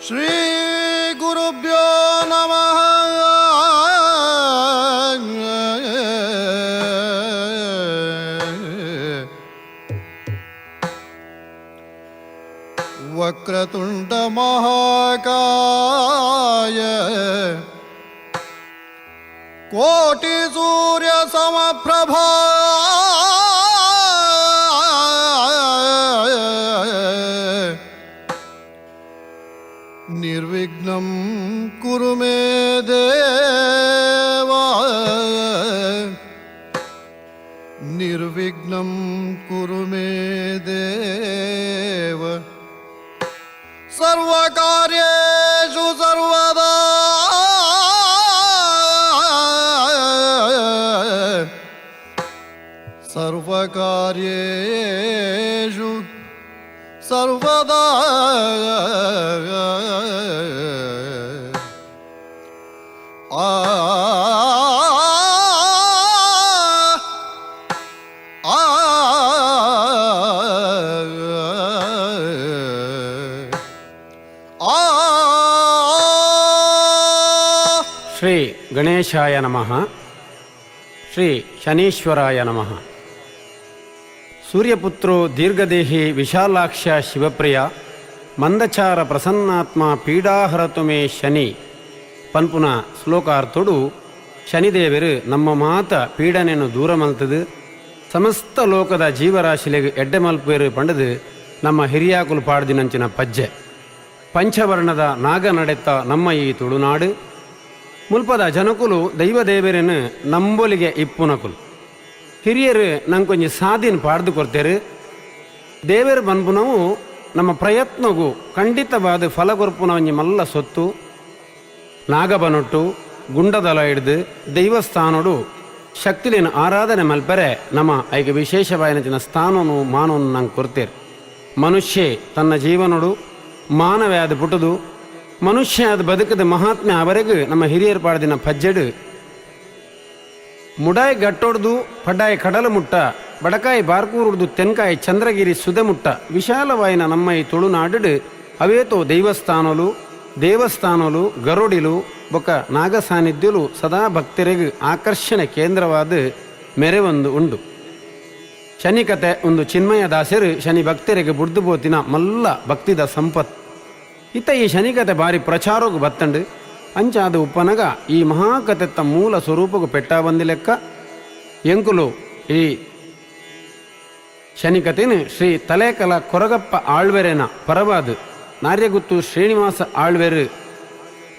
ಶ್ರೀ ಗುರುಭ್ಯೋ ನಮಃ. ವಕ್ರತುಂಡ ಮಹಾಕಾಯ ಕೋಟಿ ಸೂರ್ಯ ಸಮಪ್ರಭಾ ನಿರ್ವಿಘ್ನಂ ಕುರು ಮೇ ದೇವ, ನಿರ್ವಿಘ್ನಂ ಕುರು ಮೇ ದೇವ, ಸರ್ವಕಾರ್ಯೇಷು ಸರ್ವದಾ, ಸರ್ವಕಾರ್ಯೇಷು ಸರ್ವದಾ. ಆ ಆ ಆ. ಶ್ರೀ ಗಣೇಶಾಯ ನಮಃ. ಶ್ರೀ ಶನೀಶ್ವರಾಯ ನಮಃ. ಸೂರ್ಯಪುತ್ರೋ ದೀರ್ಘದೇಹಿ ವಿಶಾಲಾಕ್ಷ ಶಿವಪ್ರಿಯ ಮಂದಚಾರ ಪ್ರಸನ್ನಾತ್ಮ ಪೀಡಾಹರತು ಮೇ ಶನಿ ಪನ್ಪುನ ಶ್ಲೋಕಾರ್ಥೋಡು ಶನಿದೇವರು ನಮ್ಮ ಮಾತ ಪೀಡನೆಯನ್ನು ದೂರ ಮಲ್ತದು ಸಮಸ್ತ ಲೋಕದ ಜೀವರಾಶಿಲೆಗೆ ಎಡ್ಡೆ ಮಲ್ಪೇರು ಪಂಡದು ನಮ್ಮ ಹಿರಿಯಾಕುಲು ಪಾಡ್ದಿನಂಚಿನ ಪಜ್ಜೆ. ಪಂಚವರ್ಣದ ನಾಗ ನಡೆತ್ತ ನಮ್ಮ ಈ ತುಳುನಾಡು ಮುಲ್ಪದ ಜನಕುಲು ದೈವದೇವರನ್ನು ನಂಬೊಲಿಗೆ ಇಪ್ಪುನಕುಲು. ಹಿರಿಯರು ನಂಗೊಂಜಿ ಸಾದಿನ ಪಾಡ್ದು ಕೊಡ್ತೇರು. ದೇವರು ಬನ್ಪುನವು ನಮ್ಮ ಪ್ರಯತ್ನಗೂ ಖಂಡಿತವಾದ ಫಲ ಕೊರ್ಪುನ ಒಂಜಿ ಮಲ್ಲ ಸೊತ್ತು. ನಾಗಬನೊಟ್ಟು ಗುಂಡದಲ ಹಿಡ್ದು ದೈವಸ್ಥಾನೋಡು ಶಕ್ತಿಲಿನ ಆರಾಧನೆ ಮಲ್ಪರೆ ನಮ್ಮ ಐಕ ವಿಶೇಷವಾಯಿನ ಸ್ಥಾನನು ಮಾನವನ್ನು ನಂಗೆ ಕೊಡ್ತೇರು. ಮನುಷ್ಯ ತನ್ನ ಜೀವನೋಡು ಮಾನವೇ ಆದ ಪುಟ್ಟದು ಮನುಷ್ಯ ಆದ ಬದುಕದ ಮಹಾತ್ಮೆ ಅವರೆಗೂ ನಮ್ಮ ಹಿರಿಯರು ಪಾಡ್ದಿನ ಪಜ್ಜೆಡು ಮುಡಾಯಿ ಗಟ್ಟೊಡ್ದು ಪಡ್ಡಾಯಿ ಕಡಲ ಮುಟ್ಟ, ಬಡಕಾಯಿ ಬಾರ್ಕೂರುಡ್ದು ತೆನ್ಕಾಯಿ ಚಂದ್ರಗಿರಿ ಸುದೆ ಮುಟ್ಟ ವಿಶಾಲವಾಯಿನ ನಮ್ಮ ಈ ತುಳುನಾಡು ಅವೇತೋ ದೈವಸ್ಥಾನಲು, ದೇವಸ್ಥಾನಲು, ಗರುಡಿಲು ಬೊಕ್ಕ ನಾಗ ಸಾನ್ನಿಧ್ಯಲು ಸದಾ ಭಕ್ತರಿಗೆ ಆಕರ್ಷಣೆ ಕೇಂದ್ರವಾದ ಮೆರೆವೊಂದು ಉಂಡು. ಶನಿಕತೆ ಒಂದು ಚಿನ್ಮಯ ದಾಸರು ಶನಿ ಭಕ್ತರಿಗೆ ಬುಡ್ದು ಬೋತಿನ ಮಲ್ಲ ಭಕ್ತಿದ ಸಂಪತ್. ಇತ್ತ ಈ ಶನಿಕತೆ ಬಾರಿ ಪ್ರಚಾರೋಗು ಬತ್ತಂಡು. ಅಂಚಾದ ಉಪ್ಪನಗ ಈ ಮಹಾಕತೆತ್ತ ಮೂಲ ಸ್ವರೂಪకు ಪೆಟ್ಟ ಬಂದಿ ಲೆಕ್ಕ ಎಂಕುಲು ಈ ಶನಿಕತೆನು ಶ್ರೀ ತಲೇಕಲ ಕೊರಗಪ್ಪ ಆಳ್ವೆರೆನ ಪರವಾದ ನಾರ್ಯಗುತ್ತು ಶ್ರೀನಿವಾಸ ಆಳ್ವೆರು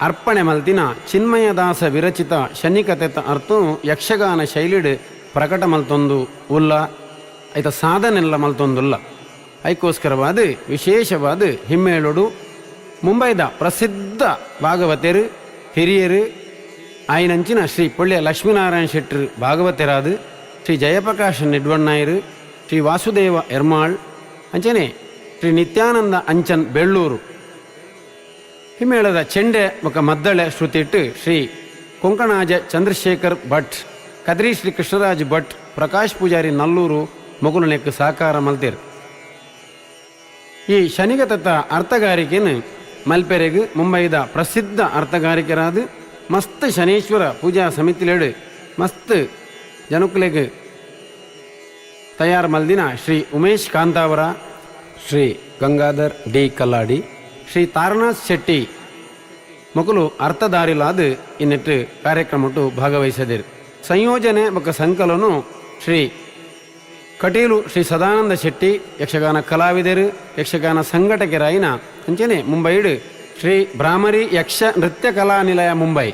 ಅರ್ಪಣೆ ಮಲ್ತಿನ ಚಿನ್ಮಯದಾಸ ವಿರಚಿತ ಶನಿಕತೆತ ಅರ್ಥ ಯಕ್ಷಗಾನ ಶೈಲಿಡ್ ಪ್ರಕಟ ಮಲ್ತೊಂದು ಉಲ್ಲ, ಐತ ಸಾಧನೆಲ್ಲ ಮಲ್ತೊಂದುಲ್ಲ. ಐಕೋಸ್ಕರವಾದ ವಿಶೇಷವಾದ ಹಿಮ್ಮೇಳುಡು ಮುಂಬೈದ ಪ್ರಸಿದ್ಧ ಭಾಗವತರು ಹಿರಿಯರು ಆಯಿನಂಚಿನ ಶ್ರೀ ಪೊಳ್ಳೆಯ ಲಕ್ಷ್ಮೀನಾರಾಯಣ ಶೆಟ್ಟರು ಭಾಗವತರಾದ ಶ್ರೀ ಜಯಪ್ರಕಾಶ್ ನಿಡ್ವಣ್ಣಾಯರು, ಶ್ರೀ ವಾಸುದೇವ ಎರ್ಮಾಳ್, ಅಂಚನೆ ಶ್ರೀ ನಿತ್ಯಾನಂದ ಅಂಚನ್ ಬೆಳ್ಳೂರು. ಹಿಮ್ಮೇಳದ ಚೆಂಡೆ ಬೊಕ ಮದ್ದಳೆ ಶ್ರುತಿಟ್ಟು ಶ್ರೀ ಕೊಂಕಣಾಜ ಚಂದ್ರಶೇಖರ್ ಭಟ್, ಕದ್ರಿ ಶ್ರೀ ಕೃಷ್ಣರಾಜ್ ಭಟ್, ಪ್ರಕಾಶ್ ಪೂಜಾರಿ ನಲ್ಲೂರು ಮೊಗುಲನೆಕ್ ಸಹಕಾರ ಮಲ್ತೇರು. ಈ ಶನಿಗತತ್ತ ಅರ್ಥಗಾರಿಕೆನು ಮಲ್ಪೆರೆಗ್ ಮುಂಬೈದ ಪ್ರಸಿದ್ಧ ಅರ್ಥಗಾರಿಕೆರಾದ ಮಸ್ತ್ ಶನೀಶ್ವರ ಪೂಜಾ ಸಮಿತಿಲೇಡು ಮಸ್ತ್ ಜನಕುಲೆಗ್ ತಯಾರು ಮಲ್ದಿನ ಶ್ರೀ ಉಮೇಶ್ ಕಾಂತಾವರ, ಶ್ರೀ ಗಂಗಾಧರ್ ಡಿ ಕಲ್ಲಾಡಿ, ಶ್ರೀ ತಾರನಾಥ್ ಶೆಟ್ಟಿ ಮೊಕಲು ಅರ್ಥಧಾರಿಲಾದ ಇನ್ನೆಟ್ಟು ಕಾರ್ಯಕ್ರಮಟ್ಟು ಭಾಗವಹಿಸದಿರು. ಸಂಯೋಜನೆ ಬೊಕ್ಕ ಸಂಕಲನು ಶ್ರೀ ಕಟೀಲು ಶ್ರೀ ಸದಾನಂದ ಶೆಟ್ಟಿ, ಯಕ್ಷಗಾನ ಕಲಾವಿದರು, ಯಕ್ಷಗಾನ ಸಂಘಟಕರಾಯಿನ ಅಂಚನೆ ಮುಂಬೈಡು ಶ್ರೀ ಭ್ರಾಮರಿ ಯಕ್ಷ ನೃತ್ಯ ಕಲಾ ನಿಲಯ ಮುಂಬೈ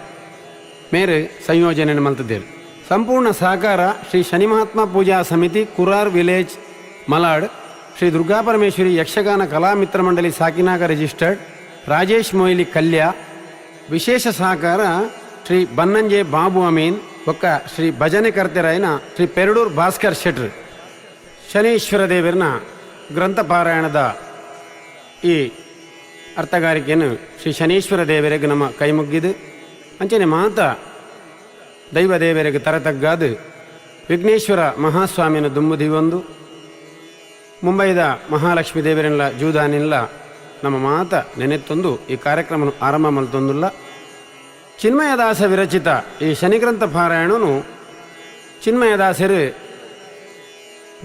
ಮೇರು ಸಂಯೋಜನೆ ಮಲ್ತಿದ್ದೇರು. ಸಂಪೂರ್ಣ ಸಹಕಾರ ಶ್ರೀ ಶನಿ ಮಹಾತ್ಮ ಪೂಜಾ ಸಮಿತಿ, ಕುರಾರ್ ವಿಲೇಜ್, ಮಲಾಡ್, ಶ್ರೀ ದುರ್ಗಾ ಪರಮೇಶ್ವರಿ ಯಕ್ಷಗಾನ ಕಲಾ ಮಿತ್ರ ಮಂಡಳಿ, ಸಾಕಿನಾಗ ರಿಜಿಸ್ಟರ್ಡ್, ರಾಜೇಶ್ ಮೊಯ್ಲಿ ಕಲ್ಯ. ವಿಶೇಷ ಸಹಕಾರ ಶ್ರೀ ಬನ್ನಂಜೆ ಬಾಬು ಅಮೀನ್ ಬೊಕ್ಕ ಶ್ರೀ ಭಜನೆ ಕರ್ತೆರಾಯನ ಶ್ರೀ ಪೆರಡೂರ್ ಭಾಸ್ಕರ್ ಶೆಟ್ರ್. ಶನೀಶ್ವರ ದೇವರನ ಗ್ರಂಥ ಪಾರಾಯಣದ ಈ ಅರ್ಥಗಾರಿಕೆಯನ್ನು ಶ್ರೀ ಶನೀಶ್ವರ ದೇವರಿಗೆ ನಮ್ಮ ಕೈ ಮುಗ್ಗಿದು, ಅಂಚನೆ ಮಾತ ದೈವ ದೇವರಿಗೆ ತರತಗ್ಗಾದು ವಿಘ್ನೇಶ್ವರ ಮಹಾಸ್ವಾಮಿನ ದುಂಬುದಿವೊಂದು ಮುಂಬೈದ ಮಹಾಲಕ್ಷ್ಮೀ ದೇವರೆಲ್ಲ ಜೂದಾನಿಲ್ಲ ನಮ್ಮ ಮಾತ ನೆನೆತ್ತೊಂದು ಈ ಕಾರ್ಯಕ್ರಮನು ಆರಂಭ ಮಲ್ತೊಂದುಲ್ಲ. ಚಿನ್ಮಯದಾಸ ವಿರಚಿತ ಈ ಶನಿಗ್ರಂಥ ಪಾರಾಯಣನು ಚಿನ್ಮಯದಾಸರು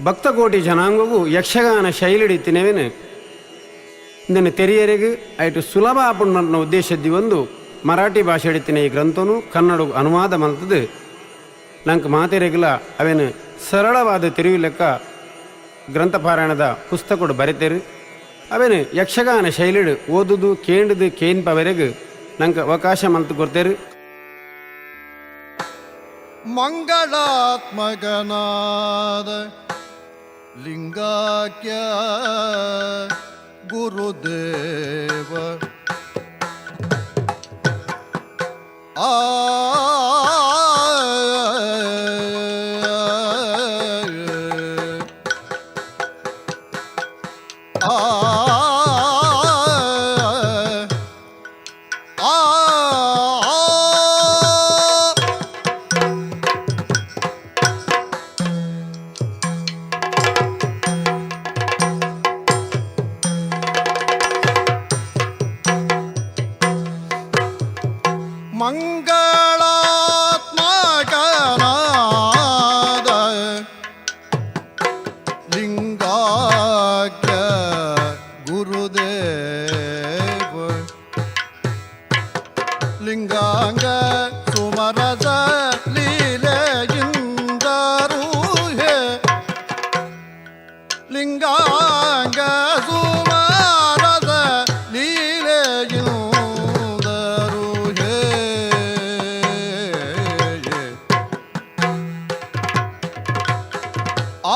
ಭಕ್ತಕೋಟಿ ಜನಾಂಗಗೂ ಯಕ್ಷಗಾನ ಶೈಲಿಡಿ ತಿನವೇನು ಇಂದನ್ನು ತೆರಿಯರಿಗೆ ಐಟು ಸುಲಭ ಆಪುಂಡು ಉದ್ದೇಶದ್ದಿ ಒಂದು ಮರಾಠಿ ಭಾಷೆ ಹಿಡಿತಿನ ಈ ಗ್ರಂಥನು ಕನ್ನಡ ಅನುವಾದ ಮಲ್ತದು ನಂಗೆ ಮಾತೆರೆಗಲ ಅವೇನು ಸರಳವಾದ ತೆರಿವು ಲೆಕ್ಕ ಗ್ರಂಥಪಾರಾಯಣದ ಪುಸ್ತಕಡು ಬರೆತೇರು. ಅವೇನು ಯಕ್ಷಗಾನ ಶೈಲಿಡು ಓದುದು ಕೇಂಡುದು ಕೇನ್ಪವರೆಗೆ ನಂಗೆ ಅವಕಾಶ ಮಲ್ತು ಕೊಡ್ತೇರು. ಮಂಗಳಾತ್ಮಕನಾದ ಲಿಂಗಾಕ್ಯ ಗುರುದೇವ ಆ ಆ ಆ ಮಂಗಳಾತ್ಮಕನಾದ ಲಿಂಗಾಕ್ಯ ಗುರುದೇವ ಲಿಂಗಾಂಗ ಸುಮರಸ ಲೀಲೆಯಿಂದರೂಹೆ ಲಿಂಗಾಂಗ ಸುಮರಸ ಲೀಲೆಯಿಂದರೂಹೆ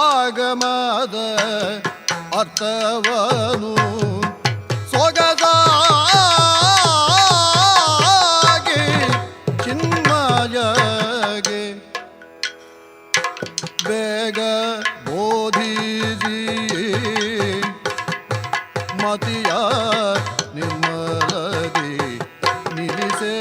ಆಗಮದ ಅರ್ಥವನು ಸೊಗಸಾಗಿ ಚಿನ್ಮಯಗೆ ಬೇಗ ಬೋಧಿಸಿ ಮತಿಯ ನಿರ್ಮಲದಿ ನಿಲ್ಲಿಸೇ.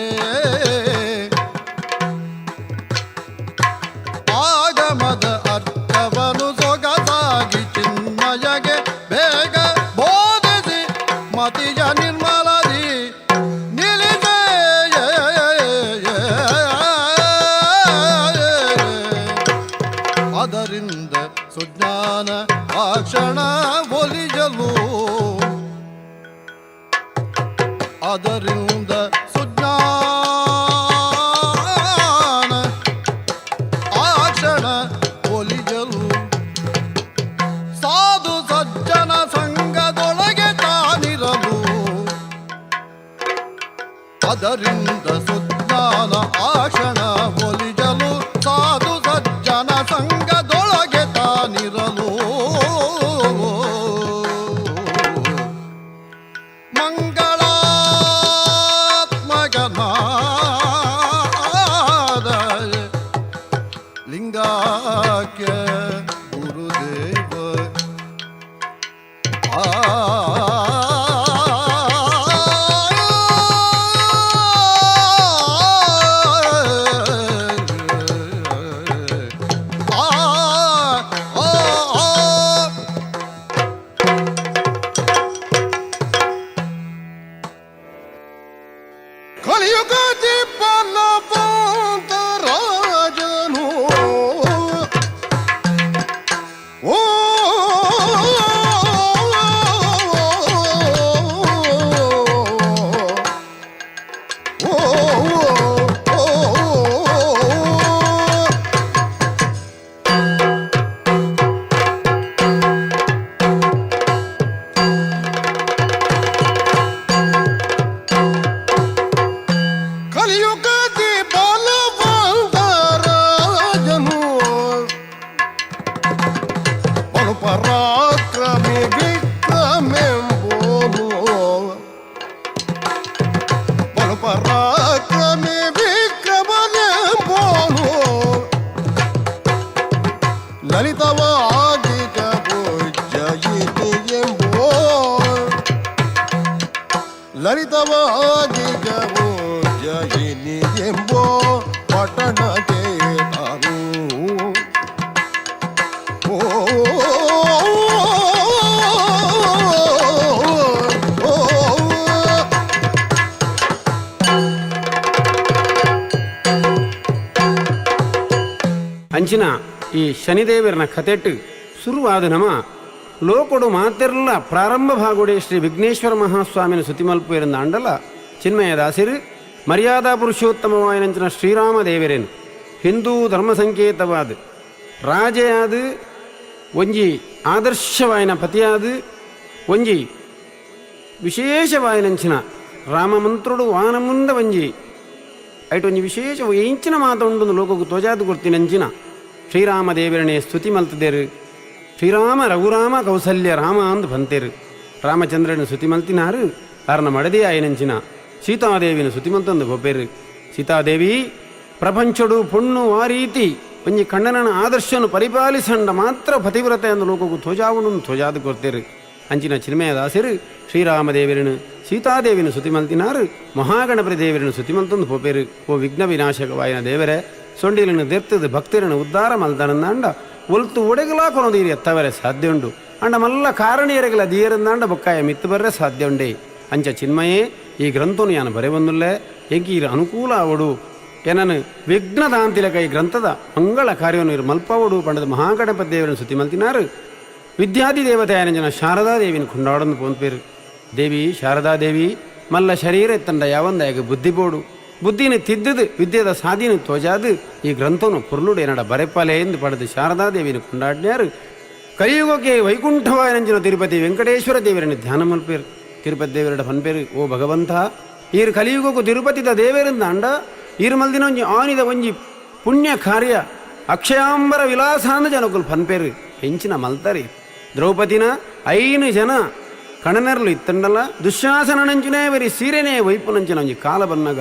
ಆಗಮದ ಅರ್ಥವನು ಸೊಗಸಾಗಿ ಚಿನ್ಮಯಗೆ ಬೇಗ ಬೋಧಿಸಿ ಮತಿಯ ನಿರ್ಮಲದಿ ನಿಲ್ಲಿಸೇ. ಅದರಿಂದ ಸುಜ್ಞಾನ ಆ ಕ್ಷಣ ಒಲಿಯಲು, ಅದರಿಂದ ಸುಜ್ಞಾನ ಆ ಕ್ಷಣ ಒಲಿಯಲು, ಸಾಧು ಸಜ್ಜನ ಸಂಘದೊಳಗೆ ತಾನಿರಲು, ಅದರಿಂದ ಸುಜ್ಞಾನ ಆ ಕ್ಷಣ ಒಲಿಯಲು, ಸಾಧು ಸಜ್ಜನ ಸಂಘದೊಳಗೆ ತಾನಿರಲು, ಮಂಗಳಾತ್ಮಕನಾದ ಲಿಂಗಾಕ್ಯ ಗುರುದೇವ ಆ ಆ ಆ ಆ ಕಲಿಯುಗದಿ ಬಲವಂತ ರಾಜನು ಓ ಓ ಓ ಕಲಿಯುಗದಿ ಬಲವಂತ ರಾಜನು ಬಲು ಪರಾಕ್ರಮಿ ವಿಕ್ರಮೆಂಬುದು, ಬಲು ಪರಾಕ್ರಮಿ ವಿಕ್ರಮನೆಂಬುದು, ಲಲಿತವಾಗಿ ಪೂಜ್ಯಯಿತಿ ಎಂಬೋ, ಲಲಿತವಾಗಿ ಪೂಜ್ಯಯಿನಿ ಎಂಬೋ ಪಟ್ಟಣಕ್ಕೆ ತಾನು ಓ ಓ ಅಂಚಿನ ಈ ಶನಿದೇವರನ ಕತೆಟ್ ಶುರುವಾದ ನಮ ಲೋಕೊಡು ಮಾತೆರ್ಲ ಪ್ರಾರಂಭ ಭಾಗುಡೆ ಶ್ರೀ ವಿಘ್ನೇಶ್ವರ ಮಹಾಸ್ವಾಮಿನ ಸುತಿಮಲ್ಪು ಎರಂದ ಅಂಡಲ ಚಿನ್ಮಯ ದಾಸಿರು ಮರ್ಯಾದಾ ಪುರುಷೋತ್ತಮವಾಯನಂಚಿನ ಶ್ರೀರಾಮ ದೇವರೇನು ಹಿಂದೂ ಧರ್ಮ ಸಂಕೇತವಾದ ರಾಜೆಯಾದ ಒಂಜಿ ಆದರ್ಶವಾಯನ ಪತಿಯಾದ ಒಂಜಿ ವಿಶೇಷವಾಯನಂಚಿನ ರಾಮ ಮಂತ್ರುಡು ವಾನ ಮುಂದ ಒಂಜಿ ಐಟ್ ಒಂಜಿ ವಿಶೇಷ ಎಂಚಿನ ಮಾತ ಉಂಡು ಲೋಕకు ತೋಜಾದು ಕೊರ್ತಿನಂಚಿನ ಶ್ರೀರಾಮ ದೇವರನೆ ಸ್ತುತಿ ಮಲ್ತದೇರು. ಶ್ರೀರಾಮ ರಘುರಾಮ ಕೌಸಲ್ಯ ರಾಮ ಅಂದು ಬಂತೇರು. ರಾಮಚಂದ್ರನ ಸ್ತುತಿ ಮಲ್ತಿನಾರು ಅರ್ನ ಮಡದಿ ಆಯನಂಚಿನ ಸೀತಾದೇವಿನ ಸ್ತುತಿ ಮಲ್ತಂದು ಗೊಬ್ಬೆರು. ಸೀತಾದೇವಿ ಪ್ರಪಂಚಡು ಪೊಣ್ಣು ಆ ರೀತಿ ಒಂಜಿ ಕಣ್ಣನ ಆದರ್ಶನು ಪರಿಪಾಲಿಸಂಡ ಮಾತ್ರ ಪತಿವ್ರತೆ ಅಂದು ಲೋಕకు ತೋಜಾವುನು ತೋಜಾದು ಕೊರ್ತೇರು. ಅಂಚಿನ ಚಿನ್ಮಯ ದಾಸರು ಶ್ರೀರಾಮದೇವರನು ಸೀತಾದೇವಿನ ಸ್ತುತಿ ಮಲ್ತಿನಾರು ಮಹಾಗಣಪತಿ ದೇವರನ್ನು ಸ್ತುತಿ ಮಲ್ತಂದು ಪೋಪೇರು. ಓ ವಿಘ್ನ ವಿನಾಶಕವಾಯಿನ ದೇವರೇ, ಸೊಂಡಿಲನ್ನು ದೆರ್ತದ ಭಕ್ತರನ್ನು ಉದ್ಧಾರ ಮಲ್ತನಂದಾಂಡ ಒಲ್ತು ಒಡೆಗಲಾ ಕೊನದೀರಿ ಎತ್ತವರೆ ಸಾಧ್ಯ ಉಂಡು. ಅಂಡ ಮಲ್ಲ ಕಾರಣಿಯರೆಗಲ ದೀಯರಂದಾಂಡ ಬೊಕ್ಕಾಯ ಮಿತ್ತು ಬರ್ರೆ ಸಾಧ್ಯ ಉಂಡೆ. ಅಂಚ ಚಿನ್ಮಯೇ ಈ ಗ್ರಂಥನು ಯಾನು ಬರೆವಂದುಲ್ಲೆ ಎಂಕೀರ ಅನುಕೂಲ ಅವಡು ಏನನು ವಿಘ್ನದಾಂತಿಲಕ ಈ ಗ್ರಂಥದ ಮಂಗಳ ಕಾರ್ಯವನ್ನು ಇರು ಮಲ್ಪವಡು ಪಂಡದ ಮಹಾಗಣಪತಿ ದೇವರನ್ನು ಸ್ತುತಿ ಮಲ್ತಿನಾರು. ವಿದ್ಯಾದಿ ದೇವತೆ ಜನ ಶಾರದಾದೇವಿನ ಕೊಂಡಾಡನ್ನು ಪೋನ್ಪೇರು. ದೇವಿ ಶಾರದಾದೇವಿ ಮಲ್ಲ ಶರೀರ ಎತ್ತಂಡ ಯಾವಂದಾಗ ಬುದ್ಧಿ ಬೋಡು ಬುದ್ಧಿನ ತಿದ್ದದು ವಿದ್ಯೆದ ಸಾಧಿನ ತೋಜಾದು ಈ ಗ್ರಂಥನು ಪೊರ್ಲುಡು ಏನಡ ಬರೆಪಾಲೆ ಎಂದು ಪಡೆದು ಶಾರದಾದೇವಿನ ಕೊಂಡಾಡ್ನ್ಯಾರು. ಕಲಿಯುಗಕ್ಕೆ ವೈಕುಂಠವಾಯನಂಚಿನ ತಿರುಪತಿ ವೆಂಕಟೇಶ್ವರ ದೇವರನ್ನು ಧ್ಯಾನ ಮಲ್ಪೇರು. ತಿರುಪತಿ ದೇವರಡ ಪನ್ಪೇರು, ಓ ಭಗವಂತ, ಈರು ಕಲಿಯುಗಕ್ಕೂ ತಿರುಪತಿದ ದೇವರಿಂದ ಅಂಡ ಈರು ಮಲ್ದಿನ ಒಂಜಿ ಆನಿದ ಒಂಜಿ ಪುಣ್ಯ ಕಾರ್ಯ ಅಕ್ಷಯಾಂಬರ ವಿಲಾಸಾಂದ ಜನಕುಲು ಪನ್ಪೇರು. ಹೆಂಚಿನ ಮಲ್ತರಿ ದ್ರೌಪದಿನ 5 ಜನ ಕಣನರ್ಲು ಇತ್ತಂಡಲ ದುಶ್ಯಾಸನಂಚಿನೇ ಬರಿ ಸೀರೆನೇ ವೈಪುನಂಚಿನ ಒಂಜಿ ಕಾಲ ಬನ್ನಗ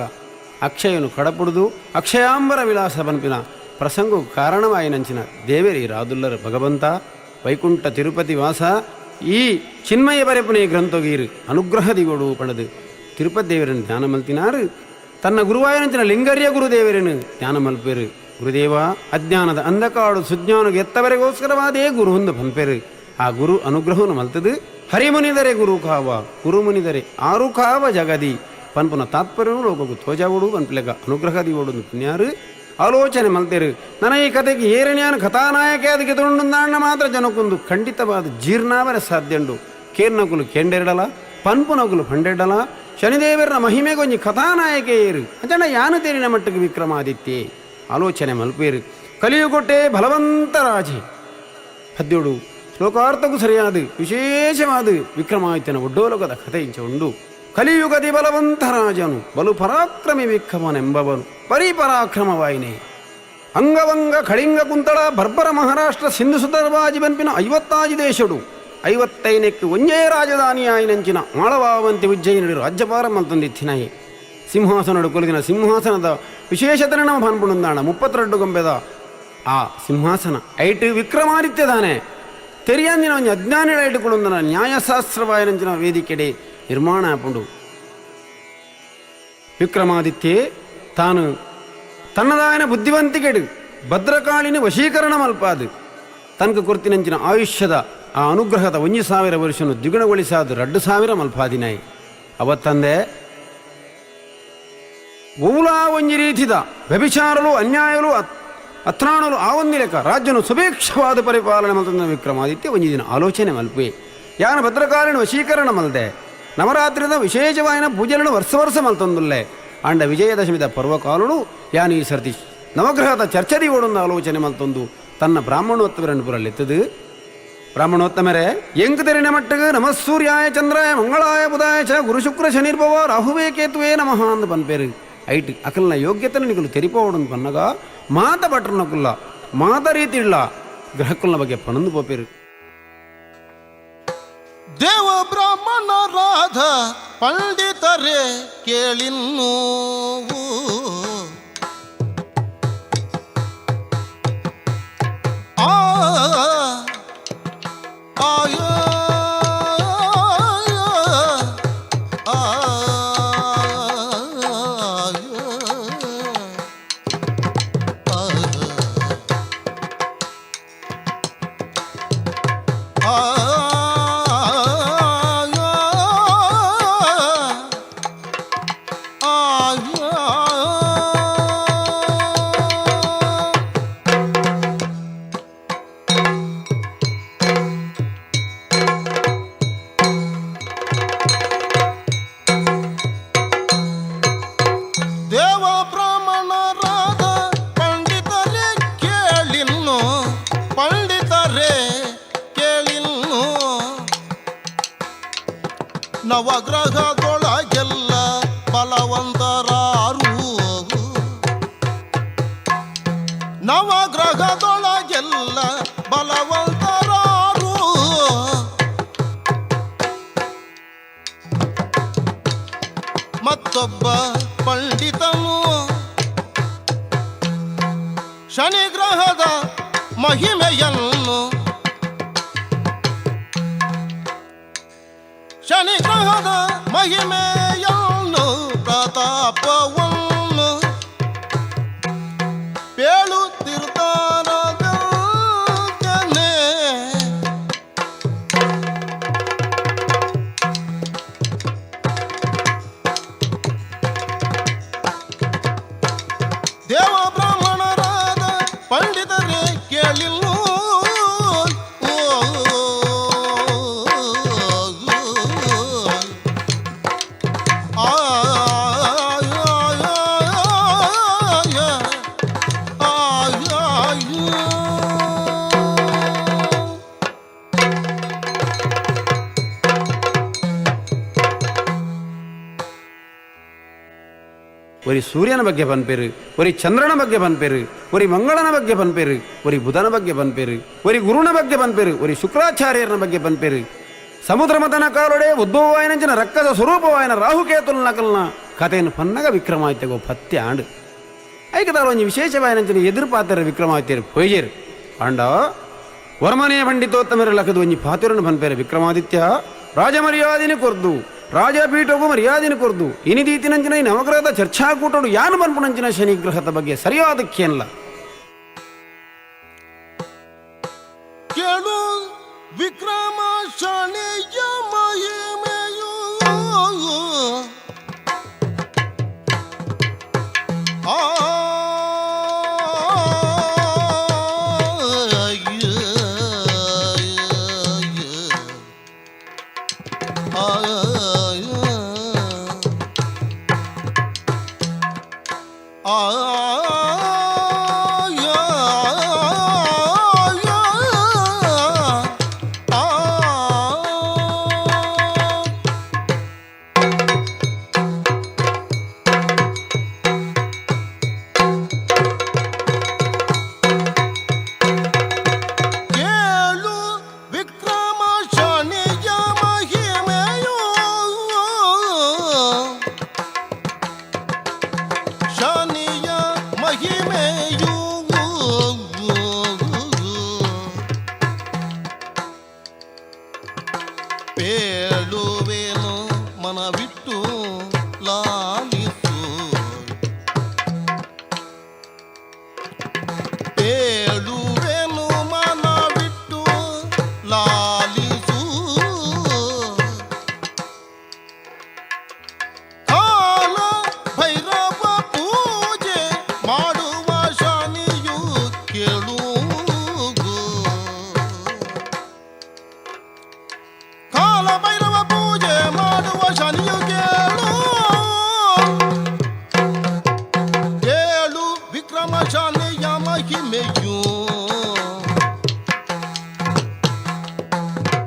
ಅಕ್ಷಯನು ಕಡಪುಡುದು ಅಕ್ಷಯಾಂಬರ ವಿಲಾಸ ಬನ್ಪಿನ ಪ್ರಸಂಗವು ಕಾರಣವಾಯಿನಂಚಿನ ದೇವೇರಿ ರಾದುಲ್ಲರ ಭಗವಂತ ವೈಕುಂಠ ತಿರುಪತಿ ವಾಸ ಈ ಚಿನ್ಮಯ ಬರೆಪುನೇ ಗ್ರಂಥಗೀರು ಅನುಗ್ರಹ ದಿಗೋಡು ಪಣದು ತಿರುಪತಿ ದೇವರನ್ನು ಧ್ಯಾನ ಮಲ್ತಿನಾರು. ತನ್ನ ಗುರುವಾಯನಂಚಿನ ಲಿಂಗರ್ಯ ಗುರುದೇವರನ್ನು ಧ್ಯಾನ ಮಲ್ಪೇರು. ಗುರುದೇವ, ಅಜ್ಞಾನದ ಅಂಧಕಾಡು ಸುಜ್ಞಾನಗೆ ಎತ್ತವರೆಗೋಸ್ಕರವಾದೇ ಗುರು ಹೊಂದು ಪನ್ಪೇರು. ಆ ಗುರು ಅನುಗ್ರಹವನ್ನು ಮಲ್ತದು ಹರಿಮುನಿದರೆ ಗುರು ಕಾವ ಗುರುಮುನಿದರೆ ಆರು ಕಾವ ಜಗದಿ ಪನ್ಪುನ ತಾತ್ಪರ್ಯನು ಲೋಕకు ತೋಜಾವುಡು ಪನ್ಪಿಲಗ ಅನುಗ್ರಹ ದಿವೋಡು ಪುಣ್ಯಾರು ಆಲೋಚನೆ ಮಲ್ತೇರು. ನನ್ನ ಈ ಕತೆಗೆ ಏರಣ್ಯಾನ ಕಥಾನಾಯಕ ಅದಕ್ಕೆ ತೊಂಡುಂದಾಣ್ಣ ಮಾತ್ರ ಜನಕ್ಕೊಂದು ಖಂಡಿತವಾದ ಜೀರ್ಣಾವರ ಸಾಧ್ಯಂಡು. ಕೇರ್ನಕುಲು ಕೆಂಡೆರಡಲ ಪನ್ಪುನಕುಲು ಪಂಡೆಡಲ ಶನಿದೇವರ ಮಹಿಮೆಗೊಂಜಿ ಕಥಾನಾಯಕ ಏರು ಅಜನ ಯಾನು ತೇರಿನ ಮಟ್ಟಕ್ಕೆ ವಿಕ್ರಮಾದಿತ್ಯೆ ಆಲೋಚನೆ ಮಲ್ಪೇರು. ಕಲಿಯುಗೊಟ್ಟೆ ಬಲವಂತ ರಾಜೆ ಪದ್ಯೋಡು ಶ್ಲೋಕಾರ್ಥಕ್ಕೂ ಸರಿಯಾದ ವಿಶೇಷವಾದ ವಿಕ್ರಮಾದಿತ್ಯನ ಒಡ್ಡೋಲೋಕದ ಕಥೆ ಇಂಚ ಉಂಡು. ಕಲಿಯುಗದಿ ಬಲವಂತ ರಾಜನು ಬಲು ಪರಾಕ್ರಮಿ ವಿಕ್ರಮನೆಂಬವನು ಪರಿಪರಾಕ್ರಮವಾಯಿನೇ ಅಂಗವಂಗ ಕಳಿಂಗ ಕುಂತಳ ಬರ್ಬರ ಮಹಾರಾಷ್ಟ್ರ ಸಿಂಧು ಸುಧರ್ವಾಜಿ ಬನ್ಪಿನ 50 ದೇಶಡು 55ಕ್ಕೆ ಒಂಜೇ ರಾಜಧಾನಿಯಾಯಿನಂಚಿನ ಮಾಳವಾವಂತಿ ಉಜ್ಜಯಿನಡಿ ರಾಜ್ಯಭಾರ ಮಲ್ತೊಂದಿತ್ತಿನಾಯಿ. ಸಿಂಹಾಸನಡು ಕೊಲಿದಿನ ಸಿಂಹಾಸನದ ವಿಶೇಷತನ ನಮ್ಮ ಪನ್ಪುಂಡಾಣ 32 ಗೊಂಬೆದ ಆ ಸಿಂಹಾಸನ ಐಟು ವಿಕ್ರಮಾದಿತ್ಯದಾನೆ ತೆರಿಯಾಂದಿನ ಒಂಜಿ ಅಜ್ಞಾನಿಗಳ ಇಟ್ಟುಕೊಳ್ಳುಂದನ ನ್ಯಾಯಶಾಸ್ತ್ರವಾಯನಂಚಿನ ವೇದಿಕೆಡೆ ನಿರ್ಮಾಣ ಆಪುಂಡು. ವಿಕ್ರಮಾದಿತ್ಯೆ ತಾನು ತನ್ನದಾಯನ ಬುದ್ಧಿವಂತಿಕೆಡು ಭದ್ರಕಾಳಿನ ವಶೀಕರಣ ಮಲ್ಪಾದು ತನಕ ಕೊರ್ತಿನಂಚಿನ ಆಯುಷ್ಯದ ಆ ಅನುಗ್ರಹದ 1000 ವರ್ಷನು ದ್ವಿಗುಣಗೊಳಿಸಾದು 2000 ಮಲ್ಪಾದಿನಾಯಿ. ಅವತ್ತಂದೆ ಓಲಾ ಒಂಜಿ ರೀತಿದ ವ್ಯಭಿಚಾರಲು ಅನ್ಯಾಯಲು ಅತ್ರಾಣಲು ಆ ಒಂದು ಲೆಕ್ಕ ರಾಜ್ಯನು ಸುಭಿಕ್ಷವಾದ ಪರಿಪಾಲನೆ ಮಲ್ತಂದ ವಿಕ್ರಮಾದಿತ್ಯ ಒಂಜಿ ದಿನ ಆಲೋಚನೆ ಮಲ್ಪುವೆ. ಯಾನ ಭದ್ರಕಾಳಿನ ವಶೀಕರಣ ಮಲ್ದೆ ನವರಾತ್ರಿದ ವಿಶೇಷವಾಯಿನ ಪೂಜೆలను ವರ್ಷ ವರ್ಷ ಮಲ್ತೊಂದುಲ್ಲೆ ಅಂಡ ವಿಜಯದಶಮಿದ ಪರ್ವಕಾಲುಡು ಯಾನು ಈ ಸರ್ತಿ ನವಗ್ರಹದ ಚರ್ಚದಿ ಓಡೊಂದು ಆಲೋಚನೆ ಮಲ್ತೊಂದು ತನ್ನ ಬ್ರಾಹ್ಮಣೋತ್ತಮರನ್ನು ಪುರಲೆತ್ತದು. ಬ್ರಾಹ್ಮಣೋತ್ತಮರೇ, ಎಂಕ್ ತೆರಿನ ಮಟ್ಟಗ ನಮಃ ಸೂರ್ಯಾಯ ಚಂದ್ರಾಯ ಮಂಗಳಾಯ ಬುಧಾಯ ಚ ಗುರು ಶುಕ್ರ ಶನಿರ್ಭವ ರಾಹುವೇ ಕೇತುವೇ ನಮಃ ಅಂದ್ ಪನ್ಪೇರು. ಐಟ್ ಅಕಲ್ನ ಯೋಗ್ಯತನ ನಿಕಲು ತೆರಿಪೋವಡಂದು ಪನ್ನಗ ಮಾತ ಭಟ್ರನಕುಲ್ಲ ಮಾತ ರೀತಿ ಇಲ್ಲ ಗ್ರಹಕ್ಕುಲ್ನ ಬಗ್ಗೆ ಪನಂದು ಪೋಪೇರು. ದೇವ ಬ್ರಾಹ್ಮಣ ರಾಧ ಪಂಡಿತರೇ ಕೇಳಿನ್ನೂ ಆ ಆಯ ಆ ಆ ನವಗ್ರಹದೊಳಗೆಲ್ಲ ಬಲವಂತರಾರು. ನವಗ್ರಹದೊಳಗೆಲ್ಲ ಬಲವಂತರಾರು. ಮತ್ತೊಬ್ಬ ಪಂಡಿತನು ಶನಿಗ್ರಹದ ಮಹಿಮೆಯನ್ನು, ಶನಿಗ್ರಹದ ಮಹಿಮೆಯನ್ನು ಪ್ರತಾಪವನ್ನು ಪೇಳುತ್ತಿರ್ತಾನದನೆ. ದೇವ ಬ್ರಾಹ್ಮಣರಾದ ಪಂಡಿತರೇ ಕೇಳಿಲ್ಲ. ಒರಿ ಸೂರ್ಯನ ಬಗ್ಗೆ ಪನ್ಪೇರು, ಒರಿ ಚಂದ್ರನ ಬಗ್ಗೆ ಪನ್ಪೇರು, ಒರಿ ಮಂಗಳನ ಬಗ್ಗೆ ಪನ್ಪೇರು, ಒರಿ ಬುಧನ ಬಗ್ಗೆ ಪನ್ಪೇರು, ಒರಿ ಗುರುನ ಬಗ್ಗೆ ಪನ್ಪೇರು, ಒರಿ ಶುಕ್ರಾಚಾರ್ಯರನ ಬಗ್ಗೆ ಪನ್ಪೇರು. ಸಮುದ್ರ ಮತನ ಕಾಲೊಡೆ ಉದ್ಭವವಾಯನಂಚಿನ ರಕ್ಕದ ಸ್ವರೂಪವಾಯನ ರಾಹುಕೇತುಲ್ ನಕಲ್ನ ಕಥೆಯನ್ನು ಪನ್ನಗ ವಿಕ್ರಮಾದಿತ್ಯಗೋ ಪತ್ತೆ ಆಂಡು. ಐಕದಾರ ಒಂಜಿ ವಿಶೇಷವಾಯನಂಚಿನ ಎದುರು ಪಾತ್ರ ವಿಕ್ರಮಾದಿತ್ಯರು ಪೊಯ್ಜೇರು. ಆಂಡ ವರ್ಮನೆಯ ಪಂಡಿತೋತ್ತಮರ ಲಖದು ಒಂಜಿ ಪಾತಿರನ್ನು ಪನ್ಪೇರು, ವಿಕ್ರಮಾದಿತ್ಯ ರಾಜಮರ್ಯಾದಿನ ಕೊರ್ದು ರಾಜಪೀಠಗೂ ಮರ್ಯಾದಿನ ಕೊರ್ದು ಇನಿದೀತಿನಂಚಿನ ಈ ನವಗ್ರಹದ ಚರ್ಚಾಕೂಟಡು ಯಾನು ಪನ್ಪುನಂಚಿನ ಶನಿಗ್ರಹದ ಬಗ್ಗೆ ಸರಿಯಾದ ಕೇನ್ಲ. ಕೇಳು ವಿಕ್ರಮ ಶನಿಯ ಮಹಿಮೆಯು. ಆ ಕೇಳು ವಿಕ್ರಮ ಶನಿಯ ಮಹಿಮೆಯು. ಶನಿಯ ಮಹಿಮೆಯು ಪೇಳುವೇನು ಮನವಿಟ್ಟು ಲಾಲಿಸು. ಪೇಳುವೆನು ಮನವಿಟ್ಟು ಲಾಲಿಸು. ಕಾಲ ಭೈರವ ಪೂಜೆ ಮಾಡುವ ಶನಿಯು ಕೇಳು. ಕಾಲ ಭೈರವ ಪೂಜೆ ಮಾಡುವ ಶನಿಯು ಕೇಳು. ಕೇಳು ವಿಕ್ರಮ ಶನಿಯ ಮಹಿಮೆಯು.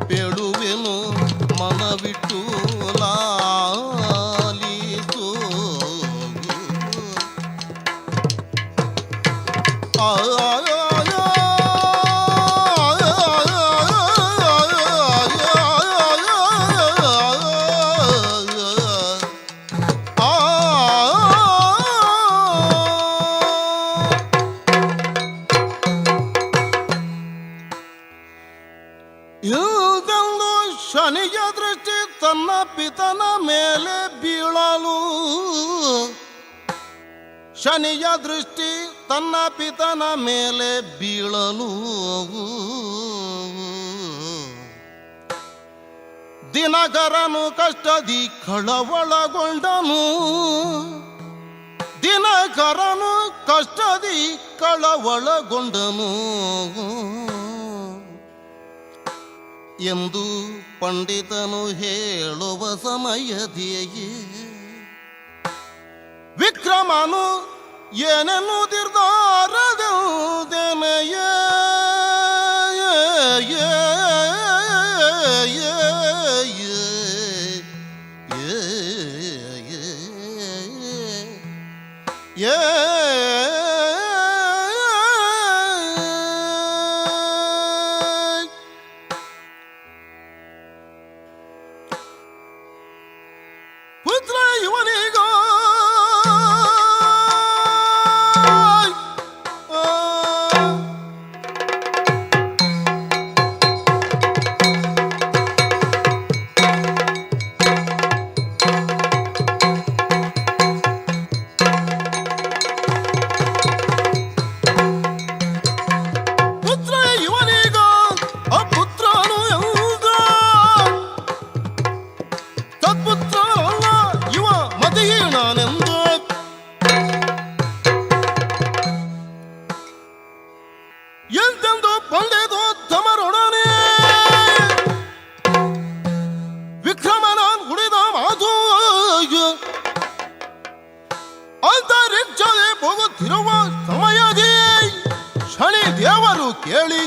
ಪೇಳುವೆನು ಮನವಿಟ್ಟು ಲಾಲಿಸು. ಆ ಇದೊಂದು ಶನಿಯ ದೃಷ್ಟಿ ತನ್ನ ಪಿತನ ಮೇಲೆ ಬೀಳಲು, ಶನಿಯ ದೃಷ್ಟಿ ತನ್ನ ಪಿತನ ಮೇಲೆ ಬೀಳಲು, ದಿನಕರನು ಕಷ್ಟದಿ ಕಳವಳಗೊಂಡನು. ದಿನಕರನು ಕಷ್ಟದಿ ಕಳವಳಗೊಂಡನು ಎಂದು ಪಂಡಿತನು ಹೇಳುವ ಸಮಯದಿಯೇ ವಿಕ್ರಮನು ಏನೆನ್ನುತ್ತಿರ್ದಾರದೆನೆಯ. ಏ ಪುತ್ರ ಇವನಿಗ ಪುತ್ರ ಇವನಿಗ ಅಪುತ್ರನು ಎಂದ ತತ್ಪುತ್ರನಲ್ಲ ಇವ ಮತಿಹೀನನೆಂದು ಎಂತೆಂದು ಪಂಡಿತೋತ್ತಮರೊಡನೆ ವಿಕ್ರಮನ ಉಳಿದ ಮಾತು ಅಂತರಿಕ್ಷದೆ ಹೋಗುತ್ತಿರುವ ಸಮಯದಿ ಶನಿ ದೇವರು ಕೇಳಿ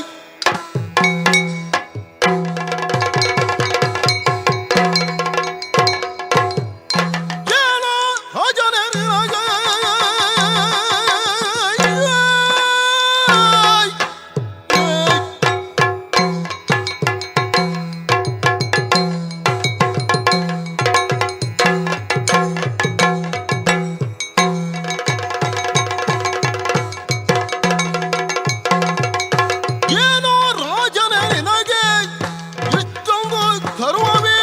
ಏನೋ ರಾಜನೇ ನಿನಗೆ. ಏನೋ ರಾಜನೇ ನಿನಗೆ ಇಷ್ಟೊಂದು ಗರ್ವವೇ?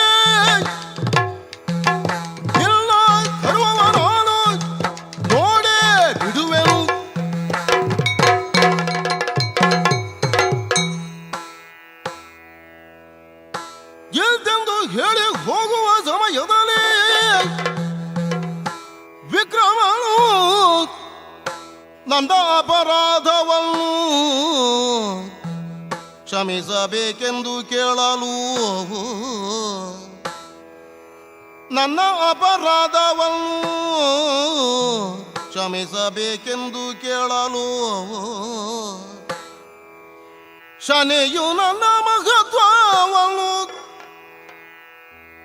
ಇಲ್ಲ ಗರ್ವವ ನಾನು ನೋಡೇ ಬಿಡುವೆನು. ಎಂದೆಂದು ಹೇಳಿ ಹೋಗುವ ಸಮಯದಲ್ಲಿ ವಿಕ್ರಮನು ನಂದ ಅಪರಾಧವನ್ನು ಕ್ಷಮಿಸಬೇಕೆಂದು ಕೇಳಲು, ನನ್ನ ಅಪರಾಧವನ್ನು ಕ್ಷಮಿಸಬೇಕೆಂದು ಕೇಳಲು, ಶನಿಯು ನನ್ನ ಮಹತ್ವವನ್ನು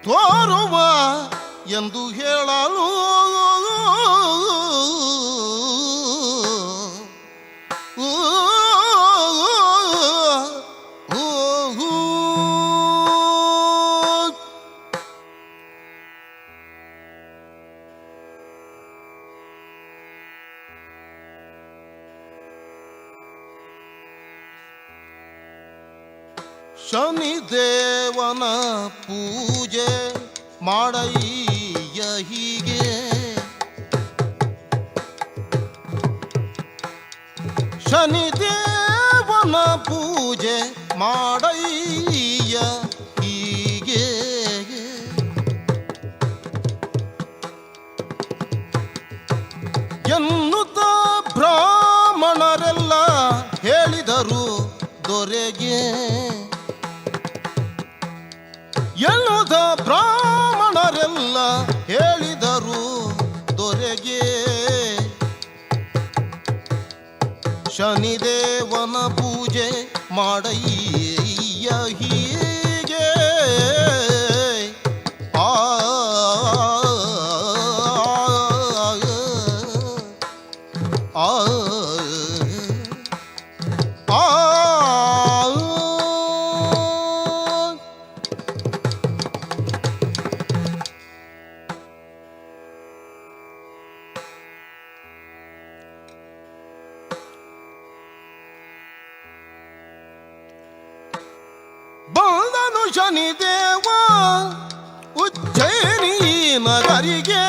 ತೋರುವ ಎಂದು ಹೇಳಲು, ಊ, ಊ, ಊ. ಶನಿದೇವನ ಪೂಜೆ ಮಾಡಯ್ಯ ಹೀಗೆ, ಶನಿದೇವನ ಪೂಜೆ ಮಾಡಯ್ಯ ಹೀಗೆ ಎನ್ನುತ್ತ ಬ್ರಾಹ್ಮಣರೆಲ್ಲ ಹೇಳಿದರು ದೊರೆಗೆ, ಎನ್ನುತ್ತ ಬ್ರಾಹ್ಮಣರೆಲ್ಲ ಹೇಳಿದರು ದೊರೆಗೆ, ಶನಿದೇವನ ಪೂಜೆ ಮಾಡಯ್ಯ ಹೀಗೆ. ಆ ಆ ಆ ಬಂದನು ಶನಿದೇವ ಉಜ್ಜಯಿನಿ ನಗರಿಗೆ,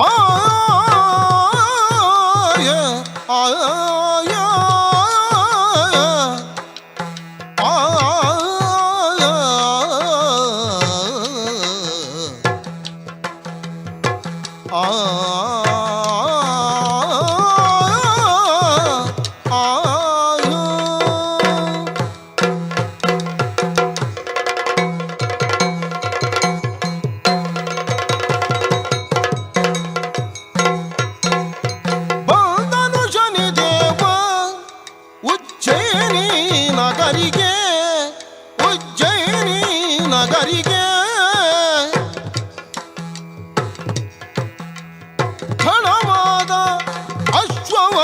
ಆಯ ಆಯ ಆಯ ಆ ಆ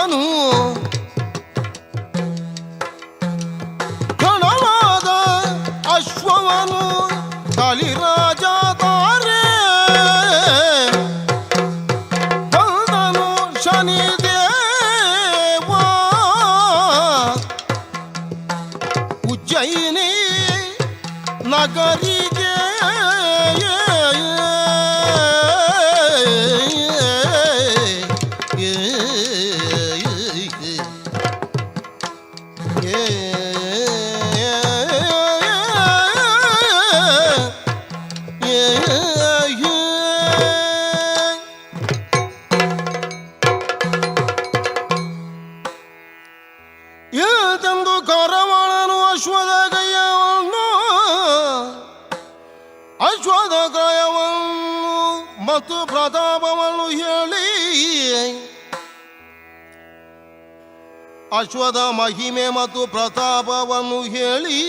ಅಶ್ವವನು ಘನವಾದ ಅಶ್ವವನು ಕಲಿರಾಜ ತಾರೆ ಬಂದನು ಶನಿದೇವ ಉಜ್ಜಯಿನಿ ನಗರಿಗೆ. ಇಲ್ತೆಂದು ಕರವಳನು ಅಶ್ವದ ಕೈಯವನ್ನು ಅಶ್ವದ ಕಾಯವನ್ನು ಮತ್ತು ಪ್ರತಾಪವನ್ನು ಹೇಳಿ, ಅಶ್ವದ ಮಹಿಮೆ ಮತ್ತು ಪ್ರತಾಪವನ್ನು ಹೇಳಿ,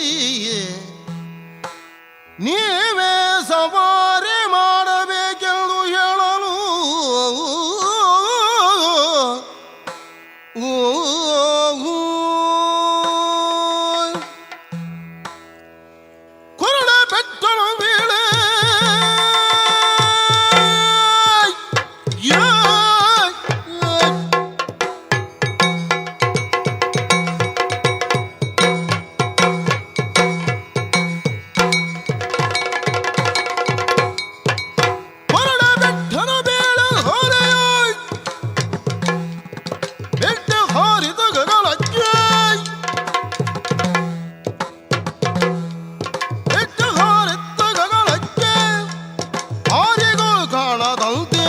ನೀವೇ ಸವಾರಿ ಮಾಡಬೇಕೆಂದು ಹೇಳಲು ಕೊರಳ ಬೆಟ್ಟಳು ಬೀಳೆ. ಕೊರಳ ಬೆಟ್ಟನ ಬೇಳ ಹೊರೆಯ ಬೆಟ್ಟ ಹಾರಿದ ಗಗಳಕ್ಕೆ ಬೆಟ್ಟ ಹಾರಿದ ಗಗಳಕ್ಕೆ ಹಾರಿಗೂ ಕಾಣದಂತೆ.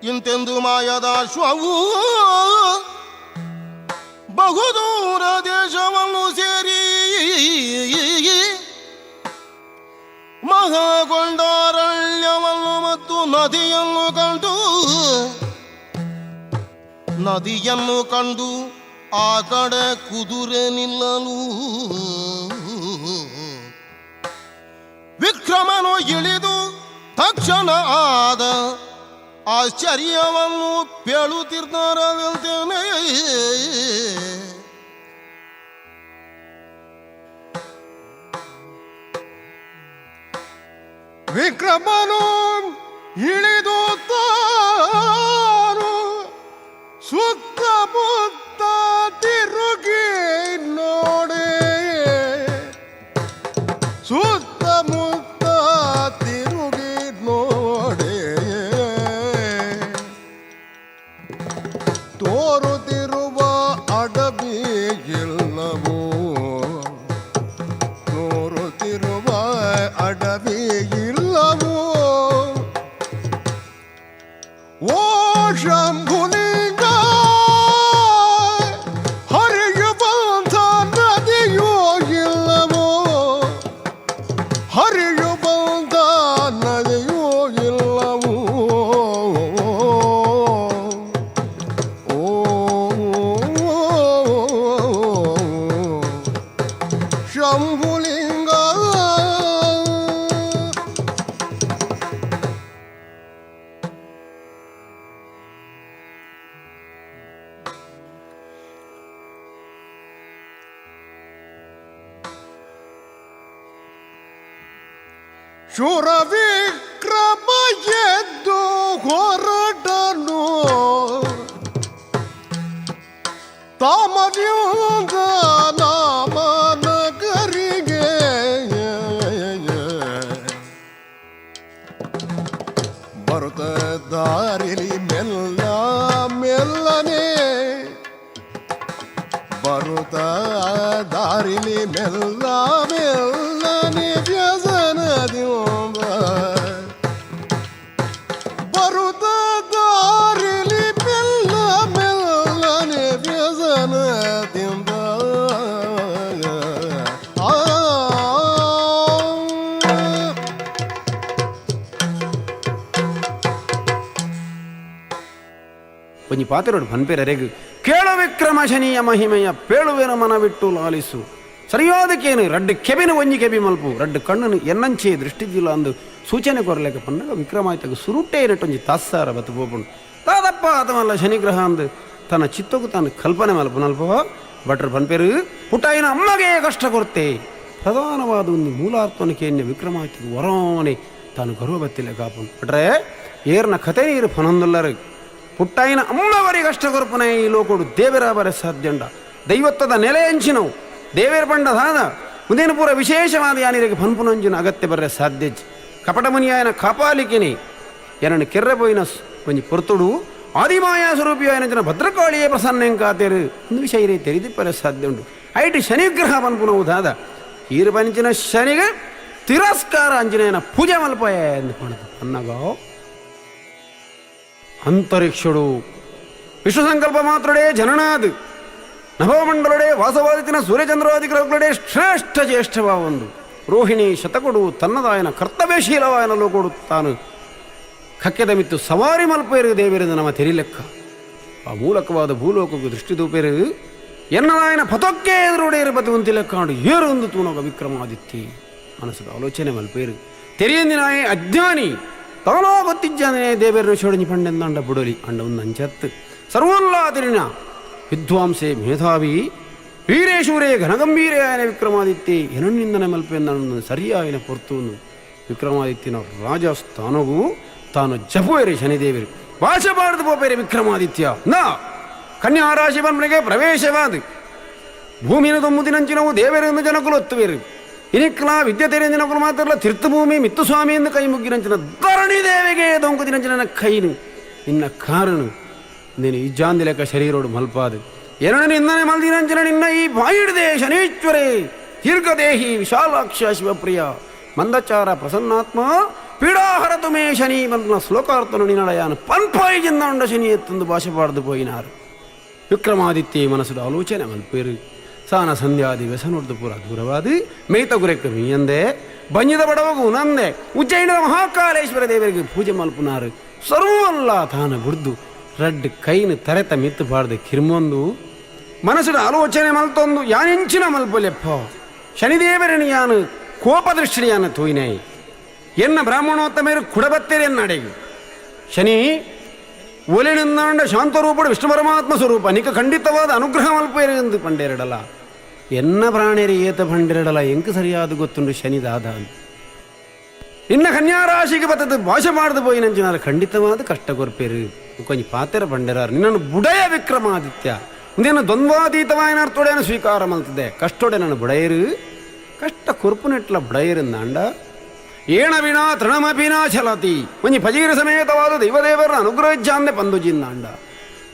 ಇಂತೆಂದು ಮಾಯದ ಅಶ್ವವು ಬಹುದೂರ ದೇಶವನ್ನು ಸೇರಿ ಮಹಾಗೊಂಡಾರಣ್ಯವನ್ನು ಮತ್ತು ನದಿಯನ್ನು ಕಂಡು ಆ ಕಡೆ ಕುದುರೆ ನಿಲ್ಲಲು ವಿಕ್ರಮನು ಇಳಿದು ತಕ್ಷಣ ಆದ ಆಶ್ಚರ್ಯವನ್ನು ಪೇಳುತ್ತಿದ್ದಾರಲ್ತೇನೆ. ವಿಕ್ರಮನು ಇಳಿದು ತಾನು ಸುತ್ತಮುತ್ತ ತಿರುಗಿ ನೋಡಿ, ಸುತ್ತಮುತ್ತ ತಿರುಗಿ ನೋಡಿ, ತೋರುತ್ತಿರುವ ಅಡವಿ ಇಲ್ಲವೋ, ತೋರುತ್ತಿರುವ ಅಡವಿ ಇಲ್ಲವೋ. ಓ ಶಂಭುಲಿಂಗ, ಹರಿಯುವಂಥ ನದಿಯೋ ಇಲ್ಲವೋ, ಹರಿಯುವಂಥ ನದಿಯೋ ಇಲ್ಲವೋ. ಓ ಶಂಭುಲಿಂಗ. ಶೂರ ವಿಕ್ರಮ ಎದ್ದು ಹೊರಟನು ತಾಮದಿಂದ ನಾಮನಗರಿಗೆ. ಬರುತ್ತ ದಾರಿಲಿ ಮೆಲ್ಲ ಮೆಲ್ಲನೆ, ಬರುತ್ತ ದಾರಿಲಿ ಮೆಲ್ಲ ಮೆಲ್ಲನೆ ವ್ಯಸನದಿಂದ, ಬರುತ್ತ ದಾರಿಲಿ ಮೆಲ್ಲ ಮೆಲ್ಲನೆ ವ್ಯಸನದಿಂದ. ಆ ಒಂಜಿ ಪಾತೆರೋಡು ಪನ್ಪೇರರೆಗ್ ಕೇಳು ವಿಕ್ರಮ ಶನಿಯ ಮಹಿಮೆಯ ಪೇಳುವೆನ ಮನವಿಟ್ಟು ಲಾಲಿಸು. ಸರಿಯಾದಕ್ಕೇನು ರಡ್ಡು ಕೆಬಿನ ಒಂಜಿ ಕೆಬಿ ಮಲ್ಪು, ರಡ್ಡು ಕಣ್ಣನು ಎನ್ನಂಚೆ ದೃಷ್ಟಿದಿಲ್ಲ ಅಂದು ಸೂಚನೆ ಕೊರಲೆಕ ಪನ್ನಗ ವಿಕ್ರಮಾದಿತ್ಯಗ ಸುರುಟೇ ನೆಟ್ಟೊಂಜಿ ತಾಸ್ಸಾರ ಬತ್ತು ಪೋಪುಂಡು. ದಾದಪ್ಪ ಆತಮಲ್ಲ ಶನಿಗ್ರಹ ಅಂದು ತನ್ನ ಚಿತ್ತಗೂ ತಾನು ಕಲ್ಪನೆ ಮಲ್ಪನಲ್ಪ. ಭಟ್ರು ಪನ್ಪೇರು ಪುಟ್ಟಾಯಿನ ಅಮ್ಮಗೆ ಕಷ್ಟ ಕೊರ್ತೆ. ಪ್ರಧಾನವಾದ ಒಂದು ಮೂಲಾರ್ಥನ ವಿಕ್ರಮಾದಿತ್ಯಗ ವರೋನೆ ತಾನು ಗರ್ವ ಬತ್ತಿಲ್ಲ ಕಾಪುಂಡು. ಭಟ್ರೆ ಏರ್ನ ಕತೆ ನೀರು ಫನಂದುಲ್ಲರು ಪುಟ್ಟಾಯಿನ ಅಮ್ಮವರಿ ಕಷ್ಟ ಕೊರ್ಪುನ ಈ ಲೋಕೋಡು ದೇವರ ಬರ ಸಾಧ್ಯಂಡ. ದೈವತ್ವದ ನೆಲೆ ಅಂಚಿನವು ದೇವೇರ ಪಂಡ ದಾದ ಮುಂದೇನು ಪೂರ ವಿಶೇಷವಾದ ಯಾನಿರಿಗೆ ಫನ್ಪುನಂಜಿನ ಅಗತ್ಯ ಬರ್ರೆ ಸಾಧ್ಯ. ಕಪಟಮುನಿಯಾಯನ ಕಾಪಾಲಿಕೆನೆ ಏನನ್ನು ಕೆರ್ರೆ ಪೋಯಿನ ಒಂಜಿ ಪೊರ್ತುಡು ಆದಿಮಾಯಾ ಸ್ವರೂಪಿಯಾಯನ ಜನ ಭದ್ರಕಾಳಿಯೇ ಪ್ರಸನ್ನ ಕಾತೇರು ಒಂದು ವಿಷಯ ಇರೇ ತೆರಿದಿಪ್ಪರೆ ಸಾಧ್ಯ ಉಂಟು. ಐಟ್ ಶನಿಗ್ರಹ ಪನ್ಪುನವು ದಾದ ಈರು ಪಂಚಿನ ಶನಿಗೆ ತಿರಸ್ಕಾರ ಅಂಜನೇಯನ ಪೂಜೆ ಮಲ್ಪಯ ಎಂದು ಪಣದು ಅನ್ನಗ ಅಂತರಿಕ್ಷುಡು ವಿಶ್ವ ಸಂಕಲ್ಪ ಮಾತ್ರುಡೆ ಜನನಾದ್ ನಭೋಮಂಡಲುಡೆ ವಾಸವಾದಿತಿನ ಸೂರ್ಯಚಂದ್ರಾದಿ ಗ್ರಹಗಳಡೆ ಶ್ರೇಷ್ಠ ಜ್ಯೇಷ್ಠವಾವೊಂದು ರೋಹಿಣಿ ಶತಕೊಡು ತನ್ನದಾಯನ ಕರ್ತವ್ಯಶೀಲವಾಯನ ಲೋಕೊಡು ತಾನು ಕಕ್ಕೆದ ಮಿತ್ತು ಸವಾರಿ ಮಲ್ಪೇರು ದೇವರಿಂದ ನಮ್ಮ ತೆರಿಲೆಕ್ಕ. ಆ ಮೂಲಕವಾದ ಭೂಲೋಕಕ್ಕೆ ದೃಷ್ಟಿ ದೂಪೇರು ಎನ್ನದಾಯನ ಪತೊಕ್ಕೆ ಎದುರುಡೆ ಬತಿ ಉಂತಿಲೆಕ್ಕಾಂಡು ಏರು ಒಂದು ತೂನೊಗ ವಿಕ್ರಮಾದಿತ್ಯ ಮನಸ್ಸು ಆಲೋಚನೆ ಮಲ್ಪೇರು ತೆರಿಯಂದಿನಾಯೆ ಅಜ್ಞಾನಿ ತಾನೋ ಗೊತ್ತಿಜ್ಜಾನೆ ದೇವೇರನ ಶೋಡಿಂಜಿ ಪಂಡೆಂದಾಂಡ ಬುಡಲಿ ಅಂಡ ಒಂದು ಅಂಚತ್ತು ಸರ್ವೋಲ್ಲಾದಿರಿನ ವಿದ್ವಾಂಸೆ ಮೇಧಾವಿ ವೀರೇಶೂರೇ ಘನಗಂಭೀರೇ ಆಯನ ವಿಕ್ರಮಾದಿತ್ಯ ಎನನ್ನಿಂದನೆ ಮಲ್ಪೆಂದನ್ನು ಸರಿಯಾಯಿನ ಪೊರ್ತುನು ವಿಕ್ರಮಾದಿತ್ಯನ ರಾಜಸ್ಥಾನವು ತಾನು ಜಪುವೇರಿ ಶನಿದೇವರು ಭಾಷೆ ಬಾರದು ಪೋಪೇರಿ ವಿಕ್ರಮಾದಿತ್ಯ ನಾ ಕನ್ಯಾ ರಾಶಿ ಬನ್ಮನೆಗೆ ಪ್ರವೇಶವಾದ ಭೂಮಿನ ದೊಮ್ಮುದಿನಂಚಿನವು ದೇವರೆಂದು ಜನಕುಲು ಒತ್ತುವೇರು ಇನಿಕ್ಲ ವಿದ್ಯೆ ತೆರೆಯ ಜನಕುಲು ಮಾತ್ರಲ್ಲ ತೀರ್ಥಭೂಮಿ ಮಿತ್ತುಸ್ವಾಮಿ ಎಂದು ಕೈ ಮುಗ್ಗಿನಂಚಿನ ಧರಣಿ ದೇವಿಗೆ ದೊಂಕುದಿನಂಚಿನ ಕೈನು ನಿನ್ನ ಕಾರನು ನೀನು ಇಜ್ಜಾಂದಿ ಲೆಕ್ಕ ಶರೀರೋಡು ಮಲ್ಪಾದು ಎರಡನೇ ನಿನ್ನನೆ ಮಲ್ದಿನಂಚಿನ ನಿನ್ನ ಈ ಬಾಯಿಡದೆ ಶನೀಶ್ವರೇ ದೀರ್ಘದೇಹಿ ವಿಶಾಲಾಕ್ಷ ಶಿವಪ್ರಿಯ ಮಂದಚಾರ ಪ್ರಸನ್ನಾತ್ಮ ಪೀಡಾಹರ ತುಮೇ ಶನಿ ಬಂದ ಶ್ಲೋಕಾರ್ಥನು ನಿನ್ನಡಯಾನ ಪನ್ಪಾಯಿ ಜಿಂದಾಂಡ ಶನಿ ಎತ್ತಂದು ಭಾಷೆ ಪಾಡ್ದು ಪೋಯಿನಾರು. ವಿಕ್ರಮಾದಿತ್ಯ ಮನಸ್ಸು ಆಲೋಚನೆ ಮಲ್ಪೇರು ಸಾನ ಸಂಧ್ಯಾದಿ ವ್ಯಸನೊಡ್ದು ಪೂರ ದೂರವಾದ ಮೇಯ್ತ ಗುರೆಕ್ಕ ಮೀಯಂದೆ ಬಂಜಿದ ಬಡವಗು ನಂದೆ ಉಜ್ಜಯಿನದ ಮಹಾಕಾಲೇಶ್ವರ ದೇವರಿಗೆ ಪೂಜೆ ಮಲ್ಪುನಾರು. ಸರ್ವಲ್ಲ ತಾನ ಬುಡ್ದು ರಡ್ಡು ಕೈನು ತರೆತ ಮಿತ್ತು ಪಾಡ್ದು ಕಿರ್ಮೊಂದು ಮನಸ್ಸು ಆಲೋಚನೆ ಮಲ್ತೊಂದು ಯಾನೆಂಚಿನ ಮಲ್ಪಲೆಪ್ಪ ಶನಿದೇವರని ಯಾನು ಕೋಪದೃಷ್ಟಿಯಾನ ತೂಯಿನೈ ಎನ್ನ ಬ್ರಾಹ್ಮಣೋತ್ತಮೇರು ಕುಡಬತ್ತೇರಿ ಎನ್ನಡೆಗೆ ಶನಿ ಒಲಿನಿಂದಾಂಡ ಶಾಂತರೂಪಡು ವಿಷ್ಣು ಪರಮಾತ್ಮ ಸ್ವರೂಪ ನಿಕ ಖಂಡಿತವಾದ ಅನುಗ್ರಹ ಮಲ್ಪೇರು ಎಂದು ಪಂಡೇರಡಲ ಎನ್ನ ಪ್ರಾಣೇರಿ ಏತ ಪಂಡೇರಡಲ ಎಂಕು ಸರಿಯಾದ ಗೊತ್ತುಂಡು ಶನಿ ದಾದ ಅಂತ. ನಿನ್ನ ಕನ್ಯಾರಾಶಿಗೆ ಬತ್ತದು ಭಾಷೆ ಮಾಡದು ಪೋಯಿನಂಚಿನಾರು ಖಂಡಿತವಾದ ಕಷ್ಟ ಕೊರ್ಪೇರು ಕೊಂಚ ಪಾತೆರ ಪಂಡೇರಾರು ನಿನ್ನನ್ನು ಬುಡಯ ವಿಕ್ರಮಾದಿತ್ಯ ನಿನ್ನ ದ್ವಂದ್ವಾತೀತವಾಯನಾರ್ಥೊಡೆಯನ್ನು ಸ್ವೀಕಾರ ಮಲ್ತದೆ ಕಷ್ಟೊಡೆ ನನ್ನ ಬುಡಯರು ಕಷ್ಟ ಕೊರ್ಪುನೆಟ್ಲ ಬುಡಯರಿಂದಾಂಡ ಏಣ ವಿಣಾ ತೃಣಮಪಿನಾ ಚಲತಿ ಒಂಜಿ ಫಜೀರ ಸಮೇತವಾದ ದೈವದೇವರ ಅನುಗ್ರಹ ಇಚ್ಛಾಂದೆ ಪಂದುಜಿಂದಾಂಡ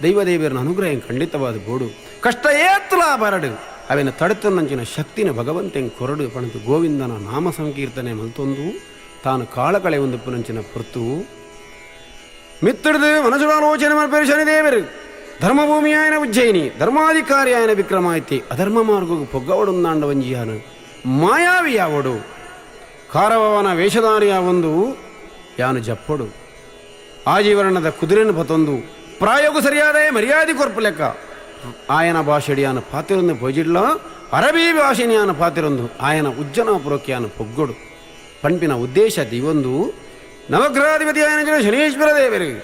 ದೈವದೇವರನ ಅನುಗ್ರಹ ಖಂಡಿತವಾದ ಬೋಡು ಕಷ್ಟ ಏತ್ತಲಾ ಬರಡು ಅವೆನ ತಡೆತನ್ನಂಚಿನ ಶಕ್ತಿನ ಭಗವಂತೆಂ ಕೊರಡು ಪಣತು ಗೋವಿಂದನ ನಾಮ ಸಂಕೀರ್ತನೆ ಮಲ್ತೊಂದು ತಾನು ಕಾಳಕಳೆ ಒಂದು ಪುನಂಚಿನ ಪೊರ್ತು ಮಿತ್ತಿಡ್ದು ಮನಸ್ಸುಡಾಲೋಚನೆ ಮಲ್ಪೇರು ಶನಿದೇವರು ಧರ್ಮಭೂಮಿಯಾಯನ ಉಜ್ಜಯಿನಿ ಧರ್ಮಾಧಿಕಾರಿಯಾಯನ ವಿಕ್ರಮಾಯಿತಿ ಅಧರ್ಮ ಮಾರ್ಗకు ಪೊಗ್ಗವಡುಂದಾಂಡ ವಂಜಿಯಾನು ಮಾಯಾವಿಯಾವಡು ಕಾರವನ ವೇಷಧಾರಿಯ ಒಂದು ಯಾನು ಜಪ್ಪಡು ಆಜೀವರಣದ ಕುದುರೆನು ಪತೊಂದು ಪ್ರಾಯೋಗ ಸರಿಯಾದ ಮರ್ಯಾದೆ ಕೊರ್ಪು ಲೆಕ್ಕ ಆಯನ ಭಾಷೆಡಿಯಾನ ಪಾತಿರೊಂದು ಪೊಜಿಡ್ಲ ಅರಬಿ ಭಾಷೆನಿಯಾನ ಪಾತಿರೊಂದು ಆಯನ ಉಜ್ಜನಾಪುರಕ್ಕೆಯಾನ ಪೊಗ್ಗೊಡು ಪಂಪಿನ ಉದ್ದೇಶ ದಿವೊಂದು ನವಗ್ರಹಾಧಿಪತಿ ಆಯನ ಶನೀಶ್ವರ ದೇವರಿಗೆ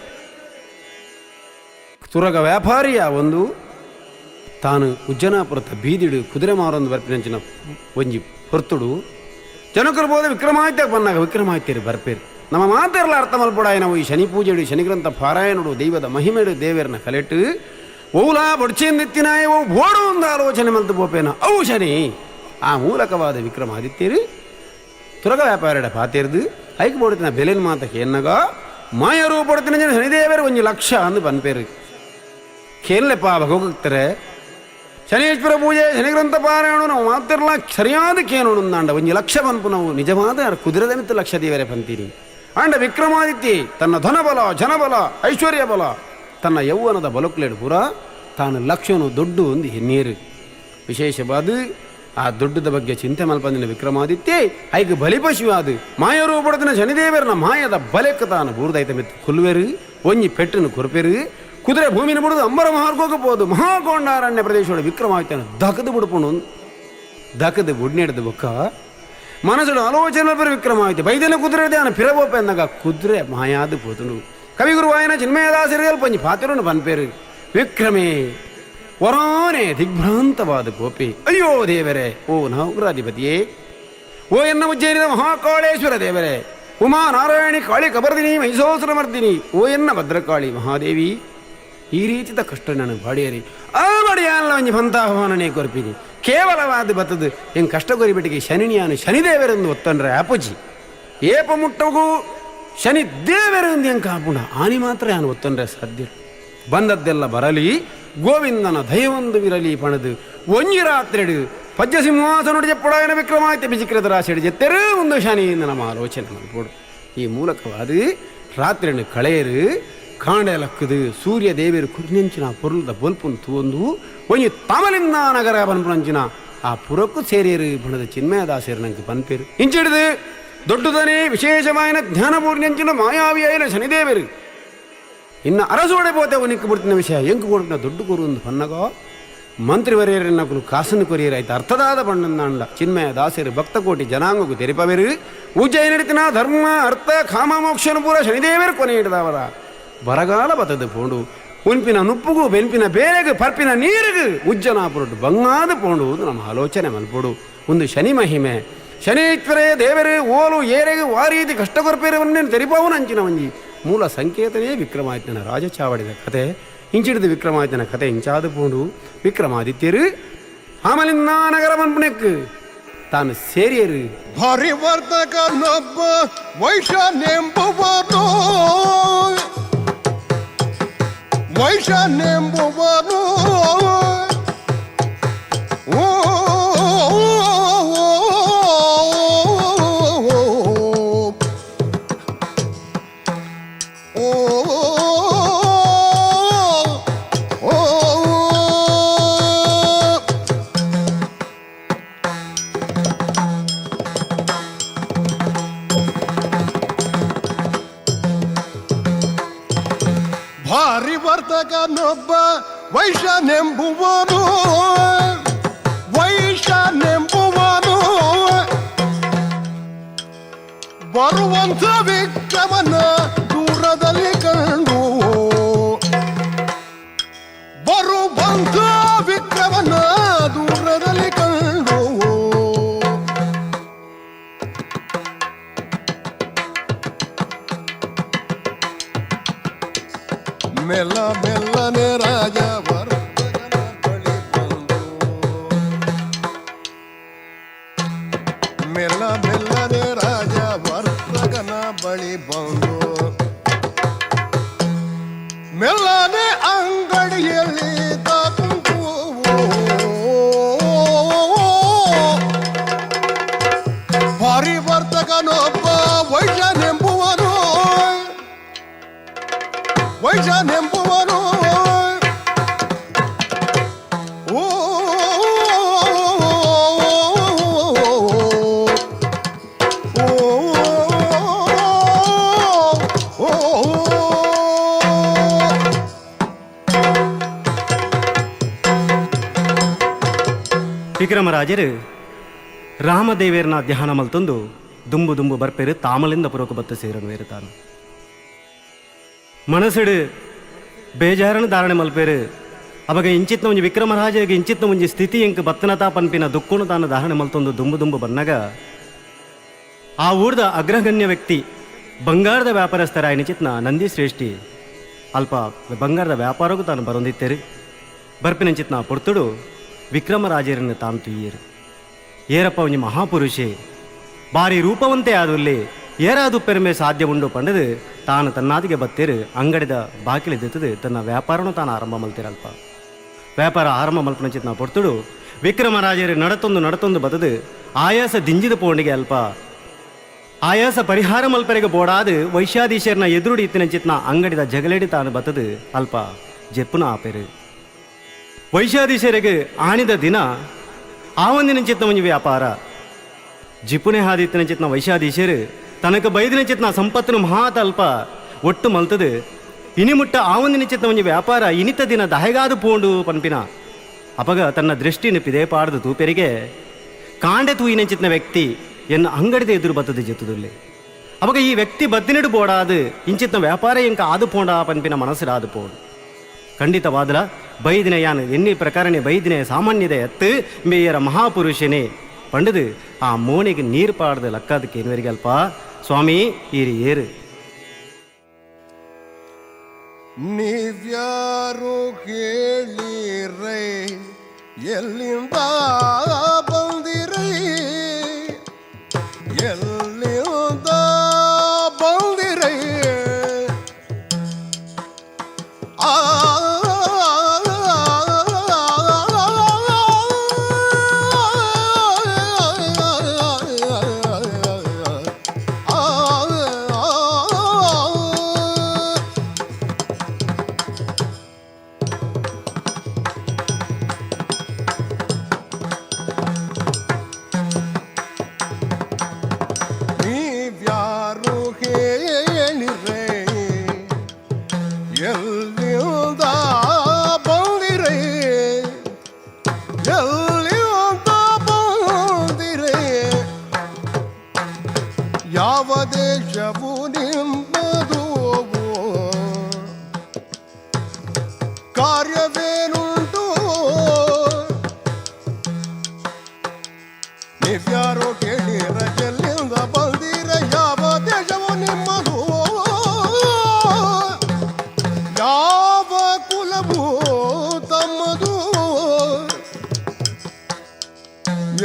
ತುರಗ ವ್ಯಾಪಾರಿಯ ಒಂದು ತಾನು ಉಜ್ಜನಾಪುರತ ಬೀದಿಡು ಕುದುರೆ ಮಾರೊಂದು ಬರ್ಪಿನಂಚಿನ ಒಂಜಿ ಹೊರ್ತುಡು ಜನಕರು ಬೋಧ ವಿಕ್ರಮಾದಿತ್ಯ ಬಂದಾಗ ವಿಕ್ರಮಾದಿತ್ಯರು ಬರ್ಪೇರು ನಮ್ಮ ಮಾತೆರ್ಲ ಅರ್ಥ ಮಲ್ಪೊಡಾಯ ನಾವು ಈ ಶನಿ ಪೂಜೆಡು ಶನಿಗ್ರಂಥ ಪಾರಾಯಣುಡು ದೈವದ ಮಹಿಮೆಡು ದೇವರನ ಕಲೆಟು ಓಲಾ ಬೊಡ್ಚೇಂದಿತ್ತಿನಾಯ ಓ ಬೋಡು ಒಂದು ಆಲೋಚನೆ ಮಲ್ತು ಪೋಪೇನ ಅವು ಶನಿ ಆ ಮೂಲಕವಾದ ವಿಕ್ರಮಾದಿತ್ಯರು ತುರಗ ವ್ಯಾಪಾರಡ ಪಾತಿರ್ದು ಐಕ್ ಬೋಡ್ತಿನ ಬೆಲೆನ್ ಮಾತಕ್ಕೆ ಎನ್ನಗ ಮಾಯ ರೂಪಡ್ತಿನ ಜನ ಶನಿದೇವರು ಒಂಜಿ ಲಕ್ಷ ಅಂದು ಪನ್ಪೇರು ಕೇನ್ಲೆಪ್ಪ ಭಗೋಗ್ತಾರೆ ಶನೀಶ್ವರ ಪೂಜೆ ಶನಿಗ್ರಂಥ ಪಾರಾಯಣ ನಾವು ಮಾತಿರ್ಲ ಸರಿಯಾದ ಕೇನೋಡು ಒಂಜಿ ಲಕ್ಷ ಪನ್ಪು ನಾವು ನಿಜವಾದ ಕುದುರೆದ ಮಿತ್ತು ಲಕ್ಷ ದೇವರೇ ಪಂತೀನಿ. ಆಂಡ ವಿಕ್ರಮಾದಿತ್ಯ ತನ್ನ ಧನಬಲ ಜನಬಲ ಐಶ್ವರ್ಯ ಬಲ ತನ್ನ ಯೌವನದ ಬಲಕ್ಲೇಡು ಪೂರ ತಾನು ಲಕ್ಷನು ದೊಡ್ಡು ಒಂದು ಎನ್ನೀರು ವಿಶೇಷವಾದ ಆ ದೊಡ್ಡದ ಬಗ್ಗೆ ಚಿಂತೆ ಮಲ್ಪಂದಿನ ವಿಕ್ರಮಾದಿತ್ಯ ಐಕ್ ಬಲಿಪಶುವಾದ ಮಾಯರೂಪಡದಿನ ಶನಿದೇವರನ ಮಾಯದ ಬಲೆಕ್ಕ ತಾನು ಬೂರ್ದೈತ ಮಿತ್ತು ಕುಲ್ವೆರು ಒಂಜಿ ಪೆಟ್ಟನು ಕೊರ್ಪೆರು ಕುದುರೆ ಭೂಮಿನ ಬಿಡುದು ಅಂಬರ ಮಹಾರ್ಗೋಗ ಪೋದು ಮಹಾಕೊಂಡಾರಣ್ಯ ಪ್ರದೇಶದ ವಿಕ್ರಮಾದಿತ್ಯನ ದಕದು ಬಿಡ್ಪುಣು ದಕದು ಬುಡ್ನೆಡ್ದು ಬೊಕ್ಕ ಮನಸ್ಸುಡು ಆಲೋಚನೆ ವಿಕ್ರಮಾಯಿತು ಬೈದನ ಕುದುರೆ ಧ್ಯಾನ ಪಿರಬೋಪೆಂದಾಗ ಕುದುರೆ ಮಾಯಾದು ಪೋತುಂಡು. ಕವಿಗುರುವಾಯನ ಚಿನ್ಮಯದಾಸರಿಯಲ್ ಪಂಜಿ ಪಾತ್ರನು ಪನ್ಪೇರು ವಿಕ್ರಮೇ ವರಾನೆ ದಿಗ್ಭ್ರಾಂತವಾದ ಗೋಪಿ. ಅಯ್ಯೋ ದೇವರೇ, ಓ ನವಗ್ರಾಧಿಪತಿಯೇ, ಓ ಎನ್ನ ಉಜ್ಜಯಿನಿದ ಮಹಾಕಾಳೇಶ್ವರ ದೇವರೇ, ಉಮಾ ನಾರಾಯಣಿ ಕಾಳಿ ಕಬರ್ದಿನಿ ಮಹಿಷಾಸುರಮರ್ದಿನಿ, ಓ ಎನ್ನ ಭದ್ರಕಾಳಿ ಮಹಾದೇವಿ, ಈ ರೀತಿದ ಕಷ್ಟ ನನಗೆ ಬಾಡಿಯರಿ ಆ ಬಡಿಯಾನ ಒಂಜಿ ಪಂತಾಹ್ವಾನನೇ ಕೊರ್ಪಿನಿ. ಕೇವಲವಾದ ಬತ್ತದು ಹೆಂಗೆ ಕಷ್ಟ ಕೊರಿಬಿಟ್ಟಿಗೆ ಶನಿನಿಯಾನು ಶನಿದೇವರೆಂದು ಒತ್ತಂಡ್ರೆ ಅಪುಜಿ ಏಪ ಮುಟ್ಟಗೂ ಶನಿ ದೇವರೆಂದು ಹೆಂಗೆ ಕಾಪುಣ ಆನಿ ಮಾತ್ರ ಯಾನು ಒತ್ತಂಡ್ರೆ ಸಾಧ್ಯ. ಬಂದದ್ದೆಲ್ಲ ಬರಲಿ, ಗೋವಿಂದನ ದಯವೊಂದು ವಿರಲಿ ಪಣದು ಒಂಜಿ ರಾತ್ರಿಡು ಪಜ್ಜ ಸಿಂಹಾಸನುಡಿ ಜಪ್ಪುಡಾಯನ ವಿಕ್ರಮಾದಿತ್ಯ ಬಿಜಿಕ್ರದ ರಾಶಿಡು ಜೆತ್ತೆರು ಒಂದು ಶನಿಯಿಂದ ನಮ್ಮ ಆಲೋಚನೆ ಮಲ್ಪೋಡು. ಈ ಮೂಲಕವಾದ ರಾತ್ರಿಯನ್ನು ಕಳೆಯರು ಕಾಂಡೆ ಲಕ್ಕದು ಸೂರ್ಯ ದೇವರು ಕುರ್ನೆಂಚಿನ ಪೊರುಲ್ದ ಬೊಲ್ಪುನ್ ತೂವೊಂದು ಒಂಜಿ ತಮಲಿಂದ ನಗರ ಪನ್ಪುನಂಚಿನ ಆ ಪುರಕ್ಕು ಸೇರಿಯರು ಬಣದ ಚಿನ್ಮಯದಾಸರು ನಂಗೆ ಪನ್ಪೇರು. ಇಂಚಿಡಿದು ದೊಡ್ಡದನೇ ವಿಶೇಷವಾಯಿನ ಜ್ಞಾನಪೂರ್ಣಂಚಿನ ಮಾಯಾವಿಯಾಯಿನ ಶನಿದೇವರು ಇನ್ನು ಅರಸೋಡೆ ಪೋತೆ ಉನಿಕ್ಕು ಬಿಡ್ತಿನ ವಿಷಯ ಎಂಕು ಕೊಡ್ತಿನ ದೊಡ್ಡ ಗುರು ಒಂದು ಪನ್ನಗ ಮಂತ್ರಿವರ್ಯರನ್ನಕುಲು ಕಾಸನ್ನು ಕೊರಿಯರ್ ಆಯ್ತು ಅರ್ಥದಾದ ಬಣ್ಣಂದಾಂಡ ಚಿನ್ಮಯ ದಾಸರು ಭಕ್ತಕೋಟಿ ಜನಾಂಗಕ್ಕೂ ತೆರಿಪವೆರು. ಉಜ್ಜಯಿನಿಡ್ತಿನ ಧರ್ಮ ಅರ್ಥ ಕಾಮ ಮೋಕ್ಷನು ಪೂರ ಶನಿದೇವರು ಕೊನೆ ಹಿಡಿದವರ ಬರಗಾಲ ಬತ್ತದ ಪೋಂಡು ಉನ್ಪಿನ ನುಪ್ಪುಗು ಬೆನ್ಪಿನ ಬೇರೆಗು ಪರ್ಪಿನ ನೀರಿಗು ಉಜ್ಜನಾಪುರಟ್ಟು ಬಂಗಾದ ಪೋಂಡು ನಮ್ಮ ಆಲೋಚನೆ ಮಲ್ಪೋಡು. ಒಂದು ಶನಿ ಮಹಿಮೆ ಶನೀಶ್ವರೇ ದೇವರೇ ಓಲು ಏರೆಗು ವಾರೀತಿ ಕಷ್ಟ ಕೊರ್ಪೇರವನ್ನೇನು ತೆರಿಪಾವನ ಅಂಚಿನ ಒಂಜಿ ಮೂಲ ಸಂಕೇತನೇ ವಿಕ್ರಮಾದಿತ್ಯನ ರಾಜಚಾವಡಿದ ಕತೆ. ಇಂಚಿಡಿದ ವಿಕ್ರಮಾದಿತ್ಯನ ಕತೆ ಇಂಚಾದ ಪೋಂಡು. ವಿಕ್ರಮಾದಿತ್ಯರು ಆಮಲಿಂದ ನಗರ ಮನ್ಪುನೆಕ್ ತಾನು ಸೇರಿಯರು. ಹರಿವರ್ಧಕನೊಬ್ಬ ವೈಶನೆಂಬುವನು ವೈಶನೆಂಬುವನು ಓ ಭಾರಿ ವರ್ತಕನೊಬ್ಬ ವೈಶನೆಂಬುವನು ವೈಶನೆಂಬುವನು ಬರುವಂಥ ವಿಕ್ರಮನ ದೂರದಲ್ಲಿ ಕಂಡು ಬರುವಂಥ ವಿಕ್ರಮನ ದೂರದಲ್ಲಿ ಕಂಡು ಮೆಲ್ಲ ಮೆಲ್ಲನೆ ರಾಜ ವರ್ತಕನ ಬಳಿ ಬಂದು ಮೆಲ್ಲ ಮೆಲ್ಲನೆ ರಾಜ ವರ್ತಕನ ಬಳಿ ಬಂದು ಮೆಲ್ಲನೆ ಅಂಗಡಿಯಲ್ಲಿ ಕುಂತು ಪರಿವರ್ತಕನೊಬ್ಬ ವೈಶ್ಯನೆಂಬುವನು ವೈಶನೆಂಬುವನು ಓ ಓ ವಿಕ್ರಮರಾಜರು ರಾಮದೇವೇರ್ನ ಧ್ಯಾನ ಮಲ್ತೊಂದು ದುಂಬು ದುಂಬು ಬರ್ಪೇರು ತಾಮಲಿಂದ ಪುರಕು ಬತ್ತ ಸೇರನು ವೇರುತ್ತಾನು. ಮನಸ್ಸುಡು ಬೇಜಾರನು ಧಾರಣೆ ಮಲ್ಪೇರು. ಅವಾಗ ಇಂಚಿತ್ನ ಒಂಜಿ ವಿಕ್ರಮರಾಜಗೆ ಇಂಚಿತ್ನ ಒಂಜಿ ಸ್ಥಿತಿ ಎಂಕ್ ಬತ್ತನತಾ ಪನ್ಪಿನ ದುಕ್ಕುನು ತಾನು ಧಾರಣೆ ಮಲ್ತೊಂದು ದುಂಬು ದುಂಬು ಬನ್ನಗ ಆ ಊರ್ದ ಅಗ್ರಗಣ್ಯ ವ್ಯಕ್ತಿ ಬಂಗಾರದ ವ್ಯಾಪಾರಸ್ಥರ ಚಿತ್ನ ನಂದಿ ಶ್ರೇಷ್ಠಿ ಅಲ್ಪ ಬಂಗಾರದ ವ್ಯಾಪಾರಕ್ಕೂ ತಾನು ಬರೊಂದಿತ್ತೇರು. ಬರ್ಪಿನ ಚಿತ್ನ ಪೊರ್ತುಡು ವಿಕ್ರಮರಾಜರನ್ನು ತಾನು ತುಯ್ಯರು. ಏರಪ್ಪ ಒಂಜಿ ಮಹಾಪುರುಷೆ ಬಾರಿ ರೂಪವಂತೆ ಆದುಲ್ಲಿ ಏರಾದು ಪೆರುಮೆ ಸಾಧ್ಯ ಉಂಡು ಪಂಡದು ತಾನು ತನ್ನಾದಿಗೆ ಬತ್ತೇರು. ಅಂಗಡಿದ ಬಾಕಿಲಿದ್ದது ತನ್ನ ವ್ಯಾಪಾರನು ತಾನು ಆರಂಭ ಮಲ್ತಿರಲ್ಪ. ವ್ಯಾಪಾರ ಆರಂಭ ಮಲ್ಪನ ಚಿತ್ನ ಪೊರ್ತುಡು ವಿಕ್ರಮರಾಜರು ನಡತೊಂದು ನಡತೊಂದು ಬತದು ಆಯಾಸ ದಿಂಜಿದ ಪೋಂಡಿಗೆ ಅಲ್ಪ ಆಯಾಸ ಪರಿಹಾರ ಮಲ್ಪರೆಗೆ ಬೋಡಾದು ವೈಶ್ಯಾಧೀಶರ್ನ ಎದುರುಡಿ ಇತ್ತಿನ ಚಿತ್ನ ಅಂಗಡಿದ ಜಗಲೆಡಿ ತಾನು ಬತದು ಅಲ್ಪ ಜೆಪ್ಪುನ ಆಪೆರು. ವೈಶ್ಯಾಧೀಶರಿಗೆ ಆಣಿದ ದಿನ ಆ ಒಂದಿನ ಚಿತ್ನ ಒಂಜಿ ವ್ಯಾಪಾರ ಜಿಪುನೆ ಹಾದಿತ್ತಿನ ಚಿತ್ನ ವೈಶ್ಯಾಧೀಶರು ತನಕ ಬೈದಿನ ಚಿತ್ನ ಸಂಪತ್ತನು ಮಹಾತಲ್ಪ ಒಟ್ಟು ಮಲ್ತದು ಇನಿಮುಟ್ಟ ಆ ಒಂದಿನ ಚಿತ್ನ ಒಂಜಿ ವ್ಯಾಪಾರ ಇನಿತ ದಿನ ದಹೆಗಾದು ಪೋಂಡು ಪನ್ಪಿನ ಅಪಗ ತನ್ನ ದೃಷ್ಟಿನ ಪಿದೆ ಪಾಡದು ತೂಪೆರಿಗೆ ಕಾಂಡೆ ತೂಯಿನ ಚಿತ್ನ ವ್ಯಕ್ತಿ ಎನ್ನ ಅಂಗಡಿದ ಎದುರು ಬತ್ತದ ಜೆತ್ತುದುಲ್ಲೆ. ಅವಾಗ ಈ ವ್ಯಕ್ತಿ ಬತ್ತಿನಿಡು ಬೋಡಾದು ಇಂಚಿತ್ತ ವ್ಯಾಪಾರ ಎಂಕ ಆದು ಪೋಂಡ ಪನ್ಪಿನ ಮನಸ್ಸಿರಾದು ಪೋಡು. ಖಂಡಿತವಾದಲ ಬೈದಿನ ಯಾನ್ ಎನ್ನಿ ಪ್ರಕಾರನೆ ಬೈದಿನ ಸಾಮಾನ್ಯದ ಎತ್ತು ಮೇಯರ ಮಹಾಪುರುಷನೇ ಪಂಡದು ಆ ಮೋನೆಗೆ ನೀರು ಪಾಡ್ದು ಲಕ್ಕಾದಕ್ಕೆ ಏನುವರಿಗಲ್ಪ ಸ್ವಾಮಿ ಈರಿ ಏರು. ನೀವ್ಯಾರು ಕೇಳಿರೈ, ಎಲ್ಲಿಂದ ಬಂದಿರೈ, ಎಲ್ಲಿಂದ ಬಂದಿರೈ? ಆ ನೀವ್ಯಾರು ಹೇಳಿರೈ, ಎಲ್ಲಿಂದ ಬಂದಿರೈ, ಎಲ್ಲಿಂದ ಬಂದಿರೈ? ಯಾವ ದೇಶವು ನಿಮ್ಮದು, ಕಾರ್ಯವೇನುಂಟು? ನೀವ್ಯಾರೋ ಕೇಳಿರ, ಎಲ್ಲಿಂದ ಬಂದಿರ, ಯಾವ ದೇಶವು ನಿಮ್ಮದು, ಯಾವ ಕುಲವು ತಮ್ಮದು,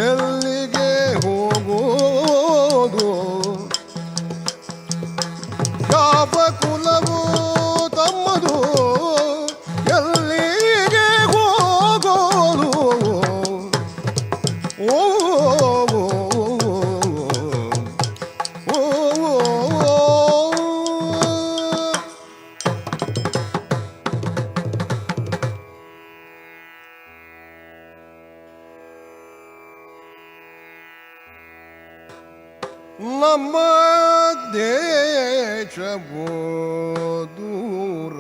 ಎಲ್ಲಿಗೆ ಹೋಗೋದು? ಯಾವ ಕುಲವು ತಮ್ಮದು, ಎಲ್ಲಿಗೆ ಹೋಗೋದು? ಓ ಓ ಓ ಓ. ನಮ್ಮ ದೇಶವು ದೂರ,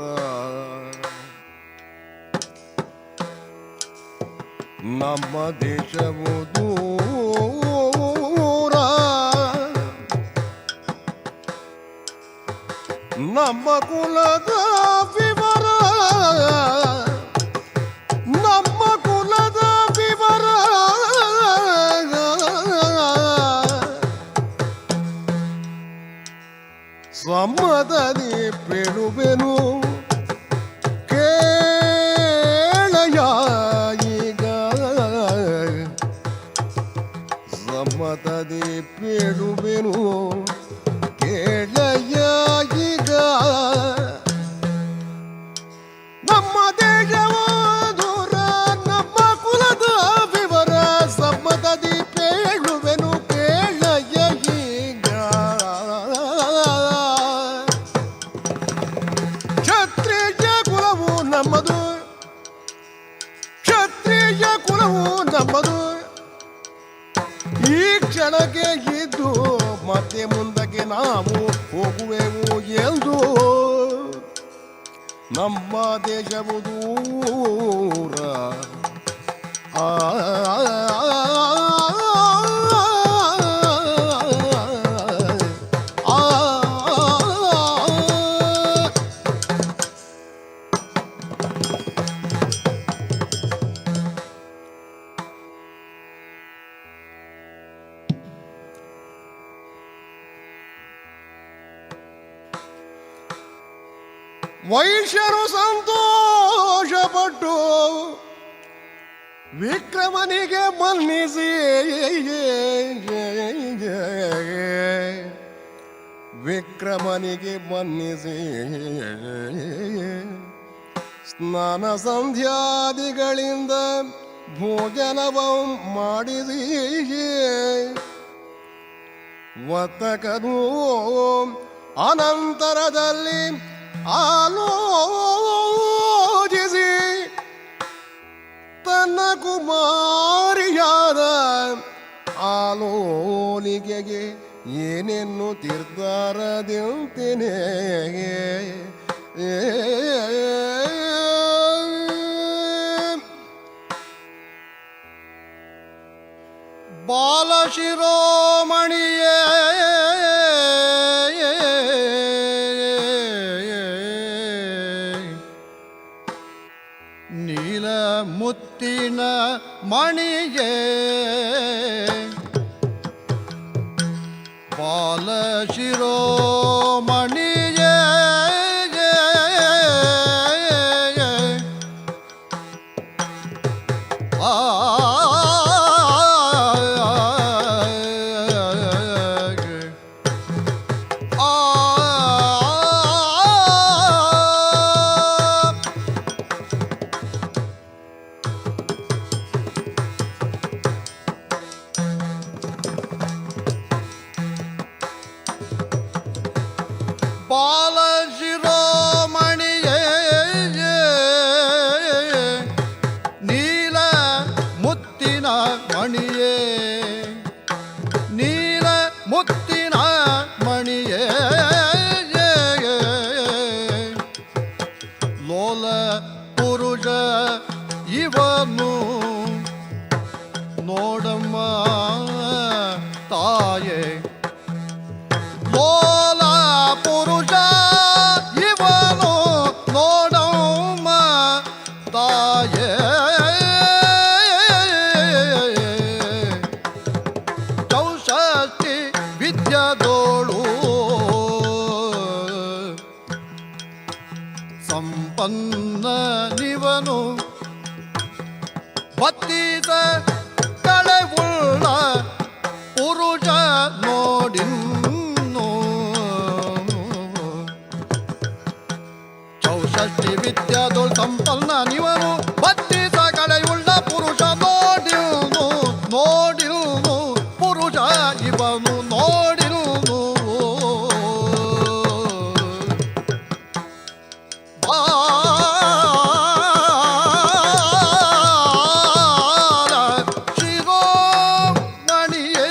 ನಮ್ಮ ದೇಶವು ದೂರ, ನಮ್ಮ ಕುಲದ ವಿವರ, ನಮ್ಮ ಕುಲದ ವಿವರ ಸಮ್ಮತದಿ ಪೆಡುವೆನು ಕೇಳಯ ಈಗ, ಸಮ್ಮತದಿ ಪೆಡುವೆನು ಕೇಳಯ ಈಗ. ನಮ್ಮ ದೇಶವು ದೂರ, ನಮ್ಮ ಕುಲದ ವಿವರ ಸಮ್ಮತದಿ ಪೇಳುವೆನು ಕೇಳಯ ಈಗ. ಕ್ಷತ್ರಿಯ ಕುಲವು ನಮ್ಮದು, ಕ್ಷತ್ರಿಯ ಕುಲವು ನಮ್ಮದು. ಈ ಕ್ಷಣಕ್ಕೆ ಇದ್ದು ಮತ್ತೆ ಮುಂದಕ್ಕೆ ನಾವು ಹೋಗುವೆವು ಎಂದು. ನಮ್ಮ ದೇಶವು ದೂರ, ಆ ಆ, ಆ. ವೈಶ್ಯರು ಸಂತೋಷಪಟ್ಟು ವಿಕ್ರಮನಿಗೆ ಮನ್ನಿಸಿ, ವಿಕ್ರಮನಿಗೆ ಮನ್ನಿಸಿ ಸ್ನಾನ ಸಂಧ್ಯಾದಿಗಳಿಂದ ಭೋಜನವ ಮಾಡಿಸಿ ವತಕನು ಅನಂತರದಲ್ಲಿ ಆಲೋಚಿಸಿ ತನ್ನ ಕುಮಾರಿಯಾದ ಆಲೋಲಿಕೆಗೆ ಏನೆನ್ನು ತೀರ್ತಾರದಿಂತೇನೆ. ಬಾಲಶಿರೋಮಣಿಯೇ ನೀಲ ಮುತ್ತಿನ ಮಣಿಯೇ ಬಾಲಶಿರೋಮಣಿಯೇ ಆ ಬಾಲಶಿರೋಮಣಿಯೇ ನೀಲ ಮುತ್ತಿನ ಮಣಿಯೇ ನೀಲ ಮುತ್ತಿನ ಮಣಿಯೇ ಲೋಲ ಪುರುಷ ಇವನು ನೋಡಮ್ಮ ತಾಯೇ ಲೋಲ ಪುರುಷ ಇವನು ನೋಡಮ್ಮ ತಾಯೇ ಚೌಷಷ್ಟಿ ವಿದ್ಯದೋಳು ಸಂಪನ್ನ ನಿವನು ಬತ್ತೀಸ ಕಳೆವುಳ್ಳ ಪುರುಷ ನೋಡಿನ್ನು ಚೌಷಷ್ಟಿ ವಿದ್ಯಾದೋಳ್ ಸಂಪನ್ನ ನಿವನು ಬತ್ತೀಸ ಕಳೆಯುಳ್ಳ ಪುರುಷ ನೋಡಿಲ್ನು ನೋಡಿಲ್ನು ಪುರುಷ ಇವನು ನೋಡಿಲ್ನು ಬಾಲ ಶಿರೋಮಣಿಯೇ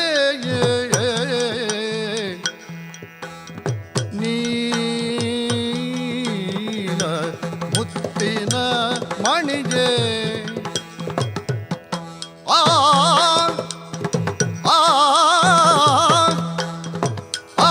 ನೀಲ ಮುತ್ತಿನ ಮಣಿಯೇ ಆ ಆ ಆ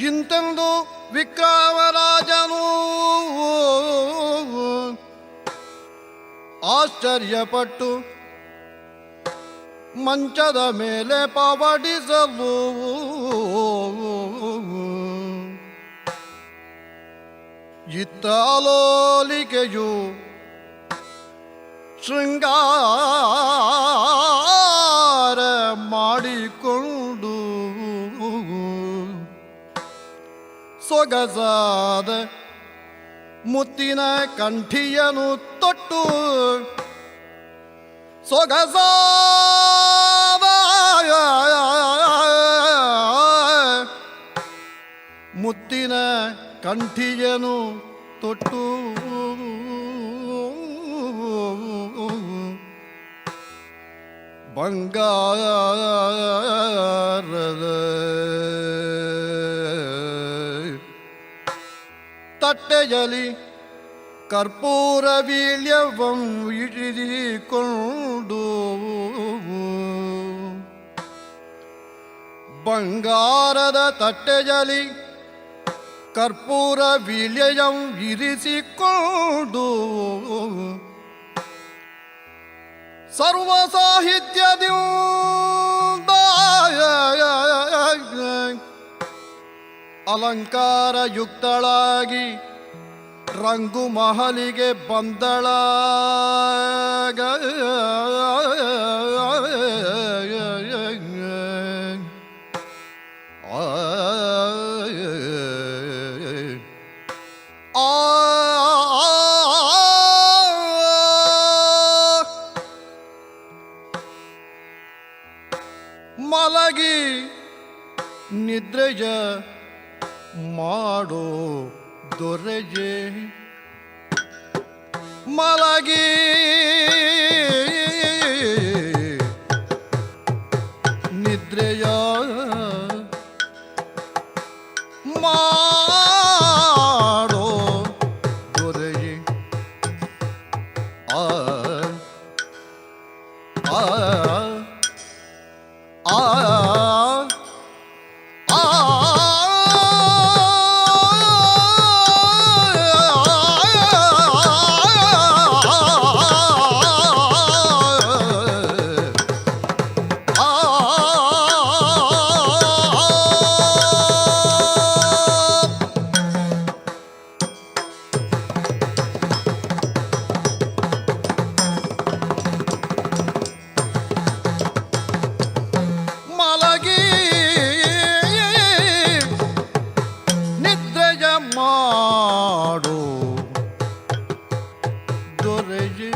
ಇಂತೆಂದು ವಿಕ್ರಮರಾಜನು ಆಶ್ಚರ್ಯಪಟ್ಟು ಮಂಚದ ಮೇಲೆ ಪವಡಿಸಲು ಇತ್ತಾಲೋಲಿಕೆಯು ಶೃಂಗಾರ ಮಾಡಿಕೊಂಡು ಸೊಗಸಾದ ಮುತ್ತಿನ ಕಂಠಿಯನು ತೊಟ್ಟು ಸೊಗಸಾದ ಮುತ್ತಿನ ಕಂಠಿಯನು ತೊಟ್ಟು ಬಂಗಾರದ ತಟ್ಟೆಯಲಿ ಕರ್ಪೂರ ವೀಳ್ಯವಂ ಇಡಿದುಕೊಂಡು ಬಂಗಾರದ ತಟ್ಟೆಯಲಿ ಕರ್ಪೂರ ವೀಳ್ಯಂ ಇರಿಸಿಕೊಂಡು ಸರ್ವ ಸಾಹಿತ್ಯದಿಂದ ಅಲಂಕಾರಯುಕ್ತಳಾಗಿ ರಂಗು ಮಹಲಿಗೆ ಬಂದಳಾಗ ಆ ಮಲಗಿ ನಿದ್ರೆಯ ಮಾಡೋ ದೊರೆಯೇ ಮಲಗಿ ದೊರೆಯೇ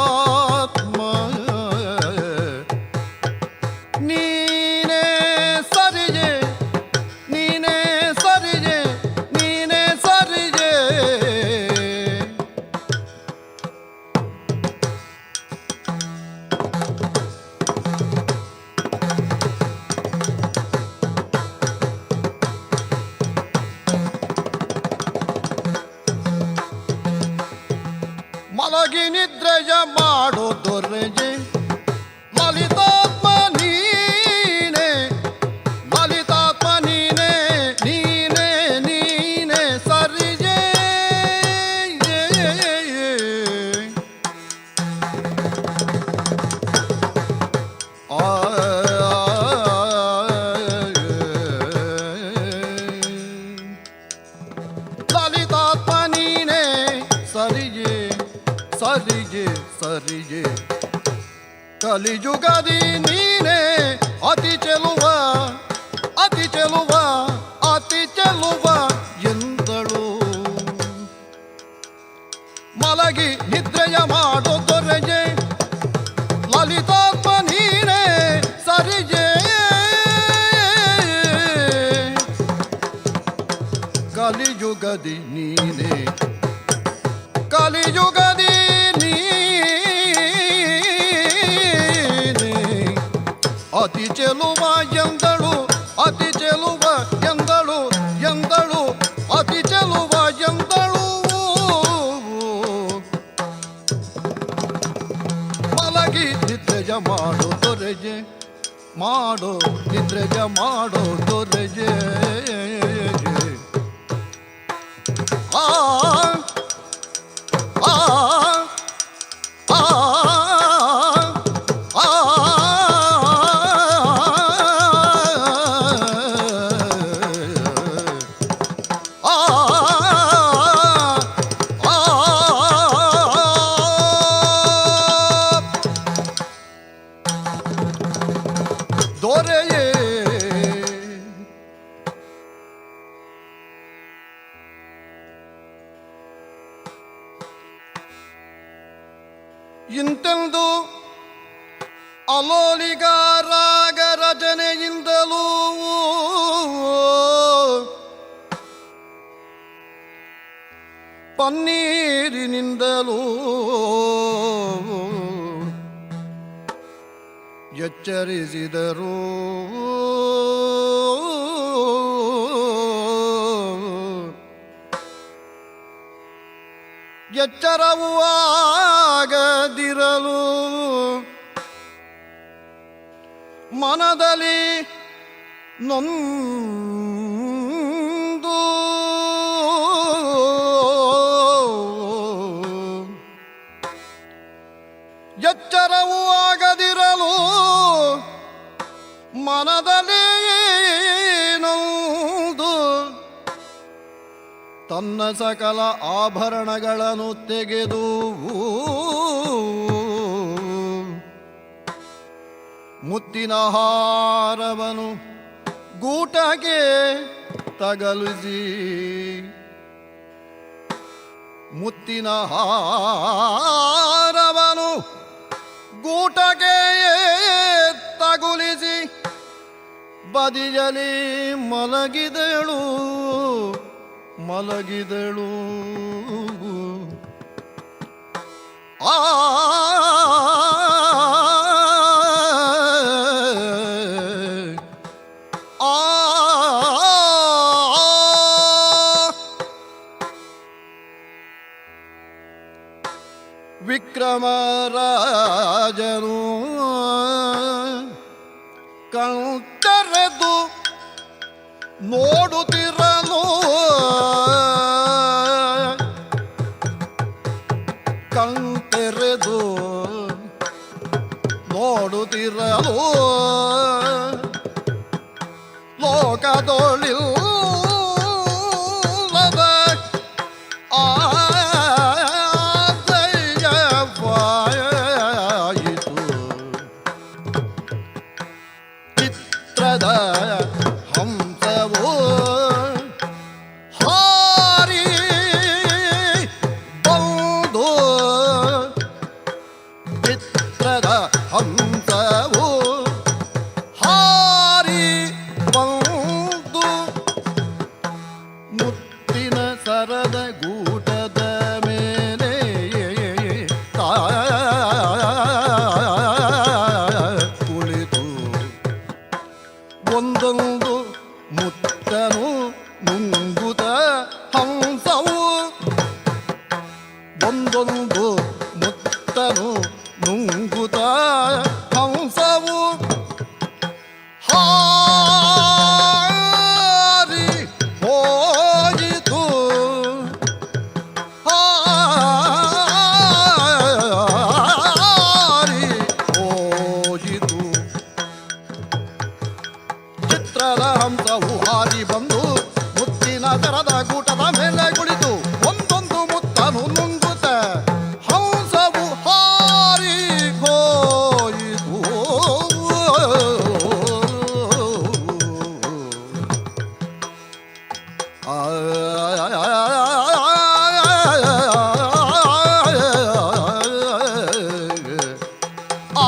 ಲಲಿತಾತ್ಮ ನೀನೇ ಸರಿಯೇ ನೀನೇ ಸರಿಯೇ ನೀನೇ ಸರಿಯೇ. ಮಲಗಿ ನಿದ್ರೆಯ ಮಾಡೋ ದೊರೆಯೇ ಲಲಿತಾತ್ಮ ನೀನೇ ಲಲಿತಾತ್ಮ ನೀನೇ ನೀನೇ ನೀನೇ ಸರಿಯೇ. ಆ ಲಲಿತಾತ್ಮ ನೀನೇ ಸರಿಯೇ ಸರಿಯೇ ಸರಿಯೇ. ಕಲಿಯುಗದಿ ನೀನೇ ಅತಿ ಚೆಲುವ ಅತಿ ಚೆಲುವ ಅತಿ ಚೆಲುವ ಎಂದಳು. ಮಲಗಿ ನಿದ್ರೆಯ ಮಾಡೋ ದೊರೆಯೇ ಲಲಿತಾತ್ಮ ನೀನೇ ಸರಿಯೇ. ಕಲಿಯುಗದಿ ನೀನೇ ಕಲಿಯುಗದಿ ನೀನೇ ಅತಿ ಚೆಲುವ ಎಂದಳು ಅತಿ ಚೆಲುವ ಎಂದಳು ಎಂದಳು ಅತಿ ಚೆಲುವ ಎಂದಳು. ಮಲಗಿ ನಿದ್ರೆಯ ಮಾಡೋ ದೊರೆಯೇ ಮಾಡೋ ನಿದ್ರೆಯ ಮಾಡೋ ದೊರೆಯೇ. ಆ ಆ ಆ ಆ ಆ ಆ ದೊರೆಯೇ. ಇಂತೆಂದು ಅಲೋಲಿಗ ರಾಗ ರಚನೆಯಿಂದಲೂ ಪನ್ನೀರಿನಿಂದಲೂ ಎಚ್ಚರಿಸಿದರು. ಎಚ್ಚರವೂ ಆಗದಿರಲು ಮನದಲ್ಲಿ ನೊಂದು ಎಚ್ಚರವೂ ಆಗದಿರಲು ಮನದಲ್ಲಿ ನೊಂದು ತನ್ನ ಸಕಲ ಆಭರಣಗಳನ್ನು ತೆಗೆದು ಮುತ್ತಿನ ಹಾರವನು ಗೂಟಗೆ ತಗಲಿಸಿ ಮುತ್ತಿನ ಹಾರವನು ಗೂಟಗೆ ತಗುಲಿಸಿ ಬದಿಯಲಿ ಮಲಗಿದಳು ಮಲಗಿದಳು. ಆ ಆ ವಿಕ್ರಮರಾಜನು ಕಣ್ತೆರೆದು ನೋಡುತ್ತಿರಲು ಕಣ್ತೆರೆದು ನೋಡುತ್ತಿರಲು ಲೋಕದೊಳಿಲ್ಲದ ಆದಯವಾಯಿತು. ಚಿತ್ರದ ಹಂಸವು. ಹಾ. ಸರದ ಗೂಟದ ಮೇಲೆ ಕುಳಿತು ಒಂದೊಂದು ಮುತ್ತನು ನುಂಗುತ ಹಂಸವು, ಒಂದೊಂದು ಮುತ್ತನು ನುಂಗುತ ಹಂಸವು ಹಾರಿ ಹೋಯಿತು, ಹಾರಿ ಹೋಯಿತು. ಚಿತ್ರದ ಹಂಸವು ಹಾರಿ ಬಂದು ಮುತ್ತಿನ ಸರದ ಗೂಟದ ಮೇಲೆ ಕುಳಿತು ಒಂದೊಂದು ಮುತ್ತನು ನುಂಗುತ್ತ ಹಂಸವು ಹಾರಿ ಹೋಯಿತು. ಆ ಆ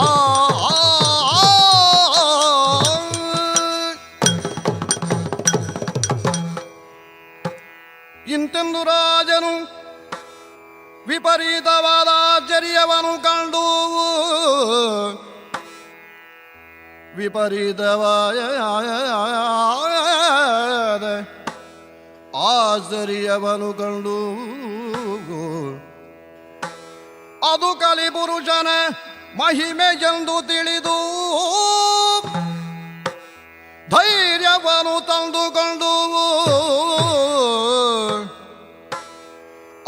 ಇಂತೆಂದು ರಾಜನು ವಿಪರೀತವಾದ ಆಶ್ಚರ್ಯವನ್ನು ಕಂಡು, ವಿಪರೀತವಾದ ಆಶ್ಚರ್ಯವನ್ನು ಕಂಡು, ಅದು ಕಲಿಪುರುಷನ ಮಹಿಮೆ ಎಂದು ತಿಳಿದು ಧೈರ್ಯವನ್ನು ತಂದುಕೊಂಡು,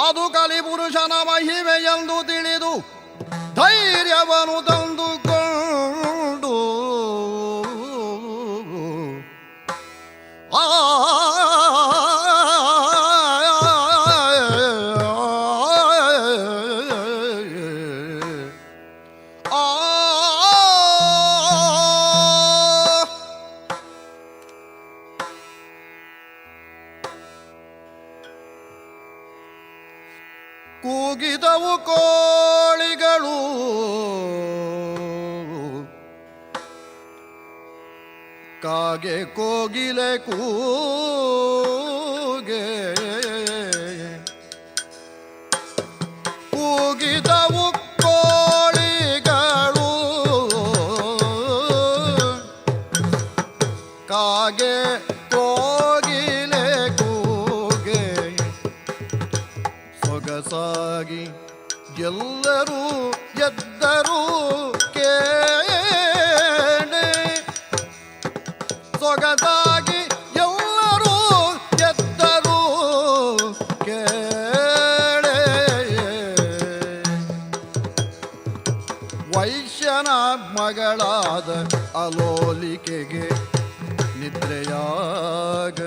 ಅದು ಕಲಿಪುರುಷನ ಮಹಿಮೆ ಎಂದು ತಿಳಿದು ಧೈರ್ಯವನ್ನು ತಂದುಕೊಂಡು ಆ ಆ ಕೂಗಿದವು ಕೋಳಿಗಳು, ಕಾಗೆ ಕೋಗಿಲೆ ಕೂಗೆ, ಕೂಗಿದವು ಕೋಳಿಗಳು, ಕಾಗೆ ಕೋಗಿಲೆ ಕೂಗೆ. ಸೊಗಸಾಗಿ ಎಲ್ಲರೂ ಎದ್ದರು ಕೇಳೆ, ಸೊಗಸಾಗಿ ಎಲ್ಲರೂ ಎದ್ದರು ಕೇಳೆ. ವೈಶ್ಯನ ಮಗಳಾದ ಅಲೋಲಿಕೆಗೆ ನಿದ್ರೆಯಾಗ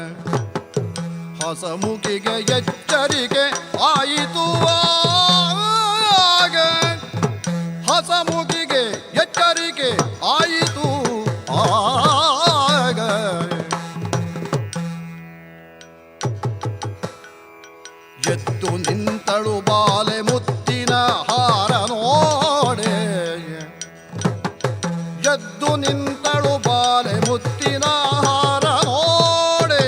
ಹಸಮುಖಿಗೆ ಎಚ್ಚರಿಕೆ ಆಯಿತು ಆಗ, ಹಸಮುಖಿಗೆ ಎಚ್ಚರಿಕೆ ಆಯಿತು ಆಗ. ಎದ್ದು ನಿಂತಳು ಬಾಲೆ ಮುತ್ತಿನ ಹಾರ ನೋಡೆ, ಎದ್ದು ನಿಂತಳು ಬಾಲೆ ಮುತ್ತಿನ ಹಾರ ನೋಡೆ,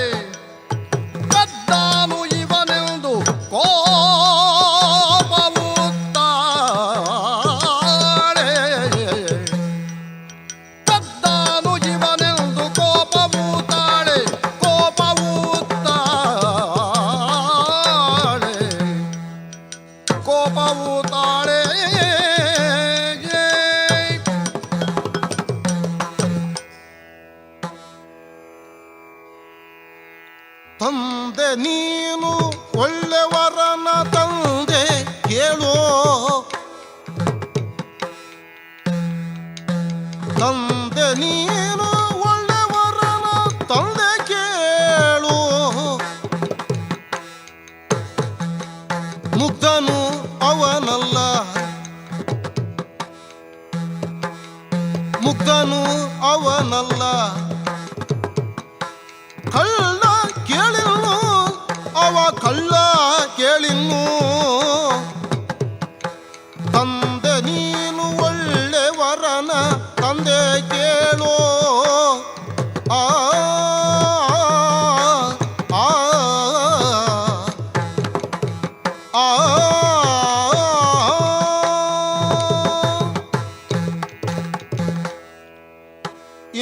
ಕದ್ದಾನು ಇವನೆಂದು ಕೋಪವು ತಾಳೆ, ಕದ್ದಾನು ಇವನೆಂದು ಕೋಪವು ತಾಳೆ, ಕೋಪವು ತಾಳೆ, ಕೋಪವು ತಾಳೆ. ತಂದೆ ನೀನು ಒಳ್ಳೆವರನ ತಂದೆ ಕೇಳೋ, ತಂದೆ ನೀನು ಒಳ್ಳೆವರನ ತಂದೆ ಕೇಳು, ಮುಗ್ಧನು ಅವನಲ್ಲ, ಮುಗ್ಧನು ಅವನಲ್ಲ. ಕಳ್ಳ ಕೇಳಿನ್ನು ಅವ ಕಳ್ಳ ಕೇಳಿನ್ನು, ತಂದೆ ನೀನು ಒಳ್ಳೆವರನ ತಂದೆ ಕೇಳೋ. ಆ ಆ. ಆ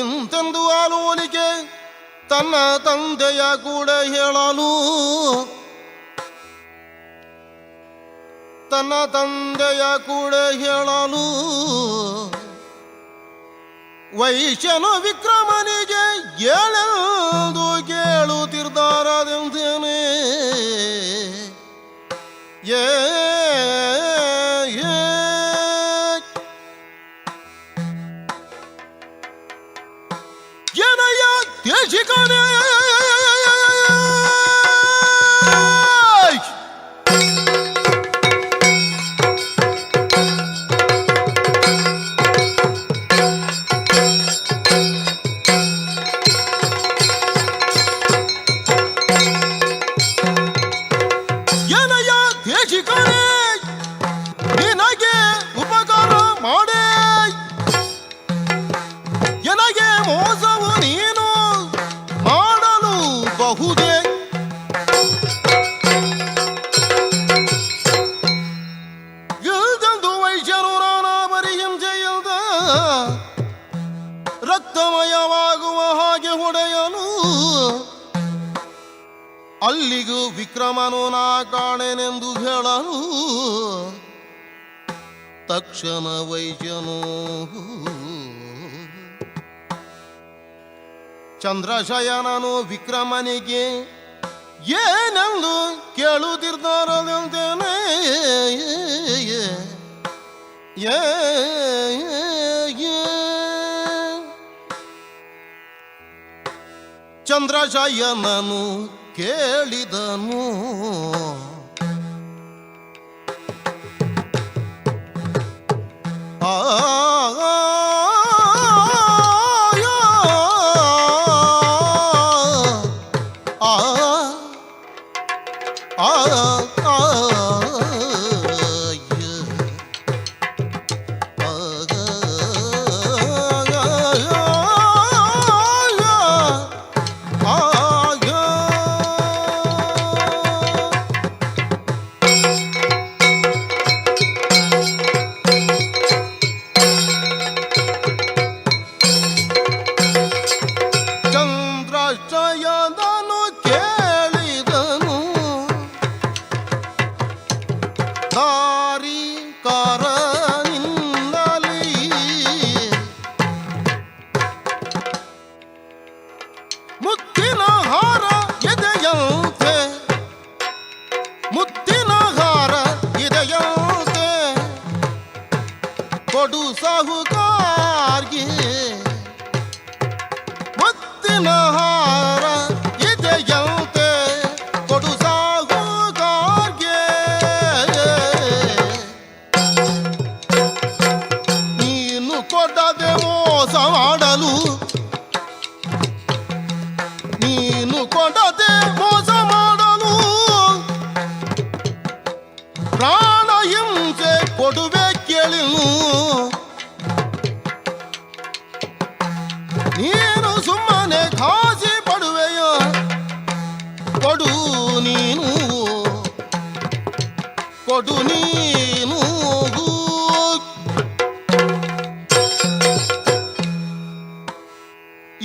ಇಂತೆಂದು ಆಲೋಲಿಕೆ ತನ್ನ ತಂದೆಯ ಕೂಡ ಹೇಳಲು, ತನ್ನ ತಂದೆಯ ಕೂಡ ಹೇಳಲು ವೈಶ್ಯನು ವಿಕ್ರಮನಿಗೆ ಏಳೆಂದು ಕೇಳುತ್ತಿದ್ದಾರದೆಂದೇನೆ. ಏ ಏನಯ್ಯ ದೇಶಿಕನೇ, ಏನಯ್ಯ ದೇಶಿಕನೇ, ನಿನಗೆ ಉಪಕಾರ ಮಾಡೇ ಎನಗೆ ಮೋಸವು ನೀನು ಮಾಡಲು ಬಹುದೇ? ಇಲ್ದೆಂದು ವೈಶ್ಯರು ನಾನಾ ಬರಿ ಹಿಂಸೆಯಿಲ್ದ ರಕ್ತಮಯವಾಗುವ ಹಾಗೆ ಹೊಡೆಯಲು ಅಲ್ಲಿಗೂ ವಿಕ್ರಮನು ನಾ ಕಾಣೆನೆಂದು ಹೇಳಲು ತಕ್ಷಣ ವೈಶ್ಯನು ಚಂದ್ರಶಯನನು ವಿಕ್ರಮನಿಗೆ ಏನೆಂದು ಕೇಳುತ್ತಿದ್ದಾರದಂತೇನೆ. ಏ ಚಂದ್ರಶಯನನು ಕೇಳಿದನು, ಆ ಆ ಆ ಆ ಚಂದ್ರಶಯನನು ಕೇಳಿದನು, ದಾರಿ ಕಾರ ನಿನ್ನಲಿ ಮುತ್ತಿನ ಹಾರ ಎದೆಯಂತೆ, ಮುತ್ತಿನ ಹಾರ ಇದೆಯಂತೆ ಕೊಡು ಸಾಹುಕಾರ್ಗೆ, ಮುತ್ತಿನ ಹಾರ ಇದೆಯಂತೆ ಕೊಡು ಸಾಹುಕಾರ್ಗೆ. ನೀನು ಕೊಡದೆ ಮೋಸ ಮಾಡಲು, ನೀನು ಕೊಡದೆ ಮೋಸ ಮಾಡಲು ಪ್ರಾಣ ಹಿಂಸೆ ಕೊಡುವೆ ಕೇಳಿನು. ನೀನು ಸುಮ್ಮನೆ ಕಾಸಿ ಪಡುವೆಯ, ಕೊಡು ನೀನು, ಕೊಡು ನೀನು.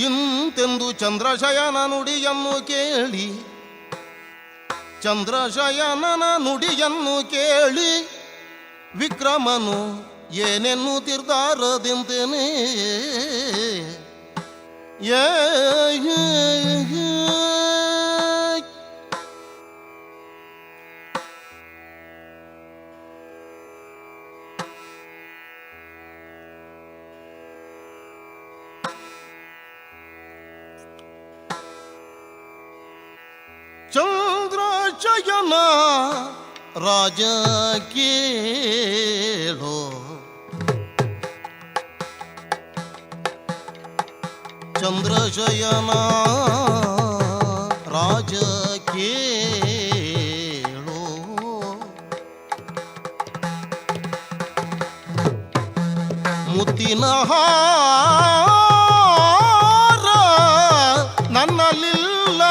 ಇಂತೆಂದು ಚಂದ್ರಶಯನ ನುಡಿಯನ್ನು ಕೇಳಿ, ಚಂದ್ರಶಯನನ ನುಡಿಯನ್ನು ಕೇಳಿ ವಿಕ್ರಮನು ಏನೆನ್ನುತ್ತಿದ್ದಾರದಿಂತೇನೆ. ಏ ಚಂದ್ರಶಯನ ರಾಜ ಕೇಳೋ, ಚಂದ್ರಶಯನ ರಾಜ ಕೇಳೋ, ಮುತ್ತಿನ ಹಾರ ನನ್ನಲ್ಲಿಲ್ಲ,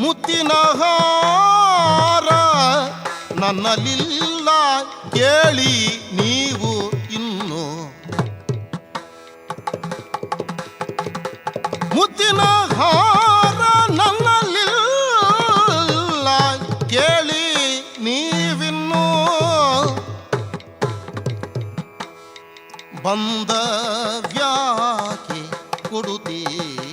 ಮುತ್ತಿನ ಹಾರ ನನ್ನಲಿಲ್ಲ ಕೇಳಿ ನೀವು ಇನ್ನು. ಮುತ್ತಿನ ಹಾರ ನನ್ನಲಿಲ್ಲ ಕೇಳಿ ನೀವಿನ್ನು. ಬಂದ ವ್ಯಾಕೆ ಕೊಡುತ್ತೀರಿ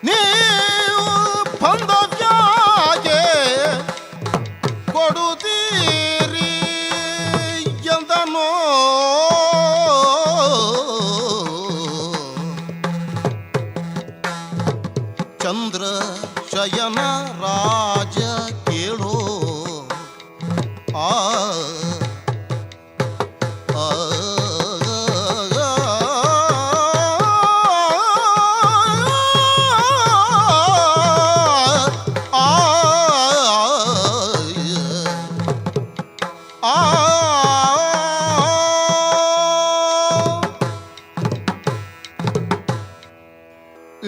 ನೀವು, ಬಂದ ವ್ಯಾಕೆ ಕೊಡುತ್ತೀರಿ ಎಂದನೋ. ಚಂದ್ರ ಶಯನ ರಾಜ ಕೇಳೋ ಆ ಆ ಆ ಆ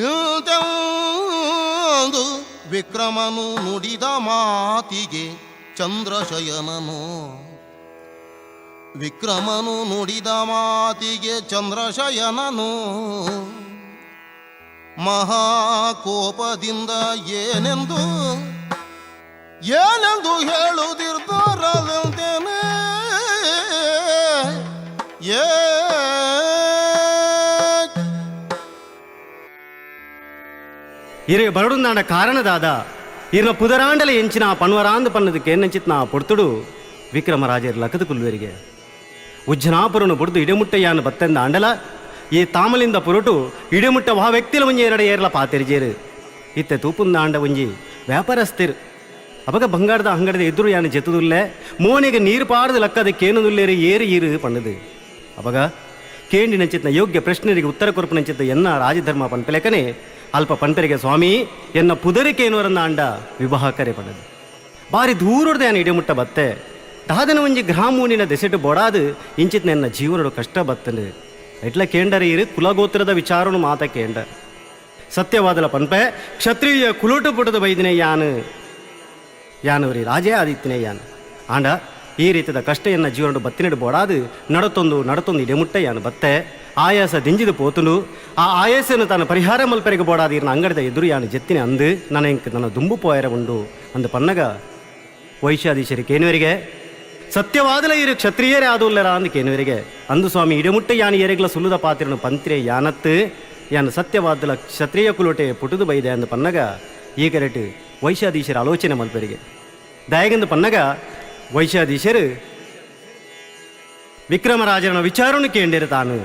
ಇಂತೆಂದು ವಿಕ್ರಮನು ನುಡಿದ ಮಾತಿಗೆ ಚಂದ್ರಶಯನನು, ವಿಕ್ರಮನು ನುಡಿದ ಮಾತಿಗೆ ಚಂದ್ರಶಯನನು ಮಹಾಕೋಪದಿಂದ ಏನೆಂದು ಏನೆಂದು ಹೇಳುತ್ತಿರ್ದರದಂತೇನೆ ಏ. ಇರೆ ಬರಡುಂದಾಂಡ ಕಾರಣದಾದ ಇರ್ನ ಪುದರಾಂಡಲ ಎಂಚಿನ ಪನ್ವರಾಂದು ಪನ್ನದಕ್ಕೆ ಎನ್ನಂಚಿತ್ನ ಪೊಡ್ತುಡು ವಿಕ್ರಮರಾಜರ್ ಲಕದ ಕುಲ್ವೆರಿಗೆ ಉಜ್ಜನಾಪುರನು ಬುಡ್ದು ಇಡೆಮುಟ್ಟಯ್ಯಾನು ಬತ್ತೆಂದ ಆಂಡಲ ಈ ತಾಮಲಿಂದ ಪುರಟು ಇಡೆಮುಟ್ಟ ವಾ ವ್ಯಕ್ತಿಲ ಒಂಜಿ ಎರಡ ಏರ್ಲ ಪಾತೆರಿಜೇರು. ಇತ್ತೆ ತೂಪುಂದ ಆಂಡ ಒಂಜಿ ವ್ಯಾಪಾರಸ್ಥಿರ್ ಅಪಗ ಬಂಗಾರದ ಅಂಗಡಿದ ಎದುರು ಯಾನು ಜೆತ್ತುದುಲ್ಲೆ ಮೋನೆಗೆ ನೀರು ಪಾಡದು ಲಕ್ಕದ ಕೇನುದುಲ್ಲೇರು ಏರು ಈರು ಪಣ್ಣದು. ಅಪಗ ಕೇಂಡಿ ನಂಚಿತ್ನ ಯೋಗ್ಯ ಪ್ರಶ್ನೆರಿಗೆ ಉತ್ತರ ಕೊರಪು ನಂಚಿತ್ತ ಎನ್ನ ರಾಜಧರ್ಮ ಪನ್ಪೆಲೆಕನೆ ಅಲ್ಪ ಪನ್ಪೆರಿಗೆ ಸ್ವಾಮಿ ಎನ್ನ ಪುದರಿಕೇನುವರನ್ನ ಆಂಡ ವಿವಾಹ ಕರೆ ಪಣ್ಣದು. ಬಾರಿ ದೂರೊಡ್ದು ಯಾನು ಇಡೆಮುಟ್ಟ ಬತ್ತೆ ದಾದನ ಒಂಜಿ ಗ್ರಾಮೂನಿನ ದೆಸೆಟು ಬೊಡಾದು ಇಂಚಿತ್ನ ಎನ್ನ ಜೀವನಡು ಕಷ್ಟ ಬತ್ತಂಡು ಎಟ್ಲ ಕೇಂಡರ ಇರು ಕುಲಗೋತ್ರದ ವಿಚಾರನು ಮಾತ ಕೇಂಡ ಸತ್ಯವಾದಲ ಪನ್ಪೆ ಕ್ಷತ್ರಿಯ ಕುಲೋಟು ಪುಟದ ಬೈದಿನ ಯಾನು ಯಾನವರಿ ರಾಜೇ ಆದಿತ್ಯನೇ ಯಾನು ಆಂಡ ಈ ರೀತಿಯ ಕಷ್ಟ ಎನ್ನ ಜೀವನಡು ಬತ್ತಿನಡು ಬೋಡಾದು ನಡತೊಂದು ನಡತೊಂದು ಇಡೆಮುಟ್ಟ ಯಾನು ಬತ್ತೆ ಆಯಾಸ ದಿಂಜಿದು ಪೋತುಂಡು ಆ ಆಯಾಸನು ತಾನು ಪರಿಹಾರ ಮಲ್ಪೆರೆಗೆ ಬೋಡಾದ ಇರ್ನ ಅಂಗಡಿದ ಎದುರು ಯಾನು ಜೆತ್ತಿನ ಅಂದು ನನ್ನ ಇಂಕ್ ನನ್ನ ದುಂಬು ಪೋಯರ ಉಂಡು ಅಂದು ಪನ್ನಗ ವೈಶ್ಯಾಧೀಶರಿ ಕೇನುವರಿಗೆ ಸತ್ಯವಾದಲ ಇರು ಕ್ಷತ್ರಿಯರೇ ಆದುಲ್ಲರ ಅಂದು ಕೇನುವರಿಗೆ ಅಂದು ಸ್ವಾಮಿ ಇಡೆಮುಟ್ಟ ಯಾನು ಎರೆಗ್ಲ ಸುಲ್ಲುದ ಪಾತಿರನು ಪಂತ್ರೆ ಯಾನತ್ತು ಯಾನು ಸತ್ಯವಾದಲ ಕ್ಷತ್ರಿಯ ಕುಲೋಟೆ ಪುಟುದು ಬೈದೆ ಅಂದು ಪನ್ನಗ ಈ ಕರೆಟು ವೈಶ್ಯಾಧೀಶರ ಆಲೋಚನೆ ಮಲ್ಪೆರಿಗೆ ದಯಗೆಂದು ಪನ್ನಗ ವೈಶ್ಯಾಧೀಶರು ವಿಕ್ರಮರಾಜರನ ವಿಚಾರನು ಕೇಂಡಿರ ತಾನು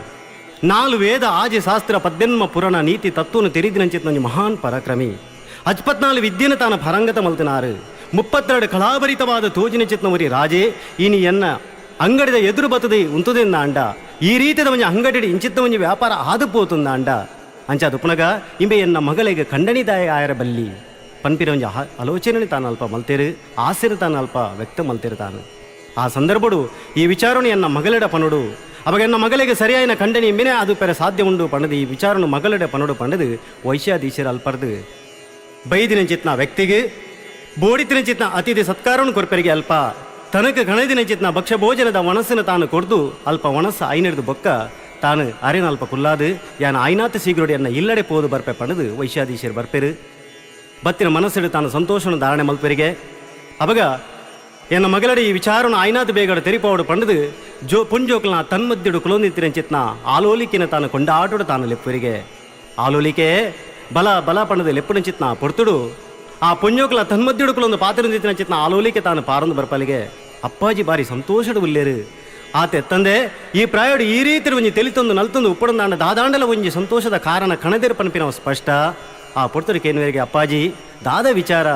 ನಾಲು ವೇದ ಆಜಿ ಶಾಸ್ತ್ರ ಪದ್ಯನ್ಮ ಪುರಾಣ ನೀತಿ ತತ್ವನು ತೆರಿದಿನಂಚಿತ್ ನಂಜಿ ಮಹಾನ್ ಪರಾಕ್ರಮಿ ಅಜ್ಪತ್ನಾಲು ವಿದ್ಯೆನ ತಾನು ಪರಂಗತ ಮಲ್ತಿನಾರು 32 ಕಳಾಭರಿತವಾದ ತೋಜಿನ ಚಿತ್ನವರಿ ರಾಜೇ ಇನಿ ಎನ್ನ ಅಂಗಡಿದ ಎದುರು ಬತ್ತದೆ ಉಂತುದೆಂದ ಅಂಡ ಈ ರೀತಿಯ ಒಂಜಿ ಅಂಗಡಿ ಇಂಚಿತ್ತ ಒಂಜಿ ವ್ಯಾಪಾರ ಆದು ಪೋತುಂದ ಅಂಡ ಅಂಚ ದುಪ್ಪನಗ ಇಂಬೆ ಎನ್ನ ಮಗಳಿಗೆ ಖಂಡನಿದಾಯ ಆಯರ ಬಲ್ಲಿ ಪನ್ಪಿರ ಒಂಜಿ ಆಲೋಚನೆ ತಾನು ಅಲ್ಪ ಮಲ್ತೇರು ಆಸೆನ ತಾನು ಅಲ್ಪ ವ್ಯಕ್ತ ಮಲ್ತೇರು ತಾನು ಆ ಸಂದರ್ಭಡು ಈ ವಿಚಾರಣೆ ಎನ್ನ ಮಗಲೆಡ ಪನುಡು ಅವಾಗ ಎನ್ನ ಮಗಳಿಗೆ ಸರಿಯಾಯಿನ ಖಂಡನೆ ಇಂಬೆನೆ ಅದು ಪೆರ ಸಾಧ್ಯ ಉಂಡು ಪಣದು ಈ ವಿಚಾರಣೆ ಮಗಲೆಡ ಪನುಡು ಪಂಡದು ವೈಶ್ಯಾಧೀಶರ ಅಲ್ಪರ್ದು ಬೈದಿನ ಚಿತ್ನ ವ್ಯಕ್ತಿಗೆ ಬೋಡಿತಿನ ಚಿತ್ನ ಅತಿಥಿ ಸತ್ಕಾರವನ್ನು ಕೊರ್ಪೆರಿಗೆ ಅಲ್ಪ ತನಕ ಗಣದಿನ ಚಿತ್ನ ಭಕ್ಷ್ಯ ಭೋಜನದ ಒಣಸನ್ನು ತಾನು ಕೊಡ್ದು ಅಲ್ಪ ಒಣಸ ಐನೆಡ್ದು ಬೊಕ್ಕ ತಾನು ಅರೆನ ಅಲ್ಪ ಕುಲ್ಲಾದು ಯಾನ ಐನಾತ ಸೀಗ್ರೋಡಿ ಅನ್ನ ಇಲ್ಲಡೆ ಪೋದು ಬರ್ಪೆ ಪಣದು ವೈಶ್ಯಾಧೀಶರು ಬರ್ಪೆರು ಬತ್ತಿನ ಮನಸ್ಸಿಡು ತಾನು ಸಂತೋಷವನ್ನು ಧಾರಣೆ ಮಲ್ಪೆರಿಗೆ. ಅವಾಗ ಎನ್ನ ಮಗಳಡಿ ಈ ವಿಚಾರವನ್ನು ಐನಾತ್ ಬೇಗಡ ತೆರಿಪಾವಡು ಪಂಡದು ಜೋ ಪುಂಜೋಕ್ಲನ ತನ್ಮಧ್ಯಡು ಕುಲೊಂದಿತ್ತಿನ ಆಲೋಲಿಕೆನ ತಾನು ಕೊಂಡಾಟೋಡು ತಾನು ಲೆಪ್ಪರಿಗೆ ಆಲೋಲಿಕೆ ಬಲ ಬಲ ಪಂಡದು ಲೆಪ್ಪುನ ಚಿತ್ನ ಪೊರ್ತುಡು ಆ ಪುಂಜೋಕ್ಲ ತನ್ಮಧ್ಯಡು ಕುಲೊಂದು ಪಾತಿರಂದಿತ್ತಿನ ಚಿತ್ನ ಆಲೋಲಿಕೆ ತಾನು ಪಾರಂದು ಬರ್ಪಲಿಗೆ ಅಪ್ಪಾಜಿ ಬಾರಿ ಸಂತೋಷಡು ಉಲ್ಲೇರು ಆತೆ ತಂದೆ ಈ ಪ್ರಾಯೋಡು ಈ ರೀತಿ ಒಂಜಿ ತೆಲಿತೊಂದು ನಲ್ತೊಂದು ಉಪ್ಪಡಂದಾಂಡ ದಾದಾಂಡಲ ಒಂಜಿ ಸಂತೋಷದ ಕಾರಣ ಕಣದಿರು ಪನ್ಪಿನವ ಸ್ಪಷ್ಟ ಆ ಪೊರ್ತುಡು ಕೇನುವರಿಗೆ ಅಪ್ಪಾಜಿ ದಾದ ವಿಚಾರ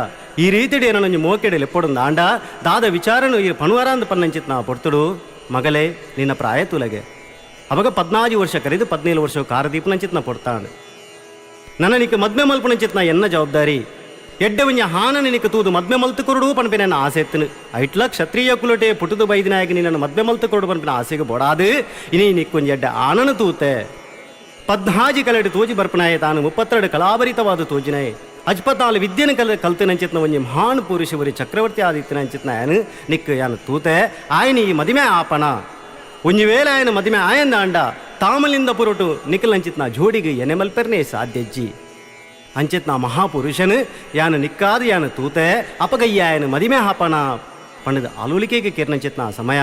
ಈ ರೀತಿಡಿ ಏನೊಂಜಿ ಮೋಕೆಡೆ ಲೆಪ್ಪೊಡೊಂದು ಆಂಡ ದಾದ ವಿಚಾರನು ಈ ಪಣುವರಾಂದು ಪನ್ನಂಚಿತ್ ನಾ ಪೊರ್ತುಡು ಮಗಲೇ ನಿನ್ನ ಪ್ರಾಯ ತುಲಗೆ ಅವಾಗ 14 ವರ್ಷ ಕರೆದು 17 ವರ್ಷ ಕಾರದೀಪನಂಚಿತ್ ನಾ ಪೊಡ್ತಾಂಡು ನನ್ನ ನಿಕ್ಕ ಮದ್ಮೆ ಮಲ್ಪನಂಚಿತ್ ನಾ ಎನ್ನ ಜವಾಬ್ದಾರಿ ಎಡ್ಡೆ ಒಂಜಿ ಹಾನ ನಿನಕ್ಕೆ ತೂದು ಮದ್ಮೆ ಮಲ್ತು ಕೊರಡು ಪನ್ಪಿನ ನನ್ನ ಆಸೆ ಎತ್ತನು ಐಟ್ಲ ಕ್ಷತ್ರಿಯ ಕುಲಟೆ ಪುಟುದು ಬೈದಿನಾಯಕ ನಿನ್ನನ್ನು ಮದ್ಮೆ ಮಲ್ತು ಕೊರಡು ಪನ್ಪಿನ ಆಸೆಗೆ ಬೊಡಾದು ಇನಿ ನಿಕ್ಕೊಂಜಿ ಎಡ್ಡೆ ಆನನ ತೂತೆ ಪದ್ನಾಜಿ ಕಲೆಡು ತೋಜಿ ಬರ್ಪನಾಯ ತಾನು 32 ಕಲಾಭರಿತವಾದ ತೋಜಿನಾಯೆ ಅಜ್ಪತಾಲ್ ವಿದ್ಯೆನ ಕಲ್ತಿನಂಚಿತ್ನ ಒಂಜಿ ಮಹಾನ್ ಪುರುಷವರಿ ಚಕ್ರವರ್ತಿ ಆದಿತ್ತಿನಂಚಿತ್ನ ಯಾನು ನಿಕ್ ಯಾನು ತೂತೆ ಆಯನ ಈ ಮದಿಮೆ ಆಪಣ ಒಂಜಿ ವೇಳೆ ಆಯನ ಮದಿಮೆ ಆಯಂದ ಅಂಡ ತಾಮಲಿಂದ ಪುರಟು ನಿಖಲಂಚಿತ್ನ ಜೋಡಿಗೆ ಎನೆಮಲ್ಪೆರ್ನೇ ಸಾಧ್ಯಜ್ಜಿ ಅಂಚಿತ್ನ ಮಹಾಪುರುಷನು ಯಾನು ನಿಕ್ಕಾದ ಯಾನು ತೂತೆ ಅಪಗಯ್ಯಾಯನು ಮದಿಮೆ ಹಾಪಣ ಪಂಡದ ಆಲೋಲಿಕೆಗೆ ಕಿರ್ನಂಚಿತ್ನ ಸಮಯ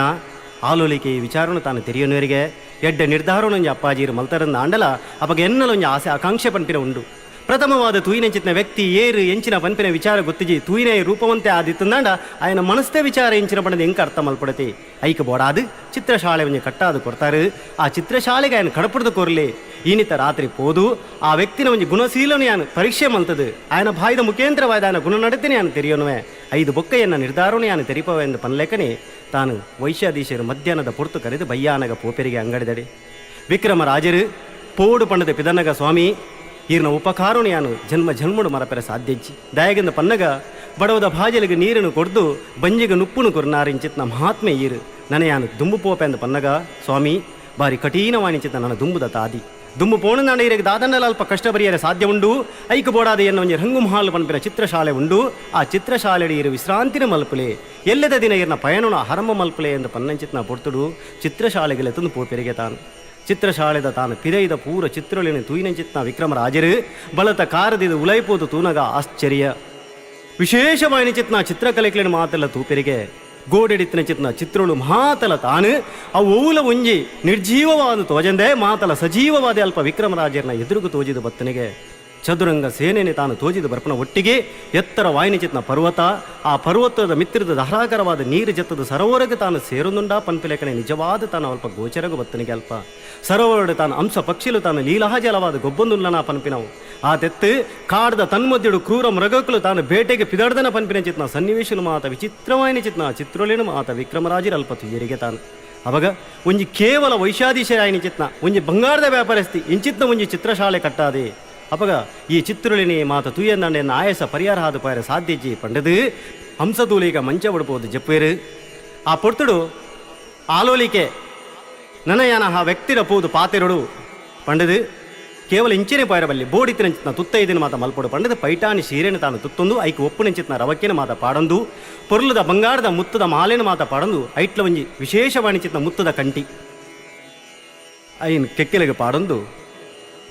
ಆಲೋಲಿಕೆ ಈ ವಿಚಾರನು ತಾನು ತೆರಿಯನುವರಿಗೆ ಎಡ್ಡ ನಿರ್ಧಾರನೊಂಜಿ ಅಪ್ಪಾಜೀರು ಮಲ್ತರಂದ ಆಂಡಲ ಅಪಗ ಎನ್ನಲೊಂಜಿ ಆಸೆ ಆಕಾಂಕ್ಷೆ ಪನ್ಪಿನ ಉಂಡು. ಪ್ರಥಮವಾದ ತೂಯಿನಂಚಿತ್ನ ವ್ಯಕ್ತಿ ಏರು ಎಂಚಿನ ಪನ್ಪಿನ ವಿಚಾರ ಗೊತ್ತಿಜಿ ತೂಯಿನ ರೂಪವಂತೆ ಆದಿತ್ತಂದಾಂಡ ಆಯನ ಮನಸ್ತೆ ವಿಚಾರ ಎಂಚಿನ ಪಣದ ಎಂಕ ಅರ್ಥ ಮಲ್ಪಡತಿ ಐಕ ಬೋಡಾದು ಚಿತ್ರಶಾಲೆ ಒಂಜಿ ಕಟ್ಟಾದು ಕೊಡ್ತಾರೆ. ಆ ಚಿತ್ರಶಾಲೆಗೆ ಆಯನ ಕಡಪುಡ್ದು ಕೊರ್ಲಿ ಈನಿತ ರಾತ್ರಿ ಪೋದು ಆ ವ್ಯಕ್ತಿನ ಒಂಜಿ ಗುಣಶೀಲನು ಯಾನು ಪರೀಕ್ಷೆ ಮಲ್ತದು ಆಯನ ಬಾಯ್ದ ಮುಖೇಂದ್ರವಾದ ಆಯನ ಗುಣ ನಡತಿನ ಯಾನು ತೆರಿಯೋನುವೆ ಐದು ಬೊಕ್ಕಯ್ಯನ ನಿರ್ಧಾರನು ಯಾನು ತೆರಿಪವೆ ಎಂದು ಪನ್ಲೇಖನಿ ತಾನು ವೈಶ್ಯಾಧೀಶರು ಮಧ್ಯಾಹ್ನದ ಪೊರ್ತು ಕರೆದು ಬಯ್ಯಾನಗ ಪೋಪೆರಿಗೆ ಅಂಗಡಿದಡಿ ವಿಕ್ರಮರಾಜರು ಪೋಡು ಪಂಡದ ಪಿದನಗ ಸ್ವಾಮಿ ಈರ್ನ ಉಪಕಾರನು ಯಾನು ಜನ್ಮ ಜನ್ಮಡು ಮರಪೆರ ಸಾಧ್ಯಜ್ಜಿ ದಯಗಿಂದ ಪನ್ನಗ ಬಡವದ ಭಾಜಲಿಗೆ ನೀರನ್ನು ಕೊಡ್ದು ಬಂಜಿಗೆ ನುಪ್ಪುನು ಕೊರ್ನಾರಿಂಚಿತ್ನ ಮಹಾತ್ಮೆ ಈರು ನನ ಯಾನು ದುಂಬು ಪೋಪೆಂದ ಪನ್ನಗ ಸ್ವಾಮಿ ಬಾರಿ ಕಠಿಣವಾಣಿಂಚಿತ ನನ್ನ ದುಂಬುದ ತಾದಿ ದುಂಬು ಪೋಣನಾಡ ಈರಿಗೆ ದಾದನ್ನಲ ಅಲ್ಪ ಕಷ್ಟ ಬರಿಯರೆ ಸಾಧ್ಯ ಉಂಡು ಐಕು ಬೋಡಾದ ಎನ್ನ ಒಂಜಿ ರಂಗು ಮಹಾಲ್ ಪನ್ಪಿನ ಚಿತ್ರಶಾಲೆ ಉಂಡು ಆ ಚಿತ್ರಶಾಲೆಡಿ ಇರು ವಿಶ್ರಾಂತಿನ ಮಲ್ಪುಲೆ ಎಲ್ಲದ ದಿನ ಇರ್ನ ಪಯಣನ ಹರಮ ಮಲ್ಪುಲೆ ಎಂದು ಪನ್ನಂಚಿತ್ನ ಪೊರ್ತುಡು ಚಿತ್ರಶಾಲೆಗೆ ತಂದು ಪೋಪೆರಿಗೆ ತಾನು ಚಿತ್ರಶಾಲೆದ ತಾನು ಪಿರೈದ ಪೂರ ಚಿತ್ರೊಳಿನ ತೂಯಿನಂಚಿತ್ನ ವಿಕ್ರಮರಾಜರು ಬಲತ ಕಾರದಿದ ಉಲೈಪೋದು ತೂನಗ ಆಶ್ಚರ್ಯ ವಿಶೇಷವಾಯಿನ ಚಿತ್ನ ಚಿತ್ರಕಲೆಕ್ಲಿನ ಮಾತಲ್ಲ ತೂಪೆರಿಗೆ ಗೋಡೆಡಿತ್ತಿನ ಚಿತ್ನ ಚಿತ್ರಳು ಮಾತಲ ತಾನು ಅವು ಓಲ ಒಂಜಿ ನಿರ್ಜೀವವಾದ ತೋಜಂದೆ ಮಾತಲ ಸಜೀವವಾದ ಅಲ್ಪ ವಿಕ್ರಮರಾಜರನ್ನ ಎದುರುಗು ತೋಜಿದ ಬತ್ತನಿಗೆ ಚದುರಂಗ ಸೇನೆನೆ ತಾನು ತೋಜಿದ ಬರ್ಪನ ಒಟ್ಟಿಗೆ ಎತ್ತರ ವಾಯಿನ ಚಿತ್ನ ಪರ್ವತ ಆ ಪರ್ವತದ ಮಿತ್ರದ ಧಾರಾಕಾರವಾದ ನೀರು ಜತ್ತದ ಸರೋವರಗೆ ತಾನು ಸೇರುನುಂಡ ಪನ್ಪಿಲೇಖನೆ ನಿಜವಾದ ತಾನು ಅಲ್ಪ ಗೋಚರಗು ಬತ್ತನಿಗೆ ಅಲ್ಪ ಸರೋವರಡು ತಾನು ಅಂಶ ಪಕ್ಷಿಲು ತಾನು ಲೀಲಾಜಲವಾದ ಗೊಬ್ಬೊಂದುಲ್ಲನ ಪನ್ಪಿನವು ಆ ತೆತ್ತು ಕಾಡ್ದ ತನ್ಮಧ್ಯಡು ಕ್ರೂರ ಮೃಗಕ್ಕಲು ತಾನು ಬೇಟೆಗೆ ಪಿದಡ್ದನ ಪನ್ಪಿನ ಚಿತ್ನ ಸನ್ನಿವೇಶನು ಮಾತ ವಿಚಿತ್ರವಾಯಿನ ಚಿತ್ನ ಚಿತ್ರೊಲೇನು ಮಾತ ವಿಕ್ರಮರಾಜರ ಅಲ್ಪ ತುಯ್ಯರಿಗೆ ತಾನು ಅವಾಗ ಒಂಜಿ ಕೇವಲ ವೈಶಾಧೀಶರಾಯಿನ ಚಿತ್ನ ಒಂಜಿ ಬಂಗಾರದ ವ್ಯಾಪಾರಸ್ತಿ ಇಂಚಿತ್ನ ಒಂಜಿ ಚಿತ್ರಶಾಲೆ ಕಟ್ಟಾದೆ ಅಪಗ ಈ ಚಿತ್ರೊಳಿನಿ ಮಾತ ತುಯ್ಯಂದಂಡೆನ್ನ ಆಯಸ ಪರಿಹಾರ ಆದ ಪಾಯರ ಸಾಧ್ಯಜ್ಜಿ ಪಂಡದು ಹಂಸತೂಲಿಗ ಮಂಚ ಬಡ್ಬೋದು ಜಪ್ಪೇರು ಆ ಪೊರ್ತುಡು ಆಲೋಲಿಕೆ ನನಯಾನ ಆ ವ್ಯಕ್ತಿರ ಪೋದು ಪಾತೆರಡು ಪಂಡದು ಕೇವಲ ಇಂಚಿನೇ ಪಾಯರಬಲ್ಲಿ ಬೋಡಿತ್ತಿನಂಚಿತ್ನ ತುತ್ತೈದಿನ ಮಾತ ಮಲ್ಪೊಡು ಪಂಡದು ಪೈಟಾನಿ ಸೀರೆನ ತಾನು ತುತ್ತೊಂದು ಐಕ್ ಒಪ್ಪುನಂಚಿತ್ನ ರವಕ್ಕಿನ ಮಾತ ಪಾಡೊಂದು ಪೊರ್ಲುದ ಬಂಗಾರದ ಮುತ್ತದ ಮಾಲೆನ ಮಾತ ಪಾಡೊಂದು ಐಟ್ಲ ಒಂಜಿ ವಿಶೇಷವಾಣಿಚಿತ್ನ ಮುತ್ತದ ಕಂಟಿ ಐನ್ ಕೆಕ್ಕೆಲೆಗೆ ಪಾಡೊಂದು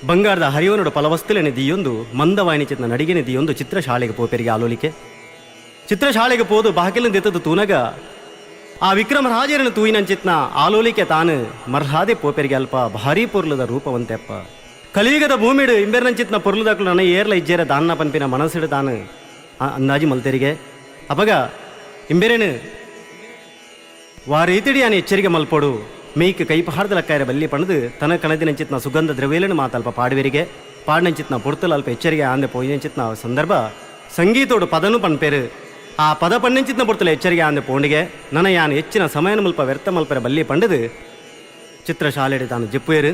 ಬಂಗಾರದ ಹರಿವನುಡು ಫಲವಸ್ತುಲೆನೆ ದಿಯೊಂದು ಮಂದವಾಣಿಚಿತ್ನ ನಡಿಗೆನೆ ದಿಯೊಂದು ಚಿತ್ರಶಾಲೆಗೆ ಪೋಪೆರಿಗೆ ಆಲೋಲಿಕೆ ಚಿತ್ರಶಾಲೆಗೆ ಪೋದು ಬಾಕಿಲಿನ ದಿತ್ತದ ತೂನಗ ಆ ವಿಕ್ರಮರಾಜರನ್ನು ತೂಯಿನಂಚಿತ್ನ ಆಲೋಲಿಕೆ ತಾನು ಮರ್ಹಾದೆ ಪೋಪೆರಿಗೆ ಅಲ್ಪ ಭಾರೀ ಪೊರ್ಲದ ರೂಪವಂತೆಪ್ಪ ಕಲಿಯುಗದ ಭೂಮಿಡು ಇಂಬೆರ್ನಂಚಿತ್ನ ಪೊರ್ಲುದಕ್ಲು ನನ್ನ ಏರ್ಲ ಇಜ್ಜೇರ ದಾನ್ನ ಪನ್ಪಿನ ಮನಸ್ಸಿಡು ತಾನು ಅಂದಾಜಿ ಮಲ್ತೆರಿಗೆ ಅಪಗ ಇಂಬೆರೇನು ವಾರೀತಿಡಿ ಯಾನು ಎಚ್ಚರಿಕೆ ಮಲ್ಪೊಡು ಮೇಯ್ಕ್ ಕೈಪಹಾರ್ದ ಲಕ್ಕಾಯರ ಬಲ್ಲಿ ಪಣದು ತನ ಕಣದಿನಂಚಿತ್ನ ಸುಗಂಧ ದ್ರವ್ಯలను ಮಾತಲ್ಪ ಪಾಡುವೆರಿಗೆ ಪಾಡಿನಂಚಿತ್ನ ಪೊರ್ತಲು ಅಲ್ಪ ಎಚ್ಚರಿಕೆ ಆಂದೆ ಪೋಯಿನಂಚಿತ್ನ ಸಂದರ್ಭ ಸಂಗೀತೋಡು ಪದನು ಪನ್ಪೇರು ಆ ಪದ ಪಣ್ಣಂಚಿತ್ನ ಪೊರ್ತಲು ಎಚ್ಚರಿಕೆ ಆಂದೆ ಪೋಂಡಿಗೆ ನನ ಯಾನು ಹೆಚ್ಚಿನ ಸಮಯನ ಮುಲ್ಪ ವ್ಯರ್ಥ ಮಲ್ಪೆರ ಬಲ್ಲಿ ಪಂಡದು ಚಿತ್ರಶಾಲೆಡೆ ತಾನು ಜಪ್ಪುಯರು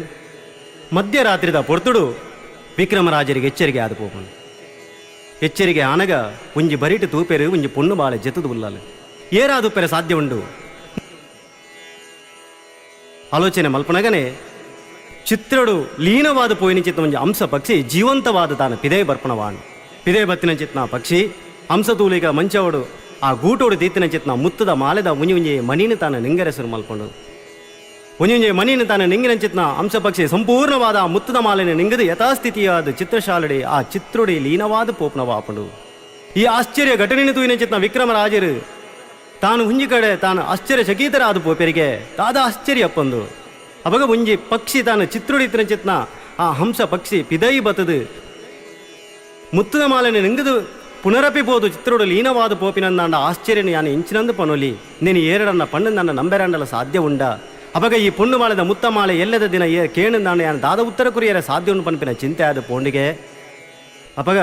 ಮಧ್ಯರಾತ್ರಿದ ಪೊರ್ತುಡು ವಿಕ್ರಮರಾಜರಿಗೆ ಎಚ್ಚರಿಕೆ ಆದ ಪೋಪನು ಎಚ್ಚರಿಕೆ ಆನಗ ಒಂಜಿ ಬರಿಟು ತೂಪೆರು ಒಂಜಿ ಪೊಣ್ಣು ಬಾಳೆ ಜೆತ್ತದು ಉಲ್ಲಾಲು ಏರಾದು ಪೆರೆ ಸಾಧ್ಯ ಉಂಡು ಆಲೋಚನೆ ಮಲ್ಪನಗನೆ ಚಿತ್ರಡು ಲೀನವಾದ ಪೋಯಿನ ಚಿತ್ತ ಒಂಜಿ ಅಂಶ ಪಕ್ಷಿ ಜೀವಂತವಾದ ತಾನು ಪಿದೇ ಬರ್ಪಣವಾಣು ಪಿದೇ ಬತ್ತಿನ ಚಿತ್ನ ಪಕ್ಷಿ ಹಂಸತೂಲಿಗ ಮಂಚವಡು ಆ ಗೂಟೋಡು ತೀತಿನ ಚಿತ್ನ ಮುತ್ತದ ಮಾಲೆದ ಉಂಜಿ ಉಂಜಿ ಮಣಿನ ತಾನು ನಿಂಗರೆಸರು ಮಲ್ಪಂಡು ಒಂಜಿ ಒಂಜಿ ಮಣಿನ ತಾನು ನಿಂಗಿನ ಚಿತ್ನ ಅಂಶ ಪಕ್ಷಿ ಸಂಪೂರ್ಣವಾದ ಆ ಮುತ್ತದ ಮಾಲೆನ ನಿಂಗದು ಯಥಾಸ್ಥಿತಿಯಾದ ಚಿತ್ರಶಾಲೆಡೆ ಆ ಚಿತ್ರೋಡಿ ಲೀನವಾದ ಪೋಪ್ನವಾಪಂಡು ಈ ಆಶ್ಚರ್ಯ ಘಟನೆಯನ್ನು ತೂಯಿನ ಚಿತ್ನ ವಿಕ್ರಮರಾಜರು ತಾನು ಹುಂಜಿ ಕಡೆ ತಾನು ಆಶ್ಚರ್ಯ ಚಕಿತರಾದ ಪೋಪೆರಿಗೆ ತಾದ ಆಶ್ಚರ್ಯಪ್ಪಂದು ಅವಾಗ ಒಂಜಿ ಪಕ್ಷಿ ತಾನು ಚಿತ್ರೋಡಿ ಚಿತ್ನ ಆ ಹಂಸ ಪಕ್ಷಿ ಪಿದೈ ಬತದು ಮುತ್ತದ ಮಾಲೆನ ನಿಂಗದು ಪುನರಪಿ ಪೋದು ಚಿತ್ರೋಡು ಲೀನವಾದ ಪೋಪಿನಂದಾಂಡ ಆಶ್ಚರ್ಯನ ಯಾನು ಇಂಚಿನಂದು ಪನೊಲಿ ನೀನು ಏರಡನ್ನ ಪಣ್ಣು ನನ್ನ ನಂಬೆರಂಡಲ ಸಾಧ್ಯ ಉಂಡ ಅವಾಗ ಈ ಪೊಣ್ಣು ಮಾಲೆದ ಮುತ್ತ ಮಾಲೆ ಎಲ್ಲದ ದಿನ ಏ ಕೇಣಂದಾಂಡ ಯಾನು ದಾದ ಉತ್ತರ ಕುರಿಯರ ಸಾಧ್ಯ ಉಂಡು ಪನ್ಪಿನ ಚಿಂತೆ ಆದ ಪೋಂಡಿಗೆ ಅಪಗ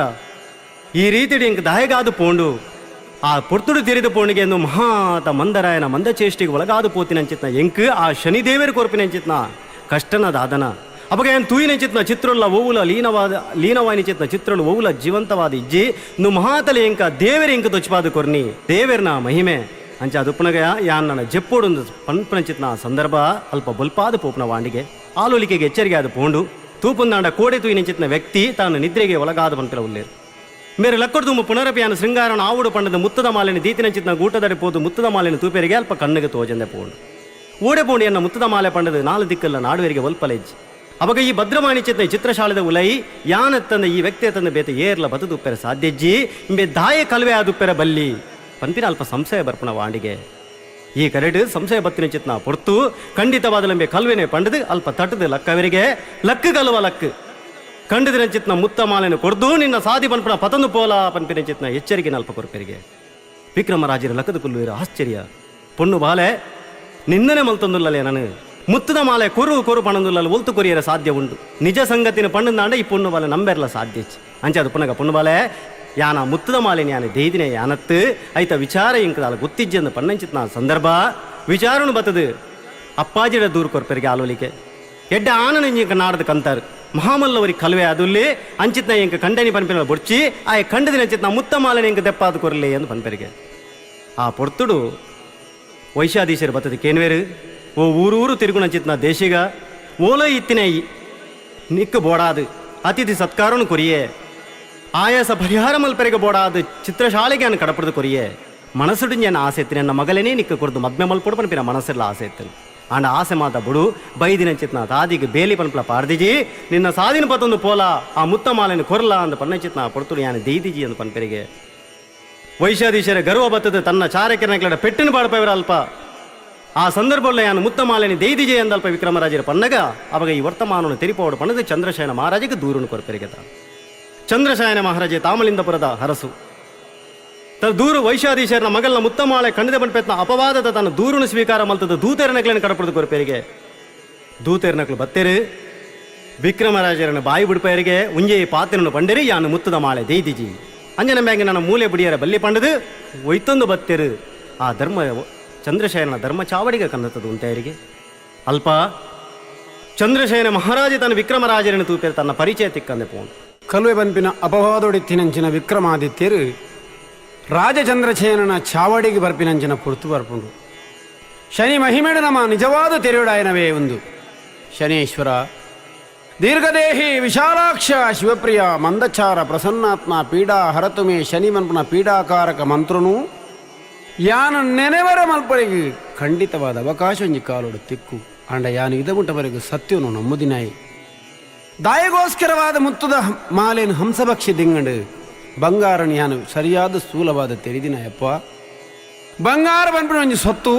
ಈ ರೀತಿಡಿ ಇಂಕ ದಾಯಗಾದು ಪೋಂಡು ಆ ಪೊರ್ತುಡು ತಿರಿದು ಪೋಣಿಗೆ ಎಂದು ಮಹಾತ ಮಂದರಾಯನ ಮಂದಚೇಷ್ಟಿಗೆ ಒಳಗಾದು ಪೋತಿನಂಚಿತ್ನ ಎಂಕ್ ಆ ಶನಿದೇವರು ಕೊರ್ಪಿನಂಚಿತ್ನ ಕಷ್ಟನ ದಾದನ ಅಪಗ ಏನ್ ತೂಯಿನಂಚಿತ್ನ ಚಿತ್ರುಲ್ಲ ಓವುಲ ಲೀನವಾದ ಲೀನವಾಯಿನ ಚಿತ್ರಲು ಓವುಲ ಜೀವಂತವಾದ ಇಜ್ಜಿ ನು ಮಹಾತಲೆ ಎಂಕ ದೇವರ ಎಂಕ ದೊಚ್ಪಾದ ಕೊರ್ನಿ ದೇವರ್ನ ಮಹಿಮೆ ಅಂಚ ಅದು ಯಾನ್ ನನ್ನ ಜೆಪ್ಪೋಡು ಪನ್ಪನಂಚಿತ್ನ ಸಂದರ್ಭ ಅಲ್ಪ ಬೊಲ್ಪಾದ ಪೋಪ್ನ ವಾಂಡಿಗೆ ಆಲೋಲಿಕೆಗೆ ಎಚ್ಚರಿಕೆ ಆದ ಪೋಂಡು ತೂಪುಂದಾಂಡ ಕೋಡೆ ತೂಯಿನಂಚಿತ್ನ ವ್ಯಕ್ತಿ ತಾನು ನಿದ್ರೆಗೆ ಒಳಗಾದ ಪನ್ಪಿಲ ಉಲ್ಲೇರು. ಮೇರೆ ಲಕ್ಕಡ್ದುಂಬು ಪುನರಪಿಯಾನ ಶೃಂಗಾರನ ಆವುಡು ಪಂಡದ ಮುತ್ತದ ಮಾಲಿನ ದೀತಿನಂಚಿತ್ನ ಗೂಟದಡಿ ಪೋದು ಮುತ್ತದ ಮಾಲಿನ ತೂಪೆರಿಗೆ ಅಲ್ಪ ಕಣ್ಣಿಗೆ ತೋಜಂದೆ ಪೋಂಡು. ಓಡೆ ಪೋಂಡು ಎನ್ನ ಮುತ್ತದ ಮಾಲೆ ಪಂಡದ ನಾಲು ದಿಕ್ಕಲ್ಲ ನಾಡುವರಿಗೆ ಒಲ್ಪಲೆಜ್ಜಿ. ಅವಾಗ ಈ ಭದ್ರವಾಣಿ ಚಿತ್ನ ಚಿತ್ರಶಾಲೆದ ಉಲೈ ಯಾನ ತಂದ ಈ ವ್ಯಕ್ತಿಯ ತಂದ ಬೇತೆ ಏರ್ಲ ಬತದುಪ್ಪೆರ ಸಾಧ್ಯಜ್ಜಿ ಇಂಬೆ ದಾಯ ಕಲ್ವೆ ಆದುಪ್ಪೆರ ಬಲ್ಲಿ ಪನ್ಪಿನ ಅಲ್ಪ ಸಂಶಯ ಬರ್ಪಣ ವಾಂಡಿಗೆ. ಈ ಕರೆಡು ಸಂಶಯ ಬತ್ತಿನ ಚಿತ್ನ ಪೊರ್ತು ಖಂಡಿತವಾದಲಂಬೆ ಕಲ್ವೆನೆ ಪಂಡದು ಅಲ್ಪ ತಟ್ಟದು ಲಕ್ಕವರಿಗೆ ಲಕ್ಕು ಕಲುವ ಲಕ್ಕು ಕಂಡದಿನ ಚಿತ್ನ ಮುತ್ತ ಮಾಲೆನ ಕೊರ್ದು ನಿನ್ನ ಸಾದಿ ಪನ್ಪಣ ಪತಂದು ಪೋಲ ಪನ್ಪಿನ ಚಿತ್ನ ಎಚ್ಚರಿಕೆ ನಲ್ಪ ಕೊರ್ಪೆರಿಗೆ. ವಿಕ್ರಮರಾಜರ ಲಕ್ಕದ ಕುಲ್ಲುವಿರ ಆಶ್ಚರ್ಯ. ಪೊಣ್ಣು ಬಾಲೆ ನಿನ್ನನೆ ಮಲ್ತೊಂದುಲ್ಲಲೆ ನಾನು ಮುತ್ತದ ಮಾಲೆ ಕೊರು ಕೊರು ಪಣಂದುಲ್ಲಲ್ಲ ಒಲ್ತು ಕೊರಿಯರ ಸಾಧ್ಯ ಉಂಟು. ನಿಜ ಸಂಗತಿನ ಪಣ್ಣಂದಾಂಡ ಈ ಪೊಣ್ಣು ಬಾಲೆ ನಂಬೆರ್ಲ ಸಾಧ್ಯ. ಅಂಚೆ ಅದು ಪುನಗ ಪೊಣ್ಣು ಬಾಲೆ ಯಾನ ಮುತ್ತದ ಮಾಲೆ ಯಾನ ದೇದಿನ ಯಾನತ್ತು ಐತ ವಿಚಾರ ಇಂಕದಾಲ ಗೊತ್ತಿಜ್ಜಂದು ಪಣ್ಣಂಚಿತ್ನ ಸಂದರ್ಭ ವಿಚಾರನು ಬತ್ತದು ಅಪ್ಪಾಜಿಡ ದೂರು ಕೊರ್ಪೆರಿಗೆ ಆಲೋಲಿಕೆ ಎಡ್ಡ ಆನನ ಇಂಕ ನಾಡದ ಕಂತಾರು ಮಹಾಮಲ್ಲವರಿ ಕಲ್ವೆ ಅದುಲ್ಲಿ ಅಂಚಿತ್ನ ಇಂಕ ಕಂಡನಿ ಪನ್ಪಿನ ಬೊಡ್ಚಿ ಆಯ ಕಂಡದಿನ ಅಂಚಿತ್ನ ಮುತ್ತ ಮಾಲನೆ ಇಂಕ ದೆಪ್ಪಾದು ಕೊರಲಿ ಎಂದು ಪನ್ಪೆರಿಗೆ. ಆ ಪೊರ್ತುಡು ವೈಶ್ಯಾಧೀಶರು ಬತ್ತದ ಕೇನ್ವೇರು ಓ ಊರೂರು ತಿರುಗುಣಂಚಿತ್ನ ದೇಶಿಗ ಓಲ ಇತ್ತಿನ ನಿಕ್ಕು ಬೋಡಾದು ಅತಿಥಿ ಸತ್ಕಾರನು ಕೊರಿಯೇ ಆಯಾಸ ಪರಿಹಾರ ಮಲ್ಪೆರೆಗೆ ಬೋಡಾದು ಚಿತ್ರಶಾಲೆಗೆ ಅನ್ನು ಕಡಪಡ್ದು ಕೊರಿಯೇ ಮನಸ್ಸುಡು ഞാൻ ಆಸೆ ಎತ್ತಿನ ನನ್ನ ಮಗಲೇನೇ ನಿಕ್ಕ ಕೊರ್ದು ಮದ್ಮೆ ಮಲ್ಪೊಡು ಪನ್ಪಿನ ಮನಸ್ಸೆಲ್ಲ ಆಸೆ ಎತ್ತನು. ಆಂಡ ಆಸೆ ಮಾತ ಬುಡು ಬೈದಿನ ಚಿತ್ನ ತಾದಿಗೆ ಬೇಲಿ ಪನ್ಪಲ ಪಾರ್ದಿಜಿ ನಿನ್ನ ಸಾದಿನ ಪತ್ತೊಂದು ಪೋಲ ಆ ಮುತ್ತ ಮಾಲೆನ ಕೊರ್ಲ ಅಂದ ಪನ್ನಚಿತ್ನ ಪೊರ್ತುಡು ಯಾನ ದೈದಿಜಿ ಅಂದ ಪನ್ಪೆರಿಗೆ. ವೈಶ್ಯಾಧೀಶರ ಗರ್ವ ಬತ್ತದ ತನ್ನ ಚಾರಕಿರನಗಳ ಪೆಟ್ಟಿನ ಪಾಡ್ಪವರ ಅಲ್ಪ ಆ ಸಂದರ್ಭದಲ್ಲಿ ಯಾನು ಮುತ್ತ ಮಾಲೆನಿ ದೈದಿಜೆ ಎಂದಲ್ಪ ವಿಕ್ರಮರಾಜರ ಪನ್ನಗ ಅವಾಗ ಈ ವರ್ತಮಾನವನ್ನು ತೆರಿಪೋಡು ಪಣ್ಣದ ಚಂದ್ರಶಯನ ಮಹಾರಾಜಗೆ ದೂರನ್ನು ಕೊರ್ಪೆರಿಗೆ. ಚಂದ್ರಶಯನ ಮಹಾರಾಜೆ ತಾಮಲಿಂದಪುರದ ಹರಸು ತನ್ನ ದೂರು ವೈಶ್ಯಾಧೀಶರನ ಮಗಲ್ನ ಮುತ್ತಮಾಳೆ ಕಂಡದೆ ಪನ್ಪೆತ್ನ ಅಪವಾದದ ತನ್ನ ದೂರುನು ಸ್ವೀಕಾರ ಮಲ್ತದ ದೂತೆರನಕ್ಲನ್ನು ಕಡಪಡ್ದು ಕೊರ್ಪೆರಿಗೆ. ದೂತೆರನಕ್ಲು ಬತ್ತೇರು ವಿಕ್ರಮರಾಜರನ ಬಾಯಿ ಬಿಡ್ಪೇರಿಗೆ ಉಂಜೆ ಪಾತ್ರನು ಪಂಡರಿ ಯಾನು ಮುತ್ತದ ಮಾಳೆ ದೈದಿಜಿ ಅಂಜನ ಬ್ಯಾಂಗ್ ನನ್ನ ಮೂಲೆ ಬಿಡಿಯರ ಬಲ್ಲಿ ಪಂಡದು ಒಯ್ತೊಂದು ಬತ್ತೇರು. ಆ ಧರ್ಮ ಚಂದ್ರಶಯನ ಧರ್ಮ ಚಾವಡಿಗೆ ಕನ್ನತದು ಉಂಟೇರಿಗೆ. ಅಲ್ಪ ಚಂದ್ರಶಯನ ಮಹಾರಾಜ ತನ್ನ ವಿಕ್ರಮರಾಜರನ್ನು ತೂಪೇರು ತನ್ನ ಪರಿಚಯ ತಿಕ್ಕಂದೆ ಪೋಂಡು. ಕಲುವೆ ಬನ್ಪಿನ ಅಪವಾದೊಡಿತ್ತಿನಂಚಿನ ವಿಕ್ರಮಾದಿತ್ಯರು ರಾಜಚಂದ್ರಶಯನನ ಚಾವಡಿಗೆ ಬರ್ಪಿನಂಚಿನ ಪುರ್ತು ಬರ್ಪುಂಡು. ಶನಿ ಮಹಿಮೆಡು ನಮ್ಮ ನಿಜವಾದ ತೆರೆಯುಡಾಯನವೇ ಒಂದು ಶನೇಶ್ವರ ದೀರ್ಘದೇಹಿ ವಿಶಾಲಾಕ್ಷ ಶಿವಪ್ರಿಯ ಮಂದಚಾರ ಪ್ರಸನ್ನಾತ್ಮ ಪೀಡಾ ಹರತುಮೆ ಶನಿ ಮನ್ಪುನ ಪೀಡಾಕಾರಕ ಮಂತ್ರನು ಯಾನ ನೆನೆವರ ಮಲ್ಪರಿಗೆ ಖಂಡಿತವಾದ ಅವಕಾಶ ಒಂಜಿ ಕಾಲೋಡು ತಿಕ್ಕು ಅಂಡ ಯಾನು ಇದಮುಂಟವರೆಗೂ ಸತ್ಯನು ನಮ್ಮದಿನಾಯಿ ದಾಯಗೋಸ್ಕರವಾದ ಮುತ್ತುದ ಮಾಲೇನು ಹಂಸಭಕ್ಷಿ ದಿಂಗಂಡು ಬಂಗಾರನ ಯಾನು ಸರಿಯಾದ ಸ್ಥೂಲವಾದ ತೆರಿದಿನಾಯಪ್ಪ. ಬಂಗಾರ ಪನ್ಪಿನ ಒಂಜಿ ಸೊತ್ತು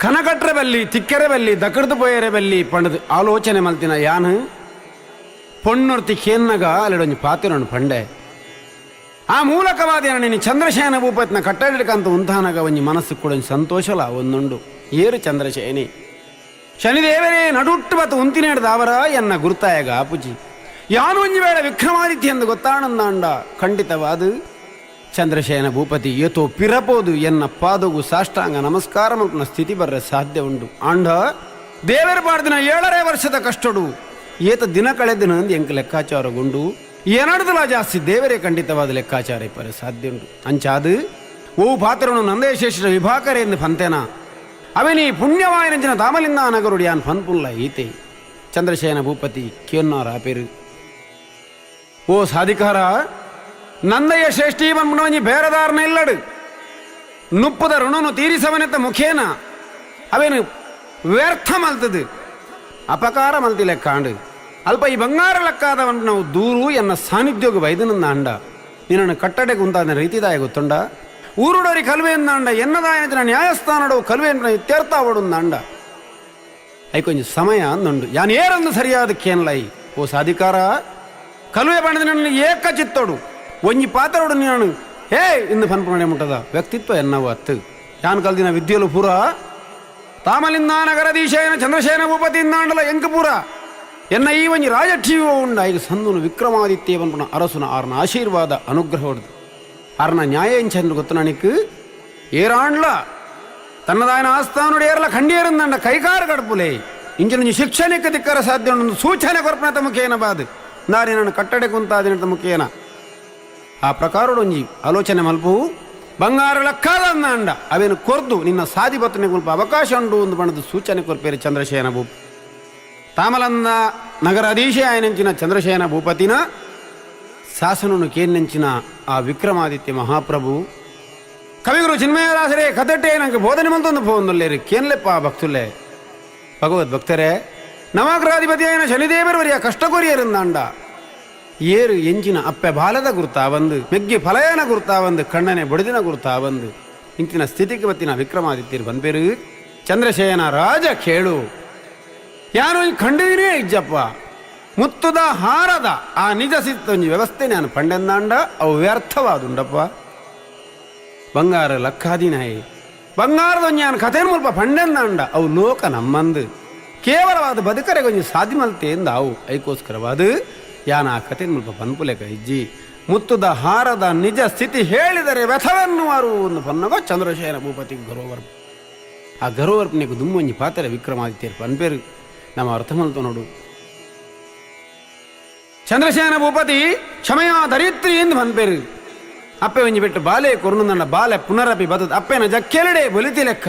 ಕನಕಟ್ರೆ ಬಲ್ಲಿ ತಿಕ್ಕೆರೆ ಬಲ್ಲಿ ದಕಡ್ದು ಪೋಯರೆ ಬಲ್ಲಿ ಪಂಡದು ಆಲೋಚನೆ ಮಲ್ತಿನ ಯಾನು ಪೊಣ್ಣೊರ್ತಿ ಕೇನ್ನಗ ಅಲ್ಲಿಡೊಂಜಿ ಪಾತಿರೊಂಡು ಪಂಡೆ. ಆ ಮೂಲಕವಾದ ನೀನು ಚಂದ್ರಶಯನ ಭೂಪತ್ನ ಕಟ್ಟಡಿಕಂತ ಉಂತಾನಗ ಒಂಜಿ ಮನಸ್ಸು ಕೂಡ ಒಂಜಿ ಸಂತೋಷಲ ಒಂದುಂಡು. ಏರು ಚಂದ್ರಶಯನಿ ಶನಿದೇವರೇ ನಡುಟ್ಟು ಬತ್ತು ಉಂತಿನೇಡ್ದಾವರ ಎನ್ನ ಗುರುತಾಯಗ ಆಪುಜಿ ಯಾನು ಒಂಜಿ ವೇಳೆ ವಿಕ್ರಮಾದಿತ್ಯ ಎಂದು ಗೊತ್ತಾಣಂದಾಂಡ ಖಂಡಿತವಾದ ಚಂದ್ರಶಯನ ಭೂಪತಿ ಏತೋ ಪಿರಪೋದು ಎನ್ನ ಪಾದಗು ಸಾಷ್ಟಾಂಗ ನಮಸ್ಕಾರ ಮಲ್ಪುನ ಸ್ಥಿತಿ ಬರ್ರೆ ಸಾಧ್ಯ ಉಂಡು. ಆಂಡ ದೇವರ ಪಾಡ್ದಿನ 7.5 ವರ್ಷದ ಕಷ್ಟಡು ಏತ ದಿನ ಕಳೆದಿನ ಅಂದು ಎಂಕ್ ಲೆಕ್ಕಾಚಾರಗುಂಡು ಏನಡ್ದಲ ಜಾಸ್ತಿ ದೇವರೇ ಖಂಡಿತವಾದ ಲೆಕ್ಕಾಚಾರ ಇಪ್ಪರೆ ಸಾಧ್ಯ ಉಂಟು. ಅಂಚಾದು ಓ ಪಾತ್ರನು ನಂದೇಶೇಷ ವಿಭಾಕರೆ ಎಂದು ಫಂತೇನ ಅವನಿ ಪುಣ್ಯವಾಯನಂಚಿನ ತಾಮಲಿಂದ ನಗರುಡಿ ಯಾನ್ ಫನ್ಪುಲ್ಲ ಈತೆ. ಚಂದ್ರಶಯನ ಭೂಪತಿ ಕೇನ್ನಾರ ಆಪೇರು ಓ ಸಾಧಿಕಾರ ನಂದಯ್ಯ ಶ್ರೇಷ್ಠಿ ಬನ್ಪುಣವಂಜಿ ಬೇರದಾರನ ಇಲ್ಲಡು ನುಪ್ಪದ ಋಣನು ತೀರಿಸವನೆತ್ತ ಮುಖೇನ ಅವೇನು ವ್ಯರ್ಥ ಮಲ್ತದು ಅಪಕಾರ ಮಲ್ತಿ ಲೆಕ್ಕಾಂಡು ಅಲ್ಪ ಈ ಬಂಗಾರ ಲೆಕ್ಕಾದವನ್ ನಾವು ದೂರು ಎನ್ನ ಸಾನ್ನಿಧ್ಯೋಗ ಬೈದನಂದ ಅಂಡ ನಿನ್ನನ್ನು ಕಟ್ಟಡೆಗೆ ಉಂತಾದ ರೀತಿದಾಯ ಗೊತ್ತುಂಡ ಊರುಡೋರಿ ಕಲ್ವೆ ಅಂದಾಂಡ ಎನ್ನದಾಯನ ನ್ಯಾಯಸ್ಥಾನಡು ಕಲ್ವೆ ಇತ್ಯರ್ಥ ಅವಡುಂದಾಂಡ I ಕೊಂಚ ಸಮಯ ಅಂದುಂಡು ಯಾನ್ ಏರಂದು ಸರಿಯಾದ ಕೇನ್ಲೈ ಓ ಸಾಧಿಕಾರ ಕಲುವೆ ಬಣ್ಣದ ನನ್ನ ಏಕಚಿತ್ತೋಡು ಒಂಜಿ ಪಾತ್ರೋಡು ನೀನು ಹೇ ಇಂದು ಫನ್ಪುಣೆ ಮುಟ್ಟದ ವ್ಯಕ್ತಿತ್ವ ಎನ್ನವು ಅತ್ತು ಯಾನ್ ಕಲ್ದಿನ ವಿದ್ಯೆಲು ಪೂರ ತಾಮಲಿಂದ ನಗರದೀಶಯನ ಚಂದ್ರಶಯನ ಭೂಪತಿಂದಾಂಡಲ ಎಂಕಪುರ ಎನ್ನ ಈ ಒಂಜಿ ರಾಜಠೀವ ಉಂಡ ಈಗ ಸಂದುನು ವಿಕ್ರಮಾದಿತ್ಯ ಪನ್ಪುನ ಅರಸುನ ಆರ್ನ ಆಶೀರ್ವಾದ ಅನುಗ್ರಹ ಹೊಡೆದು ಆರ್ನ ನ್ಯಾಯ ಎಂಚಂದು ಗೊತ್ತು ನನக்கு ಏರಾಂಡ್ಲ ತನ್ನದಾಯನ ಆಸ್ಥಾನುಡು ಏರ್ಲ ಖಂಡಿಯರಿಂದಂಡ ಕೈಕಾರ ಕಡ್ಪುಲೆ ಇಂಚಿನ ಶಿಕ್ಷಣಕ್ಕೆ ದಿಕ್ಕರ ಸಾಧ್ಯ ಉಂಡು ಸೂಚನೆ ಕೊರ್ಪಣತ ಮುಖೇನ ಬಾದು ನಾರಿ ನನ್ನ ಕಟ್ಟಡೆ ಕುಂತಾದಿನ ಮುಖೇನ ಆ ಪ್ರಕಾರಡೊಂಜಿ ಆಲೋಚನೆ ಮಲ್ಪು ಬಂಗಾರ ಲಕ್ಕಾದ ಅಂಡ ಅವೇನು ಕೊರ್ದು ನಿನ್ನ ಸಾದಿ ಬತ್ತನೆ ಕುಲ್ಪ ಅವಕಾಶ ಉಂಡು ಒಂದು ಬಣ್ಣದ ಸೂಚನೆ ಕೊರ್ಪೇರಿ ಚಂದ್ರಶಯನ ಭೂಪ್ ತಾಮಲಂದ ನಗರ ಅಧೀಶೆ ಆಯನಂಚಿನ ಚಂದ್ರಶಯನ ಭೂಪತಿನ ಶಾಸನನು ಕೇನ್ನಂಚಿನ ಆ ವಿಕ್ರಮಾದಿತ್ಯ ಮಹಾಪ್ರಭು ಕವಿಗುರು ಚಿನ್ಮಯದಾಸರೇ ಕದಟ್ಟೆ ನಂಗೆ ಬೋಧನೆ ಮಂತೊಂದು ಪೋಂದುಲ್ಲೇರು ಕೇನ್ಲೆಪ್ಪ ಭಕ್ತುಲ್ಲೆ. ಭಗವದ್ ಭಕ್ತರೇ, ನವಗ್ರಹಾಧಿಪತಿಯಾಯಿನ ಶನಿದೇವರವರಿಯ ಕಷ್ಟಕೊರಿಯರಿಂದಾಂಡ ಏರು ಎಂಚಿನ ಅಪ್ಪೆ ಬಾಲದ ಗುರ್ತಾ ಬಂದು, ಮೆಗ್ಗಿ ಫಲಯನ ಗುರ್ತಾ ಬಂದು, ಕಣ್ಣನೆ ಬಡಿದಿನ ಗುರ್ತಾ ಬಂದು ಇಂಚಿನ ಸ್ಥಿತಿಗೆ ಬತ್ತಿನ ವಿಕ್ರಮಾದಿತ್ಯರು ಬಂದ್ಬೇರು. ಚಂದ್ರಶಯನ ರಾಜ ಕೇಳು, ಯಾನು ಖಂಡಿನೇ ಇಜ್ಜಪ್ಪ ಮುತ್ತುದ ಹಾರದ ಆ ನಿಜ ಸಿತ್ತೊಂಜಿ ವ್ಯವಸ್ಥೆ ನಾನು ಪಂಡೆಂದಾಂಡ ಅವು ವ್ಯರ್ಥವಾದುಂಡಪ್ಪ. ಬಂಗಾರ ಲಕ್ಕಾದಿನಾಯಿ ಬಂಗಾರದೊಂಜಿ ನಾನು ಕಥೆ ಮುಲ್ಪ ಪಂಡೆಂದಾಂಡ ಅವು ಲೋಕ ನಮ್ಮಂದು ಕೇವಲವಾದ ಬದುಕರೆ ಕೊಂಚ ಸಾಧಿ ಮಲ್ತೆ ಅವು ಐಕೋಸ್ಕರವಾದ ಯಾನ ಆ ಕಥೆ ಮುಲ್ಪ ಪನ್ಪುಲೆಕ ಇಜ್ಜಿ. ಮುತ್ತುದ ಹಾರದ ನಿಜ ಸ್ಥಿತಿ ಹೇಳಿದರೆ ವ್ಯಥವೆನ್ನುವರು ಒಂದು ಪನ್ನಗ ಚಂದ್ರಶೇಖರ ಭೂಪತಿ ಗರೋವರ್. ಆ ಗರೋವರ್ಪನಿಗೆ ದುಮ್ಮೊಂಜಿ ಪಾತ್ರೆ ವಿಕ್ರಮಾದಿತ್ಯರು ಪನ್ಪೇರು ನಮ್ಮ ಅರ್ಥ ಮಲ್ತು ನೋಡು. ಚಂದ್ರಶೇಖರ ಭೂಪತಿ ಕ್ಷಮೆಯ ದರಿತ್ರಿ ಎಂದು ಪನ್ಪೇರು. ಅಪ್ಪೆ ಒಂಜಿ ಬಿಟ್ಟು ಬಾಲೆ ಕೊರ್ನು ಬಾಲೆ ಪುನರಪಿ ಬದದ ಅಪ್ಪೆನ ಜಕ್ಕೆಲಡೆ ಬಲಿತಿ ಲೆಕ್ಕ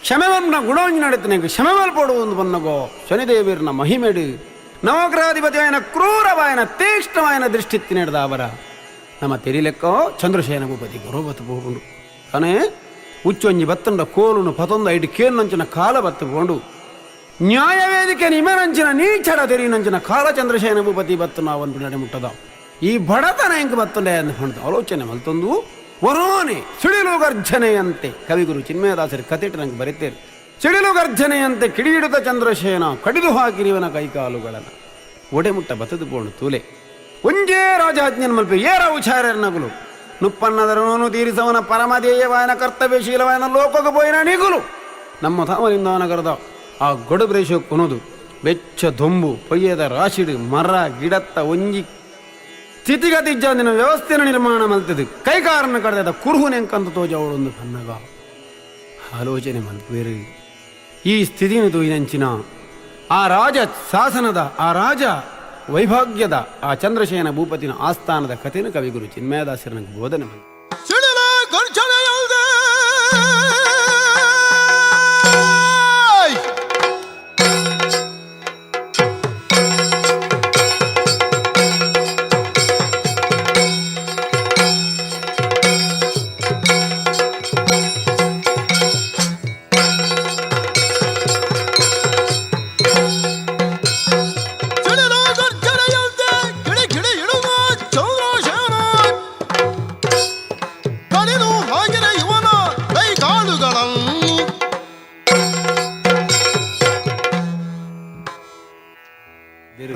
ಕ್ಷಮೆವನ್ನ ಗುಣವಂಜಿ ನಡುತ್ತನೆ ಕ್ಷಮೆ ಮಲ್ಪೋಡು ಒಂದು ಬನ್ನಗೋ ಶನಿದೇವಿರ್ನ ಮಹಿಮೆಡು ನವಗ್ರಹಾಧಿಪತಿಯಾಯನ ಕ್ರೂರವಾಯನ ತೀಕ್ಷ್ಣವಾಯನ ದೃಷ್ಟಿ ನಡೆದ ಅವರ ನಮ್ಮ ತೆರಿಲೆಕ್ಕೋ ಚಂದ್ರಶೇನ ಭೂಪತಿ ಗೌರವತ್ತು ಹೋಗುಂಡು ತಾನೇ ಉಚ್ಚೊಂಜಿ ಬತ್ತಂಡ ಕೋಲುನು ಪತೊಂದು ಐದು ಕೇನ್ನಂಚಿನ ಕಾಲ ಬತ್ತು ಪೋಂಡು ನ್ಯಾಯವೇದಿಕೆ ನಿಮನಂಚಿನ ನೀಚಡ ತೆರಿನಂಚಿನ ಕಾಲ ಚಂದ್ರಶೇನ ಭೂಪತಿ ಬತ್ತು ನಾವು ನಡೆ ಮುಟ್ಟದ ಈ ಬಡತನ ಹೆಂಗೆ ಬತ್ತಂಡೆ ಅಂತ ಆಲೋಚನೆ ಮಲ್ತೊಂದು ವರೋನೆ ಸಿಡಿಲು ಗರ್ಜನೆಯಂತೆ ಕವಿಗುರು ಚಿನ್ಮಯದಾಸರು ಕಥೆಟ್ಟು ನಂಗೆ ಬರೀತೇನೆ. ಸಿಡಿಲು ಗರ್ಜನೆಯಂತೆ ಕಿಡಿಯಿಡುತ್ತ ಚಂದ್ರಶೇನ ಕಡಿದು ಹಾಕಿರಿವನ ಕೈಕಾಲುಗಳನ್ನು ಒಡೆಮುಟ್ಟ ಬತ್ತದು ಪೋಣು ತೂಲೆ ಒಂಜೇ ರಾಜಾಜ್ಞನ್ ಮಲ್ಪೆ ಏರ ಉಚಾರನಗುಲು ನುಪ್ಪನ್ನದರನು ತೀರಿಸವನ ಪರಮಧೇಯವಾಯನ ಕರ್ತವ್ಯಶೀಲವಾಯನ ಲೋಕಕ್ಕೆ ಪೋಯಿನ ನಿಗುಲು ನಮ್ಮ ತಾಮರಿಂದ ನಗರದ ಆ ಗೊಡು ಕೊನೋದು ಬೆಚ್ಚ ದೊಂಬು ಪೊಯ್ಯದ ರಾಶಿಡು ಮರ ಗಿಡತ್ತ ಒಂಜಿ ಸ್ಥಿತಿಗತಿ ಇಜ್ಜಾಂದಿನ ವ್ಯವಸ್ಥೆನ ನಿರ್ಮಾಣ ಮಲ್ತದು ಕೈಕಾರನ್ನು ಕಡ್ದ ಕುರುಹುನೆಂಕಂತ ತೋಜವಳೊಂದು ಪನ್ನಗ ಆಲೋಚನೆ ಮಲ್ಪೇರು. ಈ ಸ್ಥಿತಿನ ತೂಯಿನಂಚಿನ ಆ ರಾಜ ಶಾಸನದ ಆ ರಾಜ ವೈಭಾಗ್ಯದ ಆ ಚಂದ್ರಶೇನ ಭೂಪತಿನ ಆಸ್ಥಾನದ ಕಥೆನ ಕವಿಗುರು ಚಿನ್ಮಯದಾಸರನ ಬೋಧನೆ ಮಲ್ತ.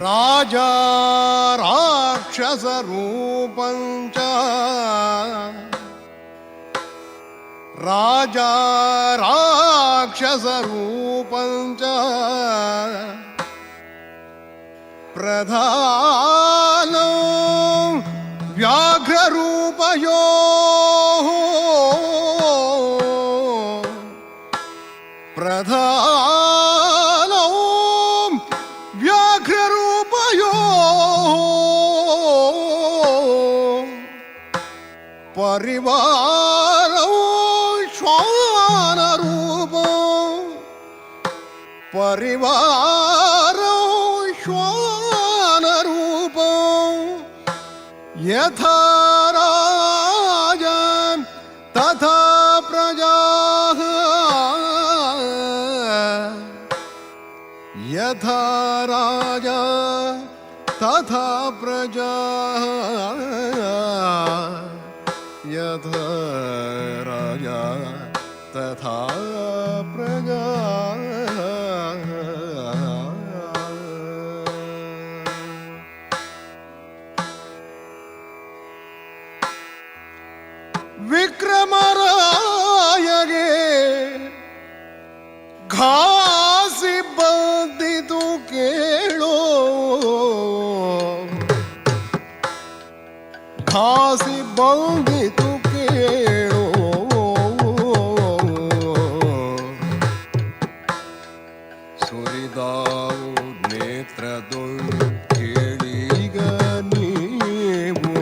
ರಾಜ ರಾಕ್ಷಸ ರೂಪಂಚ ರಾಜ ರಾಕ್ಷಸ ರೂಪಂಚ ಪ್ರಧಾನ ವ್ಯಾಘ್ರರೂಪಯೋ ಪ್ರಧಾನ ವ್ಯಾಘ್ರರೂಪಯೋ ಪರಿವಾರ ಶ್ವಾನರೂಪ ಪರಿವಾರ ಶ್ವಾನರೂಪ ಯಥಾ ರಾಜ ತಥಾ ಪ್ರಜಾ ಯಥಾ ರಾಜ ತಥಾ ಪ್ರಜಾ ಯಥಾ ರಾಜ ತಥಾ ಪ್ರಜಾ. ವಿಕ್ರಮರಾಯಗೆ ಘಾಸಿ ಬಂದಿತು ಕೇಳೋ, ಘಾಸಿ ಬಂದಿತು ಕೇಳೋ, ಸುರಿದಾವು ನೇತ್ರದೊಳ್ ಕೇಳೀಗ ನೀವು,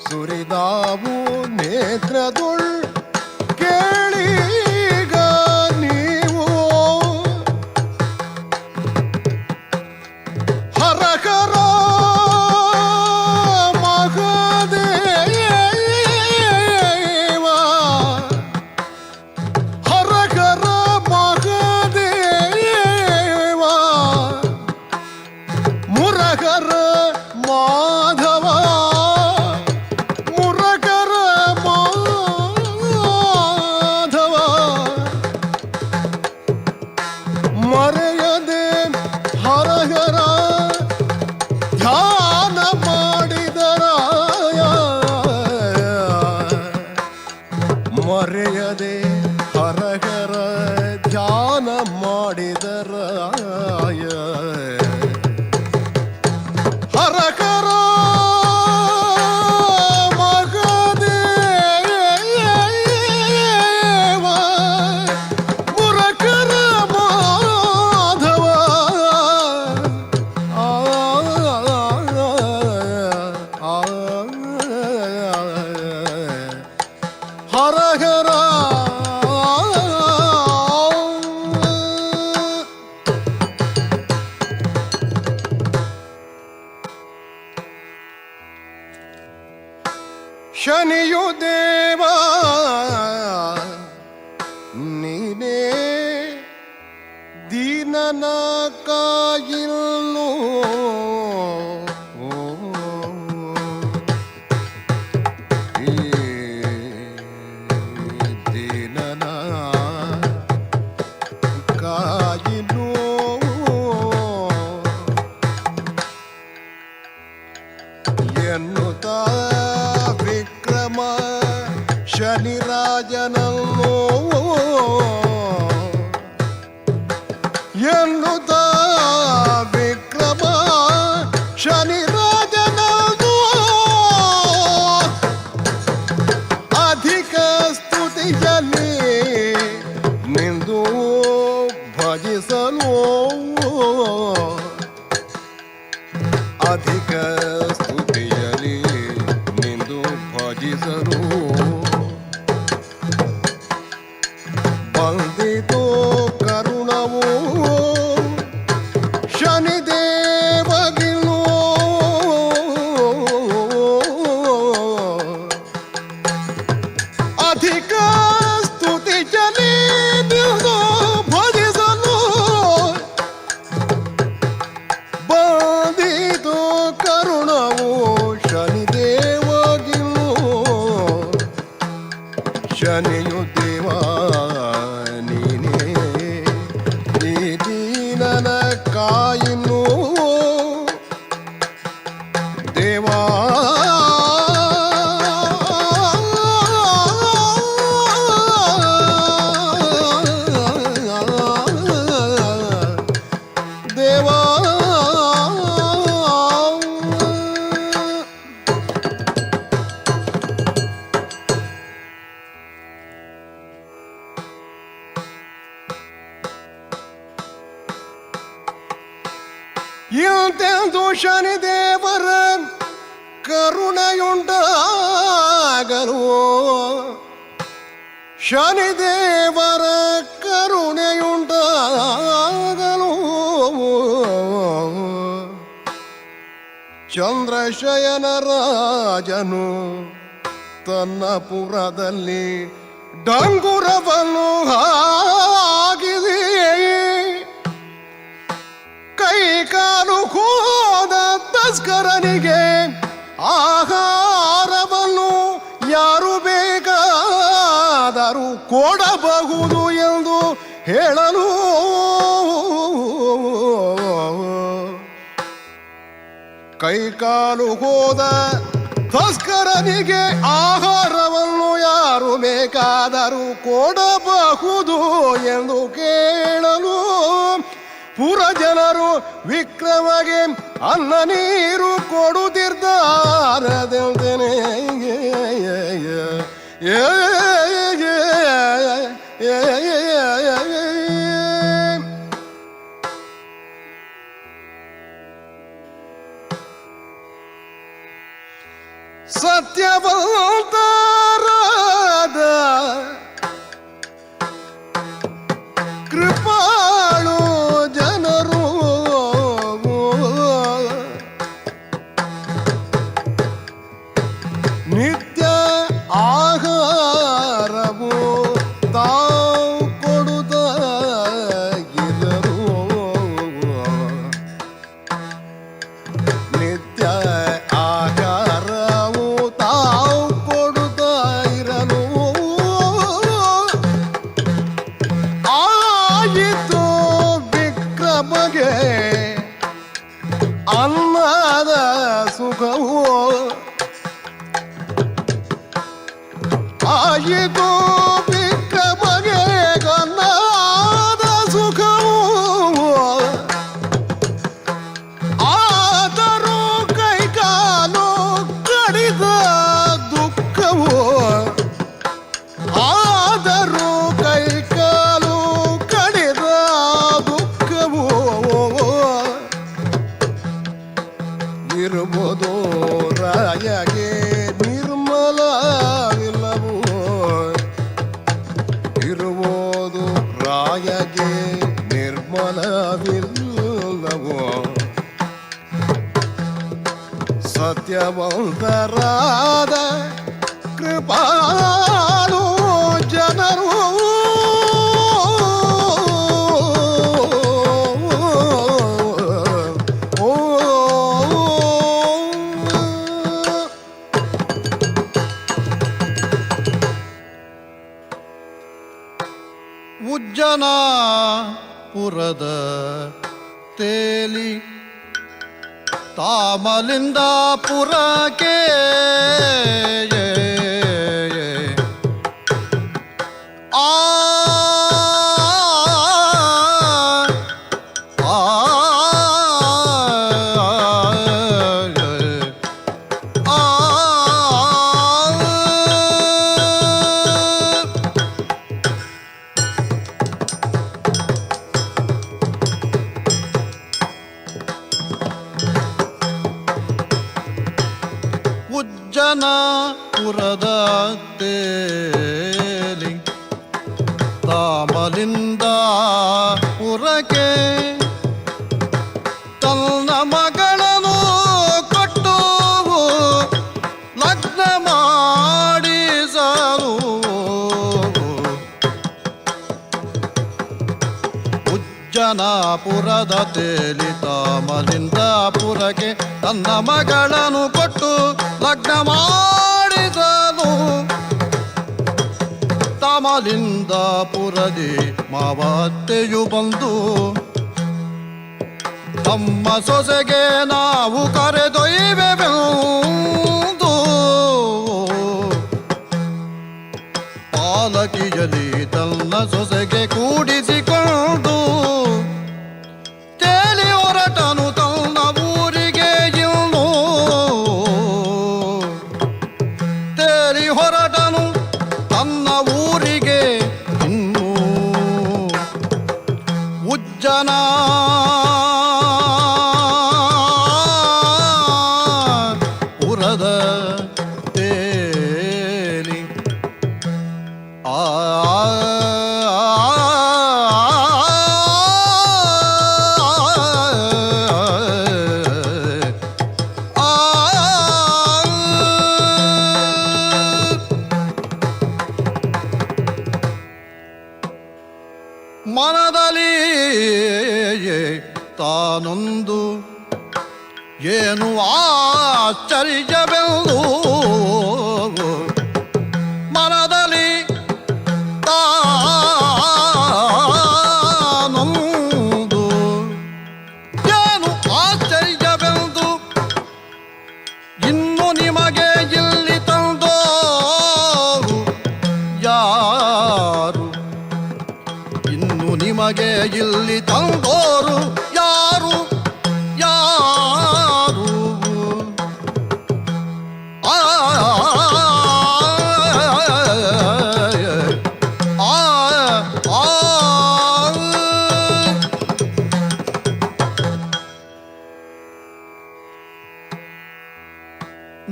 ಸುರಿದಾವು ನೇತ್ರದೊಳ್ ಕೇಳೀಗ ನೀವು, ಹರ ಹರ ಶನಿಯು ದೇವ ನೀನೇ ದೀನನ ಕಾಯಿಲ್ಲು ದೀನನ ಕಾಯಿಲು ಎನ್ನುತ್ತ ವಿಕ್ರಮ ಶನಿರಾಜನನ್ನು ಎನ್ನುತ್ತ ವಿಕ್ರಮ ಶನಿರಾಜನನ್ನು ಅಧಿಕ ಸ್ತುತಿಯಲ್ಲಿ ನಿಂದು ಭಜಿಸಲು ಅಧಿಕ ಸ್ತುತಿಯಲ್ಲಿ ನಿಂದು ಭಜಿಸಲು ಬಂದಿತು ಕರುಣವು ಶನಿದೇವಗಿಲು ಅಧಿಕ ಸ್ತುತಿಯಲ್ಲಿ ನಿಂದು ಭಜಿಸಲು ಬಂದಿತು ಕರುಣವು ಶನಿದೇವಗಿಲು ಶನಿಯು ದೇವ ನೀನೇ ಈ ದೀನನ ಕಾಯಿನು ದೇವಾ ದೇವಾ ಇಂತೆಂದು ಶನಿದೇವರ ಕರುಣೆಯುಂಟಾಗಲು ಶನಿದೇವರ ಕರುಣೆಯುಂಟಾಗಲು ಚಂದ್ರಶಯನ ರಾಜನು ತನ್ನ ಪುರದಲ್ಲಿ ಡಂಗುರವನ್ನು ಹಾಕಿದೆ. ಕೈ ಕಾಲು ಹೋದ ತಸ್ಕರನಿಗೆ ಆಹಾರವನ್ನು ಯಾರು ಬೇಕಾದರೂ ಕೊಡಬಹುದು ಎಂದು ಹೇಳಲು ಕೈಕಾಲು ಹೋದ ತಸ್ಕರನಿಗೆ ಆಹಾರವನ್ನು ಯಾರು ಬೇಕಾದರೂ ಕೊಡಬಹುದು ಎಂದು ಕೇಳಲು ಪುರ ಜನರು ವಿಕ್ರಮಗೆ ಅನ್ನ ನೀರು ಕೊಡುತ್ತಿದ್ದಾರದೆಂತೇನೆ. ಸತ್ಯವಂತರಾದ ಕೃಪಾಳು ಜನರು ನಿತ್ಯ ಆಹಾರವು ತಾವು ಕೊಡುತ್ತ ಇರರು. ನಿತ್ಯ ಆಹಾರವು ತಾವು ಕೊಡುತ್ತ ಇರಲು ಆಯಿತು ವಿಕ್ರಮಗೆ ಅನ್ನದ ಸುಖವು. ಆಯಿತು ವಿಕ್ರಮಗೆ ಅನ್ನದ ಸುಖವು. ಆದರೂ ಕೈಕಾಲು ಕಡಿದ ದುಃಖವು. ಆದರೂ ಕೈಕಾಲು ಕಡಿದ ದುಃಖವು ಇರುವುದು ರಾಯಗೆ ನಿರ್ಮಲವಿಲ್ಲವು. ಇರುವುದು ರಾಯಗೆ ನಿರ್ಮಲವಿಲ್ಲವು. ಸತ್ಯವಂತರಾದ ಪಾಲು ಜನರು ಉಜ್ಜನಾಪುರದ ತೇಲಿ ತಾಮಲಿಂದಾಪುರಕ್ಕೆ ಆ ಆ ಆ ಉಜ್ಜನಪುರದ ತೇಲಿ ತಾಮಲಿಂದ ಪುರಕ್ಕೆ ತನ್ನ ಮಗಳನ್ನು ಕೊಟ್ಟು ಲಗ್ನ ಮಾಡಿಸಲು ಉಜ್ಜನಪುರದ ತೇಲಿ ತಾಮಲಿಂದ ಪುರಕ್ಕೆ ತನ್ನ ಮಗಳನ್ನು ಕೊಟ್ಟು ಲಗ್ನ ಮಾಡಿಸಲು ತಾಮಲಿಂದ ಪುರದಿ ಮಾವತ್ತೆಯು ಬಂದು ತಮ್ಮ ಸೊಸೆಗೆ ನಾವು ಕರೆದೊಯ್ವೆವೆಂದು ಪಾಲಕಿಯಲಿ ತನ್ನ ಸೊಸೆಗೆ ಕೂಡಿಸಿಕೊಂಡು ತೇಲಿ ಹೊರಟನು ತನ್ನ ಊರಿಗೆ ಇನ್ನು ತೇಲಿ ಹೊರಟನು ತನ್ನ ಊರಿಗೆ ಇನ್ನು ಉಜ್ಜನ ಪುರದ ತೇಲಿ ಆ ಮನದಲ್ಲಿ ತಾನೊಂದು ಏನು ಆಶ್ಚರ್ಯವೆಂದು ಮನದಲ್ಲಿ ತಾನೊಂದು ಏನು ಆಶ್ಚರ್ಯವೆಂದು ಇನ್ನು ನಿಮಗೆ ಇಲ್ಲಿ ತಂದೋರು ಯಾರು ಇನ್ನು ನಿಮಗೆ ಇಲ್ಲಿ ತಂದೋರು ಯಾರು ಯಾರು ಆ ಆ ಆ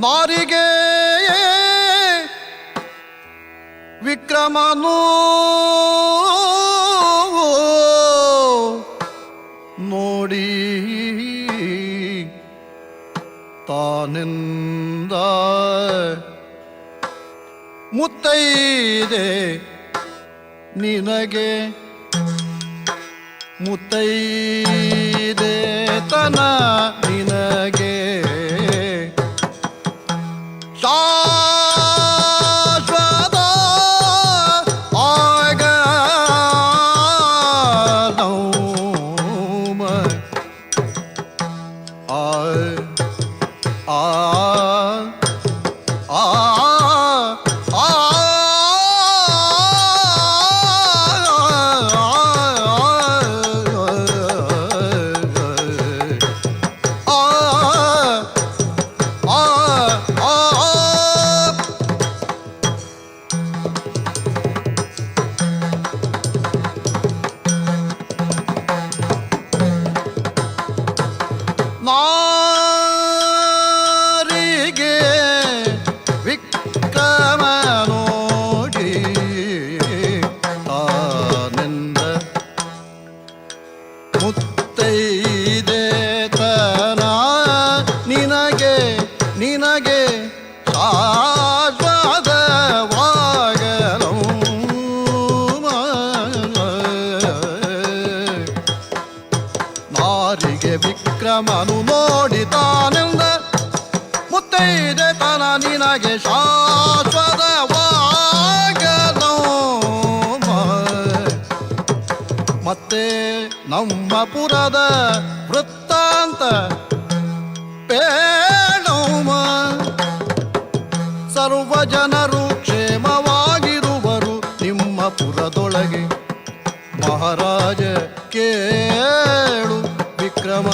ನಾರಿಗೆ ವಿಕ್ರಮನು ನೋಡಿ ತಾನಿಂದ ಮುತ್ತೈದೆ ನಿನಗೆ ಮುತ್ತೈದೆ ತನ ನಿನಗೆ ಶಾಶ್ವತ ಆಗನೌಮ ಆ ಆ ಆ ಆ ಆ ಆ ಆ ನಾರಿಗೆ ವಿಕ್ರಮ ನೋಡಿ ತಾನೆಂದ ಮುತ್ತೈದೆ ತನ ನಿನಗೆ ನಿನಗೆ ಶಾಶ್ವತ ಮುತ್ತೈದೆ ತನ ನಿನಗೆ ಶಾಶ್ವತವಾಗನು. ಮತ್ತೆ ನಮ್ಮ ಪುರದ ವೃತ್ತಾಂತ ಪೇಣೋಮ, ಸರ್ವ ಜನರು ಕ್ಷೇಮವಾಗಿರುವರು ನಿಮ್ಮ ಪುರದೊಳಗೆ. ಮಹಾರಾಜ ಕೇಳು ವಿಕ್ರಮ,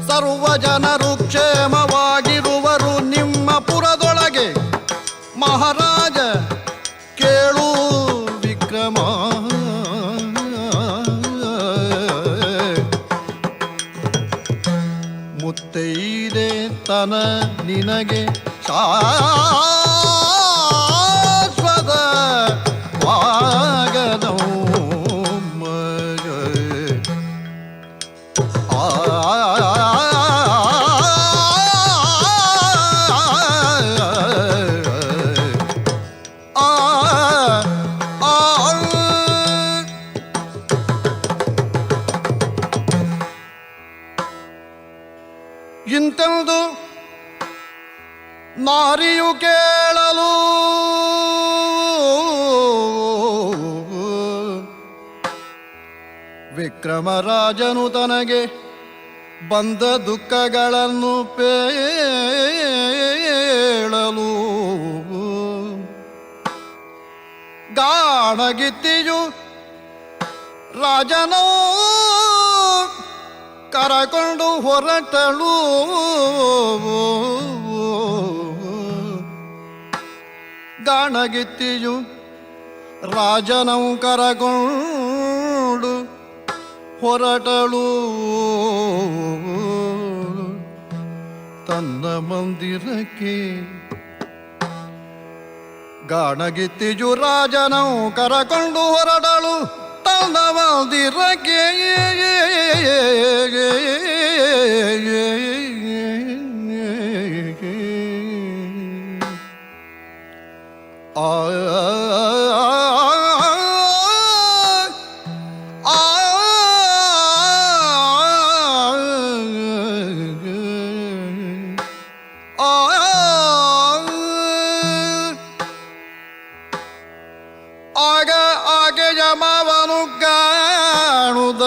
ಸರ್ವ ಜನರು ಕ್ಷೇಮವಾಗಿರುವರು ನಿಮ್ಮ ಪುರದೊಳಗೆ. ಮಹಾರಾಜ ಕೇಳು ವಿಕ್ರಮ. ಮುತ್ತೈದೆ ತನ ನಿನಗೆ ಶಾಶ್ವತ ವಾಗನೋ. ಇಂತೆಂದು ನಾರಿಯು ಕೇಳಲು ವಿಕ್ರಮರಾಜನು ತನಗೆ ಬಂದ ದುಃಖಗಳನ್ನು ಪೇಳಲು ಗಾಣಗಿತ್ತಿಯು ರಾಜನೋ ಕರಕೊಂಡು ಹೊರಟಳು. ಗಾಣಗಿತ್ತಿಯು ರಾಜನೌ ಕರಕೊಂಡು ಹೊರಟಳು ತನ್ನ ಮಂದಿರಕ್ಕೆ. ಗಾಣಗಿತ್ತಿಯು ರಾಜನೌ ಕರಕೊಂಡು ಹೊರಟಳು ತನ್ನ ಮಂದಿರಕ್ಕೆ. ಆ ಆ ಆ ಆಗ ಆಕೆಯ ಮಾವನು ಕಾಣುದ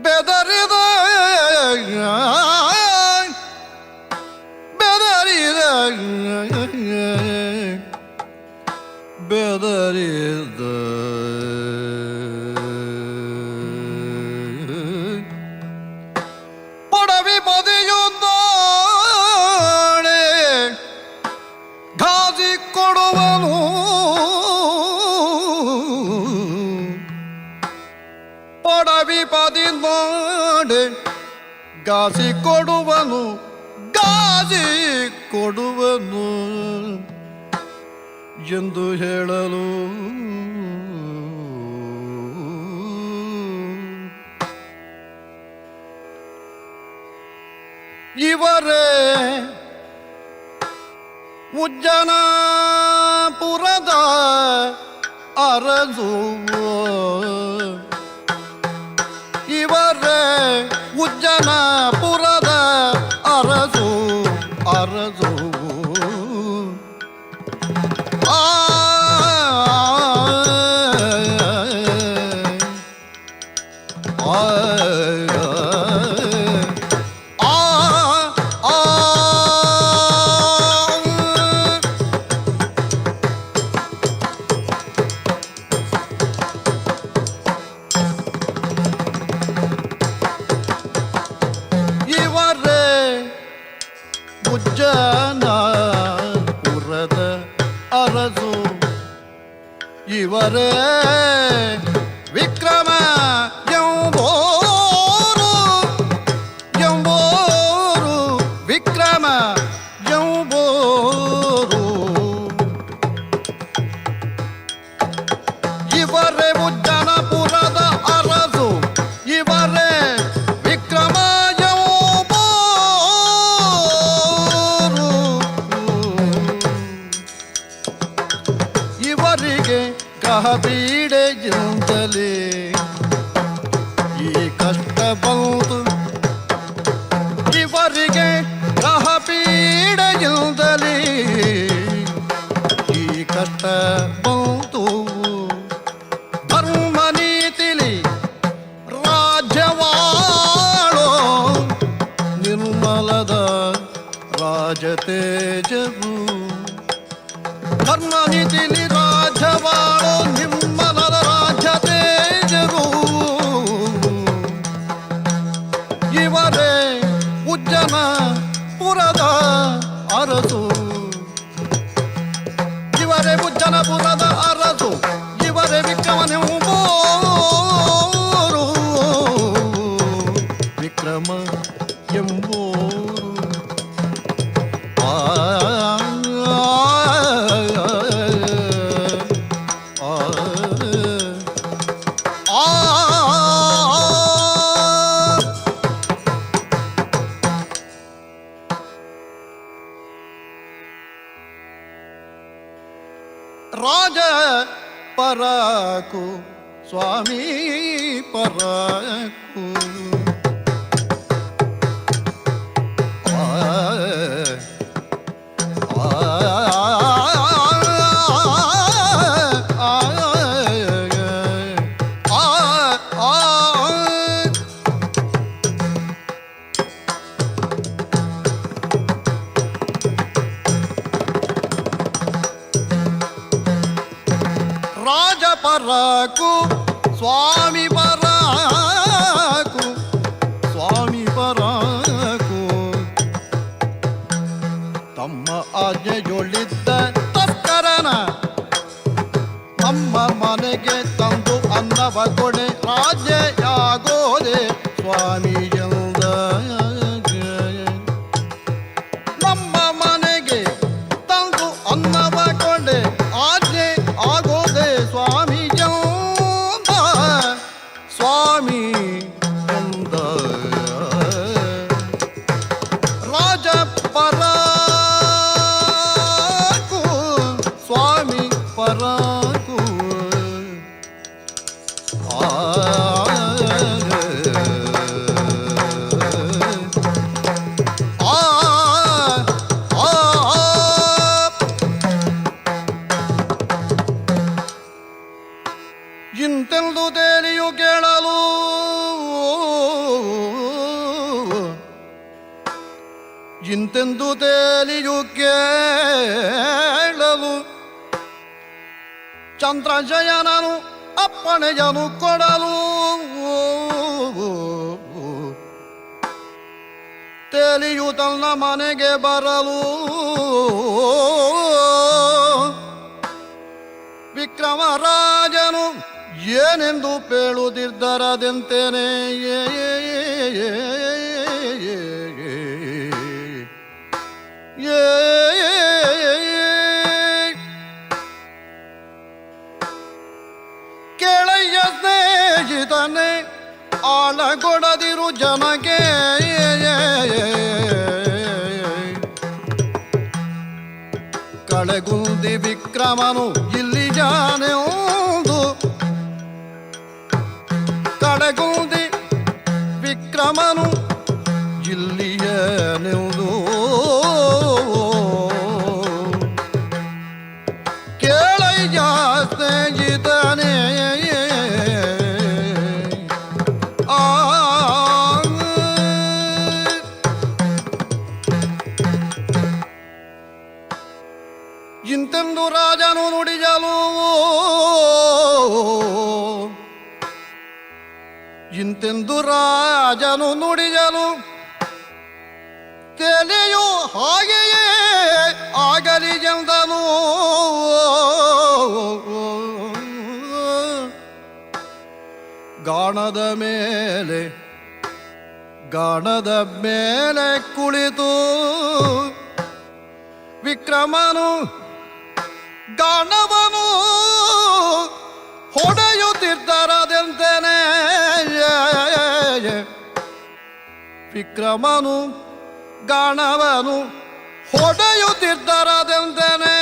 ಬೆದರಿದ ಬೆದರಿದ ಬೆದರಿದ ಪೊಡವಿ ಪೊದೆಯುದ್ದಾಳೆ ಘಾಸಿ ಕೊಡುವನು. ಪೊಡವಿ ಪದಿನಾಡೆ ಗಾಸಿ ಕೊಡುವನು, ಗಾಸಿ ಕೊಡುವನು ಎಂದು ಹೇಳಲು ಇವರೇ ಉಜ್ಜನಪುರದ ಅರಸು, ಇವರೇ ಉಜ್ಜನಪುರದ ಅರಸು ಅರಸು. ಆ ಆ ಆ ಆ ಇವರೇ ಉಜ್ಜನಪುರದ ಅರಸು, ಇವರೇ ವಿಕ್ರಮ ಎಂಬೋರು ಎಂಬೋರು, ವಿಕ್ರಮ ಎಂಬೋರು. ಇವರೇ ಉಜ್ಜನಪುರದ ಅರಸು, ಇವರೇ ವಿಕ್ರಮ ಎಂಬೋರು. ಇವರಿಗೆ ಗ್ರಹ ಪೀಡೆ ಬಂತು. ಇವರಿಗೆ ಗ್ರಹ ಪೀಡೆಯಿಂದಲೇ ಈ ಕಷ್ಟ ಬಂತು. ಧರ್ಮ ನೀತಿಲಿ ರಾಜ್ಯವಾಳೋ ನಿರ್ಮಲದ ರಾಜತೇಜವು. ಧರ್ಮ ನೀತಿಲಿ ರಾಜ್ಯವಾಳೋ ನಿರ್ಮಲದ ರಾಜತೇಜರು. ಇವರೇ ಉಜ್ಜನ ಪುರದ ಅರಸು. ಇವರೇ ಉಜ್ಜನಪುರದ ಅರಸು. ಇವರೇ ವಿಕ್ರಮನೆಂಬೋರು. ವಿಕ್ರಮ ಎಂಬೋರು. ಆ ಆ ಆ ರಾಜ ಪರಾಕು ಸ್ವಾಮಿ ಪರಾಕು. ಆ ಆ ಆ ಆ ಆ. ರಾಜ ಪರಾಕು ಸ್ವಾಮಿ ಪರಾಕು ಸ್ವಾಮಿ ಪರಾಕು. ತಮ್ಮ ಆಜ್ಞೆಯೊಳಿದ್ದ ತಸ್ಕರನ ನಮ್ಮ ಮನೆಗೆ ತಂದು ಅನ್ನವ ಕೊಡೆ ರಾಜ್ಯಯಾಗೋದೆ ಸ್ವಾಮಿ ಎಂದ. ನಮ್ಮ ಮನೆಗೆ ತಂದು ಅನ್ನವ ಕೊಡೆ ಆಜ್ಞೆ ಆಗೋದೆ ಸ್ವಾಮಿ ಎಂದ. ಸ್ವಾಮಿ ಎಂದ. ರಾಜ ಪರಾಕು ಸ್ವಾಮಿ ಪರಾಕು. ಆ ಆ ಆ. ಇಂತೆಂದು ತೇಲಿಯು ಕೇಳಲು ಇಂತೆಂದು ತೇಲಿಯು ಕೇಳಲು ಚಂದ್ರಜಯನನು ಅಪ್ಪಣೆಯನು ಕೊಡಲು ತೇಲಿಯು ತನ್ನ ಮನೆಗೆ ಬರಲು ವಿಕ್ರಮರಾಜನು ಏನೆಂದು ಪೇಳುತ್ತಿದ್ದರದೆಂತೇನೆ. ಏ ಏ ಕೇಳಯ್ಯ ಸ್ನೇಹಿತನೇ, ಆಳಗೊಡದಿರು ಜನಗೆ. ಕಳೆಗುಂದಿ ವಿಕ್ರಮನು ಇಲ್ಲಿ ಜಾನೆಂದು. ಕಳೆಗುಂದಿ ವಿಕ್ರಮನು ಇಲ್ಲಿಯನೆಂದು. ಕೇಳಯ್ಯ ಸ್ನೇಹಿತನೇ. ಆ ಇಂತೆಂದು ರಾಜನು ನುಡಿಯಲು ಇಂತೆಂದು ರಾಜನು ನುಡಿಯಲು ತೆಲೆಯು ಹಾಗೆಯೇ ಆಗಲಿ ಎಂದನು. ಗಾಣದ ಮೇಲೆ ಗಾಣದ ಮೇಲೆ ಕುಳಿತು ವಿಕ್ರಮನು ಗಾಣವನು ಹೊಡೆಯುತ್ತಿದ್ದರದೆಂತೇನೆ. ವಿಕ್ರಮನು ಗಾಣವನು ಹೊಡೆಯುತ್ತಿದ್ದರದೆಂತೇನೆ.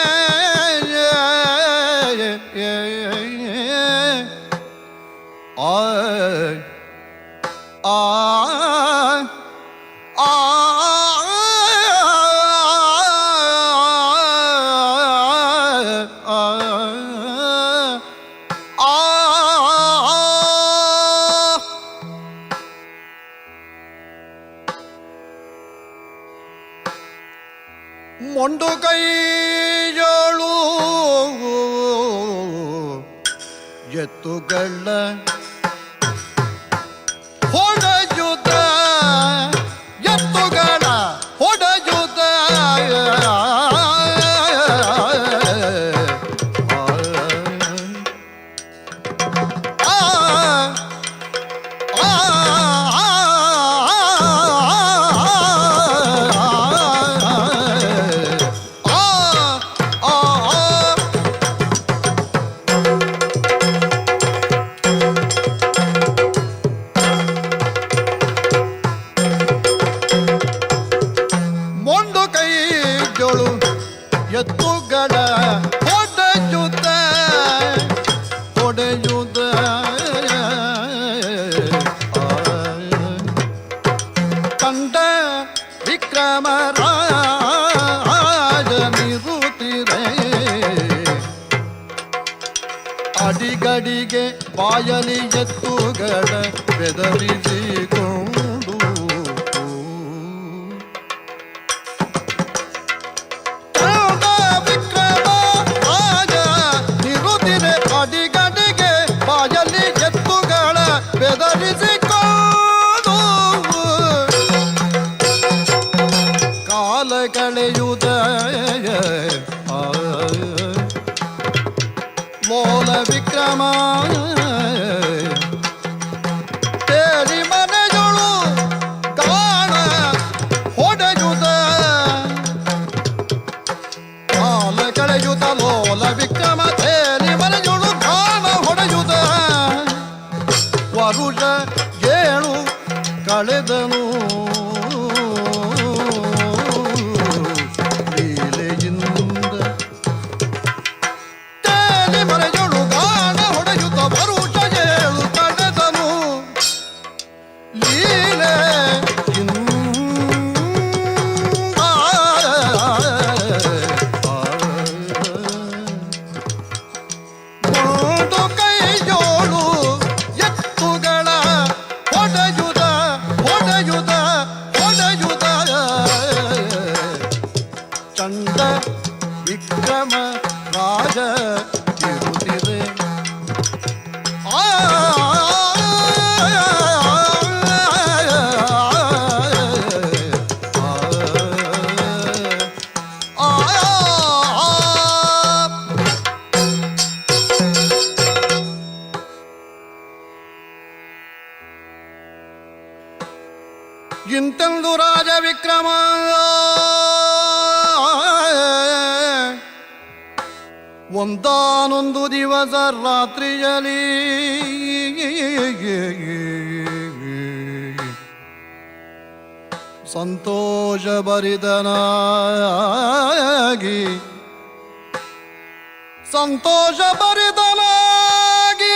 ಆ ಆ ಆ ಆ ಮೊಂಡು ಕೈಯೋಳು ಎತ್ತುಗಳ ಹೊಡೆಯುತ್ತ, ಎತ್ತುಗಳ ಹೊಡೆಯುತ್ತ, ಆ ಆ ಆ ಆ ಮೊಂಡು ಕೈಜೋಳು ಎತ್ತುಗಳ ಹೊಡೆಯುತ್ತ ಹೊಡೆಯುತ್ತ, ಕಂಡ ವಿಕ್ರಮ ರಾಜನಿರುತ್ತಿರೆ, ಅಡಿಗಡಿಗೆ ಬಾಯಲಿ ಎತ್ತುಗಳ ಬೆದರಿಸಿಕೊಂಡು, ಕಂಡ ವಿಕ್ರಮ ರಾಜ ನಿರುತ್ತಿರೆ, ಅಡಿಗಡಿಗೆ ಬಾಯಲಿ ಎತ್ತುಗಳ ಬೆದರಿಸಿಕೊಂಡು, ಕಾಲ ಕಳೆಯುತ್ತ ಲೋಲ ವಿಕ್ರಮ ತೇರಿ ಮನೆಯೊಳು ಕಾಣ ಹೊಡೆಯುತ್ತ, ಕಾಲ ಕಳೆಯುತ್ತ ಲೋಲ ವಿಕ್ರಮ ತೇರಿ ಮನೆಯೊಳು ಕಾಣ ಹೊಡೆಯುತ್ತ ವರುಷ 7 ಕಳೆದನು ಲೀಲೆಯಿಂದ. ತೇಲಿ ಮರೆಯೊಳು ಗಾಣ ಹೊಡೆಯುತ್ತ ವರುಷ 7 ಕಳೆದನು ಲೀಲೆ. ಒಂದು ಕೈಯೋಳು ಎತ್ತುಗಳ ಹೊಡೆಯುದ ಹೊಡೆಯುದ ಹೊಡೆಯುದ, ಚಂಡ ವಿಕ್ರಮ ರಾಜ ತಿರುತ್ತಿದೆ. ಆ ಆ ಆ. ಇಂತೆಂದು ರಾಜ ವಿಕ್ರಮ ಒಂದಾನೊಂದು ದಿವಸ ರಾತ್ರಿಯಲಿ ಸಂತೋಷ ಭರಿತನಾಗಿ, ಸಂತೋಷ ಭರಿತನಾಗಿ,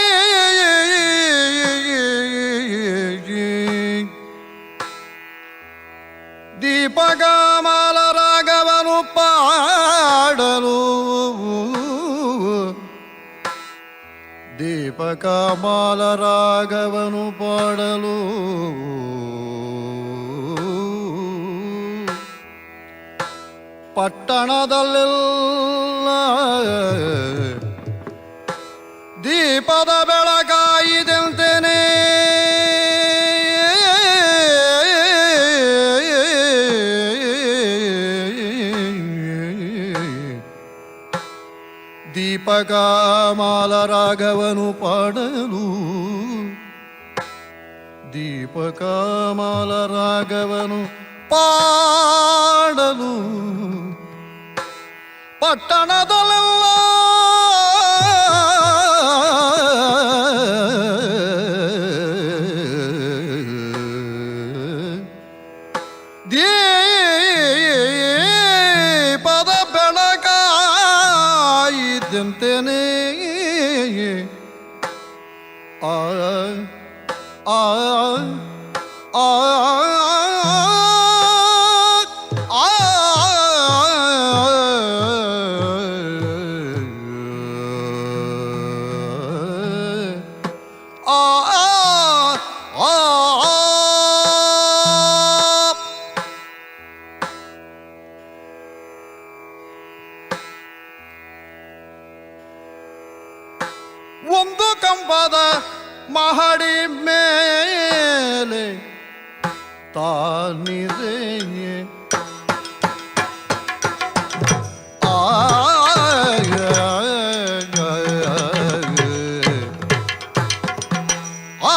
ದೀಪಕಮಾಲ ರಾಗವನು ಪಾಡಲು, ದೀಪಕಮಾಲ ರಾಗವನು ಪಾಡಲು, ಪಟ್ಟಣದಲ್ಲೆಲ್ಲ ದೀಪದ ಬೆಳಕಾಯಿದಂತೇನೆ. ದೀಪಕಮಾಲ ರಾಗವನು ಪಾಡಲು, ದೀಪಕಮಾಲ ರಾಗವನು ಪಾಡಲು, ಪಟ್ಟಣದಲ್ಲೆಲ್ಲ ದೀಪದ ಬೆಳಕಾಯಿದ್ದಂತೇನೆ. ಆ ಆ. ಆ ಆ ಆ ಆ ಆ. ಒಂದು ಕಂಬದ ಮಹಡಿ ಮೇಲೆ ತಾನಿದೆ. ಆ ಆ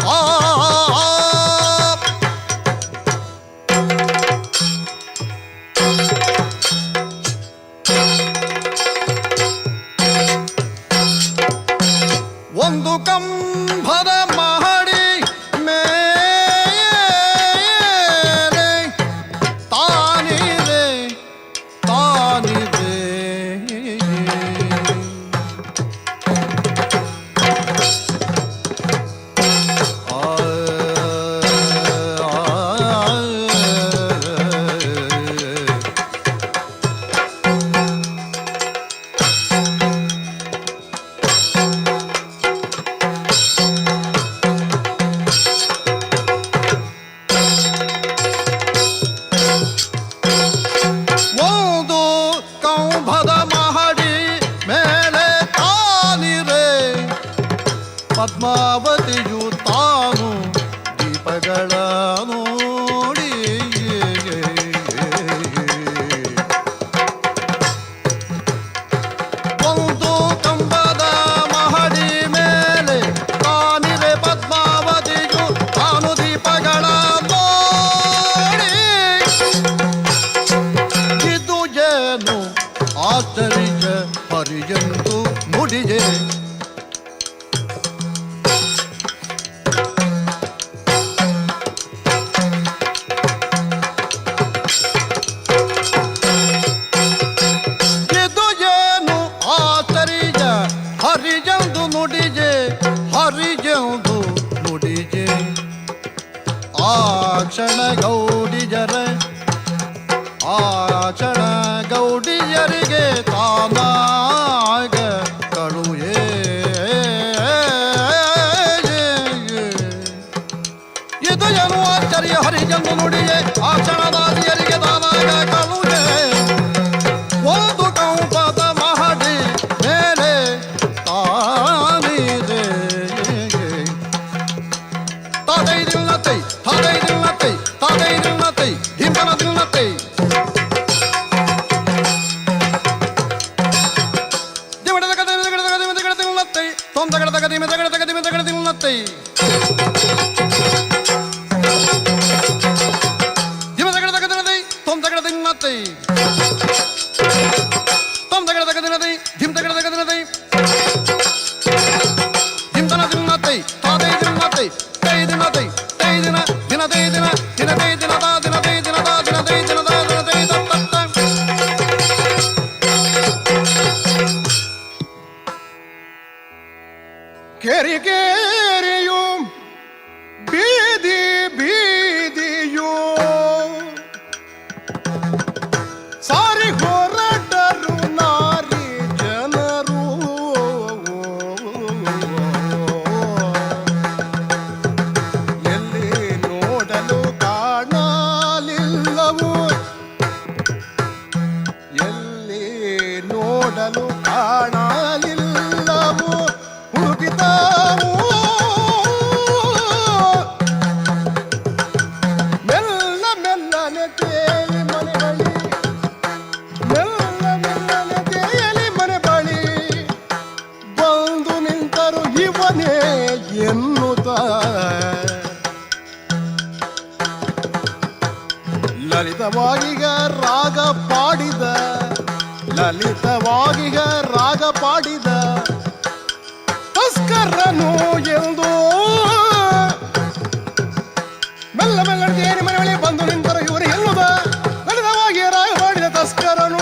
ಆ ಆ. ಒಂದು ಕಂಬದ ಮಹಡಿ ಮೇಲೆ ತಾನಿದೆ, ತಾನಿದೆ. ಆ ಆ, ಒಂದು ಕಂಬದ ಮಹಡಿ ಮೇಲೆ ತಾನಿರೆ ಪದ್ಮಾವತಿಯು ತಾನು ದೀಪಗಳ ನೋಡಿ. ಒಂದು ಕಂಬದ ಮಹಡಿ ಮೇಲೆ ತಾನಿರೆ ಪದ್ಮಾವತಿಯು ತಾನು ದೀಪಗಳ ನೋಡಿ. ಇದು ಏನು ಆಶ್ಚರ್ಯ ಹರಿಯೆಂದು ನುಡಿಯೇ. ಇದು ಏನು ಆಶ್ಚರ್ಯ ಹರಿಯೆಂದು ನುಡಿಯೇ, ಹರಿಯೆಂದು ನುಡಿಯೇ. ಆ ಕ್ಷಣ ಗೌಡಿಯರ, ಆ ಕ್ಷಣ ಗೌಡಿಯರಿಗೆ ತಾನಾಗ ಕಳುಯೇ. ಇದು ಏನು ಆಶ್ಚರ್ಯ ಹರಿಜಂದು ನುಡಿಯೇ, ಆ ಕ್ಷಣದಾದಿಯರಿಗೆ ತಾನಾಗ ಕಳುಯೇ. ಒಂದು ಕಂಪದ ಮಹಡಿ ಮೇಲೆ ತಾನಿದೆ. ತಾದೈದಿಲ್ಲತೈ ತಾದೈದಿಲ್ಲತೈ ತಾದೈದಿಲ್ಲತೈ ಧಿಂಪನದಿಲ್ಲತೈ ದಿಮದಗಡತಗದಿಮದಗಡತಗದಿಮದಗಡತಿಲ್ಲತೈ ತೊಂದಗಡತಗದಿಮದಗಡತಿಲ್ಲತೈ ತೊಂದಗಡತಗದಿಮದಗಡತಿಲ್ಲತೈ ತೊಂದಗಡತಗದಿನತೈ ಧಿಂತಗಡತಗದಿನತೈ ಧಿಂತನದಿಲ್ಲತೈ ತಾದೈದಿಲ್ಲತೈ ತೈದಿನತೈ ತೈದಿನ ದಿನ ತೈದಿನ ದಿನ ತೈದಿನ ತಾ ದಿನ ತೈದಿನ ತಾ ದಿನ ತೈದಿನ ತಾ ದಿನ ತೈ ತತ್ತ. ಕೇರಿ ಕೇರಿಯು ಬೀದಿ ಬೀದಿಯು ಸಾರಿ ಹೊರಟರು ನಾರಿ ಜನರು. ಎಲ್ಲಿ ನೋಡಲು ಕಾಣಲಿಲ್ಲವು, ಎಲ್ಲಿ ನೋಡಲು ಕಾಣಲಿಲ್ಲವು ಹುಡುಕಿತಾವು. ಮೆಲ್ಲ ಮೆಲ್ಲನೆ ತೇಲಿ ಮನೆ ಬಳಿ, ಮೆಲ್ಲ ಮೆಲ್ಲನೆ ತೇಲಿ ಮನೆ ಬಳಿ ಬಂದು ನಿಂತರು ಇವನೇ ಎನ್ನುತ್ತ. ಲಲಿತವಾಗಿಗ ರಾಗ ಪಾಡಿದ, ಲಲಿತವಾಗಿಗ ರಾಗ ಪಾಡಿದ ತಸ್ಕರನು ಎಂದು. ಮೆಲ್ಲ ಮೆಲ್ಲ ತೇರಿ ಮನೆ ಬಳಿ ಬಂದು ನಿಂತರು ಇವರು ಎನ್ನುದ. ಲಲಿತವಾಗಿ ರಾಗ ಪಾಡಿದ ತಸ್ಕರನು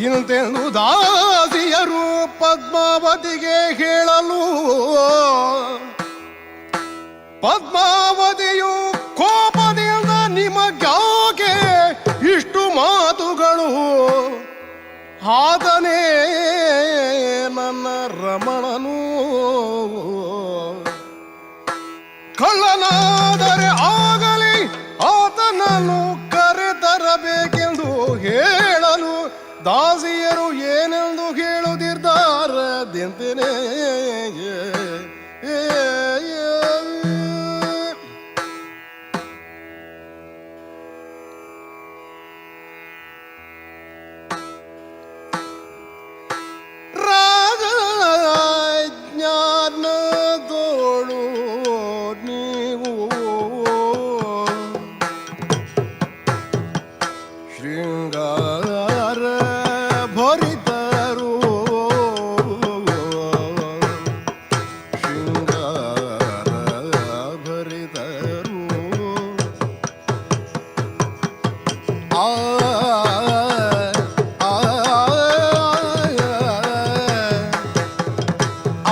ಇಂತೆಂದು ದಾಸಿಯರು ಪದ್ಮಾವತಿಗೆ ಹೇಳಲು ಪದ್ಮಾವತಿಯು ಕೋಪದಿಂದ ನಿಮಗ್ಯಾಕೆ ಇಷ್ಟು ಮಾತುಗಳು, ಆತನೇ ನನ್ನ ರಮಣನು, ಕಳ್ಳನಾದರೆ ಆಗಲಿ ಆತನನ್ನು ಕರೆತರಬೇಕೆಂದು ಹೇಳಲು ದಾಸಿಯರು ಏನೆಂದು ಹೇಳುತ್ತಿದ್ದಾರೆ ದಿಂತೇನೆ. ರಾಜ ಜ್ಞಾನದೋಳು ನೀವು ಶೃಂಗಾರ ಭರಿತರು, ಶೃಂಗಾರ ಭರಿತರು. ಆ ಆ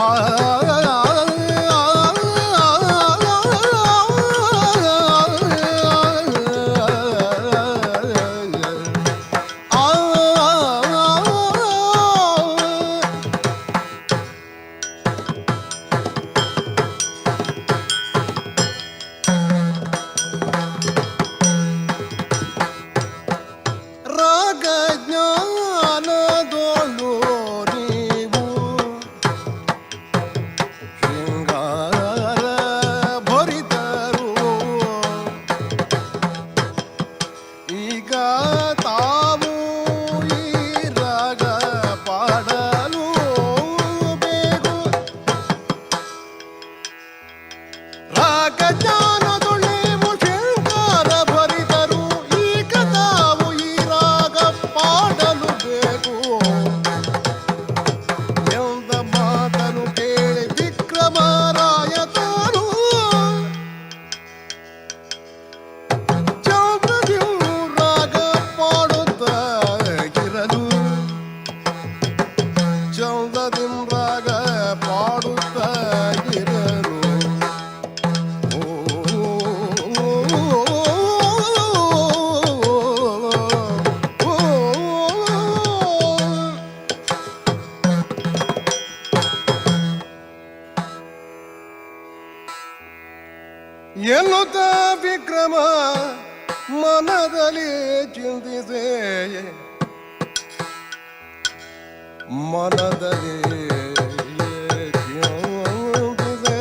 ಆ ರಾಗ ಜ್ಞಾನದೋಳು ನೀವು ಶೃಂಗಾರ ಭರಿತರು, ಈಗ ತಾವು ಈ ರಾಗ ಪಾಡಲು ಬೇಕು. ರಾಗ ಜ್ಞಾನದೊಳು ಶೃಂಗಾರ ಭರಿತರು, ಈಗ ತಾವು ಈ ರಾಗ ಪಾಡಲು ಬೇಕು ಎಂದ ಮಾತನು ಕೇಳಿ ವಿಕ್ರಮರಾಯ ತಾನು ಚಂದ್ರದಿಯು ರಾಗ ಪಾಡುತ್ತ ಇರಲು, ಚಂದ್ರದಿಂ ರಾಗ ಪಾಡುತ್ತ ಇರಲು, ಓ ಓ, ಓ. ಎನ್ನುತ್ತ ವಿಕ್ರಮ ಮನದಲ್ಲಿ ಚಿಂತಿಸೆ, ಮನದಲ್ಲಿ ಚಿಂತಿಸೆ.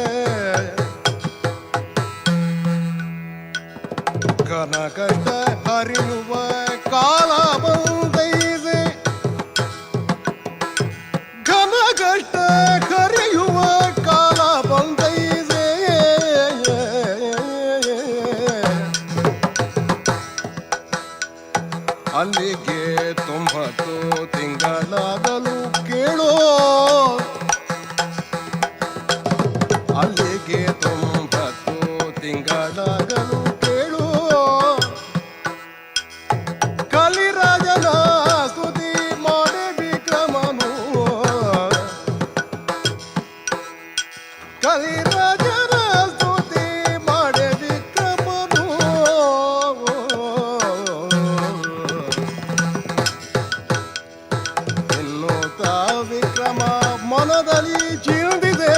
ಘನ ಕಷ್ಟ ಹರಿಯುವ ಕಾಲ ಬಂದೈಸೆ, ಘನ ಕಷ್ಟ ಕರೆಯುವ ಕಾಲ ಬಂದೈಸೆ. ಅಲ್ಲಿಗೆ 9 ತಿಂಗಳಾಗಲು ಕೇಳೋ, ಅಲ್ಲಿಗೆ 9 ತಿಂಗಳಾಗಲು ಕೇಳೋ, ಕಲಿರಾಜನ ಸ್ತುತಿ ಮಾಡಿ ವಿಕ್ರಮನು, ಕಲಿರಾಜನ ಸ್ತುತಿ ಮಾಡಿ ವಿಕ್ರಮನು. ಎನ್ನುತ್ತ ವಿಕ್ರಮ ಮನದಲ್ಲಿ ಚಿಂದಿದೆ,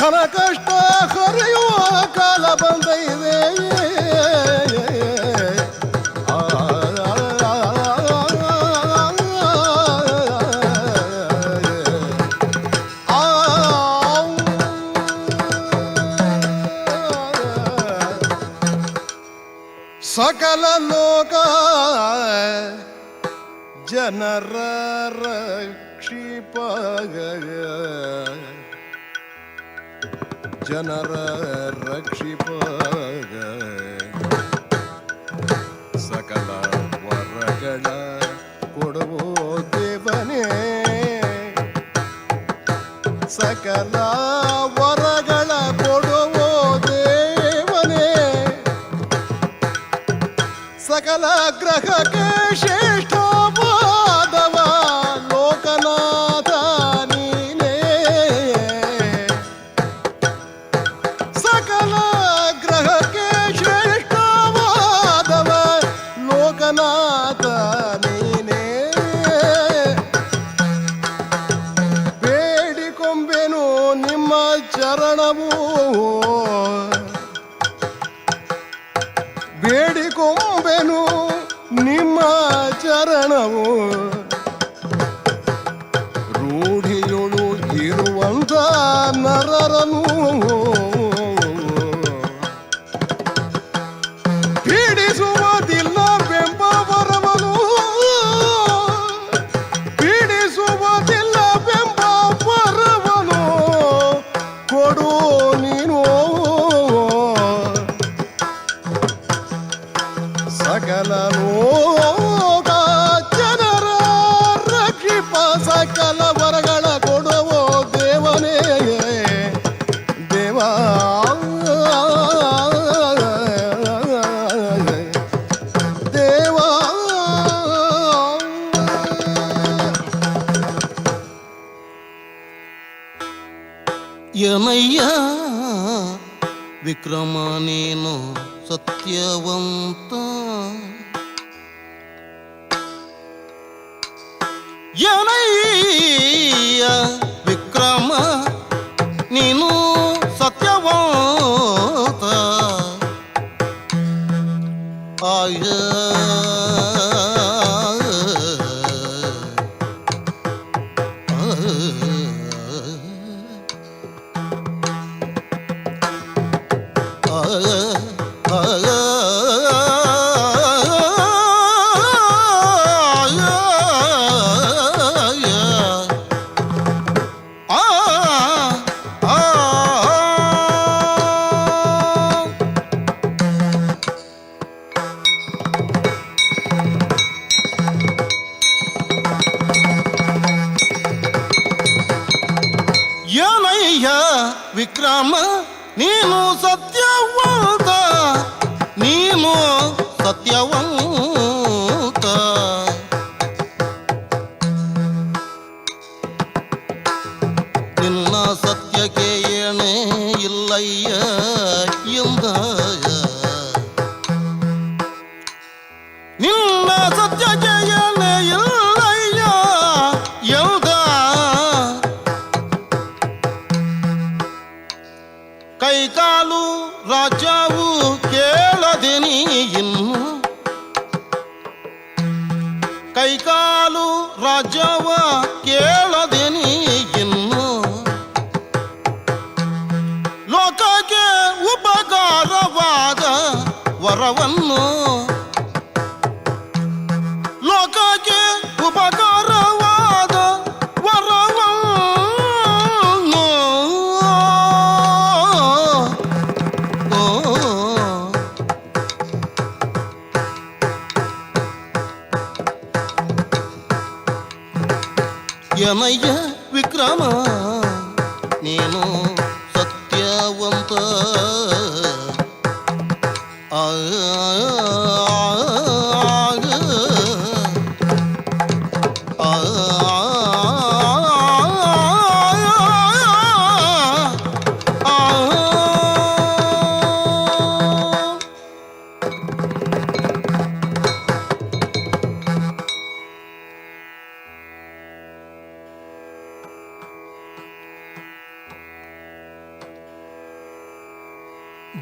ಘನ ಕಷ್ಟ ಹರಿಯುವ ಕಾಲ ಬಂದಿದೆ. ಆ ಸಕಲ ಲೋಕ ಜನರ ರಕ್ಷಿಪ, ಜನರ ರಕ್ಷಿಪ, ಸಕಲ ವರಗಳ ಕೊಡುವೋ ದೇವನೇ, ಸಕಲ ವರಗಳ ಕೊಡುವೋ ದೇವನೇ, ಸಕಲ ಗ್ರಹಕ್ಕೆ ಶ್ರೇಷ್ಠ. ಬೇಡಿಕೊಂಬೆನು ನಿಮ್ಮ ಚರಣವು. ರೂಢಿಯೊಳು ಇರುವಂತ ನರರನು ಪೀಡಿಸುವುದಿಲ್ಲ ಬೆಂಬ ವರವನು, ಪೀಡಿಸುವುದಿಲ್ಲ ಬೆಂಬ ವರವನು ಕೊಡು ನೀನು. ಸಕಲ ಲೋಕ ಜನರ ರಕ್ಷಿಪ, ಸಕಲ ವರಗಳ ಕೊಡುವೋ ದೇವನೇ ದೇವಾ ದೇವಾ. ಏನಯ್ಯ ವಿಕ್ರಮ ನೀನು ಸತ್ಯವಂತ, ಏನಯ್ಯ ವಿಕ್ರಮ ನೀನು ಸತ್ಯವಂತ. ಆಯ ಏನಯ್ಯ ವಿಕ್ರಮ ನೀನು ಸತ್ಯವಂತ, ನೀನು ಸತ್ಯವಂತ. ನಿನ್ನ ಸತ್ಯಕ್ಕೆ ಏನೇ ಇಲ್ಲಯ್ಯ ಎಂದ, ನಿನ್ನ ಸತ್ಯಕ್ಕೆ ಏನೇ ಇಲ್ಲಯ್ಯ ಎಂದ. ಕೈಕಾಲು ರಾಜ್ಯವು ಕೇಳದೆ ನೀ ಇನ್ನು, ಕೈಕಾಲು ರಾಜ್ಯವ ಕೇಳದೆ ನೀ ಇನ್ನು. ಲೋಕಕ್ಕೆ ಉಪಕಾರವಾದ ವರವನ್ನು, ಲೋಕಕ್ಕೆ ಉಪಕಾರವಾದ ವರವನ್ನು. ಏನಯ್ಯ ವಿಕ್ರಮ ನೀನು ಸತ್ಯವಂತ. ಆ ಆ ಆ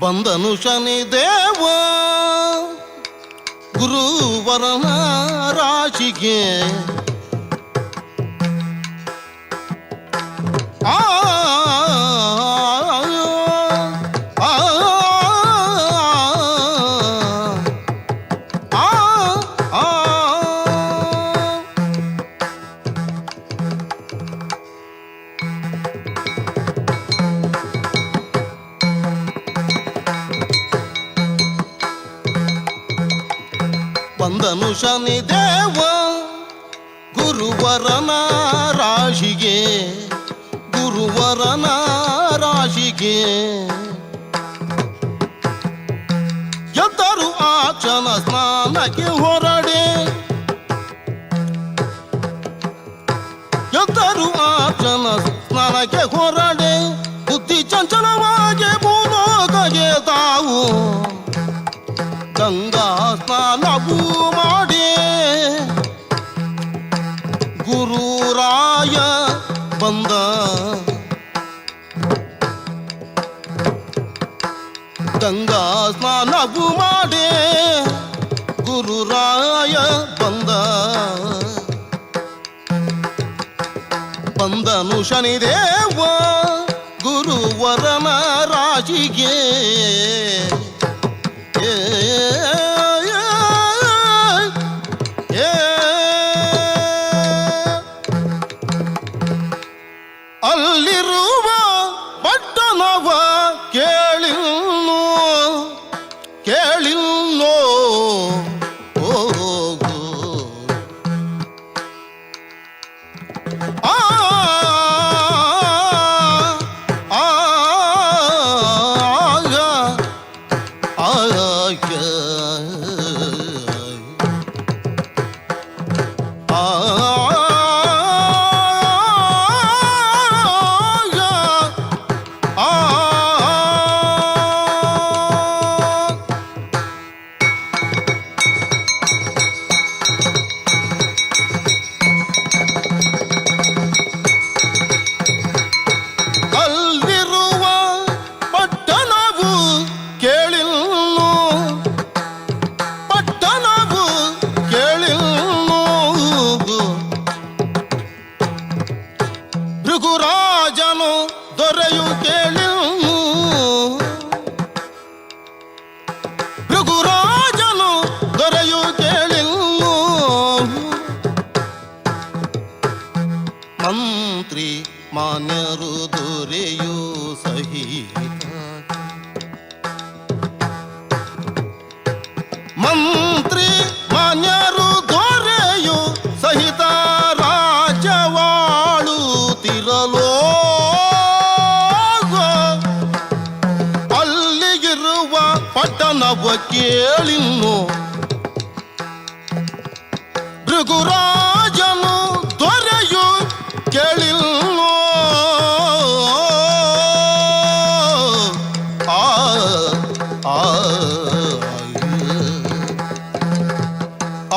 ಬಂದನು ಶನಿದೇವ ಗುರುವರನ ರಾಶಿಗೆ, ಆ ಆ ಆ ಆ ಬಂದನು ಶನಿದೇವ ಗುರುವರನ ರಾಶಿಗೆ, ಗುರುವರನ ರಾಶಿಗೆ. ಎದ್ದರು ಆ ಕ್ಷಣ ಸ್ನಾನಕ್ಕೆ ಹೊರಡೆ, ಎದ್ದರು ಆ ಕ್ಷಣ ಸ್ನಾನಕ್ಕೆ ಹೊರಡೆ. ಬುದ್ಧಿ ಚಂಚಲವಾಗಿ ಭೂಲೋಕಗೆ ತಾವು ಗಂಗಾ ಸ್ನಾನವೂ ಮಾಡಿ. ಗುರುರಾಯ ಬಂದ ಗಂಗಾ ಸ್ನಾನವು ಮಾಡೇ ಗುರುರಾಯ ಬಂದ. ಬಂದನು ಶನಿದೇವ ಗುರುವರನ ರಾಶಿಗೆ. ಏ ಏ, ಅಲ್ಲಿರುವ ಪಟ್ಟಣವ ಕೇಳಿಲ್ಲೋ ಕೇಳಿಲ್ಲೋ. ಓ ಆ ಆ ಆ ಆ ಆ. ಅಲ್ಲಿರುವ ಪಟ್ಟಣವು ಕೇಳಿಲ್ಲೋ, ಪಟ್ಟಣವು ಕೇಳಿಲ್ಲೋ. ಭೃಗುರಾಜನು ದೊರೆಯು ಕೇಳಿಲ್ಲೋ, ಭೃಗುರಾಜನು ದೊರೆಯು ಕೇಳಿಲ್ಲೋ. ಮಂತ್ರಿ ಮಾನ್ಯರು ದೊರೆಯು ಸಹಿತ, ಮಂತ್ರಿ ಮಾನ್ಯರು ದೊರೆಯು ಸಹಿತ ರಾಜವಾಳುತ್ತಿರಲೋ ಅಲ್ಲಿಗಿರುವ ಪಟ್ಟಣವ ಕೇಳಿನ್ನು ಭೃಗುರಾಜನು ದೊರೆಯು ಕೇಳಿಲ್ಲೋ. ಆ ಆ ಆ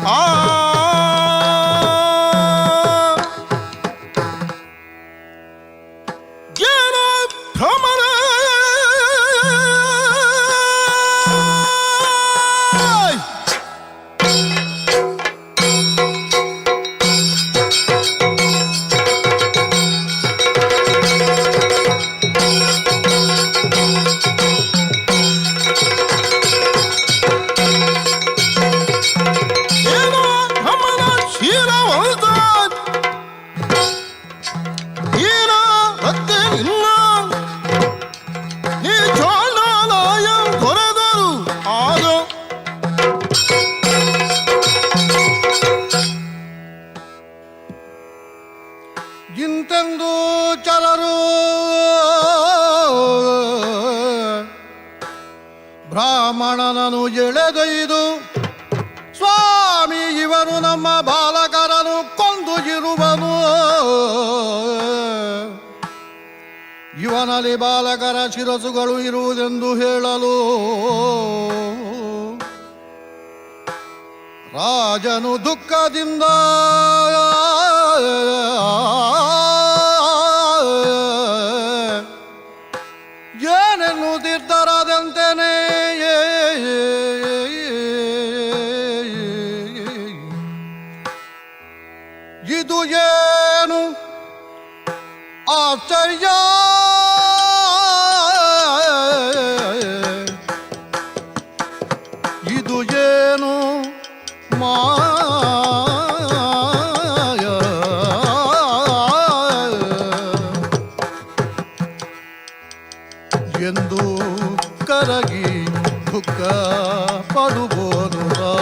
ಆ. ಜ್ಞಾನ ಭ್ರಮಣ ಏನೋ ಭ್ರಮಣ ಶೀಲವಂತ ಹೀನ ರತ್ತೆ ನಿನ್ನ ನೀ ಜ್ವಾಲಾಲಯ ತೊರೆದರು ಆಗ. ಇಂತೆಂದು ಚರರು ಬ್ರಾಹ್ಮಣನನು ಎಳೆದೊಯ್ದು, ಸ್ವಾಮಿ, ಇವನು ನಮ್ಮ ಬಾಲಕರನು ಕೊಂದು ಇರುವನು. ಇವನಲ್ಲಿ ಬಾಲಕರ ಶಿರಸುಗಳು ಇರುವುದೆಂದು ಹೇಳಲು ರಾಜನು ದುಃಖದಿಂದ ಏನೆನ್ನುತ್ತಿದ್ದರದಂತೆನೇ. ಇದು ಏನು ಆಶ್ಚರ್ಯ, ಇದು ಏನು ಮಾಯ ಎಂದು ಕರಗಿ ದುಃಖ ಪಡುವನು ರಾಜ.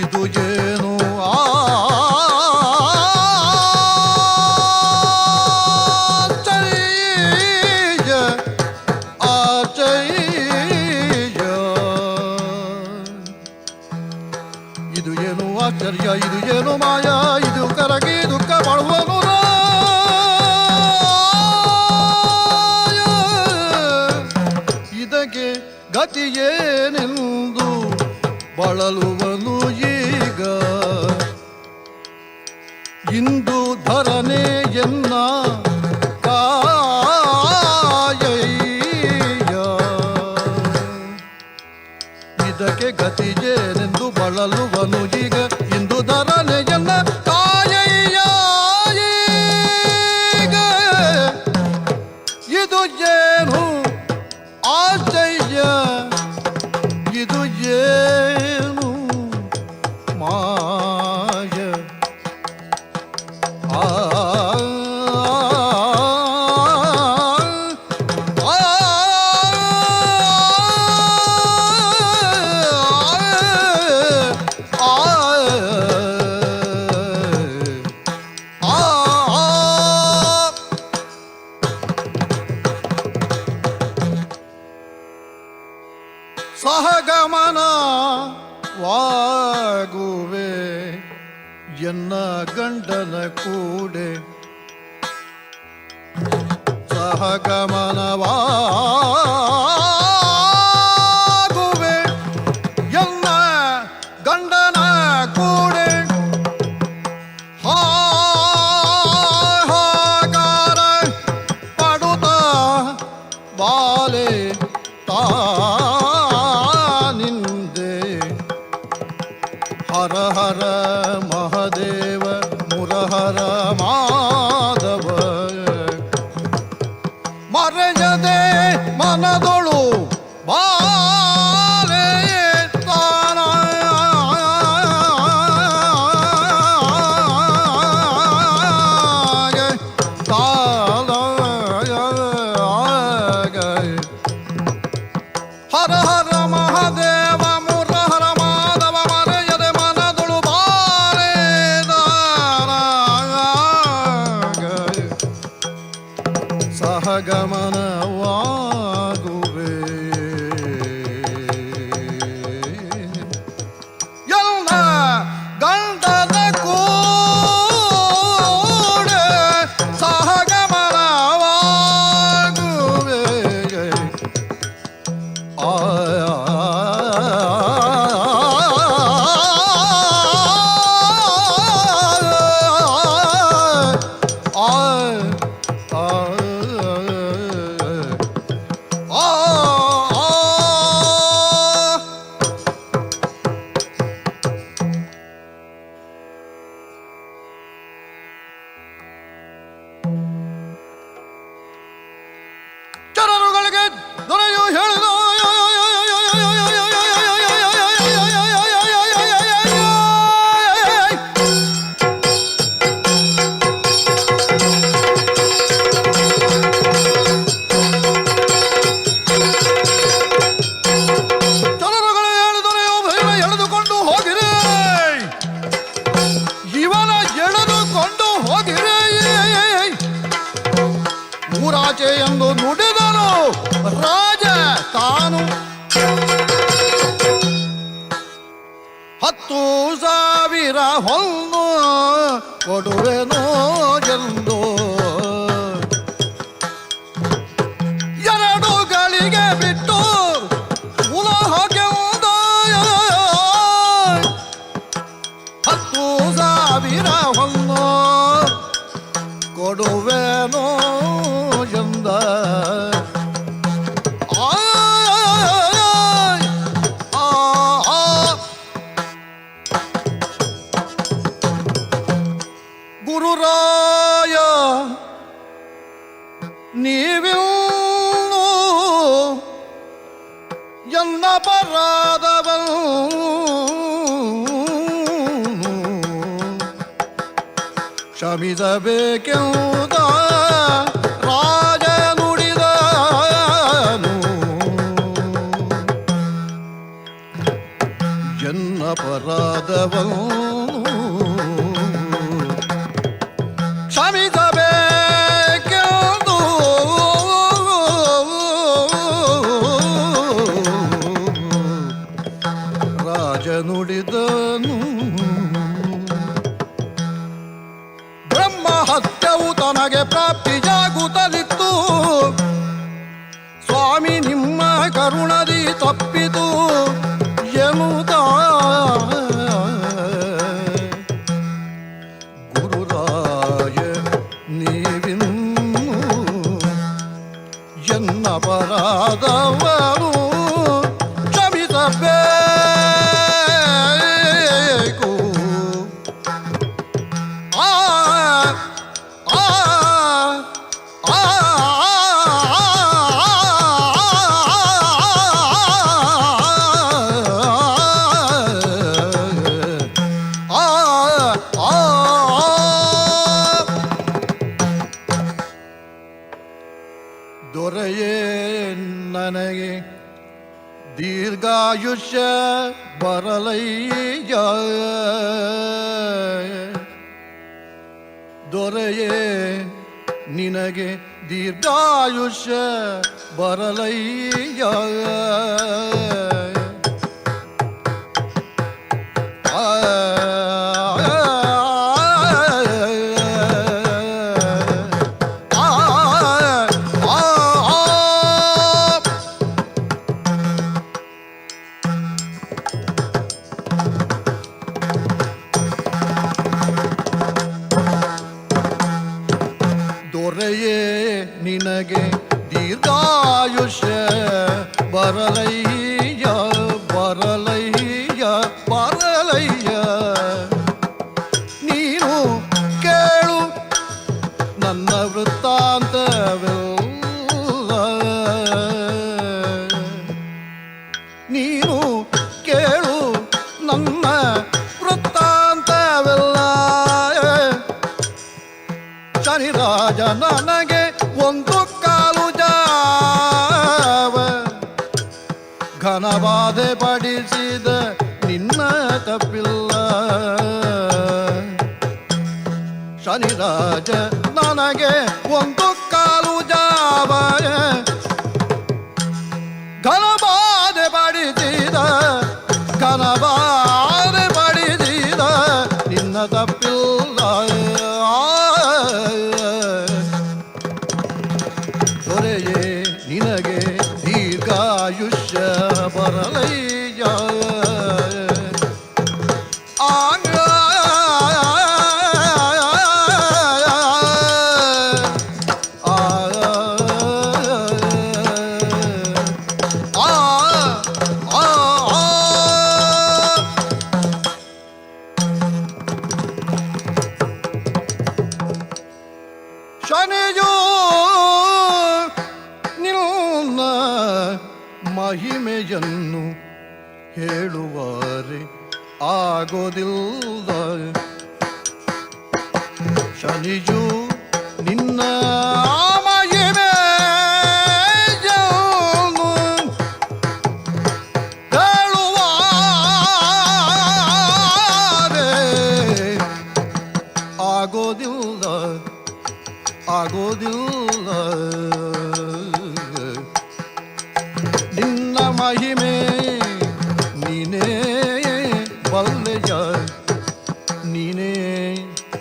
ಇದು ಏನು ಆಶ್ಚರ್ಯ, ಆಶ್ಚರ್ಯ, ಇದು ಏನು ಆಶ್ಚರ್ಯ, ಇದು ಏನು ಮಾಯ, ಇದು ಕರಗಿ ದುಃಖ ಪಡುವನು ರಾಯ. ಇದಕ್ಕೆ ಗತಿಯೇನೆಂದು ಬಳಲುವನು ಈಗ. ಇಂದು ಧರನೆ ಎನ್ನ ಕಾಯಯ್ಯ. ಇದಕ್ಕೆ ಗತಿಜೇನೆಂದು ಬಳಲುವನು ಈಗ, ಇಂದು ಧರನೆ ಎನ್ನ ಕಾಯಯ್ಯ. ಈಗ ಇದು ಏನು ಆಶ್ಚರ್ಯ, ಇದು ಏನು ಮಾಯ. ಆ ಆ ಆ ಆ ಆ. ಸಹಗಮನ ವಾಗುವೆ ಎನ್ನ ಗಂಡನ ಕೂಡೆ, ಸಹಗಮನವಾಗುವೆ ಎನ್ನ ಗಂಡನ ಕೂಡೆ. ಹಾಹಾಕಾರ ಪಡುತ್ತ ಬಾಲೆ ತಾನಿಂದೆ. ಹರ ಹರ ಮಹದೇವ ಮುರಹರ ಮಾಧವ, ಮರೆಯದೆ ಮನದೊಳು ಬಾಲೆ ತಾನ ತಾನ. ಹರ ಹರ ಮಹಾದೇವ ಮುರ ಹರ ಮಾಧವ, ಮರೆಯದೆ ಮನದೊಳು ಬಾರೆ ಸಹಗಮನವಾಗುವೆ ಎಲ್ಲ ಗಂಡನ ಕೂಡೆ, ಸಹಗಮನವಾಗುವೆ. ಆ ಆ ಆ ಆ. ಚರರುಗಳಿಗೆ ದೊರೆಯು ಹೇಳಿದ, ಚರರುಗಳು ಹೇಳಿದೊರೆಯು ಭೈರ ಎಳೆದುಕೊಂಡು ಹೋಗಿರಿ, ಇವನ ಎಳೆದುಕೊಂಡು ಹೋಗಿರಿ ಊರಾಚೆ ಎಂದು ನುಡಿದನು ರಾಜ ತಾನು. 10,000 ಹೊನ್ನು ಕೊಡುವೆನೋ ಎಂದು 2 ಗಳಿಗೆ ಬಿಟ್ಟು ಉಲಹಗೆಂದ. 10,000 ಹೊನ್ನು ಕೊಡುವೆನೋ ಎಂದ. ಆ ಆ ಆ. ಗುರುರಾಯ ನೀವಿನ್ನು ಎನ್ನ ಪರಾದವನು ಕ್ಷಮಿಸಬೇಕೆಂದ ರಾಜ ನುಡಿದನು. ಎನ್ನ ಪರಾಧವನು ಕ್ಷಮಿಸಬೇಕೆಂದು ರಾಜ ನುಡಿದನು. ಬ್ರಹ್ಮ ಹತ್ಯವು ತನಗೆ ಪ್ರಾಪ್ತಿಯಾಗುತ್ತಲಿತ್ತು, ಸ್ವಾಮಿ ನಿಮ್ಮ ಕರುಣದಿ ತಪ್ಪಿತು ಎನ್ನುತ್ತ. ಅಪರಾಧವನು ಕ್ಷಮಿಸಬೇಕು. ಆ ಆ ಆ ಆ ಆ. ದೊರೆಯೇ, ನನಗೆ ದೀರ್ಘಾಯುಷ್ಯ ಬರಲಯ್ಯ. ದೊರೆಯೇ, ನಿನಗೆ ದೀರ್ಘಾಯುಷ್ಯ ಬರಲಯ್ಯ. ಆ ಆ ಆ ಆ. ದೊರೆಯೇ, ನಿನಗೆ ದೀರ್ಘಾಯುಷ್ಯ ಬರಲಯ್ಯ, ಬರಲಯ್ಯ, ಬರಲಯ್ಯ. ನೀನು ಕೇಳು ನನ್ನ ವೃತ್ತಾಂತವೆಲ್ಲ. ನೀನು ಕೇಳು ನನ್ನ ವೃತ್ತಾಂತವೆಲ್ಲ. ಶನಿರಾಜ ನನಗೆ ಒಂದು ಕಾಲು ಜಾವ ಘನಬಾಧೆ ಪಡಿಸಿದ, ನಿನ್ನ ತಪ್ಪಿಲ್ಲ. ಶನಿರಾಜ ನನಗೆ ಒಂದು ಕಾಲು ಜಾವ ಘನಬಾಧೆ ಪಡಿಸಿದ, ಘನಬಾಧೆ ಪಡಿಸಿದ, ನಿನ್ನ ತಪ್ಪಿಲ್ಲ. ದೊರೆಯೇ, ನಿನಗೆ ದೀರ್ಘಾಯುಷ್ಯ ಬರಲಯ್ಯ. ಆಂಗ ಆ ಆ ಆ ಆ. ಶನಿಯು ನಿನ್ನ ಮಹಿಮೆಯನ್ನು ಹೇಳುವರೆ ಆಗೋದಿಲ್ಲ. ಶನಿಯು ನಿನ್ನ ಮಹಿಮೆಯನ್ನು ಹೇಳುವಾರೆ ಆಗೋದಿಲ್ಲ, ಆಗೋದಿಲ್ಲ. ನಿನ್ನ ಮಹಿಮೆ ನೀನೇ ಬಲ್ಲೆಯ, ನೀನೇ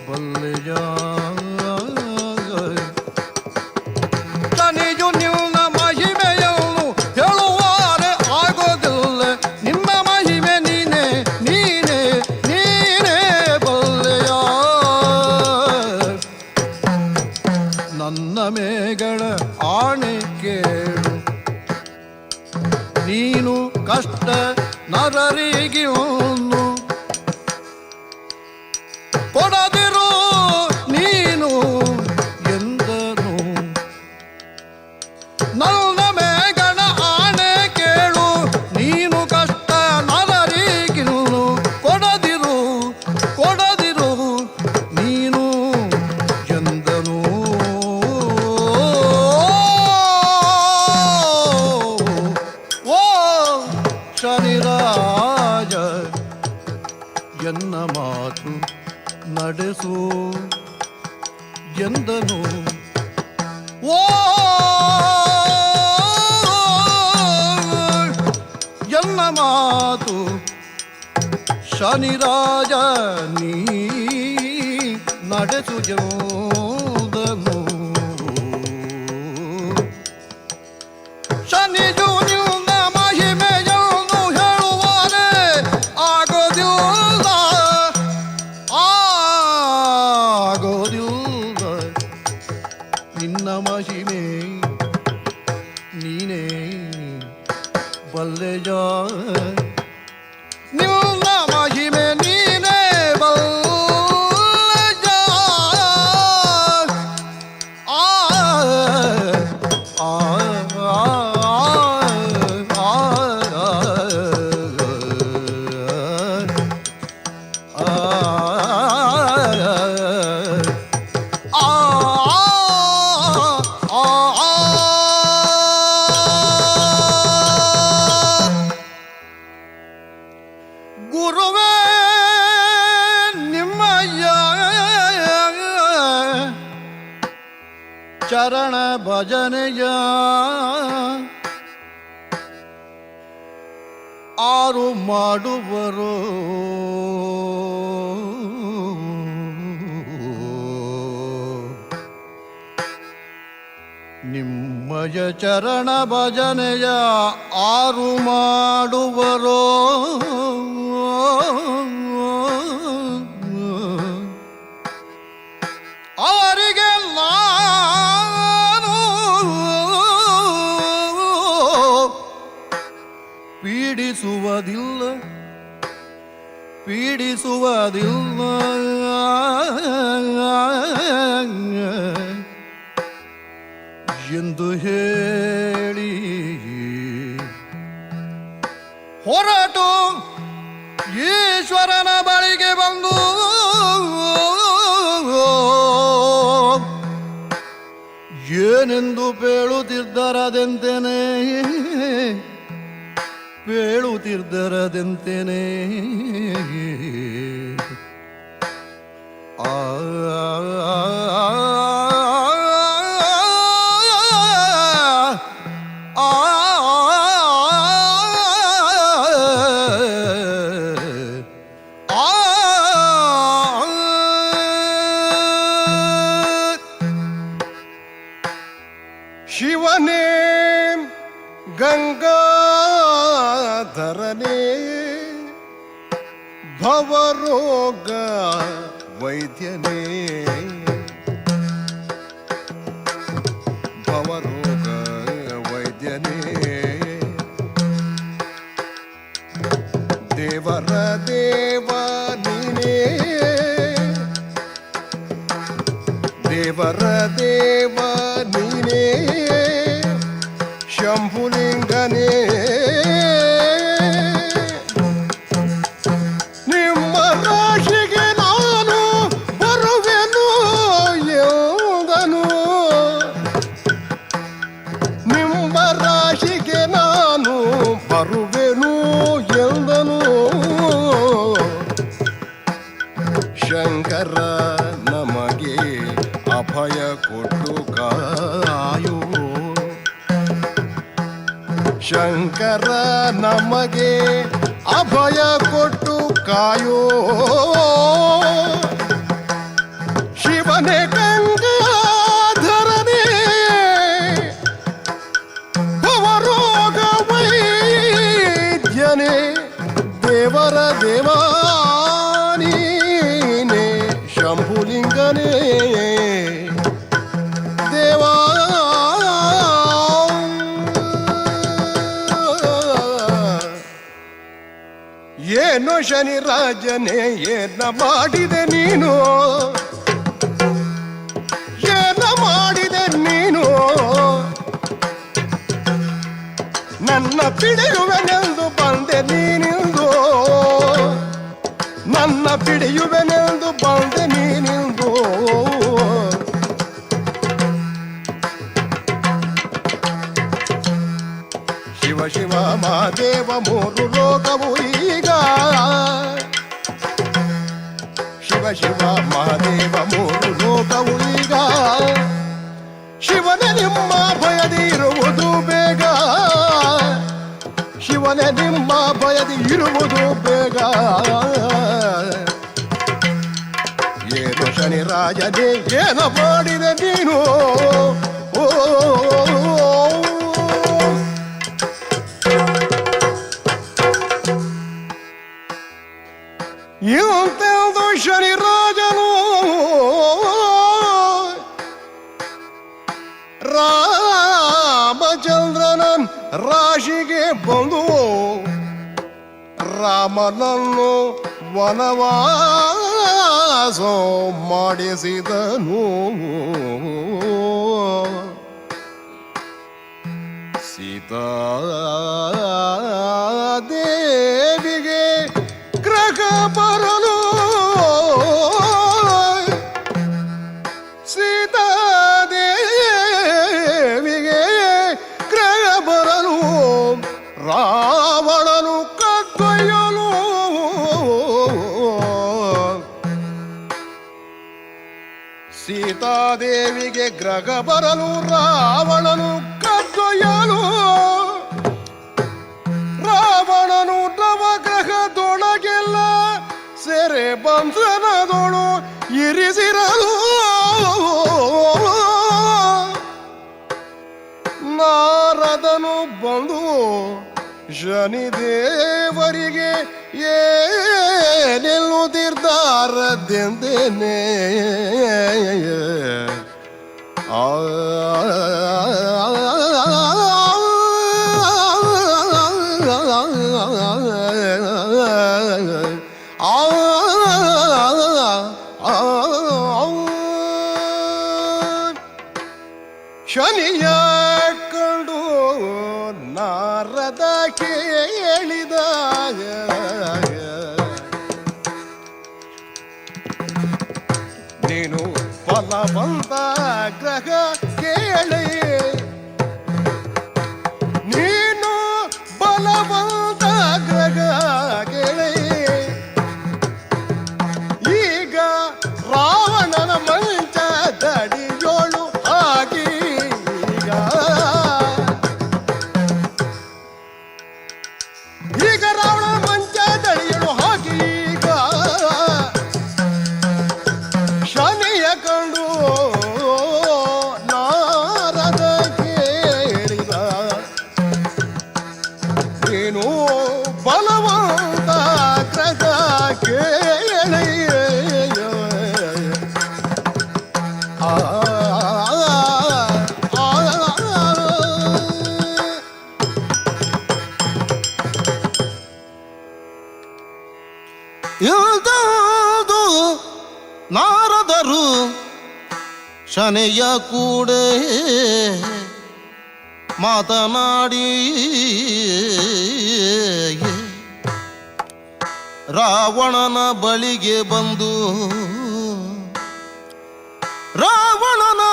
ಬಲ್ಲೆಯ. ಶನಿಯು ನಿನ್ನ ಮಹಿಮೆಯನ್ನು ಹೇಳುವಾರೆ ಆಗೋದಿಲ್ಲ. ನಿನ್ನ ಮಹಿಮೆ ನೀನೇ, ನೀನೇ, ನೀನೇ ಬಲ್ಲೆಯ. ನನ್ನ ಮೇಗಳ ಆಣೆ ಕೇಳು, ನೀನು ಕಷ್ಟ ನರರಿಗಿನ್ನು ಕೊಡದಿರು ನೀನು ಎಂದನು. ನನ್ನ ಮೇಗಣ ಆಣೆ ಕೇಳು, ನೀನು ಕಷ್ಟ ನರರಿಗಿನ್ನು ಕೊಡದಿರು, ಕೊಡದಿರು ನೀನು ಎಂದನು. ಓ ಶನಿರಾಜ, ಎನ್ನ ಮಾತು ನಡೆಸು ಎಂದನು. ಓ ಎನ್ನ ಮಾತು ಶನಿರಾಜ ನೀ ನಡೆಸು ಎಂದನು. ಶನಿಯು ನಿನ್ನ ಮಹಿಮೆಯನ್ನು ಹೇಳುವರೆ ಆಗೋದಿಲ್ಲ, ಆಗೋದಿಲ್ಲ. ನಿನ್ನ ಮಹಿಮೆ ನೀನೇ ಬಲ್ಲೆಯ, ನಿನ್ನ ಮಹಿಮೆ ನೀನೇ ಬಲ್ಲೆಯ. ಆ ಆ ಆ ಆ ಆ ಆ. ಗುರುವೇ ನಿಮ್ಮಯ್ಯ ಚರಣ ಭಜನೆಯ ಆರು ಮಾಡುವರು. ನಿಮ್ಮಯ ಚರಣ ಭಜನೆಯ ಆರು ಮಾಡುವರೋ. ಅವರಿಗೆ ನಾನು ಪೀಡಿಸುವುದಿಲ್ಲ, ಪೀಡಿಸುವುದಿಲ್ಲ ಎಂದು ಹೇಳಿ ಹೊರಟು ಈಶ್ವರನ ಬಳಿಗೆ ಬಂದು ಏನೆಂದು ಪೇಳುತ್ತಿದ್ದರದೆಂತೇನೆ, ಪೇಳುತ್ತಿದ್ದರದೆಂತೇನೆ. ಆ ಆ ಆ. ಶಿವನೇ ಗಂಗಾಧರನೇ ಭವರೋಗ ವೈದ್ಯನೇ, ಭವರೋಗ ವೈದ್ಯನೇ, ದೇವರ ದೇವ ನೀನೇ, ದೇವರ ದೇವ ನೀನೇ, ಶಂಭುಲಿಂಗನೇ. ನಿಮ್ಮ ರಾಶಿಗೆ ನಾನು ಬರುವೆನು ಎಂದನು, ನಿಮ್ಮ ರಾಶಿಗೆ ನಾನು ಬರುವೆನು ಎಂದನು. ಶಂಕರ ನಮಗೆ ಅಭಯ ಕೊಟ್ಟು ಕಾಯು, ಶಂಕರ ನಮಗೆ ಅಭಯ ಕೊಟ್ಟು ಕಾಯೋ. ಶಿವನೇ ಗಂಗಾಧರನೇ ಭವರೋಗ ವೈದ್ಯನೇ, ದೇವರ ದೇವ ನೀನೇ, ಶಂಭುಲಿಂಗನೇ ದೇವಾ. ಏನು ಶನಿ ರಾಜನೇ ಏನ ಮಾಡಿದೆ ನೀನು, ಏನ ಮಾಡಿದೆ ನೀನು? ನನ್ನ ಪಿಡಿಯುವೆನೆಂದು ಬಂದೆ ನೀನಿಂದು, ನನ್ನ ಪಿಡಿಯುವೆನೆಂದು ಬಂದೆ ನೀನಿಂದು. ಶಿವ ಶಿವ ಮಹಾದೇವ ಮೂರು ಲೋಕವು ಈಗ, ಶಿವ ಶಿವ ಮಹಾದೇವ ಮೂರು ಲೋಕವು ಈಗ. ಶಿವನೇ ನಿಮ್ಮ ಭಯದಿ ಇರುವುದು ಬೇಗ, ಶಿವನೇ ನಿಮ್ಮ ಭಯದಿ ಇರುವುದು ಬೇಗ. ಏನು ಶನಿ ರಾಜನೇ ಏನ ಮಾಡಿದೆ ನೀನು? ಓ ಇಂತೆಂದು ಶನಿ ರಾಜನು ರಾಮಚಂದ್ರನ ರಾಶಿಗೆ ಬಂದು ರಾಮನನ್ನು ವನವಾಸ ಮಾಡಿಸಿದನು. ಸೀತಾದೇವಿಗೆ ಗ್ರಹ ಬರಲು, ಸೀತಾದೇವಿಗೆ ಗ್ರಹ ಬರಲು ರಾವಣನು ಕದ್ದೊಯ್ಯಲು, ಸೀತಾದೇವಿಗೆ ಗ್ರಹ ಬರಲು ರಾವಣನು ಕದ್ದೊಯ್ಯಲು, ರಾವಣನು ನವಗ್ರಹದೊಳಗೆಲ್ಲ ಸೆರೆ ಬಂಧನದೊಳು ಇರಿಸಿರಲು, ನಾರದನು ಬಂದು ಶನಿದೇವರಿಗೆ ಏನೆಲ್ಲುತ್ತಿದ್ದಾರದೆಂದೇನೆ. ಆ ಶನಿಯ ಕಂಡು ನಾರದ ಕೇಳಿದ, ನೀನು ಬಲವಂತ ಗ್ರಹ ಕೇಳಿ, ನೀನು ಬಲವಂತ ಗ್ರಹ ಕೇಳಿ, ಈಗ ರಾವಣನ ಮಂಚದಡಿಯೋಳು ಹಾಕಿ, ಈಗ ಈಗ ರಾವಣನ ಮಂಚದಡಿಯೋಳು ಹಾಕಿ, ಈಗ ಶನಿಯ ಕಂಡು ನಾರದ ಕೇಳಿದ, ನೀನು ಬಲವಂತ ಗ್ರಹ ಕೇಳಿ. ಆ ಆ, ಇಲ್ದದು ನಾರದರು ಶನಿಯ ಕೂಡೆ ಮಾತನಾಡಿ ರಾವಣನ ಬಳಿಗೆ ಬಂದು, ರಾವಣನ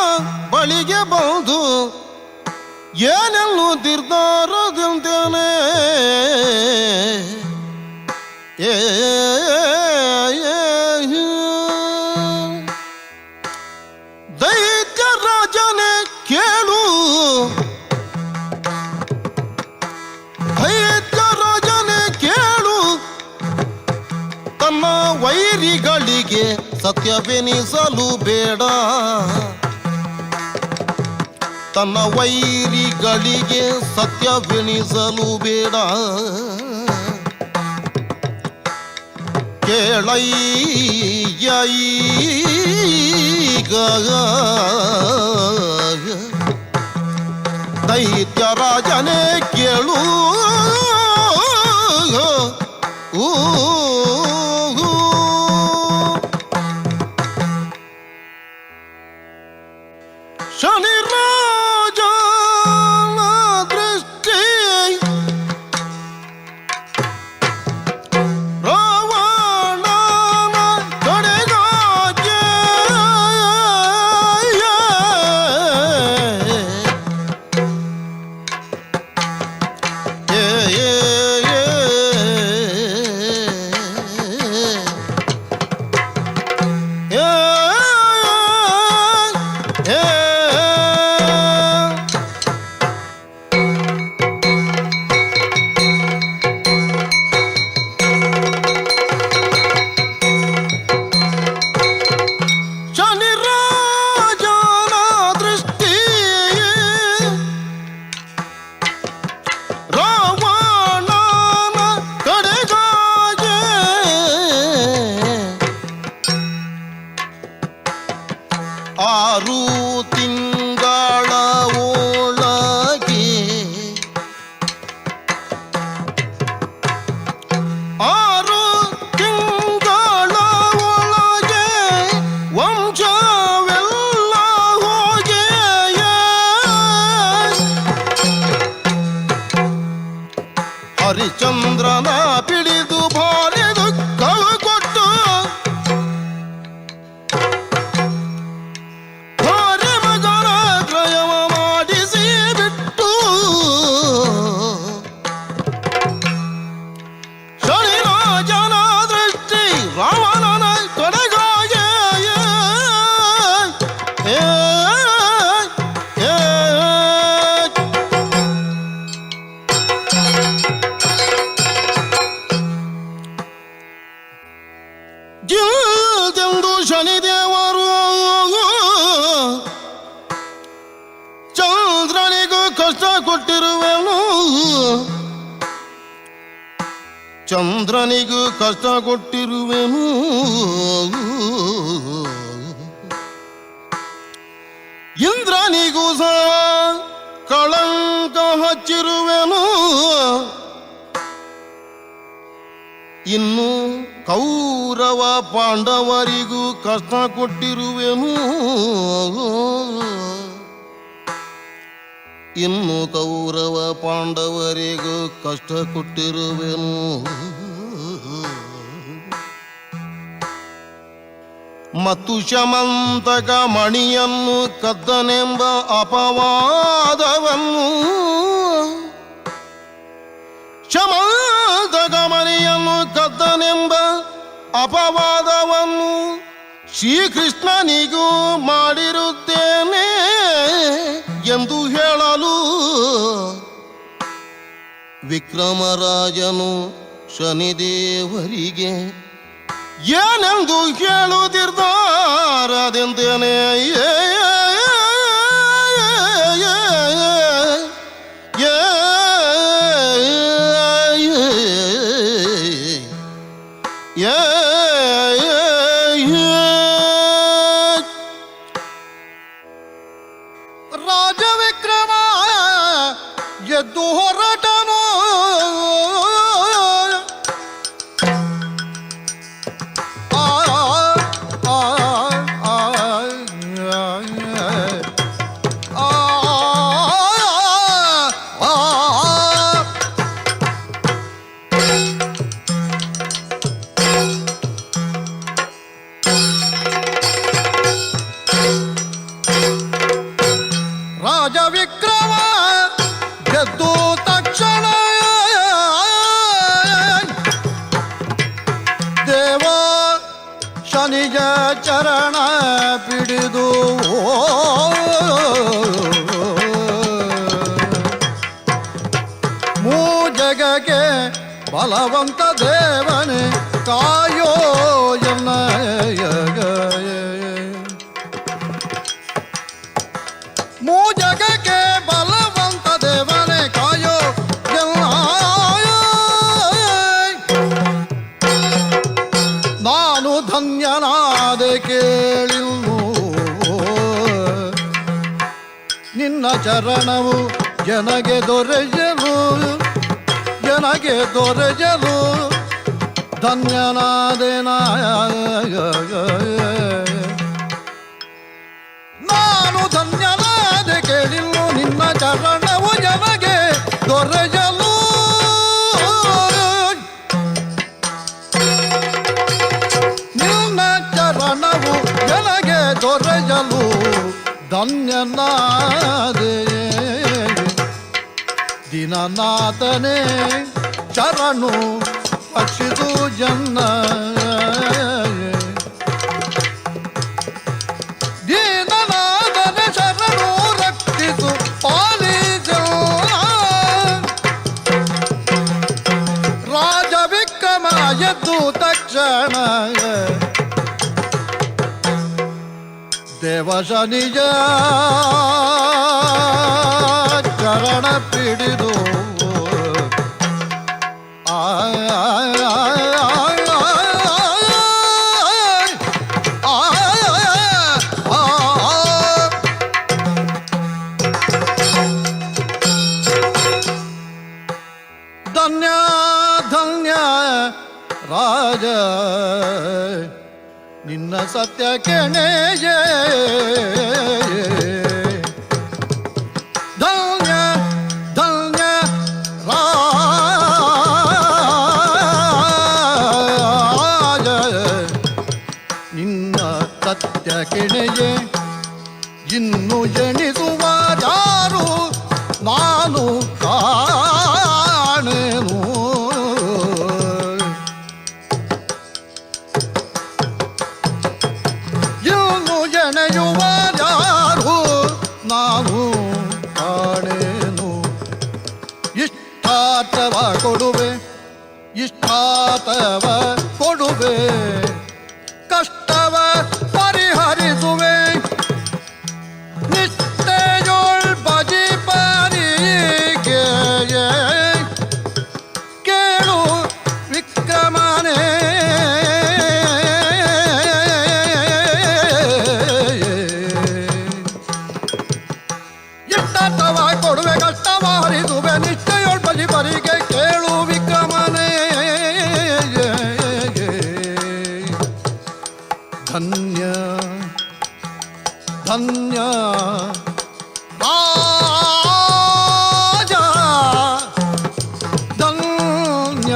ಬಳಿಗೆ ಬಂದು ಏನೆಲ್ಲೂ ನಿರ್ಧಾರದಿಂದೇನೆ. ಏ ದೈತ್ಯ ರಾಜನೇ ಕೇಳು, ದೈತ್ಯ ರಾಜನೇ ಕೇಳು, ತನ್ನ ವೈರಿಗಳಿಗೆ ಸತ್ಯವೆನಿಸಲು ಬೇಡ, ತನ್ನ ವೈರಿಗಳಿಗೆ ಸತ್ಯವೆನಿಸಲು ಬೇಡ. ಕೇಳಯ್ಯ ಈಗ ದೈತ್ಯ ರಾಜನೇ ಕೇಳು. ಊ ಶನಿ ರಾಜನ ದೃಷ್ಟಿ ರಾವಣನ ಕಡೆಗಾಗೆ, ಏ ಏ ಏ ಏ ಏ ಶನಿ ರಾಜನ ದೃಷ್ಟಿ ರಾವಣನ ಕಡೆಗಾಗೆ, 6 ತಿಂಗಳ ಒಳಗೆ, ವಂಶವೆಲ್ಲ ಹೋಗಿ. ಹರಿಚಂದ್ರನ ಪಿಡಿದು ಭಾರಿ ದುಃಖವು ಕೊಟ್ಟು ಭಾರಿ ಮಗನ ಕ್ರಯವ ಮಾಡಿಸಿ ಬಿಟ್ಟು ಶನಿರಾಜನ ದೃಷ್ಟಿ ರಾವಣನ ಕಡೆಗಾಗಿ. ಏ, ಏ, ಜಿಲ್ದೆಂದು ಶನಿದೇವರು ಚಂದ್ರನಿಗೂ ಕಷ್ಟ ಕೊಟ್ಟಿರುವೆನು, ಚಂದ್ರನಿಗೂ ಕಷ್ಟ ಕೊಟ್ಟಿರುವೆನು. ಇಂದ್ರನಿಗೂ ಸಹ ಕಳಂಕ ಹಚ್ಚಿರುವೆನು. ಇನ್ನು ಕೌರವ ಪಾಂಡವರಿಗೂ ಕಷ್ಟ ಕೊಟ್ಟಿರುವೆನು, ಇನ್ನು ಕೌರವ ಪಾಂಡವರಿಗೂ ಕಷ್ಟ ಕೊಟ್ಟಿರುವೆನು. ಮತ್ತು ಶಮಂತಕ ಮಣಿಯನ್ನು ಕದ್ದನೆಂಬ ಅಪವಾದವನ್ನು, ಶಮಂತಕ ಮಣಿಯನ್ನು ಕದ್ದನೆಂಬ ಅಪವಾದವನ್ನು ಶ್ರೀಕೃಷ್ಣನಿಗೂ ಮಾಡಿರುತ್ತೇನೆ ಎಂದು ಹೇಳಲು ವಿಕ್ರಮರಾಜನು ಶನಿದೇವರಿಗೆ ಏನೆಂದು ಹೇಳುತ್ತಿದ್ದಾರದೆಂದೇನೆ. ಏ ಏ ಏ ಏ. ರಾಜವಿಕ್ರಮ ಎದ್ದು ಹೊರಟನು. ಆ ಆ ಆ ಆ ಆ. ರಾಜ ವಿಕ್ರಮ ಗೆದ್ದು ತಕ್ಷಣ ದೇವ ಶನಿಜ ಚರಣ ಪಿಡಿದು ಮೂಜಗಕ್ಕೆ ಬಲವಂತ ದೇವನೇ ಕಾಯೋ ಎನ್ನ. ಮೂಜಗಕ್ಕೆ ಬಲವಂತ ದೇವನೇ ಕಾಯೋ ಎನ್ನ. ನಾನು ಧನ್ಯನಾದೆ ಕೇಳಿಲ್ಲು ನಿನ್ನ ಚರಣವು ಜನಗೆ ದೊರೆಯಲು, ಜನಗೆ ದೊರೆಯಲು ಧನ್ಯನಾದೆ. ನಾನು ಧನ್ಯನಾದೆ ಕೇಳಿಲ್ಲು ನಿನ್ನ ಚರಣವು ಜನಗೆ ದೊರೆಯಲು, ನಿನ್ನ ಚರಣವು ಜನಗೆ ದೊರೆಯಲು ಧನ್ಯನಾದೆ. ದಿನನಾಥನೇ ಚರಣು ರಕ್ಷಿಸು ಜನ್ನ. ದೀನನಾಥನ ಶರಣು ರಕ್ಷಿಸು ಪಾಲಿಸು. ರಾಜ ವಿಕ್ರಮ ಎದ್ದು ತಕ್ಷಣ ದೇವ ಶನಿಯ ಚರಣ ಪಿಡಿದು ಆ ಆ ಆ ಆ. ಧನ್ಯ ಧನ್ಯ ರಾಜ ನಿನ್ನ ಸತ್ಯ ಕೆಣೆಯೇ. ಧನ್ಯ ಧನ್ಯ ರಾಜ ನಿನ್ನ ಸತ್ಯ ಕೆಣೆಯೇ. ಇನ್ನು ಎಣಿಸುವರಾರು ನಾನು ಕಾಣೆನು. ಇನ್ನು ಎಣೆಯುವರಾರು ನಾನು ಕಾಣೆನು. ಇಷ್ಟಾರ್ಥವ ಕೊಡುವೆ, ಇಷ್ಟಾರ್ಥವ ಕೊಡುವೆ, ಕಷ್ಟವ ಪರಿಹರಿಸುವೆ. ನಿಷ್ಠೆಯೊಳ್ ಬಜಿಪರಿಗೆ ಕೇಳು ವಿಕ್ರಮನೇ. ಇಷ್ಟಾರ್ಥವ ಕೊಡುವೆ, ಕಷ್ಟವ ಹರಿಸುವೆ, ನಿಷ್ಠೆಯೊಳ್ ಬಜಿಪರಿಗೆ ಕೇಳು ವಿಕ್ರಮನೇ. ಧನ್ಯ ಧನ್ಯ ರಾಜ ಧನ್ಯ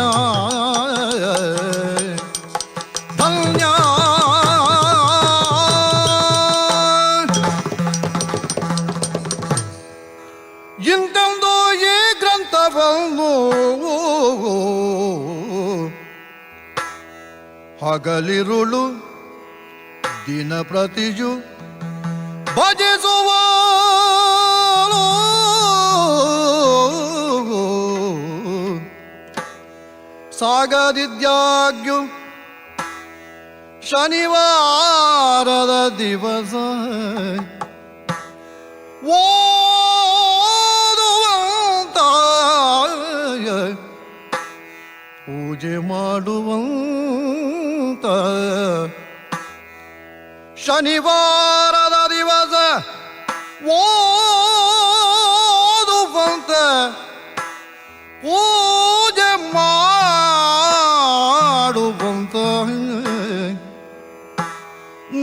ಧನ್ಯ. ಇಂತೆಂದು ಈ ಗ್ರಂಥವನ್ನು ಹಗಲಿರುಳು ದಿನ ಪ್ರತಿಯು ಭಜಿಸುವ ಸಾಗದಿದ್ಯಾಗ್ಯು ಶನಿವಾರದ ದಿವಸ ಓದುವಂತ ಪೂಜೆ ಮಾಡುವಂತ, ಶನಿವಾರದ ದಿವಸ ಓದುವಂತ ಪೂಜೆ ಮಾಡುವಂತ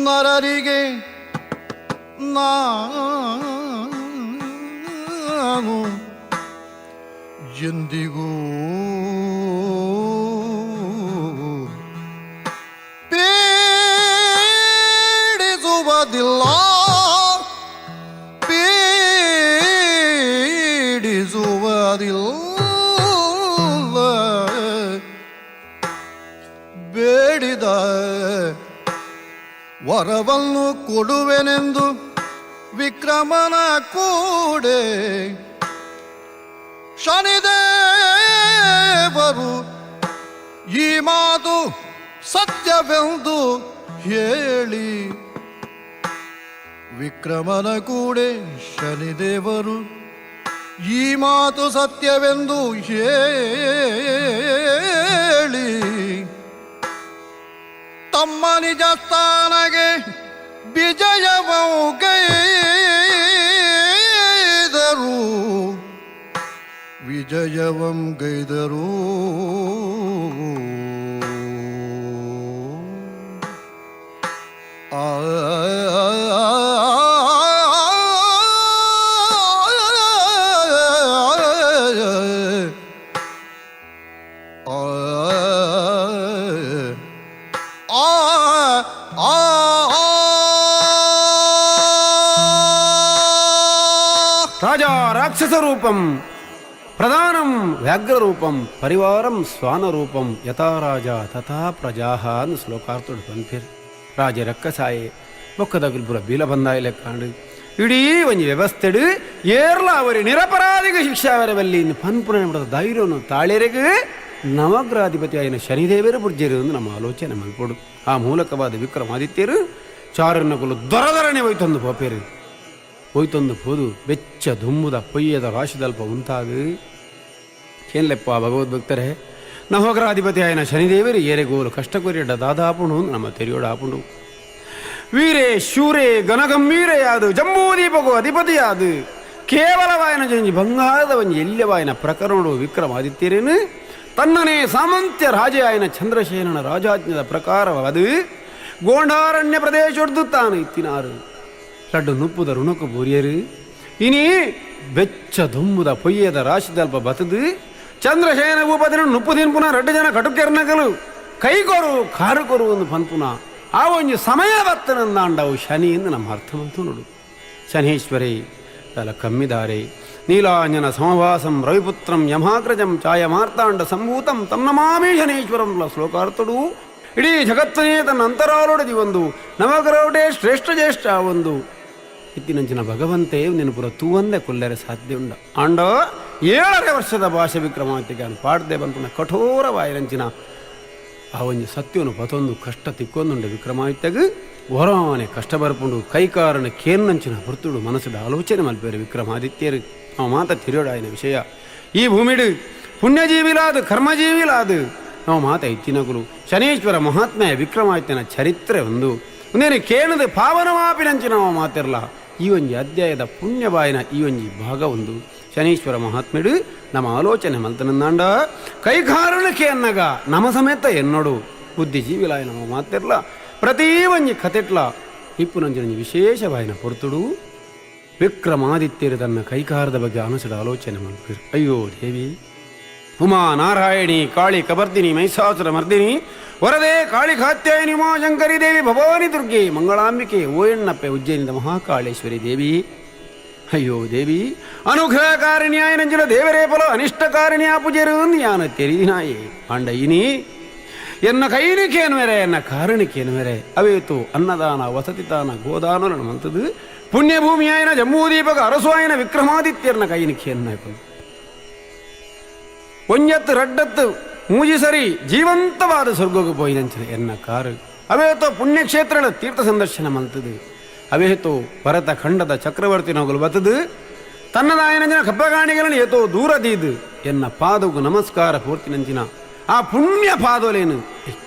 ನರರಿಗೆ ನಾನು ಎಂದಿಗೂ ಪೀಡಿಸುವುದಿಲ್ಲ, ಪೀಡಿಸುವುದಿಲ್ಲ. ಬೇಡಿದ ವರವನ್ನು ಕೊಡುವೆನೆಂದು ವಿಕ್ರಮನ ಕೂಡೆ ಶನಿದೇವರು ಈ ಮಾತು ಸತ್ಯವೆಂದು ಹೇಳಿ, ವಿಕ್ರಮನ ಕೂಡೆ ಶನಿದೇವರು ಈ ಮಾತು ಸತ್ಯವೆಂದು ಹೇಳಿ ತಮ್ಮ ನಿಜ ಸ್ಥಾನಗೆ ವಿಜಯವು ಗೈದರು, ವಿಜಯವಂ ಗೈದರು. ಆ ಆ ಆ ಆ. ರಾಜ ರಾಕ್ಷಸ ರೂಪಂ ಪ್ರಧಾನಂ ವ್ಯಾಘ್ರರೂಪಂ ಪರಿವಾರಂ ಶ್ವಾನರೂಪಂ ಯಥಾ ರಾಜ ತಥಾ ಪ್ರಜಾಹ ಅಂದ್ ಶ್ಲೋಕಾರ್ಥುಡು ಪನ್ಪೆರ್. ರಾಜ ರಕ್ಕಸಾಯೆ ಬೊಕ್ಕದಗುಲ್ಪುರ ಬೀಲ ಬಂದಾಯ ಲೆಕ್ಕಾಂಡು ಇಡೀ ಒಂಜಿ ವ್ಯವಸ್ಥೆಡು ಏರ್ಲ ಅವರಿ ನಿರಪರಾಧಿಗೆ ಶಿಕ್ಷೆ ಅವರ ಬಲ್ಲಿ ಪನ್ಪುನ ಧೈರ್ಯನು ತಾಳೆರೆಗ್ ನವಗ್ರಹಾಧಿಪತಿ ಆಯಿನ ಶನಿದೇವರು ಬುರ್ಜೆರು ಎಂದು ನಮ್ಮ ಆಲೋಚನೆ ಮಲ್ಪೊಡು. ಆ ಮೂಲಕವಾದ ವಿಕ್ರಮಾದಿತ್ಯರು ಚಾರನ್ನಕುಲು ದೊರದರನೆ ಹೋಯ್ತೊಂದು ಪೋಪೇರು. ಹೋಯ್ತೊಂದು ಪೋದು ಬೆಚ್ಚ ದುಮ್ಮುದ ಪೊಯ್ಯದ ರಾಶಿದಲ್ಪ ಉಂತಾದು ಏನ್ಲೆಪ್ಪ ಭಗವದ್ಭಕ್ತರೇ, ನವಗ್ರಹಾಧಿಪತಿ ಆಯಿನ ಶನಿದೇವರು ಏರೆಗೋಲು ಕಷ್ಟ ಕೊರಿಯಡ ದಾದಾಪುಣು ನಮ್ಮ ತೆರಿಯೋಡ ಆಪುಂಡು. ವೀರೇ ಶೂರೇ ಘನಗಂಭೀರೆಯಾದು ಜಂಬೂದೀಪಗು ಅಧಿಪತಿಯಾದು ಕೇವಲವಾಯನ ಜಂಜಿ ಬಂಗಾರದ ಒಂಜಿ ಎಲ್ಯವಾಯನ ಪ್ರಕರಣಡು ವಿಕ್ರಮಾದಿತ್ಯರೇನು ತನ್ನನೇ ಸಾಮಂತ್ಯ ರಾಜೆಯಾಯನ ಚಂದ್ರಶೇನನ ರಾಜಾಜ್ಞದ ಪ್ರಕಾರವಾದು ಗೋಂಡಾರಣ್ಯ ಪ್ರದೇಶೊಡ್ದು ತಾನು ಇತ್ತಿನಾರು ಲಡ್ಡು ನುಪ್ಪುದ ಋಣಕು ಬೂರಿಯರು ಇನಿ ಬೆಚ್ಚ ದುಂಬುದ ಪೊಯ್ಯದ ರಾಶಿದಲ್ಪ ಬತದು ಚಂದ್ರಶಯನ ಭೂಪತಿನ ನುಪ್ಪು ತಿನ್ಪುನ ರಡ್ಡು ಜನ ಕಟುಕೆರ್ನಗಲು ಕೈಕೊರು ಕಾರು ಕೊರು ಒಂದು ಪನ್ಪುನ ಆ ಒಂಜಿ ಸಮಯ ಬತ್ತನಂದಾಂಡವು ಶನಿ ಎಂದು ನಮ್ಮ ಅರ್ಥವಂತು ನೋಡು. ಶನೀಶ್ವರಿ ತಲ ಕಮ್ಮಿದಾರೆ ನೀಲಾಂಜನ ಸಮವಾಸಂ ರವಿಪುತ್ರಂ ಯಮಾಗ್ರಜಂ ಛಾಯಮಾರ್ತಾಂಡ ಸಂಭೂತಂ ತಂ ನಮಾಮಿ ಶನೀಶ್ವರಂ ಶ್ಲೋಕಾರ್ಥಡು ಇಡೀ ಜಗತ್ತನೇ ತನ್ನ ಅಂತರಾಲೊಡೆದಿ ಒಂದು ನವಗ್ರಹಟೇ ಶ್ರೇಷ್ಠ ಜ್ಯೇಷ್ಠ ಒಂದು ಇತ್ತಿನಂಚಿನ ಭಗವಂತೆ ನಿನ್ನ ಪುರ ತೂವಂದೆ ಕೊಲ್ಲರೆ ಸಾಧ್ಯ ಉಂಡ ಆಂಡ 7.5 ವರ್ಷದ ಭಾಷೆ ವಿಕ್ರಮಾದಿತ್ಯಗೆ ಪಾಡ್ದೆ ಬಂಪುನ ಕಠೋರವಾಯಿರಂಚಿನ ಆ ಒಂಜಿ ಸತ್ಯನು ಪತೊಂದು ಕಷ್ಟ ತಿಕ್ಕೊಂದುಂಡು ವಿಕ್ರಮಾದಿತ್ಯಗ್ ವರಾನೆ ಕಷ್ಟ ಬರ್ಪುಂಡು ಕೈಕಾರನ ಕೇನ್ನಂಚಿನ ಪುರ್ತುಡು ಮನಸ್ಸುಡ ಆಲೋಚನೆ ಮಲ್ಪೇರು ವಿಕ್ರಮಾದಿತ್ಯರು. ಆ ಮಾತ ತಿರುಡಾಯಿನ ವಿಷಯ ಈ ಭೂಮಿಡು ಪುಣ್ಯಜೀವಿಲಾದು ಕರ್ಮಜೀವಿಲಾದು ನಾವು ಮಾತ ಇತ್ತಿನಗುಲು ಶನೀಶ್ವರ ಮಹಾತ್ಮೆಯ ವಿಕ್ರಮಾದಿತ್ಯನ ಚರಿತ್ರೆ ಒಂದು ಒಂದೇನು ಕೇಣದ ಪಾವನವಾಪಿನಂಚಿನ ನಾವು ಮಾತಿರಲ ಈ ಒಂಜಿ ಅಧ್ಯಾಯದ ಪುಣ್ಯಬಾಯಿನ ಈ ಒಂಜಿ ಭಾಗ ಒಂದು ಶನೀಶ್ವರ ಮಹಾತ್ಮೆಡು ನಮ್ಮ ಆಲೋಚನೆ ಮಲ್ತನಂದಾಂಡ ಕೈಕಾರಣಕ್ಕೆ ಅನ್ನಗ ನಮ ಸಮೇತ ಎನ್ನೋಡು ಬುದ್ಧಿಜೀವಿಲಾಯ ನಮ್ಮ ಮಾತಿರ್ಲ ಪ್ರತಿ ಒಂಜಿ ಕತೆಟ್ಲ ಇಪ್ಪುನಂಚಿನ ವಿಶೇಷವಾಯಿನ ಪೊರ್ತುಡು ವಿಕ್ರಮಾದಿತ್ಯರು ತನ್ನ ಕೈಕಾರದ ಬಗ್ಗೆ ಅನುಸಡ ಆಲೋಚನೆ ಮಲ್ಪೇರು. ಅಯ್ಯೋ ದೇವಿ ಉಮಾ ನಾರಾಯಣಿ ಕಾಳಿ ಕಬರ್ದಿನಿ ಮಹಿಷಾಸುರ ಮರ್ದಿನಿ ವರದೆ ಕಾಳಿ ಕಾತ್ಯಾಯನಿ ಉಮಾಶಂಕರಿ ದೇವಿ ಭವಾನಿ ದುರ್ಗೆ ಮಂಗಳಾಂಬಿಕೆ ಓಯಣ್ಣಪ್ಪೆ ಉಜ್ಜಯಿನಿದ ಮಹಾಕಾಳೇಶ್ವರಿ ದೇವಿ. ಅಯ್ಯೋ ದೇವಿ ಅನುಗ್ರಹಕಾರಿಣಿಯಾಯನಂಜಿನ ದೇವರೇ ಫಲ ಅನಿಷ್ಟಕಾರಿಣಿಯ ಪೂಜೆರು ಯಾನ ತೆರಿದಿನಾಯೇ ಆಂಡ ಇನಿ ಎನ್ನ ಕೈನಿಕೇನು ಮೇರೆ ಎನ್ನ ಕಾರಣಿಕೇನು ಮೇರೆ ಅವೇತು ಅನ್ನದಾನ ವಸತಿದಾನ ಗೋದಾನ ಮಂತದು ಪುಣ್ಯಭೂಮಿಯಾಯನ ಜಂಬೂದೀಪಕ ಅರಸುವಾಯನ ವಿಕ್ರಮಾದಿತ್ಯರ್ನ ಕೈನಿಕೆಯನ್ನ ಒಂಜತ್ತು ರಡ್ಡತ್ತು ಮೂಜಿ ಸರಿ ಜೀವಂತವಾದ ಸ್ವರ್ಗಕ್ಕೆ ಪೋಯಿನಂಚಿನ ಎನ್ನ ಕಾರು ಅವೇತೋ ಪುಣ್ಯಕ್ಷೇತ್ರಗಳ ತೀರ್ಥ ಸಂದರ್ಶನ ಮಂತದು ಅವೇತೋ ಭರತ ಖಂಡದ ಚಕ್ರವರ್ತಿ ನಗಲು ಬತದು ತನ್ನದಾಯನಂಜಿನ ಕಪ್ಪಗಾಣಿಗಳನ್ನು ಏತೋ ದೂರದೀದು ಎನ್ನ ಪಾದವು ನಮಸ್ಕಾರ ಪೂರ್ತಿನಂಚಿನ ಆ ಪುಣ್ಯ ಪಾದೋಲೇನು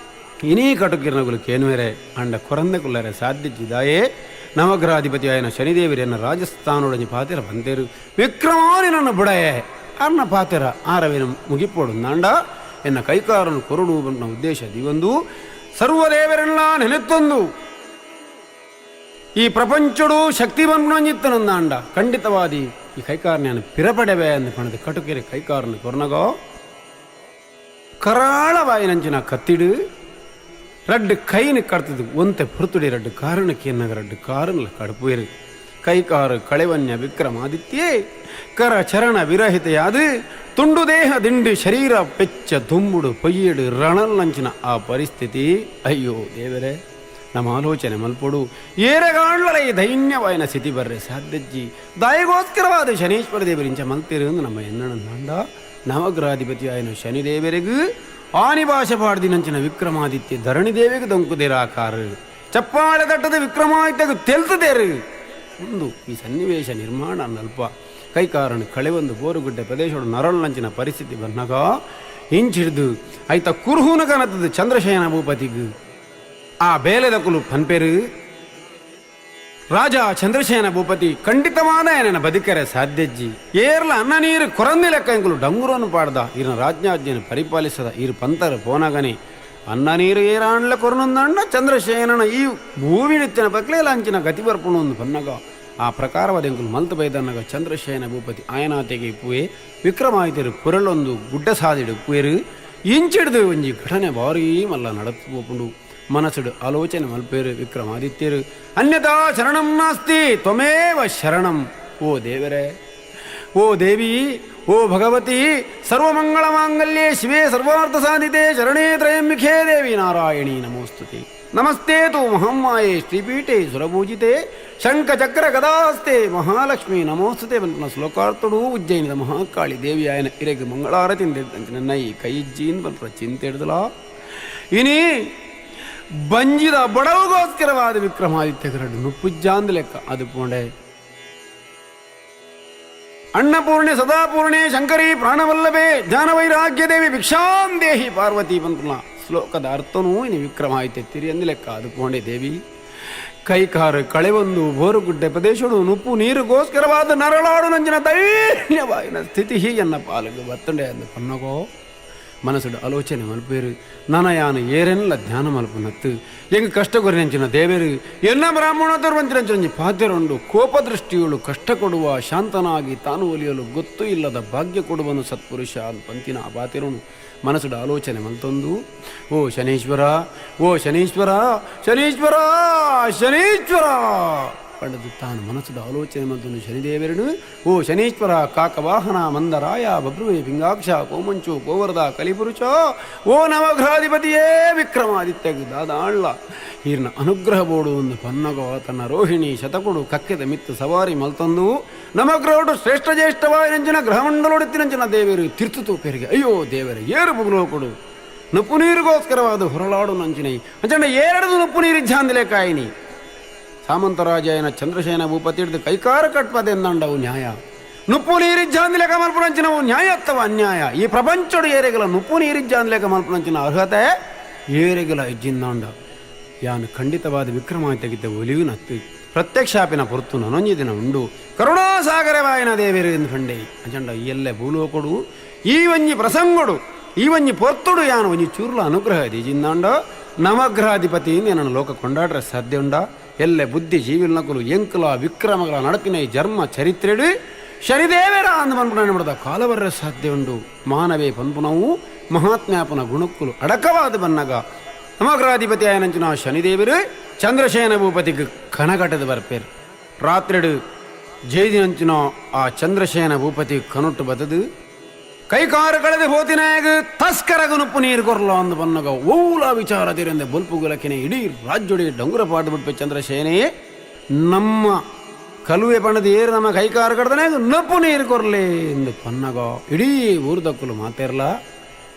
ಇನೀ ಕಟುಕಿರ್ನಗುಲು ಕೇನುವೆರೆ ಅಂಡ ಕೊರಂದೆ ಕುಲ್ಲರೆ ಸಾಧ್ಯಜಿದಾಯೇ ನವಗ್ರಹಾಧಿಪತಿ ಆಯನ ಶನಿದೇವರೆನ್ನ ರಾಜಸ್ಥಾನೊಡಂಜಿ ಪಾತಿರ ಬಂತೇರು ವಿಕ್ರಮಾನಿ ನನ್ನ ಬುಡಯೇ ಅರ್ನ ಪಾತಿರ ಆರವೇನು ಮುಗಿಪೋಡು ನಾಂಡ ಎನ್ನ ಕೈಕಾರನು ಕೊರಡು ಬಂದ ಉದ್ದೇಶ ದಿವಂದು ಸರ್ವದೇವರೆಲ್ಲ ನೆನೆತ್ತೊಂದು ಈ ಪ್ರಪಂಚಡು ಶಕ್ತಿ ಬಂದು ಖಂಡಿತವಾದಿ ಈ ಕೈಕಾರನ ಪಿರಪಡೆವೆ ಅಂದು ಪಣದ ಕಟುಕೆರೆ ಕೈಕಾರನ ಕೊರ್ನಗೋ ಕರಾಳವಾಯಿನಂಚಿನ ಕತ್ತಿಡು ರಡ್ಡು ಕೈನ ಕಡ್ತದು ಒಂತೆ ಪುರ್ತುಡಿ ರಡ್ಡು ಕಾರಣಕ್ಕೆ ಎನ್ನಗ ರಡ್ಡು ಕಾರನ್ಲ ಕಡುಪುಯಿರು ಕೈಕಾರು ಕಳೆವನ್ಯ ವಿಕ್ರಮಾದಿತ್ಯೇ ಕರ ಚರಣ ವಿರಹಿತೆಯಾದು ತುಂಡು ದೇಹ ದಿಂಡು ಶರೀರ ಪೆಚ್ಚ ದುಂಬುಡು ಪೊಯ್ಯಡು ರಣಲ್ನಂಚಿನ ಆ ಪರಿಸ್ಥಿತಿ. ಅಯ್ಯೋ ದೇವರೇ ನಮ್ಮ ಆಲೋಚನೆ ಮಲ್ಪೊಡು ಏರೆಗಾಂಡ್ಲಲ ಈ ದೈನ್ಯವಾಯಿನ ಸ್ಥಿತಿ ಬರ್ರೆ ಸಾಧ್ಯಜ್ಜಿ ದಾಯಿಗೋಸ್ಕರವಾದ ಶನೀಶ್ವರ ದೇವರಿಂಚ ಮಲ್ತಿರು ನಮ್ಮ ಎನ್ನಣ ನವಗ್ರಹಾಧಿಪತಿ ಆಯನ ಶನಿದೇವರಿಗೂ ಆನಿ ಭಾಷೆ ಪಾಡ್ದಿನಂಚಿನ ವಿಕ್ರಮಾದಿತ್ಯ ಧರಣಿ ದೇವಿಗೆ ದೊಂಕುದಿರಾಕಾರು ಚಪ್ಪಾಳೆ ತಟ್ಟದ ವಿಕ್ರಮಾದಿತ್ಯకు ತೆಲ್ತದೇರು ಒಂದು ಈ ಸನ್ನಿವೇಶ ನಿರ್ಮಾಣ ನಲ್ಪ ಕೈಕಾರಣ ಕಳೆವೊಂದು ಬೋರುಗುಡ್ಡೆ ಪ್ರದೇಶದ ನರಳಂಚಿನ ಪರಿಸ್ಥಿತಿ ಬಂದಾಗ ಇಂಚಿಡ್ದು ಐತ ಕುರುಹುನ ಕನತದ ಚಂದ್ರಶಯನ ಭೂಪತಿಗು ಆ ಬೇಲೆದ ಕುಲು ಪನ್ಪೇರು ರಾಜ ಚಂದ್ರಶಯನ ಭೂಪತಿ ಖಂಡಿತವಾದ ಏನೇನ ಬದುಕರೆ ಸಾಧ್ಯಜ್ಜಿ ಏರ್ಲ ಅನ್ನ ನೀರು ಕೊರಂದಿ ಲೆಕ್ಕ ಇಂಕುಲು ಡಂಗುರನ್ನು ಪಾಡ್ದ ಈರನ ರಾಜ್ಞಾಜ್ಞೆಯನ್ನು ಪರಿಪಾಲಿಸದ ಈರು ಪಂತರ ಪೋನಗನೆ ಅನ್ನ ನೀರು ಏರಾಂಡ್ಲ ಕೊರನೊಂದಂಡ ಚಂದ್ರಶಯನನ ಈ ಭೂಮಿಡಿತ್ತಿನ ಪಕ್ಲೇಲಾಂಚಿನ ಗತಿ ಬರ್ಪುಣ ಒಂದು ಪನ್ನಗ ಆ ಪ್ರಕಾರವಾದ ಎಂಕುಲು ಮಲ್ತ ಬೈದನ್ನಗ ಚಂದ್ರಶಯನ ಭೂಪತಿ ಆಯನಾತೆಗೆ ಇಪ್ಪುವೆ ವಿಕ್ರಮಾದಿತ್ಯರು ಕುರಳೊಂದು ಗುಡ್ಡ ಸಾದಿಡು ಪುಯರು ಇಂಚಿಡ್ದು ಒಂಜಿ ಘಟನೆ ಭಾರೀ ಮಲ್ಲ ನಡತು ಪೋಪುಂಡು ಮನಸ್ಸುಡು ಆಲೋಚನೆ ಮಲ್ಪೇರು ವಿಕ್ರಮಾದಿತ್ಯರು ಅನ್ಯಥಾ ಶರಣಂ ನಾಸ್ತಿ ತ್ವಮೇವ ಶರಣಂ. ಓ ದೇವರೇ, ಓ ದೇವಿ, ಓ ಭಗವತಿ, ಸರ್ವಮಂಗಳ ಮಾಂಗಲ್ಯೆ ಶಿವೇ ಸರ್ವಾರ್ಥ ಸಾಧಿತೆ ಶರಣೇ ತ್ರಯಂಬಿಖೇ ದೇವಿ ನಾರಾಯಣಿ ನಮೋಸ್ತುತಿ. ನಮಸ್ತೆ ತು ಮಹಮ್ಮಾಯೇ ಶ್ರೀಪೀಠೆ ಸುರಪೂಜಿತೆ ಶಂಖಚಕ್ರ ಗದಾಸ್ತೆ ಮಹಾಲಕ್ಷ್ಮಿ ನಮೋಸ್ತುತೆ ಬಂತನ ಶ್ಲೋಕಾರ್ಥಡು ಉಜ್ಜಯಿನಿದ ಮಹಾಕಾಳಿ ದೇವಿ ಆಯನ ಇರೆಗ್ ಮಂಗಳಾರತಿ ನನ್ನ ಈ ಕೈಜ್ಜೀನ್ ಬಂತ ಚಿಂತೆ ಹಿಡ್ದಲ ಇನಿ ಬಂಜಿದ ಬಡವಗೋಸ್ಕರವಾದ ವಿಕ್ರಮಾದಿತ್ಯ ಕರಡು ನುಪ್ಪುಜ್ಜಾಂದ ಲೆಕ್ಕ ಅದು ಪೋಂಡೆ. ಅನ್ನಪೂರ್ಣೆ ಸದಾಪೂರ್ಣೆ ಶಂಕರಿ ಪ್ರಾಣವಲ್ಲಭೆ ಜ್ಞಾನವೈರಾಗ್ಯ ದೇವಿ ಭಿಕ್ಷಾಂ ದೇಹಿ ಪಾರ್ವತಿ ಬಂತನ ಶ್ಲೋಕದ ಅರ್ಥನೂ ಇನಿ ವಿಕ್ರಮಾದಿತ್ಯ ತಿರಿಯಂದ ಲೆಕ್ಕ ಅದು ಪೋಂಡೆ. ದೇವಿ ಕೈಕಾರು ಕಳೆವೊಂದು ಬೋರುಗುಡ್ಡೆ ಪ್ರದೇಶಡು ನುಪ್ಪು ನೀರುಗೋಸ್ಕರವಾದ ನರಳಾಡು ನಂಜಿನ ದೈನ್ಯವಾಯಿನ ಸ್ಥಿತಿ ಎನ್ನ ಪಾಲಿಗೆ ಬತ್ತಂಡೆ ಅಂದು ಪನ್ನಗೋ. ಮನಸ್ಸುಡು ಆಲೋಚನೆ ಮಲ್ಪೇರು ನನಯಾನ ಏರೆಲ್ಲ ಧ್ಯಾನ ಮಲ್ಪುನತ್ತು ಎಂಗ್ ಕಷ್ಟ ಕೊರಿನಂಚಿನ ದೇವೇರು ಎನ್ನ ಬ್ರಾಹ್ಮಣೋತ್ತರು ಬಂತಿರಂಚಿನ ಪಾತೆರುಂಡು ಕೋಪದೃಷ್ಟಿಯುಳು ಕಷ್ಟ ಕೊಡುವ ಶಾಂತನಾಗಿ ತಾನು ಒಲಿಯಲು ಗೊತ್ತು ಇಲ್ಲದ ಭಾಗ್ಯ ಕೊಡುವನು ಸತ್ಪುರುಷ ಪಂತಿನ ಆ ಪಾತೆರುನು ಮನಸ್ಸುಡು ಆಲೋಚನೆ ಮಲ್ತೊಂದು ಓ ಶನೀಶ್ವರ ಓ ಶನೀಶ್ವರ ಶನೀಶ್ವರ ಶನೀಶ್ವರ ಪಡೆದು ತಾನು ಮನಸ್ಸುಡು ಆಲೋಚನೆ ಮಲ್ತೊಂದು ಶನಿದೇವರನು ಓ ಶನೀಶ್ವರ ಕಾಕವಾಹನ ಮಂದರಾಯ ಬಬ್ರುವೆ ಪಿಂಗಾಕ್ಷ ಕೋಮಂಚು ಗೋವರ್ಧ ಕಲಿಪುರುಷ ಓ ನವಗ್ರಹಾಧಿಪತಿಯೇ ವಿಕ್ರಮಾದಿತ್ಯ ದಾದಾಳ್ಳ ಹೀರ್ನ ಅನುಗ್ರಹ ಬೋಡು ಒಂದು ಪನ್ನಗೋ ತನ್ನ ರೋಹಿಣಿ ಶತಕೊಡು ಕಕ್ಕೆದ ಮಿತ್ತು ಸವಾರಿ ಮಲ್ತಂದು ನವಗ್ರಹೋಡು ಶ್ರೇಷ್ಠ ಜ್ಯೇಷ್ಠವಾಯಿನಂಚಿನ ಗ್ರಹಮಂಡಲೋಡೆತ್ತಿನಂಚಿನ ದೇವರು ತಿರ್ತು ತೂಪೇರಿಗೆ ಅಯ್ಯೋ ದೇವರೇ ಏರು ಬುಗುಲೋಕೊಡು ನುಪ್ಪು ನೀರಿಗೋಸ್ಕರವಾದ ಹೊರಳಾಡು ನಂಚಿನೈ ಅಂಚಂಡ ಏರಡದು ನುಪ್ಪು ನೀರಿಜ್ಜಾಂದಿಲೆ ಕಾಯಿನಿ ಸಾಮಂತರಾಜಾಯನ ಚಂದ್ರಶೇನ ಭೂಪತಿ ಹಿಡಿದು ಕೈಕಾರ ಕಟ್ಪದೆಂದಂಡವು ನ್ಯಾಯ ನುಪ್ಪು ನೀರಿಜ್ಜಾಂದಿಲೇಕ ಮಲ್ಪುನಂಚಿನವು ನ್ಯಾಯತ್ತವ ಅನ್ಯಾಯ ಈ ಪ್ರಪಂಚಡು ಏರೆಗಲ ನುಪ್ಪು ನೀರಿಜ್ಜಾಂದಿಲೇಕ ಮಲ್ಪುನಂಚಿನ ಅರ್ಹತೆ ಏರೆಗಲ ಇಜ್ಜಿಂದಾಂಡ ಯಾನು ಖಂಡಿತವಾದ ವಿಕ್ರಮಾದಿತ್ಯಗಿದ್ದ ಒಲಿಯುನತ್ತು ಪ್ರತ್ಯಕ್ಷಾಪಿನ ಪೊರ್ತು ನನೊಂಜಿ ದಿನ ಉಂಡು ಕರುಣಾಸಾಗರವಾಯನ ದೇವೇರು ಎಂದು ಫಂಡೆ ಅಂಚಂಡ ಈ ಎಲ್ಲೆ ಭೂಲೋಕೊಡು ಈ ಒಂಜಿ ಪ್ರಸಂಗೊಡು ಈ ಒಂಜಿ ಪೊರ್ತುಡು ಯಾನು ಒಂಜಿ ಚೂರ್ಲ ಅನುಗ್ರಹ ದಿಜಿಂದಾಂಡ ನವಗ್ರಹಾಧಿಪತಿ ನನ್ನ ಲೋಕ ಕೊಂಡಾಡ್ರೆ ಸಾಧ್ಯ ಉಂಡ ಎಲ್ಲೆ ಬುದ್ಧಿ ಜೀವಿಲ್ನಕುಲು ಎಂಕುಲ ವಿಕ್ರಮಗಳ ನಡಪಿನ ಈ ಜನ್ಮ ಚರಿತ್ರೆಡು ಶನಿದೇವರ ಅಂದ ಪನ್ಪುನ ಬಿಡದ ಕಾಲವರ್ರ ಸಾಧ್ಯ ಉಂಡು ಮಾನವೇ ಪನ್ಪುನವು ಮಹಾತ್ಮ್ಯಾಪನ ಗುಣಕ್ಕುಲು ಅಡಕವಾದ ಬನ್ನಗ ನವಗ್ರಹಾಧಿಪತಿ ಆಯನಂಚಿನ ಶನಿದೇವರು ಚಂದ್ರಶೇನ ಭೂಪತಿಗೆ ಕನಗಟದ ಬರ್ಪೇರು ರಾತ್ರಿಡು ಜೈದಿನಂಚಿನ ಆ ಚಂದ್ರಶೇನ ಭೂಪತಿ ಕನುಟ್ಟು ಬದದು ಕೈಕಾರು ಕಳೆದು ಹೋತಿನಾಗ ತಸ್ಕರಗ ನುಪ್ಪು ನೀರು ಕೊರ್ಲ ಅಂದು ಬನ್ನಗ ಓಲ ವಿಚಾರ ತೀರಂದೆ ಬೊಲ್ಪುಗುಲಕಿನ ಇಡೀ ರಾಜ್ಯೊಡಿ ಡಂಗುರ ಪಾಡು ಬಿಡ್ಪೆ ಚಂದ್ರಶೇನೆ ನಮ್ಮ ಕಲುವೆ ಬಣ್ಣದ ಏರು ನಮ್ಮ ಕೈಕಾರು ಕಡ್ದನೆ ನಪ್ಪು ನೀರು ಕೊರ್ಲೆ ಎಂದು ಪನ್ನಗ ಇಡೀ ಊರ್ದಕ್ಕಲು ಮಾತೇರ್ಲ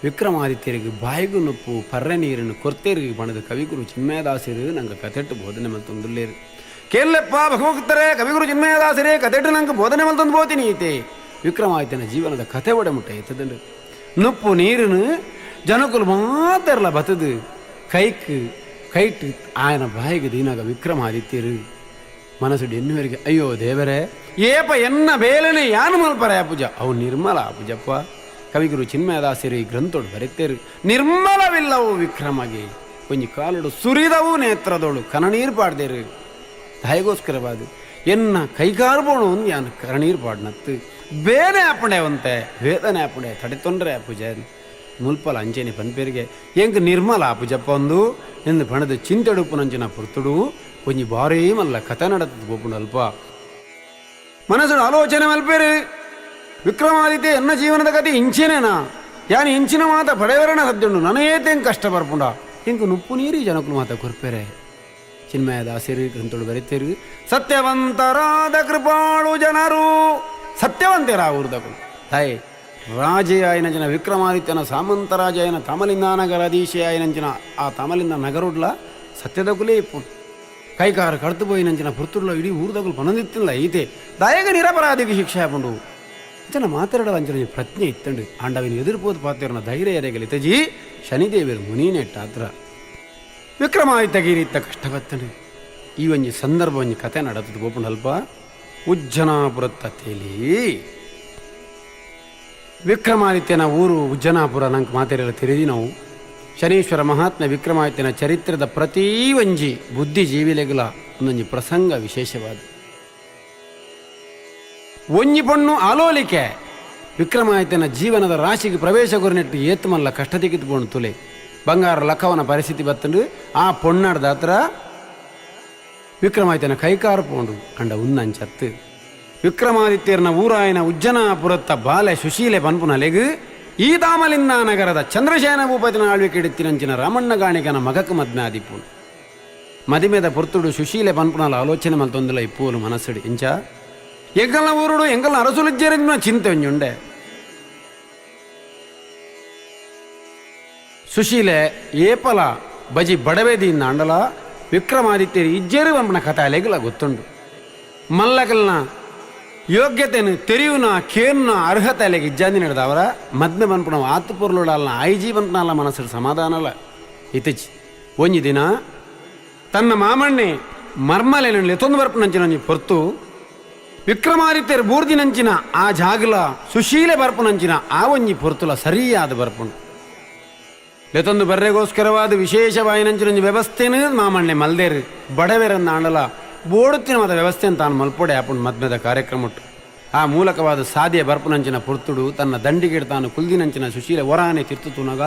ವಿಕ್ರಮಾದಿತ್ಯರಿಗೆ ಬಾಯಿಗು ನುಪ್ಪು ಪರ್ರೆ ನೀರನ್ನು ಕೊರ್ತೇರಿಗೆ ಬಣದ ಕವಿಗುರು ಚಿನ್ಮಯದಾಸರು ನಂಗೆ ಕಥೆಟ್ಟು ಬೋಧನೆ ಮಲ್ತೊಂದುಲ್ಲೇರು ಕೇಳಪ್ಪ ಭಗವಕ್ತರೇ ಕವಿಗುರು ಚಿನ್ಮಯದಾಸರೇ ಕಥೆಟ್ಟು ನಂಗೆ ಬೋಧನೆ ಮಲ್ತೊಂದು ಬೋತೀನಿ ಈತೆ ವಿಕ್ರಮಾದಿತ್ಯನ ಜೀವನದ ಕಥೆ ಒಡೆ ಮುಟ್ಟ ಎತ್ತದಂಡು ನುಪ್ಪು ನೀರನ್ನು ಜನಕುಲು ಮಾತೆರ್ಲ ಬತದು ಕೈಕ್ ಕೈಟ್ ಆಯನ ಬಾಯಿಗೆ ದೀನಾಗ ವಿಕ್ರಮಾದಿತ್ಯರು ಮನಸ್ಸುಡು ಎನ್ನುವರಿಗೆ ಅಯ್ಯೋ ದೇವರೇ ಏಪ ಎನ್ನ ಬೇಲನೆ ಯಾನು ಮಲ್ಪರೆ ಪೂಜ ಅವು ನಿರ್ಮಲ ಪೂಜಪ್ಪ ಕವಿಗುರು ಚಿನ್ಮಯದಾಸರು ಈ ಗ್ರಂಥೋಡು ಬರೆತೇರು ನಿರ್ಮಲವಿಲ್ಲವು ವಿಕ್ರಮಗೆ ಒಂಜಿ ಕಾಲುಡು ಸುರಿದವು ನೇತ್ರದೋಳು ಕನನೀರು ಪಾಡ್ದೇರು ತಾಯಿಗೋಸ್ಕರವಾದು ಎನ್ನ ಕೈಕಾರು ಬೋಣು ಒಂದು ಯಾನು ಕರಣೀರು ಪಾಡ್ನತ್ತು ಬೇನೆ ಆಪಣೆ ಒಂತೆ ವೇದನೆ ಆಪಣೆ ತಡೆ ತೊಂದರೆ ಪೂಜೆ ಮುಲ್ಪಲ ಅಂಚೆನೆ ಪನ್ಪೇರಿಗೆ ಎಂಕ್ ನಿರ್ಮಲ ಪೂಜಪ್ಪ ಒಂದು ಎಂದು ಪಣದ ಚಿಂತೆಡುಪ್ಪುನಂಚಿನ ಪುರ್ತುಡು ಒಂಜಿ ಬಾರೀ ಮಲ್ಲ ಕಥೆ ನಡತದ ಗೋಪುಂಡು ಅಲ್ಪ ಮನಸ್ಸು ಆಲೋಚನೆ ಮಲ್ಪೇರು ವಿಕ್ರಮಾದಿತ್ಯ ಎನ್ನ ಜೀವನದ ಕತೆ ಇಂಚಿನೇನಾ ಯಾನು ಇಂಚಿನ ಮಾತ ಪಡೆವರಣ ಸದ್ಯುಂಡು ನನಯೇತೇಂ ಕಷ್ಟ ಬರ್ಪುಂಡ ಇಂಕು ನುಪ್ಪು ನೀರಿ ಜನಕುಲು ಮಾತ ಕೊರ್ಪೇರೆ ಚಿನ್ಮಯ ದಾಸರು ಗ್ರಂಥಗಳು ಬರೀತೇರು ಸತ್ಯವಂತರಾದ ಕೃಪಾಳು ಜನರು ಸತ್ಯವಂತೇರ ಊರ್ದಕುಲು ತಾಯಿ ರಾಜೆಯಾಯಿನ ಜನ ವಿಕ್ರಮಾದಿತ್ಯನ ಸಾಮಂತರಾಜಾಯನ ತಮಲಿಂದ ನಗರಾಧೀಶೆಯಾಯಿನಂಚಿನ ಆ ತಮಲಿಂದ ನಗರುಡ್ಲ ಸತ್ಯದಕುಲೇ ಇಪ್ಪು ಕೈಕಾರ ಕಡ್ತು ಪೋಯಿನಂಚಿನ ಪುರ್ತುಡ್ಲ ಇಡೀ ಊರ್ದಕುಲು ಪನಂದಿತ್ತಿಲ್ಲ ಐತೆ ದಾಯಕ ನಿರಪರಾಧಿಗೆ ಶಿಕ್ಷೆ ಆಪುಂಡು ಅಂಚನ ಮಾತಾಡಲ ಅಂಚನ ಪ್ರಜ್ಞೆ ಇತ್ತಂಡು ಆಂಡವಿನ ಎದುರ್ಪೋದು ಪಾತಿರನ ಧೈರ್ಯ ಎರೆಗಲಿ ತಜಿ ಶನಿದೇವರು ಮುನಿನೆಟ್ಟಾತ್ರ ವಿಕ್ರಮಾದಿತ್ಯ ಗಿರಿತ್ತ ಕಷ್ಟ ಬತ್ತಂಡು ಈ ಒಂಜಿ ಸಂದರ್ಭ ಒಂಜಿ ಕತೆ ನಡತದ ಗೋಪುಂಡು ಅಲ್ಪ ಉಜ್ಜನಾಪುರತ್ತ ತೇಲಿ ವಿಕ್ರಮಾದಿತ್ಯನ ಊರು ಉಜ್ಜನಾಪುರ ನಂಗೆ ಮಾತೆರೆಲ್ಲ ತಿರುದಿ ನಾವು ಶನೀಶ್ವರ ಮಹಾತ್ಮ ವಿಕ್ರಮಾದಿತ್ಯನ ಚರಿತ್ರದ ಪ್ರತಿ ಒಂಜಿ ಬುದ್ಧಿಜೀವಿಲೆಗುಲ ಒಂದೊಂಜಿ ಪ್ರಸಂಗ ವಿಶೇಷವಾದ ಒಂಜಿ ಪಣ್ಣು ಆಲೋಲಿಕೆ ವಿಕ್ರಮಾದಿತ್ಯನ ಜೀವನದ ರಾಶಿಗೆ ಪ್ರವೇಶ ಗುರಿನೆಟ್ಟು ಏತ್ಮಲ್ಲ ಕಷ್ಟ ತೆಗೆದುಕೊಂಡು ತುಲೆ ಬಂಗಾರ ಲಖವನ ಪರಿಸ್ಥಿತಿ ಬತ್ತಂಡು ಆ ಪೊಣ್ಣಾಡ್ದ ಹತ್ರ ವಿಕ್ರಮಾದಿತ್ಯನ ಕೈಕಾರು ಪೋಂಡು ಅಂಡ ಉನ್ನಂಚತ್ತು ವಿಕ್ರಮಾದಿತ್ಯರ್ನ ಊರಾಯನ ಉಜ್ಜನಾಪುರತ್ತ ಬಾಲೆ ಸುಶೀಲೆ ಪನ್ಪುನಲೆಗು ಈ ತಾಮಲಿಂದ ನಗರದ ಚಂದ್ರಶೇನ ಭೂಪತಿನ ಆಳ್ವಿಕೆ ಇಡುತ್ತಿನಂಚಿನ ರಾಮಣ್ಣ ಗಾಣಿಗನ ಮಗಕ್ಕೆ ಮದ್ಮೆ ಆದಿಪ್ಪುನು ಮದಿಮೆದ ಪೊರ್ತುಡು ಸುಶೀಲೆ ಪನ್ಪುನಲ ಆಲೋಚನೆ ಮಲ್ತೊಂದುಲ ಇಪ್ಪುವಲು ಮನಸ್ಸುಡು ಇಂಚ ಎಂಕಲ್ನ ಊರುಡು ಎಂಕಲ್ನ ಅರಸುಲಿಜ್ಜೆರೆಂಜಿನ ಚಿಂತೆ ಒಂಜುಂಡೆ ಸುಶೀಲೆ ಏಪಲ ಬಜಿ ಬಡವೇದಿಯಿಂದ ಅಂಡಲ ವಿಕ್ರಮಾದಿತ್ಯರು ಇಜ್ಜೇರು ಪನ್ಪುನ ಕಥೆ ಅಲೆಗುಲ ಗೊತ್ತುಂಡು ಮಲ್ಲಕಲ್ನ ಯೋಗ್ಯತೆನು ತೆರಿಯುನ ಕೇನ್ನ ಅರ್ಹತೆ ಅಲೆಗೆ ಇಜ್ಜಾಂದಿ ನಡೆದವರ ಮದ್ಮೆ ಪನ್ಪುನ ಆತು ಪೊರ್ಲುಡಾಲ್ನ ಐಜಿ ಪನ್ಪುನಲ್ಲ ಮನಸ್ಸು ಸಮಾಧಾನಲ ಇತ್ತೀಚಿ ಒಂಜಿ ದಿನ ತನ್ನ ಮಾಮಣ್ಣೆ ಮರ್ಮಲೆನ ಲೆತ್ತೊಂದು ಬರ್ಪುನಂಚಿನ ಒಂಜಿ ಪೊರ್ತು ವಿಕ್ರಮಾದಿತ್ಯರು ಬೂರ್ದಿನಂಚಿನ ಆ ಜಾಗಲ ಸುಶೀಲೆ ಬರ್ಪುನಂಚಿನ ಆ ಒಂಜಿ ಪೊರ್ತುಲ ಸರಿಯಾದ ಬರ್ಪುಂಡು. ಲೆತೊಂದು ಬರ್ರೆಗೋಸ್ಕರವಾದ ವಿಶೇಷವಾಯಿನಂಚಿನ ವ್ಯವಸ್ಥೆನ ಮಾಮಣ್ಣೆ ಮಲ್ದೇರು ಬಡವೆರನ್ನ ಆಂಡಲ ಬೋಡುತ್ತಿನ ಮಾತ ವ್ಯವಸ್ಥೆನ ತಾನು ಮಲ್ಪೊಡೆ ಆಪುಂಡು ಮದ್ಮೆದ ಕಾರ್ಯಕ್ರಮಟ್ಟು. ಆ ಮೂಲಕವಾದ ಸಾದಿಯ ಬರ್ಪುನಂಚಿನ ಪುರ್ತುಡು ತನ್ನ ದಂಡಿಗೆಡ್ ತಾನು ಕುಲ್ದಿನಂಚಿನ ಸುಶೀಲ ಒರಾನೆ ತಿರ್ತು ತೂನಗ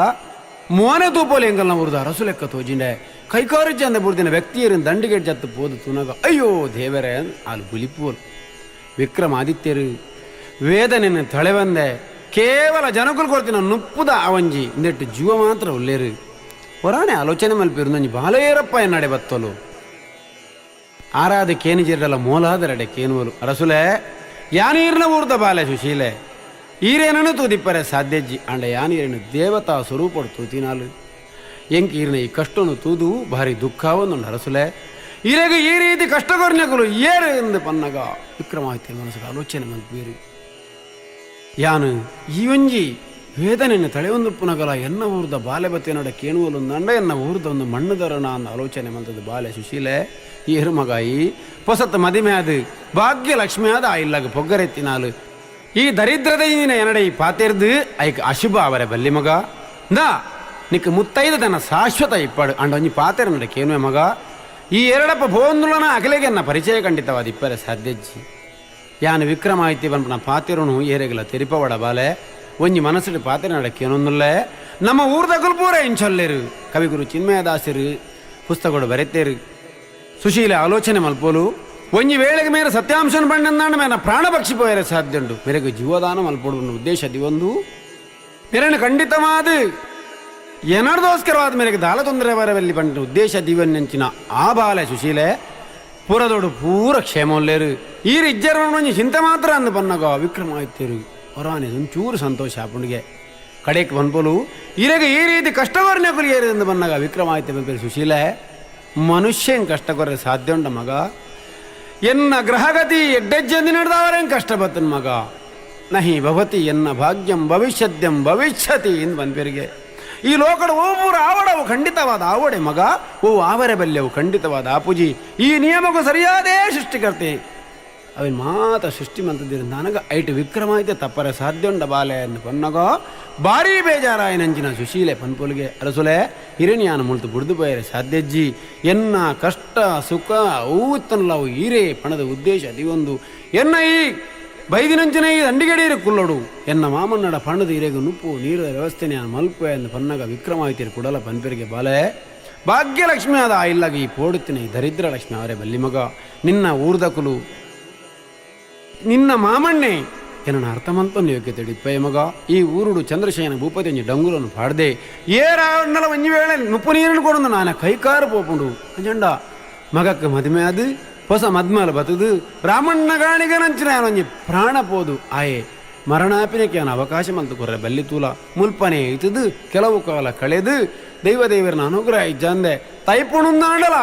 ಮೋನೆ ತೂಪೋಲೆ ಎಂಗಲ್ನ ಊರ್ದ ಅರಸು ಲೆಕ್ಕ ತೋಜಿಂಡೆ ಕೈಕಾರುಜ್ಜಂದ ಬುರ್ದಿನ ವ್ಯಕ್ತಿಯರಿನ ದಂಡಿಗೆಡ್ ಜತ್ತು ಪೋದು ತೂನಗ ಅಯ್ಯೋ ದೇವರೇ ಆಲು ಬುಲಿಪೋಲು. ವಿಕ್ರಮಾದಿತ್ಯರು ವೇದನೆಯನ್ನು ತಳೆವಂದೆ ಕೇವಲ ಜನಕುಲು ಕೊರ್ತಿನ ನುಪ್ಪುದ ಅವಂಜಿ ಇಂದೆಟ್ಟು ಜೀವ ಮಾತ್ರ ಉಲ್ಲೇರು. ಹೊರಾನೆ ಆಲೋಚನೆ ಮಲ್ಪಿರು ನಂಜಿ ಬಾಲೇರಪ್ಪ ಎನ್ನಡೆ ಬತ್ತಲು ಆರಾಧ ಕೇನಿಜಿರಲ ಮೋಲಾದರಡೆ ಕೇನುವಲು ಅರಸುಲೆ ಯಾನೀರ್ನ ಊರ್ದ ಬಾಲೆ ಸುಶೀಲೆ ಈರೇನನು ತೂದಿಪ್ಪರೆ ಸಾಧ್ಯಜ್ಜಿ ಅಂಡ ಯಾನೀರನು ದೇವತಾ ಸ್ವರೂಪಡು ತೂತಿನಾಲು ಎಂಕ್ ಈರ್ನ ಈ ಕಷ್ಟನು ತೂದು ಭಾರಿ ದುಃಖವೊಂದುಂಡು ಅರಸುಲೆ ಈರೆಗ ಈ ರೀತಿ ಕಷ್ಟಗೊರ್ನಕುಲು ಏರು ಎಂದು ಪನ್ನಗ ವಿಕ್ರಮಾದಿತ್ಯ ಮನಸ್ಸಿಗೆ ಆಲೋಚನೆ ಮಲ್ಪೀರು. ಯಾನು ಈ ಒಂಜಿ ವೇದನೆಯನ್ನು ತಳೆಯೊಂದು ಪುನಗಲ ಎನ್ನ ಊರ್ದ ಬಾಲೆ ಬತ್ತಿನಡ ಕೇಣುವಲು ನಂಡ ಎನ್ನ ಊರ್ದ ಒಂದು ಮಣ್ಣುದರಣ ಅಂದ ಆಲೋಚನೆ ಮಂತದ್ದು ಬಾಲೆ ಸುಶೀಲೆ ಈ ಹೆರುಮಗಾಯಿ ಪೊಸತ್ ಮದಿಮೆ ಅದು ಭಾಗ್ಯ ಲಕ್ಷ್ಮಿ ಆದ ಆ ಇಲ್ಲಾಗ ಪೊಗ್ಗರೆತ್ತಿನಾಲು ಈ ದರಿದ್ರದ ಇಂದಿನ ಎನಡೆ ಈ ಪಾತೆರ್ದು ಐಕ್ ಅಶುಭ ಅವರೆ ಬಲ್ಲಿ ಮಗ ನಾ ನಿಕ್ ಮುತ್ತೈದ ತನ್ನ ಶಾಶ್ವತ ಇಪ್ಪಾಡು ಅಂಡ ಒಂಜಿ ಪಾತೆರ ನಡೆ ಕೇನುವೆ ಮಗ ಈ ಎರಡಪ್ಪ ಭೋಂದುಲನ ಅಗಲೆಗೆ ಎನ್ನ ಪರಿಚಯ ಖಂಡಿತವಾದ ಇಪ್ಪರೆ ಸಾಧ್ಯಜ್ಜಿ. ಯಾನು ವಿಕ್ರಮಾದಿತ್ಯ ಪನ್ಪುನ ಪಾತೆರುನು ಏರೆಗಲ ತೆರಿಪವಡ ಬಾಲೆ ಒಂಜಿ ಮನಸ್ಸುಡು ಪಾತೆರ ನಡಕೇನೊಂದುಲ್ಲೆ ನಮ್ಮ ಊರ್ದ ಪೂರ ಇಂಚೊಲ್ಲೇರು ಕವಿಗುರು ಚಿನ್ಮಯದಾಸರು ಪುಸ್ತಕಗಳು ಬರೆತೇರು. ಸುಶೀಲ ಆಲೋಚನೆ ಮಲ್ಪೋಲು ಒಂಜಿ ವೇಳೆಗೆ ಮೇರೆ ಸತ್ಯಾಂಶನ ಬಂಡಂದಾಂಡ ಮೇನ ಪ್ರಾಣ ಪಕ್ಷಿ ಪೋಯರೆ ಸಾಧ್ಯ ಉಂಡು ಮೇರೆಗೆ ಜೀವದಾನ ಮಲ್ಪೋಡು ಉದ್ದೇಶ ದಿವೊಂದು ಮೇರನ್ನು ಖಂಡಿತವಾದ ಎನರ್ದೋಸ್ಕರವಾದ ಮೇರೆಗೆ ದಾಲ ತೊಂದರೆ ಬರವಲ್ಲಿ ಬಂಡ ಉದ್ದೇಶ ದಿವನ್ನೆಂಚಿನ ಆ ಬಾಲೆ ಸುಶೀಲೆ ಪೂರದೋಡು ಪೂರ ಕ್ಷೇಮೊಲ್ಲೇರು ಈ ಇಜ್ಜರ ಚಿಂತೆ ಮಾತ್ರ ಅಂದು ಬನ್ನಗ ವಿಕ್ರಮಾದಿತ್ಯರು ಹೊರಾನೆ ಒಂಚೂರು ಸಂತೋಷ ಆಪುಂಡಿಗೆ ಕಡೆಕ್ ಬನ್ಪೋಲು ಇರೆಗ ಈ ರೀತಿ ಕಷ್ಟಕೊರನೆ ಕುಲಿಯರು ಎಂದು ಬನ್ನಗ ವಿಕ್ರಮಾದಿತ್ಯ ಬಂಪೇರು ಸುಶೀಲೆ ಮನುಷ್ಯನ್ ಕಷ್ಟ ಕೊರೆ ಸಾಧ್ಯ ಉಂಡ ಮಗ ಎನ್ನ ಗ್ರಹಗತಿ ಎಡ್ಡೆಜ್ಜಂದಿ ನಡೆದವರೇನು ಕಷ್ಟ ಬತ್ತನ್ ಮಗ ನಹಿ ಭವತಿ ಎನ್ನ ಭಾಗ್ಯಂ ಭವಿಷ್ಯದ್ಯಂ ಭವಿಷ್ಯತಿ ಎಂದು ಬಂದ್ಪೇರಿಗೆ ಈ ಲೋಕಡ ಓ ಪೂರ ಆವಡವು ಖಂಡಿತವಾದ ಆವಡೆ ಮಗ ಓ ಆವರೆ ಬಲ್ಯವು ಖಂಡಿತವಾದ ಆಪುಜಿ ಈ ನಿಯಮಕ್ಕೂ ಸರಿಯಾದೇ ಸೃಷ್ಟಿಕರ್ತೆ ಅವನ್ ಮಾತ ಸೃಷ್ಟಿ ಮಂತದಿರು ನನಗ ಐಟು ವಿಕ್ರಮಾದಿತ್ಯ ತಪ್ಪರೆ ಸಾಧ್ಯ ಉಂಡ ಬಾಲೆ ಎಂದು ಪನ್ನಗ ಭಾರೀ ಬೇಜಾರಾಯನಂಚಿನ ಸುಶೀಲೆ ಪನ್ಪೊಲಿಗೆ ಅರಸುಲೆ ಹಿರಣ್ಯಾನ ಮುಳ್ತು ಬುಡ್ದು ಪೋಯರೆ ಸಾಧ್ಯಜ್ಜಿ ಎನ್ನ ಕಷ್ಟ ಸುಖ ಔತ್ತನಲವು ಈರೇ ಪಣದ ಉದ್ದೇಶ ದಿವೊಂದು ಎನ್ನ ಈ ಬೈದಿನಂಚಿನ ಈ ದಂಡಿಗಡೀರು ಕುಲ್ಲೊಡು ಎನ್ನ ಮಾಮನ್ನಡ ಪಣದ ಇರೆಗು ನುಪ್ಪು ನೀರದ ವ್ಯವಸ್ಥೆ ನಾನು ಮಲ್ಪೆ ಎಂದು ಪನ್ನಗ ವಿಕ್ರಮಾದಿತ್ಯರು ಕುಡಲ ಪನ್ಪೆರಿಗೆ ಬಾಲೆ ಭಾಗ್ಯಲಕ್ಷ್ಮಿ ಆದ ಆ ಇಲ್ಲಾಗ ಈ ಪೋಡುತ್ತಿನ ಈ ದರಿದ್ರ ಲಕ್ಷ್ಮಿ ಅವರೇ ಬಲ್ಲಿ ಮಗ ನಿನ್ನ ಊರ್ದಕುಲು ನಿನ್ನ ಮಾಮಣ್ಣೆ ಎನ್ನ ಅರ್ಥಮಂತನ್ನು ಯೋಗ್ಯತೆ ಇಪ್ಪಯ್ಯ ಮಗ ಈ ಊರುಡು ಚಂದ್ರಶಯನ ಭೂಪತಿ ಒಂಜಿ ಡಂಗುರನ್ನು ಪಾಡ್ದೆ ಏರಾವಣ್ಣಲ ಒಂಜಿ ವೇಳೆ ನುಪ್ಪು ನೀರನ್ನು ಕೊಡೊಂದು ನಾನ ಕೈಕಾರು ಪೋಪುಂಡು ಅಂಜಂಡ ಮಗಕ್ಕೆ ಮದುವೆ ಅದು ಹೊಸ ಮದ್ಮಲ ಬತದು ರಾಮಣ್ಣ ಗಾಣಿಗನಂಚಿನ ಒಂಜಿ ಪ್ರಾಣ ಪೋದು ಆಯೆ ಮರಣಾಪಿನಕ್ಕೆ ಅವನ ಅವಕಾಶ ಮಂತು ಕೊರ್ರೆ ಬಲ್ಲಿ ತೂಲ ಮುಲ್ಪನೆ ಇತದು ಕೆಲವು ಕಾಲ ಕಳೆದು ದೈವ ದೇವರನ ಅನುಗ್ರಹ ಇಜ್ಜಂದೆ ತೈಪುಣುಂದಾಂಡಲ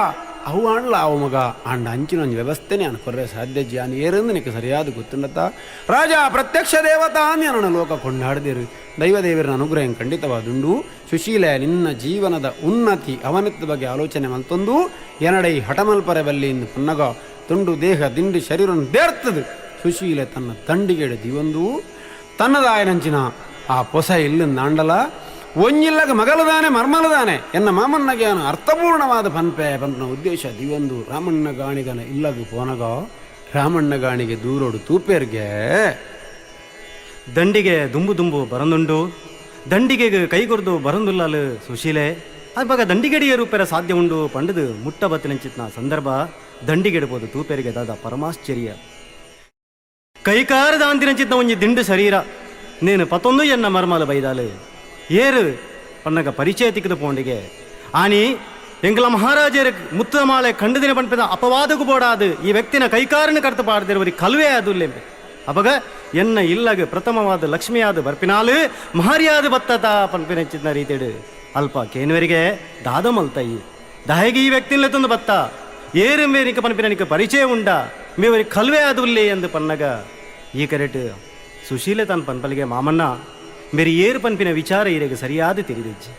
ಅವು ಆಂಡ್ಲ ಅವು ಮಗ ಆಂಡ ಅಂಚಿನ ಒಂಜಿ ವ್ಯವಸ್ಥೆನೆ ಅನ್ ಕೊರ್ರೆ ಸಾಧ್ಯ ಜ್ಞಾನ ಏರಂದು ನಿಕ್ಕ ಸರಿಯಾದ ಗೊತ್ತುಂಡತ್ತ ರಾಜ ಪ್ರತ್ಯಕ್ಷ ದೇವತಾ ನನ್ನ ಲೋಕ ಕೊಂಡಾಡ್ದಿರು ದೈವ ದೇವರನ ಅನುಗ್ರಹ ಖಂಡಿತವಾದುಂಡು ಸುಶೀಲ ನಿನ್ನ ಜೀವನದ ಉನ್ನತಿ ಅವನತಿ ಬಗ್ಗೆ ಆಲೋಚನೆ ಮಲ್ತೊಂದು ಎನಡೈ ಹಠಮಲ್ಪರೆ ಬಲ್ಲಿ ಎಂದು ಪನ್ನಗ ತುಂಡು ದೇಹ ದಿಂಡು ಶರೀರ ದೇರ್ತದು ಸುಶೀಲ ತನ್ನ ತಂಡಿಗೆಡೆ ದಿವೊಂದು ತನ್ನದಾಯನಂಚಿನ ಆ ಪೊಸ ಇಲ್ಲು ನಾಂಡಲ ಒಂಜಿಲ್ಲಗ ಮಗಲದಾನೆ ಮರ್ಮಲದಾನೆ ಎನ್ನ ಮಾಮನ್ನಗೆ ಅವನು ಅರ್ಥಪೂರ್ಣವಾದ ಪನ್ಪೆ ಪನ್ಪನ ಉದ್ದೇಶ ದಿವೊಂದು ರಾಮಣ್ಣ ಗಾಣಿಗನ ಇಲ್ಲಗ ಪೋನಗ ರಾಮಣ್ಣ ಗಾಣಿಗೆ ದೂರೋಡು ತೂಪೇರ್ಗೆ ದಂಡಿಗೆ ದುಂಬು ದುಂಬು ಬರಂದುಂಡು ದಂಡಿಗೆ ಕೈಗೊರ್ದು ಬರಂದುಲ್ಲಾಲು ಸುಶೀಲೆ ಅವಾಗ ದಂಡಿಗೆಡಿಯ ರೂಪೆರ ಸಾಧ್ಯ ಉಂಡು ಪಂಡದು ಮುಟ್ಟ ಬತ್ತಿನಂಚಿತ್ನ ಸಂದರ್ಭ ದಂಡಿಗೆಡ್ಬೋದು ತೂಪೆರಿಗೆ ದಾದ ಪರಮಾಶ್ಚರ್ಯ ಕೈಕಾರದ ಅಂತಿನಂಚಿತ್ನ ಒಂಜಿ ದಿಂಡು ಶರೀರ ನೇನು ಪತ್ತೊಂದು ಎನ್ನ ಮರ್ಮಲ ಬೈದಾಲು ಏರು ಪನ್ನಗ ಪರಿಚಯ ತಿಕ್ಕದ ಪೋಂಡಿಗೆ ಆನಿ ಎಂಕಲ ಮಹಾರಾಜರ ಮುತ್ತದ ಮಾಳೆ ಕಂಡದಿನ ಪಂಪಿದ ಅಪವಾದకు ಬೋಡಾದು ಈ ವ್ಯಕ್ತಿನ ಕೈಕಾರನ ಕರ್ತ ಪಾಡ್ದಿರುವರಿ ಕಲ್ವೇ ಅದುಲ್ಲೆಂಬೆ ಅಪಗ ಎನ್ನ ಇಲ್ಲಗ ಪ್ರಥಮವಾದ ಲಕ್ಷ್ಮಿಯಾದ ಬರ್ಪಿನಾಲು ಮಹಾರಿಯಾದ ಬತ್ತತ ಪನ್ಪಿನಂಚಿನ ರೀತಿಡು ಅಲ್ಪ ಕೇನುವರಿಗೆ ದಾದ ಮಲ್ತಯಿ ದಾಯಗೆ ಈ ವ್ಯಕ್ತಿನ್ಲೆ ತಂದು ಬತ್ತ ಏರು ಮೇನಿಕ ಪನ್ಪಿನನಿಕ ಪರಿಚಯ ಉಂಡ ಮೇವರಿ ಕಲ್ವೇ ಅದುಲ್ಲೆ ಎಂದು ಪನ್ನಗ ಈ ಕರೆಟ್ ಸುಶೀಲೆ ತನ್ನ ಪನ್ಪಲಿಗೆ ಮಾಮಣ್ಣ ಮೇರೆ ಏರು ಪನ್ಪಿನ ವಿಚಾರ ಈರೆಗೆ ಸರಿಯಾದ ತಿಳಿದಿಜ್ಜಿ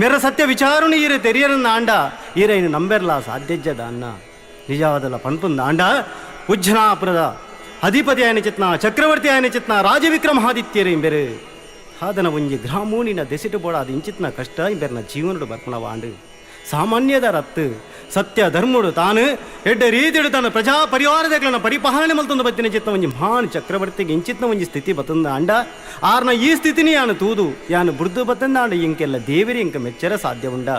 ಮೇರ ಸತ್ಯ ವಿಚಾರಣೆ ಈರೆ ತೆರಿಯರನ್ನ ಆಂಡ ಈರೆ ಇನ್ನು ನಂಬೆರ್ಲ ಸಾಧ್ಯಜ್ಜದ ಅನ್ನ ನಿಜವಾದಲ್ಲ ಪನ್ಪುಂದ ಆಂಡ ಉಜ್ಜನಾಪುರದ ಅಧಿಪತಿ ಆಯನ ಚಿತ್ನ ಚಕ್ರವರ್ತಿ ಆಯನ ಚಿತ್ನ ರಾಜವಿಕ್ರಮಾದಿತ್ಯರು ಇಂಬೆರು. ಸಾಧನ ಒಂಜಿ ಗ್ರಾಮೂನಿನ ದೆಸಿಟು ಬೋಡ ಅದು ಇಂಚಿತ್ನ ಕಷ್ಟ ಇಂಬೆರ್ನ ಜೀವನಡು ಬರ್ಪಣವಾಂಡು ಸಾಮಾನ್ಯದ ರತ್ತು ಸತ್ಯ ಧರ್ಮುಡು ತಾನು ಎಡ್ಡ ರೀತಿಡು ತನ್ನ ಪ್ರಜಾ ಪರಿವಾರದಗಳನ್ನ ಪರಿಪಾಲನೆ ಮಲ್ತೊಂದು ಬತ್ತಿನ ಚಿತ್ತ ಒಂಜಿ ಮಹಾನ್ ಚಕ್ರವರ್ತಿಗೆ ಇಂಚಿತ್ನ ಒಂಜಿ ಸ್ಥಿತಿ ಬತ್ತಂದ ಅಂಡ ಆರ್ನ ಈ ಸ್ಥಿತಿನಿ ಯಾನು ತೂದು ಯಾನು ಬುರ್ದು ಬತ್ತಂದ ಅಂಡ ಇಂಕೆಲ್ಲ ದೇವರಿ ಇಂಕ ಮೆಚ್ಚರ ಸಾಧ್ಯ ಉಂಡ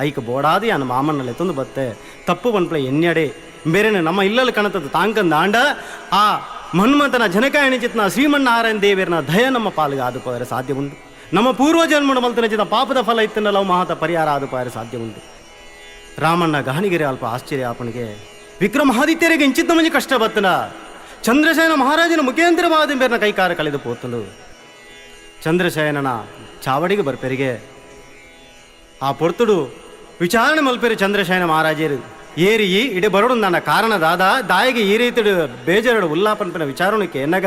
ಐಕ ಬೋಡಾದ ಯಾನು ಮಾಮನ್ನಲೆ ತೊಂದು ಬತ್ತೆ ತಪ್ಪು ಪನ್ಪಲ ಎನ್ನೆಡೆ ಬೇರೆನೆ ನಮ್ಮ ಇಲ್ಲಲ್ಲಿ ಕಣತದ ತಾಂಕಂದ ಆಂಡ ಆ ಮನ್ಮಥನ ಜನಕಾಯಣಿ ಚಿತ್ನ ಶ್ರೀಮನ್ನಾರಾಯಣ ದೇವರನ ದಯ ನಮ್ಮ ಪಾಲಿಗೆ ಆದು ಪೋಯರೆ ಸಾಧ್ಯ ಉಂಟು. ನಮ್ಮ ಪೂರ್ವಜನ್ಮನ ಮಲ್ತನ ಚಿತ್ತ ಪಾಪದ ಫಲ ಇತ್ತನಲ್ಲ ಮಹಾತ ಪರಿಹಾರ ಆದು ಪೋಯರೆ ಸಾಧ್ಯ ಉಂಟು. ರಾಮಣ್ಣ ಗಾಣಿಗೆರೆ ಅಲ್ಪ ಆಶ್ಚರ್ಯ ಆಪಣಿಗೆ ವಿಕ್ರಮಾದಿತ್ಯರಿಗೆ ಇಂಚಿತ್ತ ಮಂಜಿ ಕಷ್ಟ ಬತ್ತನ ಚಂದ್ರಶಯನ ಮಹಾರಾಜನ ಮುಖೇಂದ್ರವಾದ ಬೇರ್ನ ಕೈಕಾರ ಕಳೆದು ಪೋತನು. ಚಂದ್ರಶಯನನ ಚಾವಡಿಗೆ ಬರ್ಪೆರಿಗೆ ಆ ಪೊರ್ತುಡು ವಿಚಾರಣೆ ಮಲ್ಪೆರು ಚಂದ್ರಶಯನ ಮಹಾರಾಜರು ಏರಿ ಇಡೆ ಬರೋಡು ನನ್ನ ಕಾರಣ ದಾದ ದಾಯಿಗೆ ಈ ರೀತಿಡು ಬೇಜಾರುಡು ಉಲ್ಲಾಪನ್ಪಿನ ವಿಚಾರಣಕ್ಕೆ ಎನ್ನಗ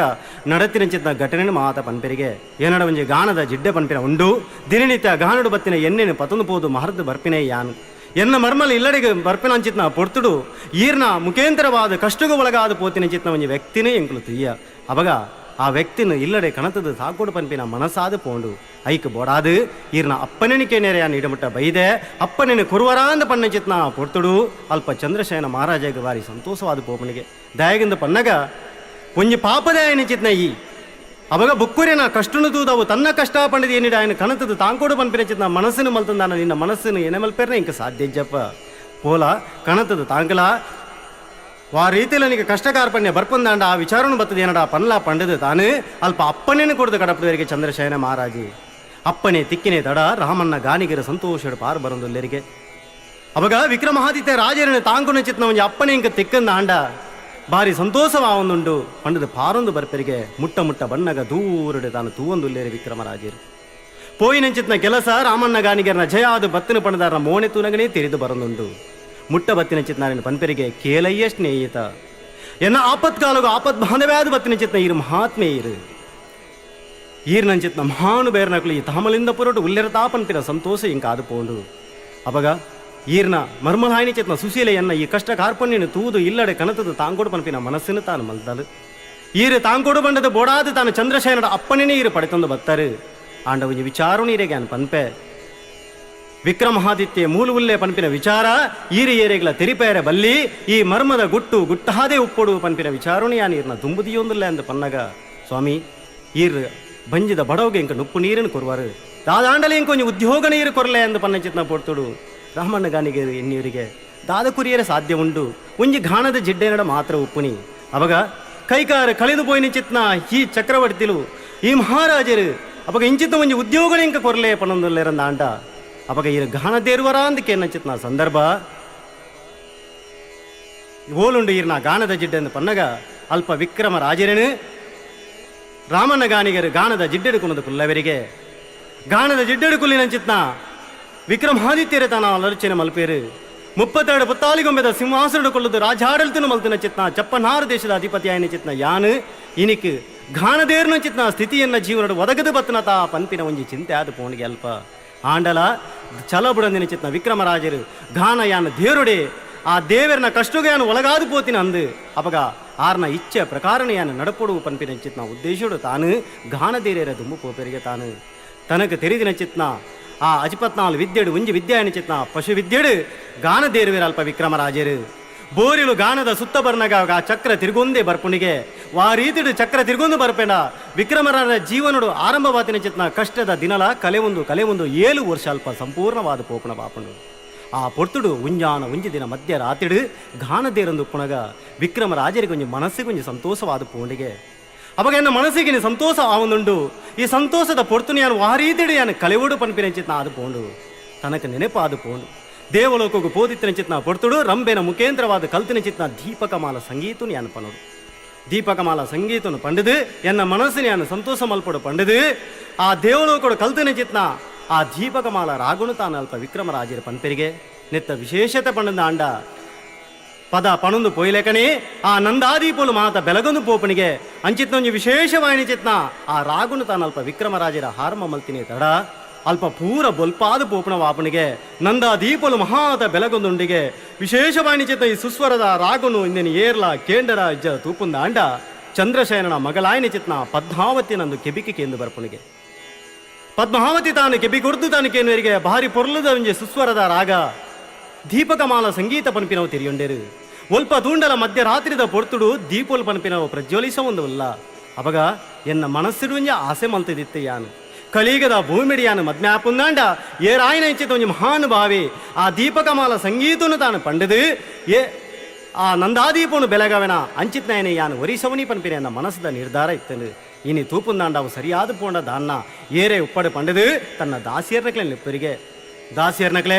ನಡತಿನಂಚಿನ ಘಟನೆನು ಮಾತ ಪನ್ಪೆರಿಗೆ ಏನಡ ಒಂಜಿ ಗಾಣದ ಜಿಡ್ಡೆ ಪನ್ಪಿನ ಉಂಡು ದಿನನಿತ್ಯ ಗಾಣಡು ಬತ್ತಿನ ಎಣ್ಣೆನು ಪತಂದು ಪೋದು ಮಹರ್ದು ಬರ್ಪಿನ ಯಾನು ಎನ್ನ ಮರ್ಮಲ ಇಲ್ಲಡೆಗೆ ಬರ್ಪಿನ ಅಂಚಿತ್ನ ಪೊರ್ತುಡು ಈರ್ನ ಮುಖೇಂತರವಾದ ಕಷ್ಟಗೂ ಒಳಗಾದ ಪೋತಿನ ಚಿತ್ನ ಒಂಜಿ ವ್ಯಕ್ತಿನೇ ಎಂಕುಲು ತೀಯ ಅವಾಗ ಆ ವ್ಯಕ್ತಿನ ಇಲ್ಲಡೆ ಕಣತದ ಸಾಕೋಡು ಪನ್ಪಿನ ಮನಸಾದ ಪೋಂಡು ಐಕ್ ಬೋಡಾದು ಈರ್ನ ಅಪ್ಪನೆನಿಕೆ ನೆರೆಯ ನೀಡಮುಟ್ಟ ಬೈದೆ ಅಪ್ಪನೆನೆ ಕುರುವರಾಂದ ಪಣ್ಣ ಚಿತ್ನ ಪೊರ್ತುಡು ಅಲ್ಪ ಚಂದ್ರಶಯನ ಮಹಾರಾಜಗೆ ಬಾರಿ ಸಂತೋಷವಾದ ಪೋಪನಿಗೆ ದಯಗಿಂದ ಪನ್ನಗ ಒಂಜಿ ಪಾಪದಾಯನ ಚಿತ್ನ ಈ ಅವಾಗ ಬುಕ್ಕುರಿನ ಕಷ್ಟನು ತೂದವು ತನ್ನ ಕಷ್ಟ ಪಂಡಿದ ಏನಿಡ ఆయన ಕಣತದ ತಾಂಕೋಡು ಪನ್ಪಿನ ಚಿತ್ನ ಮನಸ್ಸಿನ ಮಲ್ತಂದಾನ ನಿನ್ನ ಮನಸ್ಸಿನ ಎನೆ ಮಲ್ಪೆರ್ನ ಇಂಕ ಸಾಧ್ಯ ಜಪ್ಪ ಪೋಲ ಕಣತದ ತಾಂಕಲ ಆ ರೀತಿಯಲ್ಲಿ ನನಗೆ ಕಷ್ಟಕಾರ್ಪಣ್ಯ ಬರ್ಪಂದಾಂಡ ಆ ವಿಚಾರನು ಬರ್ತದೆ ಏನಡ ಪನ್ಲ ಪಂಡದು ತಾನು ಅಲ್ಪ ಅಪ್ಪನೇನು ಕೊಡದು ಕಡಪದವರಿಗೆ ಚಂದ್ರಶಯನ ಮಹಾರಾಜಿ ಅಪ್ಪನೇ ತಿಕ್ಕಿನೇ ತಡ ರಾಮಣ್ಣ ಗಾನಿಗರ ಸಂತೋಷಡು ಪಾರು ಬರಂದುಲ್ಲೆರಿಗೆ ಅವಾಗ ವಿಕ್ರಮಾದಿತ್ಯ ರಾಜರನ್ನು ತಾಂಕುನ ಚಿತ್ನ ಒಂಜಿ ಅಪ್ಪನೇ ಇಂಕ ತಿಕ್ಕಂದ ಆಂಡ ಭಾರಿ ಸಂತೋಷವಾವೊಂದುಂಡು ಪಂಡದು ಪಾರೊಂದು ಬರ್ಪೆರಿಗೆ ಮುಟ್ಟ ಮುಟ್ಟ ಬಣ್ಣಗ ದೂರಡೆ ತಾನು ತೂವೊಂದುಲ್ಲೇರಿ ವಿಕ್ರಮರಾಜರು ಪೋಯಿನಂಚಿತ್ನ ಕೆಲಸ ರಾಮಣ್ಣ ಗಾನಿಗರನ ಜಯ ಅದು ಬತ್ತಿನ ಪಣದಾರನ ಮೋಣೆ ತೂನಗನೇ ತೆರೆದು ಬರಂದುಂಡು ಮುಟ್ಟ ಬತ್ತಿನ ಚಿತ್ನಾರಿನ ಪನ್ಪೆರಿಗೆ ಕೇಲಯ್ಯ ಸ್ನೇಹಿತ ಎನ್ನ ಆಪತ್ಕಾಲಗು ಆಪತ್ ಬಾಂಧವ್ಯಾದ ಬತ್ತಿನ ಚಿತ್ನ ಇರು ಮಹಾತ್ಮೆ ಇರು ಈರ್ನಂಚಿತ್ನ ಮಹಾನು ಬೇರ್ನಕಲು ಈ ತಾಮಲಿಂದ ಪುರಟು ಉಲ್ಲೆರ ತಾಪನ್ಪಿನ ಸಂತೋಷ ಇಂಕಾದು ಪೋಂಡು ಅಪಗ ಈರ್ನ ಮರ್ಮಲಾಯಿನಿ ಚಿತ್ನ ಸುಶೀಲೆಯನ್ನ ಈ ಕಷ್ಟ ಕಾರ್ಪಣ್ಯನ ತೂದು ಇಲ್ಲಡೆ ಕನತದ ತಾಂಗೋಡು ಪನ್ಪಿನ ಮನಸ್ಸಿನ ತಾನು ಮಲ್ದಲು ಈರು ತಾಂಗೋಡು ಬಂಡದ ಬೋಡಾದ ತಾನು ಚಂದ್ರಶಯನಡ ಅಪ್ಪನೇ ಈರು ಪಡೆತಂದು ಬತ್ತಾರೆ ಆಂಡ ಒಂಜಿ ವಿಚಾರ ನೀರಿಗೆ ಪನ್ಪೆ ವಿಕ್ರಮಾದಿತ್ಯ ಮೂಲ ಉಲ್ಲೆ ಪನ್ಪಿನ ವಿಚಾರ ಈರು ಏರೆಗ್ಲ ತೆರಿಪೇರೆ ಬಲ್ಲಿ ಈ ಮರ್ಮದ ಗುಟ್ಟು ಗುಟ್ಟಾದೆ ಉಪ್ಪೊಡು ಪನ್ಪಿನ ವಿಚಾರಣೆ ಯಾನ್ ಈರ್ನ ದುಂಬುದಿಯೊಂದುಲ್ಲ ಅಂದ ಪನ್ನಗ ಸ್ವಾಮಿ ಈರ್ ಬಂಜಿದ ಬಡವಗೆ ಇಂಕ ನುಪ್ಪು ನೀರನ್ನು ಕೊರುವಾರು ದಾದಾಂಡಲೆ ಇಂಕ ಒಂಜಿ ಉದ್ಯೋಗ ನೀರು ಕೊರಲೆ ಅಂದ ಪನ್ನ ಚಿತ್ನ ಪೊರ್ತುಡು ರಾಮಣ್ಣ ಗಾನಿಗೆ ಎನ್ನಿಯವರಿಗೆ ದಾದ ಕುರಿಯರೆ ಸಾಧ್ಯ ಉಂಡು ಒಂಜಿ ಘಾಣದ ಜಿಡ್ಡೆನಡ ಮಾತ್ರ ಉಪ್ಪುನಿ ಅವಾಗ ಕೈಕಾರ ಕಳೆದು ಪೋಯಿನ ಚಿತ್ನ ಈ ಚಕ್ರವರ್ತಿಲು ಈ ಮಹಾರಾಜರು ಅವಾಗ ಇಂಚಿತ ಒಂಜಿ ಉದ್ಯೋಗನೆ ಇಂಕ ಕೊರಲೆ ಪನ್ನೊಂದುಲ್ಲೆರಂದ ಆಂಡ ಅವಾಗ ಈ ಗಾಣ ದೇರುವರ ಅಂದಕ್ಕೆ ಚಿತ್ನ ಸಂದರ್ಭ ಓಲುಂಡು ಈರ್ನ ಗಾನದ ಜಿಡ್ಡೆಂದು ಪನ್ನಗ ಅಲ್ಪ ವಿಕ್ರಮ ರಾಜರೇನು ರಾಮನ ಗಾನಿಗರು ಗಾನದ ಜಿಡ್ಡೆಡು ಕುನದು ಕುಲ್ಲವರಿಗೆ ಗಾನದ ಜಿಡ್ಡೆಡು ಕುಲ್ಲಿನ ಚಿತ್ನ ವಿಕ್ರಮಾದಿತ್ಯರ ತಾನ ಅಲರ್ಚನೆ ಮಲ್ಪೇರು 32 ಪುತ್ತಾಲಿಗೊಂಬೆದ ಸಿಂಹಾಸನಡು ಕೊಳ್ಳುದು ರಾಜಾಡಳಿತನು ಮಲ್ತಿನ ಚಿತ್ನ ಚಪ್ಪನಾರು ದೇಶದ ಅಧಿಪತಿ ಆಯ್ನ ಚಿತ್ನ ಯಾನು ಇನಿಕ್ ಗಾನದೇರ್ನ ಚಿತ್ನ ಸ್ಥಿತಿಯನ್ನ ಜೀವನಡು ಒದಗದು ಬತ್ತನ ತಾ ಪನ್ಪಿನ ಒಂಜಿ ಚಿಂತೆ ಆದ ಪೋಣಿಗೆ ಅಲ್ಪ ಆಂಡಲ ಛಲ ಬುಡಂದಿನ ಚಿತ್ನ ವಿಕ್ರಮರಾಜರು ಗಾನ ಯಾನ ದೇರುಡೆ ಆ ದೇವರನ ಕಷ್ಟಗೆ ಯಾನು ಒಳಗಾದು ಪೋತಿನ ಅಂದು ಅಪಗ ಆರ್ನ ಇಚ್ಛೆ ಪ್ರಕಾರಣ ಯಾನು ನಡಪೊಡು ಪನ್ಪಿನ ಚಿತ್ನ ಉದ್ದೇಶಡು ತಾನು ಗಾನದೇರೇರ ದುಂಬು ಪೋಪೆರಿಗೆ ತಾನು ತನకు ತೆರಿದಿನ ಚಿತ್ನ ಆ ಅಜಿಪತ್ನಾಲ್ ವಿದ್ಯೆಡು ಒಂಜಿ ವಿದ್ಯೆ ಚಿತ್ನ ಪಶು ವಿದ್ಯೆಡು ಗಾನ ದೇರುವಿರ ಅಲ್ಪ ವಿಕ್ರಮರಾಜರು ಬೋರಿಲು ಗಾನದ ಸುತ್ತ ಬರ್ನಗ ಆ ಚಕ್ರ ತಿರುಗೊಂದೇ ಬರ್ಪುಣಿಗೆ ವಾ ರೀತಿಡು ಚಕ್ರ ತಿರುಗೊಂದು ಬರ್ಪೇಣ ವಿಕ್ರಮರಾಜ ಜೀವನಡು ಆರಂಭವಾತಿನ ಚಿತ್ನ ಕಷ್ಟದ ದಿನಲ ಕಲೆ ಒಂದು ಕಲೆ ಒಂದು 7 ವರ್ಷ ಅಲ್ಪ ಸಂಪೂರ್ಣವಾದ ಪೋಪಣ ಬಾಪುಂಡು ಆ ಪೊರ್ತುಡು ಉಂಜಾನ ಉಂಜಿ ದಿನ ಮಧ್ಯರಾತ್ರಿಡು ಗಾನದೇರಂದು ಪುಣಗ ವಿಕ್ರಮರಾಜರಿಗೆ ಒಂಜಿ ಮನಸ್ಸಿಗೆ ಒಂಜಿ ಸಂತೋಷವಾದ ಪೋಂಡಿಗೆ ಅವಾಗ ಎನ್ನ ಮನಸ್ಸಿಗೆ ಸಂತೋಷ ಆವೊಂದುಂಡು ಈ ಸಂತೋಷದ ಪೊರ್ತುನು ಯಾನು ವಾರೀತಿಡು ಯಾನು ಕಲೆವುಡು ಪನ್ಪಿನ ಚಿತ್ನ ಆದು ಪೋಂಡು ತನಕ ನೆನಪಾದು ಪೋಂಡು ದೇವಲೋಕకు ಪೋದಿತ್ತಿನ ಚಿತ್ನ ಪೊರ್ತುಡು ರಂಬೆನ ಮುಖೇಂದ್ರವಾದ ಕಲ್ತಿನ ಚಿತ್ನ ದೀಪಕಮಾಲ ಸಂಗೀತನು ಯಾನು ಪನೋಡು ದೀಪಕಮಾಲ ಸಂಗೀತನು ಪಂಡಿದು ಎನ್ನ ಮನಸ್ಸಿನ ಯಾನು ಸಂತೋಷ ಮಲ್ಪಡು ಪಂಡಿದು ಆ ದೇವಲೋಕಡು ಕಲ್ತಿನ ಚಿತ್ನ ಆ ದೀಪಕಮಾಲ ರಾಗುನು ತಾನು ಅಲ್ಪ ವಿಕ್ರಮರಾಜರ ಪನ್ಪೆರಿಗೆ ನೆತ್ತ ವಿಶೇಷತೆ ಪಂಡದ ಆಂಡ ಪದ ಪಣೊಂದು ಪೊಯ್ಲೆಕಣೆ ಆ ನಂದಾದೀಪುಲು ಮಾತ ಬೆಲಗೊಂದು ಪೋಪನಿಗೆ ಅಂಚಿತ್ನೊಂಜಿ ವಿಶೇಷವಾಯಿನಿ ಚಿತ್ನ ಆ ರಾಗುನು ತಾನು ಅಲ್ಪ ವಿಕ್ರಮರಾಜರ ಹಾರ್ಮ ಮಲ್ತಿನಿ ತಡ ಅಲ್ಪ ಪೂರ ಬೊಲ್ಪಾದ ಪೋಪನ ವಾಪನಿಗೆ ನಂದಾದೀಪಲು ಮಹಾತ ಬೆಲಗೊಂದುಂಡಿಗೆ ವಿಶೇಷವಾಯಿನಿ ಚಿತ್ನ ಈ ಸುಸ್ವರದ ರಾಗುನು ಇಂದಿನ ಏರ್ಲ ಕೇಂಡರ ಅಜ್ಜ ತೂಪುಂದ ಅಂಡ ಚಂದ್ರಶಯನನ ಮಗಲಾಯಿನಿ ಚಿತ್ನ ಪದ್ಮಾವತಿ ನಂದು ಕೆಬಿಕಿ ಕೇಂದು ಬರ್ಪುನಿಗೆ. Padmavati ತಾನು ಕೆಬಿ ಕೊರ್ದು ತಾನು ಕೇನುವರಿಗೆ ಭಾರಿ ಪೊರ್ಲುದ ಒಂಜಿ ಸುಸ್ವರದ ರಾಗ ದೀಪಕಮಾಲ ಸಂಗೀತ ಪನ್ಪಿನವು ತೆರಿಯೊಂಡೇರು. ಒಲ್ಪ ತೂಂಡಲ ಮಧ್ಯರಾತ್ರಿದ ಪೊರ್ತುಡು ದೀಪೋಲ್ ಪನ್ಪಿನವು ಪ್ರಜ್ವಲಿಸ ಒಂದು ಉಲ್ಲ. ಅಪಗ ಎನ್ನ ಮನಸ್ಸಿಡು ಒಂಜಿ ಆಸೆ ಮಲ್ತದಿತ್ತೆ, ಯಾನು ಕಲಿಗದ ಭೂಮಿಡಿಯಾನು ಮದ್ಮ್ಯಾಪುಂದಾಂಡ ಏರಾಯನ ಇಚ್ಚಿತ ಒಂಜಿ ಮಹಾನುಭಾವಿ ಆ ದೀಪಕಮಾಲ ಸಂಗೀತನು ತಾನು ಪಂಡದು ಏ ಆ ನಂದಾದೀಪನು ಬೆಳಗವೆನ ಅಂಚಿತ್ನಾಯನೆ ಯಾನು ಒರಿಸವನಿ ಪನ್ಪಿನ ಎನ್ನ ಮನಸ್ಸದ ನಿರ್ಧಾರ ಇತ್ತನು. ಇನಿ ತೂಪುಂದಾಂಡ ಅವು ಸರಿಯಾದ ಪೋಂಡ ದಾನ್ನ ಏರೆ ಉಪ್ಪಡು ಪಂಡದು ತನ್ನ ದಾಸಿಯರ್ನಕ್ಲೆ ನಿಪ್ಪರಿಗೆ. ದಾಸಿಯರ್ನಕ್ಲೆ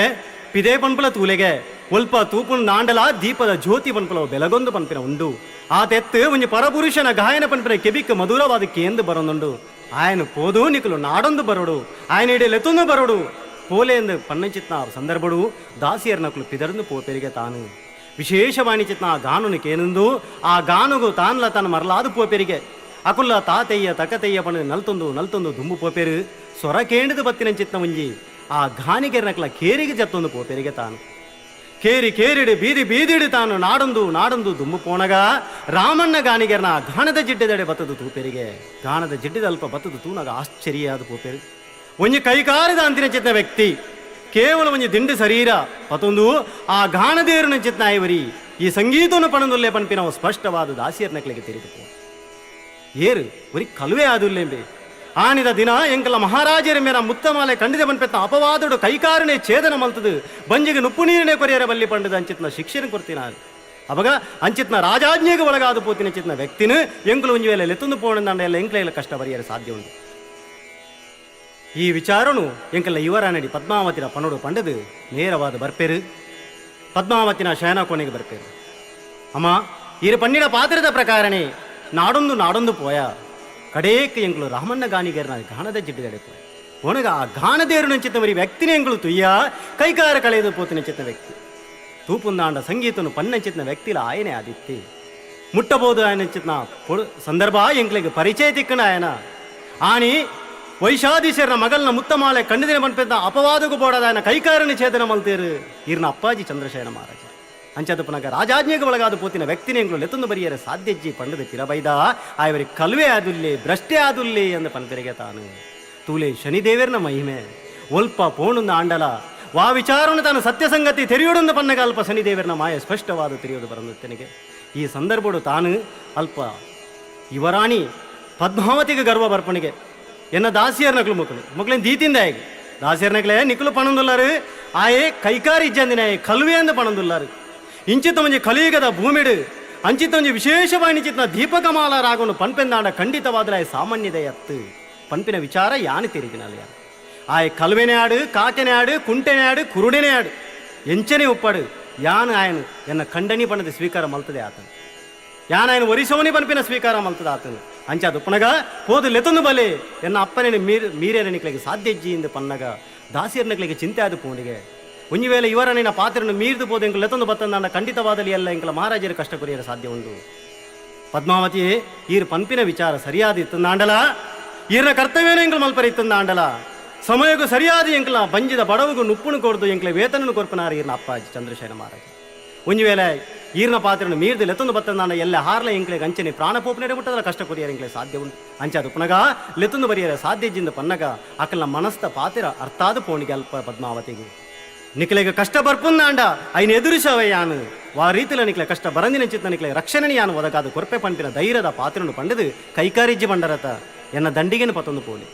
ಪಿದೇ ಪನ್ಪುಲ ತೂಲೆಗೆ ಒಲ್ಪ ತೂಪುನ್ ನಾಂಡಲ ದೀಪದ ಜ್ಯೋತಿ ಪನ್ಪುಲ ಬೆಲಗೊಂದು ಪನ್ಪಿನ ಉಂಡು. ಆ ತೆತ್ತು ಒಂಜಿ ಪರಪುರುಷನ ಗಾಯನ ಪನ್ಪಿನ ಕೆಬಿಕ್ ಮಧುರವಾದ ಕೇಂದು ಬರೊಂದುಂಡು. ఆయన పోదు నికులు నాడొందు బరుడు, ఆయన ఇడే లెత్తుంది బరుడు పోలేందు పన్నంచిత్న సందర్భుడు దాసియర్నకులు పిదరుందు పో పెరిగే తాను ವಿಶೇಷವಾಣಿಚಿತ್ನ ಆ ಗಾನುನು ಕೇನುಂದು ಆ ಗಾನುಗು ತಾನ್ಲ ತನ್ನ ಮರಲಾದು ಪೋ ಪೆರಿಗೆ ಅಕುಲ್ಲ ತಾತೆಯ್ಯ ತಕತೆಯ್ಯ ಪಣ ನಲ್ತೊಂದು ನಲ್ತೊಂದು ದುಂಬು ಪೋಪೆರು ಸೊರ ಕೇಂಡದು ಬತ್ತಿನಂಚಿತ್ನ ಒಂಜಿ ಆ ಗಾನಿಗೆರ್ನಕ್ಲ ಕೇರಿಗೆ ಜತ್ತೊಂದು ಪೋಪೆರಿಗೆ ತಾನು ಕೇರಿ ಕೇರಿಡು ಬೀದಿ ಬೀದಿಡು ತಾನು ನಾಡೊಂದು ನಾಡೊಂದು ದುಂಬು ಪೋಣಗ ರಾಮಣ್ಣ ಗಾನಿಗೆರ್ನ ಗಾಣದ ಜಿಡ್ಡೆದಡೆ ಬತ್ತದು ತೂಪೆರಿಗೆ. ಗಾಣದ ಜಿಡ್ಡೆದಲ್ಪ ಬತ್ತದು ತೂನಗ ಆಶ್ಚರ್ಯ ಅದು ಪೋಪೆರು. ಒಂಜಿ ಕೈಕಾರದ ಅಂತಿನ ಚಿತ್ನ ವ್ಯಕ್ತಿ ಕೇವಲ ಒಂಜಿ ದಿಂಡು ಶರೀರ ಪತೊಂದು ಆ ಗಾಣದೇರುನ ಚಿತ್ನ ಐವರಿ ಈ ಸಂಗೀತವನ್ನು ಪಣದುಲ್ಲೆ ಪನ್ಪಿನವು ಸ್ಪಷ್ಟವಾದ ದಾಸಿಯರ್ನಕ್ಲಿಗೆ ತೆರೆದು ಪೋ ಏರು ಒರಿ ಕಲುವೆ ಆದುಲ್ಲೇಂಬೆ. ಆನಿದ ದಿನ ಎಂಕಲ ಮಹಾರಾಜರ ಮೇರ ಮುತ್ತಮಾಲೆ ಕಂಡಿದೆ ಪನ್ಪೆತ್ತ ಅಪವಾದಡು ಕೈಕಾರನೆ ಛೇದನ ಮಲ್ತದು ಬಂಜಿಗೆ ನುಪ್ಪು ನೀರಿನೇ ಕೊರಿಯರ ಬಲ್ಲಿ ಪಂಡದ ಅಂಚಿತ್ನ ಶಿಕ್ಷಣ ಕೊರ್ತಿನ. ಅವಾಗ ಅಂಚಿತ್ನ ರಾಜಾಜ್ಞೆಗೆ ಒಳಗಾದ ಪೋತಿನ ಚಿತ್ನ ವ್ಯಕ್ತಿನ ಎಂಕುಲು ಒಂಜಿ ವೇಳೆ ಲೆತ್ತೊಂದು ಪೋಣಂದಾಂಡ ಎಲ್ಲ ಎಂಕ್ಲ ಕಷ್ಟ ಬರಿಯರ ಸಾಧ್ಯ ಉಂಟು. ಈ ವಿಚಾರನು ಎಂಕಲ್ಲ ಯುವರಾನಡಿ ಪದ್ಮಾವತಿನ ಪನೋಡು ಪಂಡದು ನೇರವಾದ ಬರ್ಪೇರು ಪದ್ಮಾವತಿನ ಶಯನ ಕೋಣೆಗೆ ಬರ್ಪೇರು. ಅಮ್ಮ ಈರು ಪಣ್ಣಿನ ಪಾತ್ರದ ಪ್ರಕಾರನೇ ನಾಡೊಂದು ನಾಡೊಂದು ಪೋಯ ಕಡೇಕ್ ಎಂಕುಲು ರಾಮಣ್ಣ ಗಾನಿಗರ್ನ ಗಾಣದ ಜಿಡ್ಡಿದಡೆ ಪೋಯ ಒಣಗ ಆ ಗಾಣದೇರು ನಂಚಿತ್ತವರಿ ವ್ಯಕ್ತಿನೇ ಎಂಕುಲು ತುಯ್ಯ ಕೈಕಾರ ಕಳೆದು ಪೋತಿನ ಚಿತ್ತ ವ್ಯಕ್ತಿ ತೂಪುಂದಾಂಡ ಸಂಗೀತನು ಪನ್ನಂಚಿತ್ನ ವ್ಯಕ್ತಿಲ ಆಯನೆ ಆದಿತ್ತಿ ಮುಟ್ಟಬಹುದು ఆయన ಚಿತ್ನ ಸಂದರ್ಭ ಎಂಕ್ಲಿಗೆ ಪರಿಚಯ ತಿಕ್ಕನ ఆయన ಆನಿ ವೈಶಾದೀಶರನ ಮಗಲ್ನ ಮುತ್ತಮಾಲೆ ಕಂಡಿದಿನ ಪನ್ಪೆದ್ದ ಅಪವಾದకు ಬೋಡದ ఆయన ಕೈಕಾರని ಛೇದನ ಮಲ್ತೇರು ಈರ್ನ ಅಪ್ಪಾಜಿ ಚಂದ್ರಶೇನ ಮಹಾರಾಜ ಅಂಚದಪ್ಪನಾಗ ರಾಜಾಜ್ಞೆಗೆ ಒಳಗಾದ ಪೋತಿನ ವ್ಯಕ್ತಿನ ಎಂಗ್ಳು ಲೆತ್ತೊಂದು ಬರಿಯರ ಸಾಧ್ಯಜ್ಜಿ ಪಂಡದ ಪಿರಬೈದ ಆಯವರಿ ಕಲ್ವೆ ಆದುಲ್ಲೆ ಭ್ರಷ್ಟೆ ಆದುಲ್ಲೆ ಎಂದ ಪನ್ಪೆರಿಗೆ ತಾನು. ತೂಲೆ ಶನಿದೇವರ್ನ ಮಹಿಮೆ ಒಲ್ಪ ಪೋಣುಂದ ಆಂಡಲ ವಾ ವಿಚಾರವನ್ನು ತಾನು ಸತ್ಯಸಂಗತಿ ತೆರೆಯೋಡೊಂದು ಪನ್ನಗ ಅಲ್ಪ ಶನಿದೇವರ್ನ ಮಾಯ ಸ್ಪಷ್ಟವಾದ ತೆರೆಯೋದು ಬರಂದುತ್ತನಿಗೆ. ಈ ಸಂದರ್ಭಡು ತಾನು ಅಲ್ಪ ಯುವರಾಣಿ ಪದ್ಮಾವತಿಗೆ ಗರ್ವ ಬರ್ಪಣಿಗೆ ಎನ್ನ ದಾಸಿಯರ್ ನಕಲು ಮಕ್ಕಳು ಮಕ್ಕಳೇನು ದೀತಿಂದ ಹೇಗೆ ದಾಸಿಯರ್ ನಕಲೇ ನಿಕ್ಕಲು ಪಣಂದುಲ್ಲಾರು ಆಯೇ ಕೈಕಾರಿ ಇಜ್ಜಂದಿನ ಕಲುವೆ ಅಂದ ಪಣಂದುಲ್ಲಾರು. ಇಂಚಿತ ಒಂಜಿ ಕಲಿಯುಗದ ಭೂಮಿಡು ಅಂಚಿತ ಒಂಜಿ ವಿಶೇಷವಾಗಿ ಚಿತ್ನ ದೀಪಕಮಾಲ ರಾಗನು ಪನ್ಪೆಂದಾಂಡ ಖಂಡಿತವಾದಲ ಸಾಮಾನ್ಯದ ಎತ್ತು ಪನ್ಪಿನ ವಿಚಾರ ಯಾನು ತೆರಿಗಿನಲ್ಲ. ಆಯ್ ಕಲುವೆನೇ ಆಡು ಕಾಕೆನೇ ಆಡು ಕುಂಟೆನೇ ಆಡು ಕುರುಡೆನೇ ಆಡು ಎಂಚನೆ ಉಪ್ಪಾಡು ಯಾನು ಆಯನು ಎನ್ನ ಖಂಡನಿ ಪಣದ ಸ್ವೀಕಾರ ಮಲ್ತದೆ ಆತನು ಯಾನ ఆయన ಒರಿಸೋನಿ ಪನ್ಪಿನ ಸ್ವೀಕಾರ ಮಲ್ತದ ಆತನು ಅಂಚ ದುಪ್ಪನಗ ಪೋದು ಲೆತೊಂದು ಬಲೆ ಎನ್ನ ಅಪ್ಪನೇ ಮೀರೇನ ಸಾಧ್ಯಜ್ಜಿ ಎಂದು ಪನ್ನಗ ದಾಸಿಯರ್ನಕ್ಲಿಗೆ ಚಿಂತೆ ಆದ ಪೋಣಿಗೆ. ಒಂಜಿ ವೇಳೆ ಇವರ ನಿನ್ನ ಪಾತ್ರನು ಮೀರ್ದು ಪೋದು ಎಂಕುಲು ಲೆತೊಂದು ಬತ್ತಂದಾಂಡ ಖಂಡಿತವಾದಲಿ ಎಲ್ಲ ಎಂಕಲ ಮಹಾರಾಜರ ಕಷ್ಟ ಕೊರಿಯರ ಸಾಧ್ಯ ಉಂಟು. ಪದ್ಮಾವತಿ ಈರು ಪನ್ಪಿನ ವಿಚಾರ ಸರಿಯಾದ ಇತ್ತಂದಾಂಡಲ ಈರ್ನ ಕರ್ತವ್ಯನ ಎಂಕಲ್ ಮಲ್ಪರ ಇತ್ತಂದಾಂಡಲ ಸಮಯಕ್ಕೂ ಸರಿಯಾದ ಎಂಕಲ ಬಂಜಿದ ಬಡವಗೂ ನುಪ್ಪುನು ಕೊರ್ದು ಎಂಕಲ ವೇತನನು ಕೊರ್ಪನಾರ ಈರ್ನ ಅಪ್ಪಾಜಿ ಚಂದ್ರಶೇನ ಮಹಾರಾಜ. ಒಂಜಿ ವೇಳೆ ಈರ್ನ ಪಾತ್ರನು ಮೀರ್ದು ಲೆತ್ತೊಂದು ಬತ್ತಂದಾಂಡ ಎಲ್ಲ ಹಾರ್ಲ ಎಂಕ್ಲೆಗೆ ಅಂಚನೆ ಪ್ರಾಣ ಪೋಪನೆ ಮುಟ್ಟದಲ್ಲ ಕಷ್ಟ ಕೊರಿಯರ ಎಂಕ್ಲೆ ಸಾಧ್ಯ ಉಂಟು. ಅಂಚ ಅದು ಪುನಗ ಲೆತ್ತೊಂದು ಬರಿಯರ ಸಾಧ್ಯಜಿಂದ ಪನ್ನಗ ಅಕಲ ಮನಸ್ತ ಪಾತ್ರ ಅರ್ಥಾದ ಪೋಣಿಗೆ ಅಲ್ಪ ಪದ್ಮಾವತಿಗೆ ನಿಕ್ಲೆಗೆ ಕಷ್ಟ ಬರ್ಪುಂದಾಂಡ ಐನ ಎದುರಿಸವೆ ಯಾನು ವಾ ರೀತಿಲ ನಿಕ್ಲೆ ಕಷ್ಟ ಬರಂದಿನ ಚಿತ್ತ ನಿಕ್ಲೆ ರಕ್ಷಣೆ ಯಾನು ಒದಗಾದ ಕೊರ್ಪೆ ಪಂಪಿನ ಧೈರ್ಯದ ಪಾತ್ರನು ಪಂಡದು ಕೈಕಾರಿಜ್ಜಿ ಬಂಡರತ ಎನ್ನ ದಂಡಿಗೆನು ಪತ್ತೊಂದು ಪೋಲಿ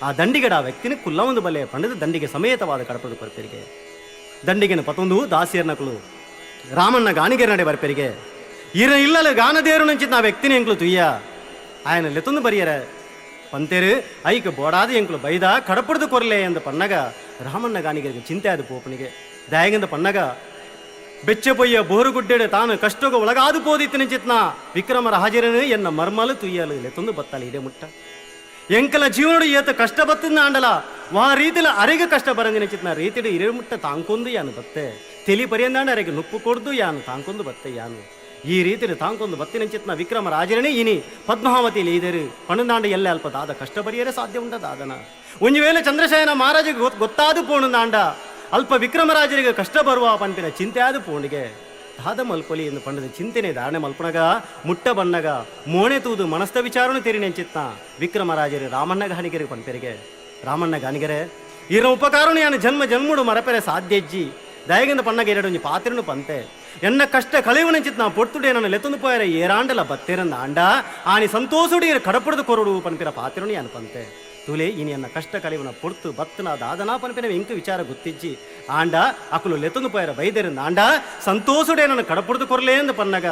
ಆ ದಂಡಿಗಡ ಆ ವ್ಯಕ್ತಿನ ಕುಲ್ಲ ಒಂದು ಬಲೆ ಪಂಡದು ದಂಡಿಗೆ ಸಮೇತವಾದ ಕಡಪದು ಕೊರ್ಪೆರಿಗೆ ದಂಡಿಗೆನು ಪತ್ತೊಂದು ದಾಸಿಯರ್ನಕಲು ರಾಮಣ್ಣ ಗಾಣಿಗೆರ ನಡೆ ಬರ್ಪೆರಿಗೆ ಈರ ಇಲ್ಲಲ ಗಾನದೇರು ನಂಚಿತ್ ನಾ ವ್ಯಕ್ತಿನ ಎಂಕ್ಲು ತುಯ್ಯ ఆయన ಲೆತ್ತೊಂದು ಬರಿಯರ ಪಂತೇರು ಐಕ್ ಬೋಡಾದ ಎಂಕ್ಲು ಬೈದ ಕಡಪುಡ್ದು ಕೊರ್ಲೆ ಎಂದ ಪನ್ನಗ ರಾಮಣ್ಣ ಗಾಣಿಗರಿಗೆ ಚಿಂತೆ ಆದ ಪೋಪನಿಗೆ ದಯಗಂದ ಪನ್ನಗ ಬೆಚ್ಚ ಪೊಯ್ಯ ಬೋರುಗುಡ್ಡೆಡೆ ತಾನು ಕಷ್ಟಗ ಒಳಗಾದು ಪೋದಿತ್ತಿನ ಚಿತ್ನ ವಿಕ್ರಮರ ಹಾಜರನು ಎನ್ನ ಮರ್ಮಲು ತುಯ್ಯಲು ಲೆತ್ತೊಂದು ಬತ್ತಲ ಇಡೆ ಮುಟ್ಟ ಎಂಕಲ ಜೀವನಡು ಏತ ಕಷ್ಟ ಬತ್ತದ ಆಂಡಲ ವಾ ರೀತಿಲ ಅರೆಗೆ ಕಷ್ಟ ಬರಂದಿನ ಚಿತ್ನ ರೀತಿಡು ಇರೆ ಮುಟ್ಟ ತಾಂಕೊಂದು ಯಾನು ಬತ್ತೆ ತೆಲಿ ಪರ್ಯಂದಾಂಡ ಅರೆಗೆ ನುಪ್ಪು ಕೊಡ್ದು ಯಾನು ತಾಂಕೊಂದು ಬತ್ತೆ ಯಾನು ಈ ರೀತಿಡು ತಾಂಕೊಂದು ಬತ್ತಿನ ಚಿತ್ನ ವಿಕ್ರಮ ರಾಜರನೇ ಇನಿ ಪದ್ಮಾವತಿ ಲೀದರು ಪಣಂದಾಂಡ ಎಲ್ಲ ಅಲ್ಪ ದಾದ ಕಷ್ಟ ಬರಿಯರೆ ಸಾಧ್ಯ ಉಂಡ ದಾದನ ಒಂಜಿ ವೇಳೆ ಚಂದ್ರಶಯನ ಮಹಾರಾಜಗೆ ಗೊತ್ತಾದು ಪೋಣುಂದಾಂಡ ಅಲ್ಪ ವಿಕ್ರಮರಾಜರಿಗೆ ಕಷ್ಟ ಬರುವ ಪನ್ಪಿನ ಚಿಂತೆ ಆದ ಪೋಣಿಗೆ ದಾದ ಮಲ್ಪೊಲಿ ಎಂದು ಪಂಡದ ಚಿಂತೆನೆ ಧಾರಣೆ ಮಲ್ಪನಗ ಮುಟ್ಟ ಬಣ್ಣಗ ಮೋಣೆ ತೂದು ಮನಸ್ತ ವಿಚಾರನು ತೆರಿನೆ ಚಿತ್ನ ವಿಕ್ರಮರಾಜರು ರಾಮಣ್ಣ ಗಾಣಿಗರಿಗೆ ಪನ್ಪೆರಿಗೆ. Ramanna ಗಾನಿಗರೆ ಈರ ಉಪಕಾರನು ಯಾನು ಜನ್ಮ ಜನ್ಮುಡು ಮರಪೆರೆ ಸಾಧ್ಯಜ್ಜಿ ದಯಗಿಂದ ಪಣ್ಣಗ ಎರಡು ಒಂಜಿ ಪಾತ್ರನು ಪಂತೆ ಎನ್ನ ಕಷ್ಟ ಕಳೆಯುವನಂಚಿತ್ ನಾ ಪೊರ್ತುಡೆ ನನ್ನ ಲೆತ್ತೊಂದು ಪೋಯರೆ ಏರಾಂಡಲ ಬತ್ತೇರಂದ ಆಂಡ ಆನಿ ಸಂತೋಷುಡಿ ಕಡಪುಡದು ಕೊರಡು ಪನ್ಪಿರ ಪಾತ್ರನು ಯಾನು ಪಂತೆ ತುಲೆ ಇನಿ ಎನ್ನ ಕಷ್ಟ ಕಳೆಯುವನ ಪೊರ್ತು ಬತ್ತನ ದಾದನಾ ಪನ್ಪಿನ ಇಂಕು ವಿಚಾರ ಗೊತ್ತಿಜ್ಜಿ ಆಂಡ ಅಕುಲು ಲೆತ್ತೊಂದು ಪೋಯರ ಬೈದೆರಂದ ಆಂಡ ಸಂತೋಷುಡೆ ನನ್ನ ಕಡಪುಡದು ಕೊರಲೇ ಅಂದ ಪನ್ನಗ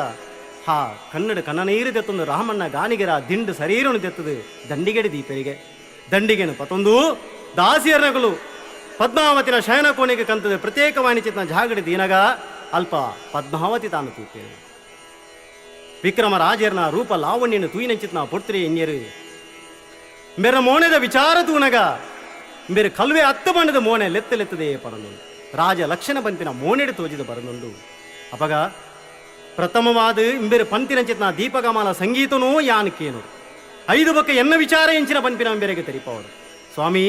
ಹಾ ಕನ್ನಡ ಕನ್ನನೀರು ತೆತ್ತೊಂದು ರಾಮಣ್ಣ ಗಾನಿಗರ ದಿಂಡು ಶರೀರನು ತೆತ್ತದು ದಂಡಿಗೆಡಿ ದೀಪರಿಗೆ ದಂಡಿಗೆನು ಪತೊಂದು ದಾಸಿಯರ್ನಗಳು ಪದ್ಮಾವತಿನ ಶಯನ ಕೋಣೆಗೆ ಕಂತದ ಪ್ರತ್ಯೇಕವಾಣಿ ಚಿತ್ನ ಜಾಗಡಿ ದೀನಗ ಅಲ್ಪ ಪದ್ಮಾವತಿ ತಾನು ತೂಪೇನು ವಿಕ್ರಮ ರಾಜರ್ನ ರೂಪ ಲಾವಣ್ಯನು ತೂಯಿನಂಚಿತ್ನ ಪೊಡ್ತಿರಿ ಎನ್ಯರು ಮೆರ ಮೋನೆದ ವಿಚಾರ ತೂನಗ ಮೇರೆ ಕಲ್ವೆ ಅತ್ತ ಬಣ್ಣದ ಮೋನೆ ಲೆತ್ತ ಲೆತ್ತದೇ ಪಡನುಂಡು ರಾಜ ಲಕ್ಷಣ ಬಂತಿನ ಮೋನೆಡು ತೋಜಿದ ಬರನುಂಡು ಅಪಗ ಪ್ರಥಮವಾದ ಇಂಬೆರು ಪಂತಿನಂಚಿತ್ನ ದೀಪಕಮಾಲ ಸಂಗೀತನೂ ಯಾನಕೇನು ಐದು ಬಕ್ಕ ಎನ್ನ ವಿಚಾರ ಎಂಚಿನ ಪಂಪಿನ ಇಂಬೆರೆಗೆ ತೆರಿಪವರು ಸ್ವಾಮಿ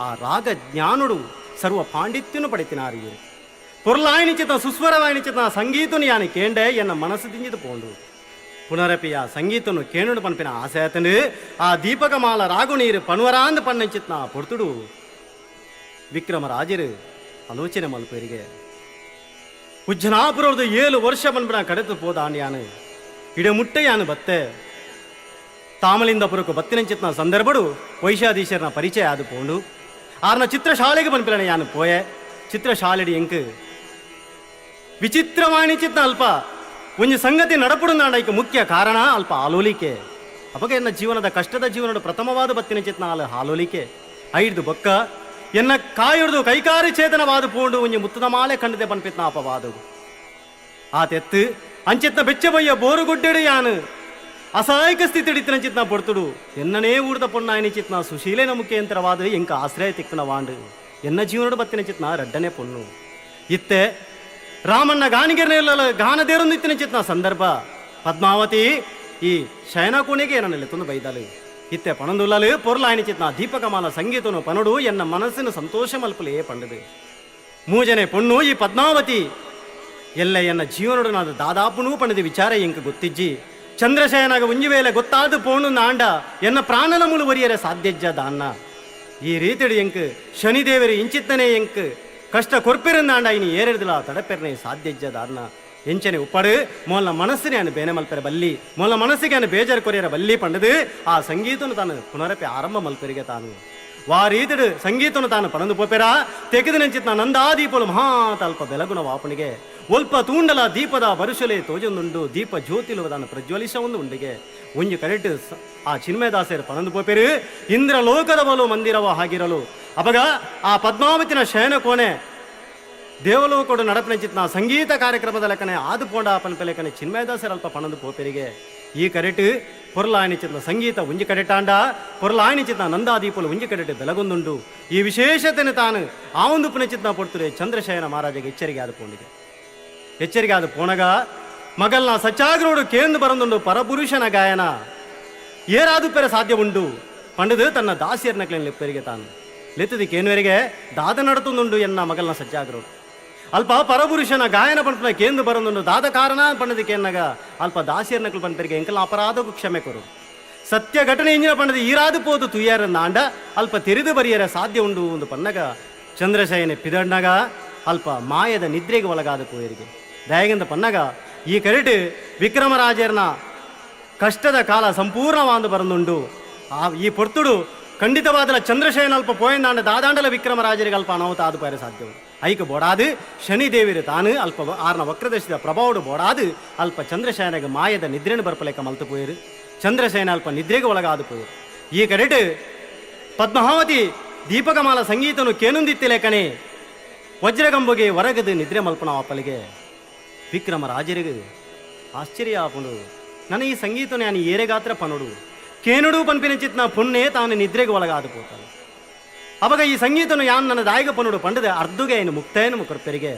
ಆ ರಾಗ ಜ್ಞಾನುಡು ಸರ್ವ ಪಾಂಡಿತ್ಯನು ಪಡೆತಿನಾರಿಯರು ಪೊರ್ಲಾಯನಿಚಿತ ಸುಸ್ವರವಾಯನಿಚಿತ ಸಂಗೀತನು ಯಾನು ಕೇಂಡೆ ಎನ್ನ ಮನಸ್ಸು ತಿಂಜಿದು ಪೋಂಡು ಪುನರಪಿ ಆ ಸಂಗೀತನು ಕೇಣುಡು ಪನ್ಪಿನ ಆಸೆ ಆತನು ಆ ದೀಪಕಮಾಲ ರಾಗು ನೀರು ಪಣುವರಾಂದ ಪಣ್ಣಂಚಿತ್ನ ಪೊರ್ತುಡು ವಿಕ್ರಮರಾಜರು ಆಲೋಚನೆ ಮಲ್ಪೇರಿಗೆ ಉಜ್ಜನಾಪುರದ 7 ವರ್ಷ ಪನ್ಪಿನ ಕಡೆತು ಪೋದಾನ್ ಯಾನು ಇಡ ಮುಟ್ಟೆ ಯಾನು ಬತ್ತೆ ತಾಮಲಿಂದಪುರಕ್ಕೆ ಬತ್ತಿನಂಚಿತ್ನ ಸಂದರ್ಭಡು ವೈಶಾಧೀಶರನ ಪರಿಚಯ ಆದು ಪೋಂಡು ಆರ್ನ ಚಿತ್ರಶಾಲೆಗೆ ಪನ್ಪಿಲನೆ ಯಾನು ಪೋಯೆ ಚಿತ್ರಶಾಲೆಡಿ ಎಂಕ್ ವಿಚಿತ್ರವಾಣಿಚಿತ್ನ ಅಲ್ಪ ಒಂಜಿ ಸಂಗತಿ ನಡಪುಡುಂದಾಂಡ ಮುಖ್ಯ ಕಾರಣ ಅಲ್ಪ ಆಲೋಲಿಕೆ ಅಪಗ ಎನ್ನ ಜೀವನದ ಕಷ್ಟದ ಜೀವನದ ಪ್ರಥಮವಾದ ಬತ್ತಿನ ಚಿತ್ನ ಆಲ ಆಲೋಲಿಕೆ ಐದು ಬೊಕ್ಕ ಎನ್ನ ಕಾಯುರ್ದು ಕೈಕಾರಿ ಚೇತನವಾದ ಪೋಂಡು ಒಂಜಿ ಮುತ್ತದ ಮಾಲೆ ಕಂಡದೆ ಪನ್ಪಿತ್ನ ಅಪವಾದು ಆ ತೆತ್ತು ಅಂಚಿತ್ನ ಬೆಚ್ಚಬಯ್ಯ ಬೋರುಗುಡ್ಡೆಡು ಯಾನು ಅಸಹಾಯಕ ಸ್ಥಿತಿ ಚಿತ್ನ ಪೊಡ್ತುಡು ಎನ್ನನೇ ಊರ್ದ ಪೊಣ್ಣಾಯನಿ ಚಿತ್ನ ಸುಶೀಲೇನ ಮುಖ್ಯಂತರವಾದ ಎಂಕ ಆಶ್ರಯ ತಿಕ್ಕನ ವಾಂಡು ಎನ್ನ ಜೀವನದ ಬತ್ತಿನ ಚಿತ್ನ ರಡ್ಡನೆ ಪೊಣ್ಣು ಇತ್ತೆ ರಾಮಣ್ಣ ಗಾನಿಗೆರ್ನೆಲ್ಲ ಗಾನದೇರೊಂದು ಇತ್ತಿನ ಚಿತ್ನ ಸಂದರ್ಭ ಪದ್ಮಾವತಿ ಈ ಶಯನ ಕೋಣೆಗೆ ನನ್ನ ಲೆತ್ತೊಂದು ಬೈದಾಲು ಇತ್ತೆ ಪಣಂದುಲ್ಲಲು ಪೊರ್ಲಾಯನಿ ಚಿತ್ನ ದೀಪಕಮಾಲ ಸಂಗೀತನು ಪನಡು ಎನ್ನ ಮನಸ್ಸಿನ ಸಂತೋಷ ಮಲ್ಪಲೇ ಪಂಡದು ಮೂಜನೆ ಪೊಣ್ಣು ಈ ಪದ್ಮಾವತಿ ಎಲ್ಲ ಎನ್ನ ಜೀವನಡು ನಾನು ದಾದಾಪುನೂ ಪಣದ ವಿಚಾರ ಎಂಕ ಗೊತ್ತಿಜ್ಜಿ ಚಂದ್ರಶಯನಾಗ ಉಂಜಿವೇಲೆ ಗೊತ್ತಾದ ಪೋಣು ನಾಂಡ ಎನ್ನ ಪ್ರಾಣನ ಮುಳು ಒರಿಯರೆ ಸಾಧ್ಯಜ್ಜ ದಾನ್ನ ಈ ರೀತಿಡು ಎಂಕ್ ಶನಿದೇವರು ಇಂಚಿತ್ತನೆ ಎಂಕ್ ಕಷ್ಟ ಕೊರ್ಪೆರಂದಾಂಡ ಇನಿ ಏರೆಡ್ದಲ ತಡಪೆರ್ನೆ ಸಾಧ್ಯಜ್ಜ ದಾನ್ನ ಎಂಚನೆ ಉಪ್ಪಡು ಮೊಲ ಮನಸ್ಸಿനെ ಅನು ಬೇನೆ ಮಲ್ಪೆರ ಬಲ್ಲಿ ಮೊಲ ಮನಸ್ಸಿಗೆ ಅನು ಬೇಜಾರು ಕೊರಿಯರ ಬಲ್ಲಿ ಪಂಡದು ಆ ಸಂಗೀತನು ತಾನು ಪುನರಪಿ ಆರಂಭ ಮಲ್ಪೆರಿಗೆ ತಾನು ವಾ ರೀತಿಡು ಸಂಗೀತನು ತಾನು ಪಣಂದು ಪೋಪೆರ ತೆಗೆದು ನಂಚಿತ್ನ ನಂದಾ ದೀಪಲು ಮಹಾ ತಲ್ಪ ಬೆಲಗುಣ ವಾಪನಿಗೆ ಒಲ್ಪ ತೂಂಡಲ ದೀಪದ ಬರುಶಲೆ ತೋಜೊಂದುಂಡು ದೀಪ ಜ್ಯೋತಿಲು ತಾನು ಪ್ರಜ್ವಲಿಸ ಒಂದು ಉಂಡಿಗೆ ಒಂಜಿ ಕರೆಕ್ಟ್ ಆ ಚಿನ್ಮಯದಾಸರು ಪಣಂದು ಪೋಪೆರು ಇಂದ್ರ ಲೋಕದ ಬಲು ಮಂದಿರವ ಹಾಗಿರಲು ಅಪಗ ಆ ಪದ್ಮಾವತಿನ ಶಯನ ಕೋಣೆ ದೇವಲೋಕಡು ನಡಪನಂಚಿತ್ನ ಸಂಗೀತ ಕಾರ್ಯಕ್ರಮದ ಲೆಕ್ಕನೆ ಆದು ಪೋಂಡ ಪನ್ಪೆ ಚಿನ್ಮಯದಾಸರ ಅಲ್ಪ ಪಣಂದು ಪೋಪೆರಿಗೆ ಈ ಕರೆಟ್ ಪೊರ್ಲಾಯನಿಚಿತ್ನ ಸಂಗೀತ ಉಂಜಿ ಕಡೆಟಾಂಡ ಪೊರ್ಲಾಯನಿಚಿತ್ನ ನಂದಾದೀಪಲು ಉಂಜಿ ಕಡೆಟು ಬೆಲಗೊಂದುಂಡು ಈ ವಿಶೇಷತೆನೆ ತಾನು ಆ ಒಂದು ಪುನಚಿತ್ನ ಪೊಡ್ತುರೆ ಚಂದ್ರಶಯನ ಮಹಾರಾಜಗೆ ಎಚ್ಚರಿಕೆ ಆದ ಪೋಂಡಿಗೆ ಎಚ್ಚರಿಕೆ ಆದ ಪೋಣಗ ಮಗಲ್ನ ಸಚ್ಚಾಗ್ರೋಡು ಕೇಂದು ಬರಂದುಂಡು ಪರಪುರುಷನ ಗಾಯನ ಏರಾದು ಪೆರ ಸಾಧ್ಯ ಉಂಡು ಪಂಡದು ತನ್ನ ದಾಸಿಯರ್ನಕ್ಲೆನ್ ಲೆಪ್ಪರಿಗೆ ತಾನು ಲೆತ್ತದಿ ಕೇನುವರಿಗೆ ದಾದ ನಡತುಂದುಂಡು ಎನ್ನ ಮಗಲ್ನ ಸಜ್ಜಾಗ್ರೋಡು ಅಲ್ಪ ಪರಪುರುಷನ ಗಾಯನ ಪಂಪನ ಕೇಂದು ಬರಂದುಂಡು ದಾದ ಕಾರಣ ಪಂಡದಿ ಕೇನ್ನಗ ಅಲ್ಪ ದಾಸಿಯರ್ನಕ್ಲು ಪಂಪರಿಗೆ ಎಂಕಲ್ ಅಪರಾಧಕ್ಕೂ ಕ್ಷಮೆ ಕೊರು ಸತ್ಯ ಘಟನೆ ಇಂಜಿನ ಪಂಡದಿ ಈರಾದು ಪೋದು ತುಯ್ಯಾರ ನಾಂಡ ಅಲ್ಪ ತೆರೆದು ಬರಿಯರ ಸಾಧ್ಯ ಉಂಡು ಒಂದು ಪನ್ನಗ ಚಂದ್ರಶಯನೆ ಪಿದಣ್ಣಗ ಅಲ್ಪ ಮಾಯದ ನಿದ್ರೆಗೆ ಒಳಗಾದ ಪೋಯರಿಗೆ ದಯಗಿಂದ ಪನ್ನಗ ಈ ಕರೆಟು ವಿಕ್ರಮರಾಜರ್ನ ಕಷ್ಟದ ಕಾಲ ಸಂಪೂರ್ಣವಾದ ಬರಂದುಂಡು ಆ ಈ ಪೊರ್ತುಡು ಖಂಡಿತವಾದಲ ಚಂದ್ರಶಯನ ಅಲ್ಪ ಪೋಯಂದಾಂಡ ದಾದಾಂಡಲ ವಿಕ್ರಮರಾಜರಿಗೆ ಅಲ್ಪ ಅನಾಹುತ ಆದು ಪೈರ ಸಾಧ್ಯವು ಐಕ ಬೋಡಾದು ಶನಿದೇವಿರು ತಾನು ಅಲ್ಪ ಆರ್ನ ವಕ್ರದಶದ ಪ್ರಭಾವಡು ಬೋಡಾದು ಅಲ್ಪ ಚಂದ್ರಶಯನಗೆ ಮಾಯದ ನಿದ್ರೆನು ಬರ್ಪಲೇಕ ಮಲ್ತು ಪೋಯರು ಚಂದ್ರಶಯನ ಅಲ್ಪ ನಿದ್ರೆಗೆ ಒಳಗಾದು ಪೋಯರು ಈ ಕರೆಟು ಪದ್ಮಾವತಿ ದೀಪಕಮಾಲ ಸಂಗೀತನು ಕೇನುಂದಿತ್ತಿಲೇಕಣೆ ವಜ್ರಗಂಬುಗೆ ಹೊರಗದು ನಿದ್ರೆ ಮಲ್ಪನ ವಾಪಲಿಗೆ ವಿಕ್ರಮರಾಜರಿಗೆ ಆಶ್ಚರ್ಯ ಆಪುಂಡು ನನ್ನ ಈ ಸಂಗೀತ ನಾನು ಏರೆಗಾತ್ರ ಪನುಡು ಕೇನುಡು ಪನ್ಪಿನ ಚಿತ್ನ ಪುಣ್ಣೆ ತಾನು ನಿದ್ರೆಗೆ ಒಳಗಾದು ಪೋತಾನು ಅವಾಗ ಈ ಸಂಗೀತನು ಯಾನ್ ನನ್ನ ದಾಯಿಗ ಪನುಡು ಪಂಡದೆ ಅರ್ದುಗೆ ಏನು ಮುಕ್ತಾಯನು ಕೊರ್ಪೆರಿಗೆ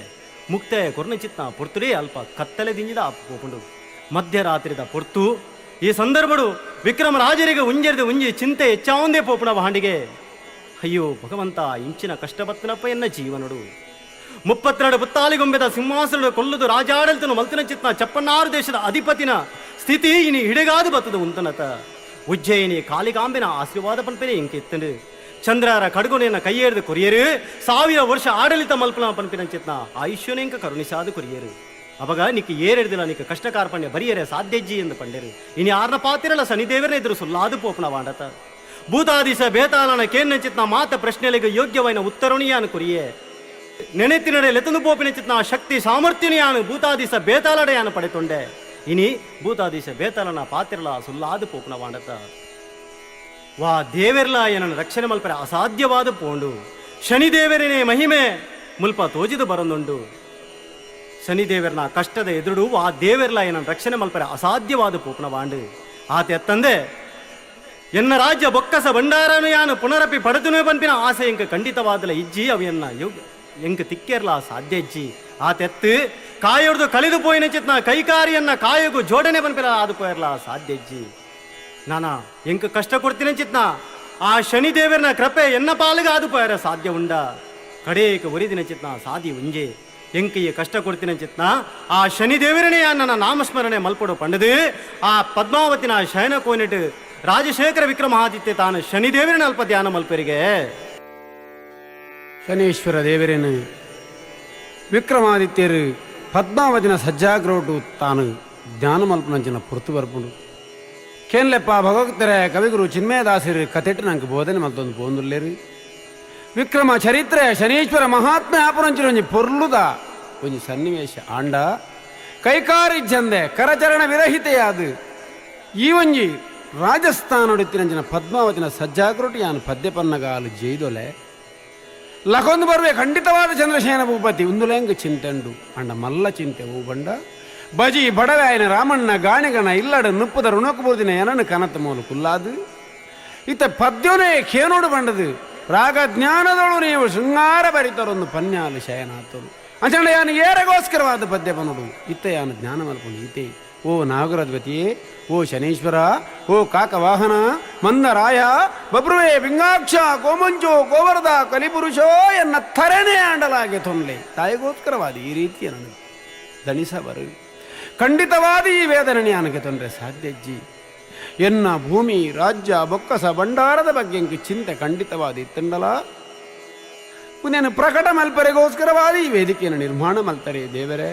ಮುಕ್ತಾಯ ಕೊರ್ನ ಚಿತ್ನ ಪೊರ್ತುಡೇ ಅಲ್ಪ ಕತ್ತಲೆ ದಿಂಜಿದ ಪೋಪುಂಡು ಮಧ್ಯರಾತ್ರಿದ ಪೊರ್ತು ಈ ಸಂದರ್ಭಡು ವಿಕ್ರಮರಾಜರಿಗೆ ಉಂಜರಿದ ಉಂಜಿ ಚಿಂತೆ ಹೆಚ್ಚಾವಂದೇ ಪೋಪುಣ ಹಾಂಡಿಗೆ ಅಯ್ಯೋ ಭಗವಂತ ಇಂಚಿನ ಕಷ್ಟಬತ್ತನಪ್ಪ ಎನ್ನ ಜೀವನಡು 32 ಪುತ್ತಾಲಿಗೊಂಬೆದ ಸಿಂಹಾಸನಡು ಕೊಲ್ಲುದು ರಾಜಾಡಳಿತನು ಮಲ್ತಿನ ಚಿತ್ನ ಚಪ್ಪನ್ನಾರು ದೇಶದ ಅಧಿಪತಿನ ಸ್ಥಿತಿ ಇನಿ ಹಿಡಿಗಾದು ಬತ್ತದು ಉಂತನತ ಉಜ್ಜಯಿನಿ ಕಾಳಿಕಾಂಬಿನ ಆಶೀರ್ವಾದ ಪನ್ಪೆನೆ ಇಂಕೆತ್ತಂಡು ಚಂದ್ರಾರ ಕಡ್ಗೊನೆಯನ್ನ ಕೈಯೇರ್ದು ಕೊರಿಯರು 1000 ವರ್ಷ ಆಡಳಿತ ಮಲ್ಪನ ಪನ್ಪಿನಂಚಿತ್ನ ಆಯುಷ್ಯನೇಂಕ ಕರುಣಿಸಾದು ಕೊರಿಯರು. ಅವಾಗ ನಿಕ್ ಏರೆಡ್ದಿಲ್ಲ ನಿಕ್ ಕಷ್ಟ ಕಾರ್ಪಣ್ಯ ಬರಿಯರೆ ಸಾಧ್ಯಜ್ಜಿ ಎಂದು ಪಂಡೆರು. ಇನಿ ಆರ್ನ ಪಾತಿರಲ ಶನಿದೇವರೇ ಎದುರು ಸುಲ್ಲಾದು ಪೋಪನ ವಾಂಡತ ಭೂತಾದಿಸ ಬೇತಾಳನ ಕೇನ್ನಂಚಿತ್ನ ಮಾತ ಪ್ರಶ್ನೆಗಳಿಗೆ ಯೋಗ್ಯವಾದ ಉತ್ತರಣಿಯಾನು ಕೊರಿಯೇ ನೆನೆತಿನಡೆ ಲೆತನು ಪೋಪಿನ ಚಿತ್ನ ಶಕ್ತಿ ಸಾಮರ್ಥ್ಯನಿಯಾನು ಭೂತಾದಿಸ ಬೇತಾಳಡೆಯಾನು ಪಡೆತೊಂಡೆ. ಇನಿ ಭೂತಾದಿಸ ಬೇತಾಳನ ಪಾತಿರಲ ಸುಲ್ಲಾದು ಪೋಪನ ವಾಂಡತ ವಾ ದೇವೆರ್ಲ ಏನನ್ನು ರಕ್ಷಣೆ ಮಲ್ಪರೆ ಅಸಾಧ್ಯವಾದ ಪೋಂಡು. ಶನಿದೇವರನೇ ಮಹಿಮೆ ಮುಲ್ಪ ತೋಜಿದು ಬರೊಂದುಂಡು. ಶನಿದೇವರನ ಕಷ್ಟದ ಎದುರು ಆ ದೇವೆರ್ಲ ಏನನ್ನು ರಕ್ಷಣೆ ಮಲ್ಪರೆ ಅಸಾಧ್ಯವಾದ ಪೋಪನ ವಾಂಡು. ಆತ ಎತ್ತಂದೆ ಎನ್ನ ರಾಜ್ಯ ಬೊಕ್ಕಸ ಭಂಡಾರನು ಯಾನು ಪುನರಪಿ ಪಡೆದುನೇ ಪನ್ಪಿನ ಆಸೆ ಎಂಕ ಖಂಡಿತವಾದಲ ಇಜ್ಜಿ, ಅವೆಯನ್ನ ಯೋಗ ಎಂಕ ತಿಕ್ಕೇರ್ಲ ಸಾಧ್ಯ ಇಜ್ಜಿ. ಆತೆತ್ತು ಕಾಯೊಡ್ದು ಕಳೆದು ಪೋಯಿನ ಚಿತ್ನ ಕೈಕಾರಿಯನ್ನ ಕಾಯಗು ಜೋಡಣೆ ಪನ್ಪಿನ ಆದು ಪೋಯರ್ಲ ಸಾಧ್ಯ ಇಜ್ಜಿ. ನಾನಾ ಎಂಕ ಕಷ್ಟ ಕೊಡ್ತೀನಿ ಚಿತ್ನ ಆ ಶನಿದೇವರನ ಕೃಪೆ ಎನ್ನ ಪಾಲಿಗೆ ಆದು ಪೋಯರ ಸಾಧ್ಯ ಉಂಡ. ಕಡೇಕ ಒರಿದಿನ ಚಿತ್ನ ಸಾದಿ ಉಂಜೆ ಎಂಕಯ್ಯ ಕಷ್ಟ ಕೊಡ್ತೀನಿ ಚಿತ್ನ ಆ ಶನಿದೇವರನೇ ನನ್ನ ನಾಮಸ್ಮರಣೆ ಮಲ್ಪಡು ಪಂಡದು ಆ ಪದ್ಮಾವತಿನ ಶಯನ ಕೋನಿಟ್ಟು ರಾಜಶೇಖರ ವಿಕ್ರಮಾದಿತ್ಯ ತಾನು ಶನಿದೇವರನ ಅಲ್ಪ ಧ್ಯಾನ ಮಲ್ಪರಿಗೆ. ಶನೀಶ್ವರ ದೇವರೇನು ವಿಕ್ರಮಾದಿತ್ಯರು ಪದ್ಮಾವತಿನ ಸಜ್ಜಾಗ್ರೋಟು ತಾನು ಜ್ಞಾನ ಮಲ್ಪನಂಚಿನ ಪುರ್ತು ಬರ್ಪುಂಡು. ಕೇನ್ಲೆಪ್ಪ ಭಗವಕ್ತರೆ ಕವಿಗುರು ಚಿನ್ಮಯದಾಸರು ಕತೆಟ್ಟು ನಂಗೆ ಬೋಧನೆ ಮಲ್ತೊಂದು ಪೋಂದುಲ್ಲೇರು. ವಿಕ್ರಮ ಚರಿತ್ರೆ ಶನೀಶ್ವರ ಮಹಾತ್ಮೆ ಆಪುರಂಚಿನ ಒಂಜಿ ಪೊರ್ಲುದ ಒಂಜಿ ಸನ್ನಿವೇಶ ಆಂಡ ಕೈಕಾರಿಜ್ಜಂದೆ ಕರಚರಣ ವಿರಹಿತೆಯಾದು ಈ ಒಂಜಿ ರಾಜಸ್ಥಾನೊಡಿತ್ತಿನಂಚಿನ ಪದ್ಮಾವತಿನ ಸಜ್ಜಾಗ್ರೋಟು ಯಾನು ಪದ್ಯಪನ್ನಗಾಲು ಜೈದೊಲೆ ಲಕೊಂದು ಬರುವೆ ಖಂಡಿತವಾದ ಚಂದ್ರಶೇನ ಭೂಪತಿ ಉಂದುಲೆಂಗ್ ಚಿಂತೆಂಡು. ಅಂಡ ಮಲ್ಲ ಚಿಂತೆ ಹೂ ಬಂಡ ಬಜಿ ಬಡವೆ ಆಯನ ರಾಮಣ್ಣ ಗಾಣಿಗಣ ಇಲ್ಲಡ ನುಪ್ಪದ ಋಣಕು ಬೋದಿನ ಎನನು ಕನತ ಮೂಲು ಕುಲ್ಲಾದು ಇತ್ತ ಪದ್ಯೋನೇ ಖೇನೋಡು ಬಂಡದು ರಾಗ ಜ್ಞಾನದೊಳು ನೀವು ಶೃಂಗಾರ ಬರಿತರೊಂದು ಪನ್ಯಾಲು ಶಯನಾತರು ಅಂಚಂಡ ಯಾನು ಏರಗೋಸ್ಕರವಾದ ಪದ್ಯ ಬನ್ನೋಡು ಇತ್ತ ಯಾನು ಜ್ಞಾನ ಮಲ್ಪುಂಡು ಈತೆ. ಓ ನಾಗರಧ್ವತಿಯೇ, ಓ ಶನೀಶ್ವರ, ಓ ಕಾಕವಾಹನ ಮಂದರಾಯ ಬಬ್ರುವೆ ಪಿಂಗಾಕ್ಷ ಗೋಮಂಚೋ ಗೋವರ್ಧ ಕಲಿಪುರುಷೋ ಎನ್ನ ಥರನೇ ಆಂಡಲಾಗೆ ತೊಂದ್ಲೆ ತಾಯಿಗೋಸ್ಕರವಾದ ಈ ರೀತಿಯ ನನಗೆ ದಣಿಸಬರು. ಖಂಡಿತವಾದ ಈ ವೇದನೆ ನನಗೆ ತೊಂದರೆ ಸಾಧ್ಯಜ್ಜಿ. ಎನ್ನ ಭೂಮಿ ರಾಜ್ಯ ಬೊಕ್ಕಸ ಭಂಡಾರದ ಬಗ್ಗೆ ಇಂಕು ಚಿಂತೆ ಖಂಡಿತವಾದ ಇತ್ತಂಡಲ ಪುಣ್ಯನು ಪ್ರಕಟ ಮಲ್ಪರೆಗೋಸ್ಕರವಾದ ಈ ವೇದಿಕೆಯನ್ನು ನಿರ್ಮಾಣ ಮಲ್ತಾರೆ ದೇವರೇ.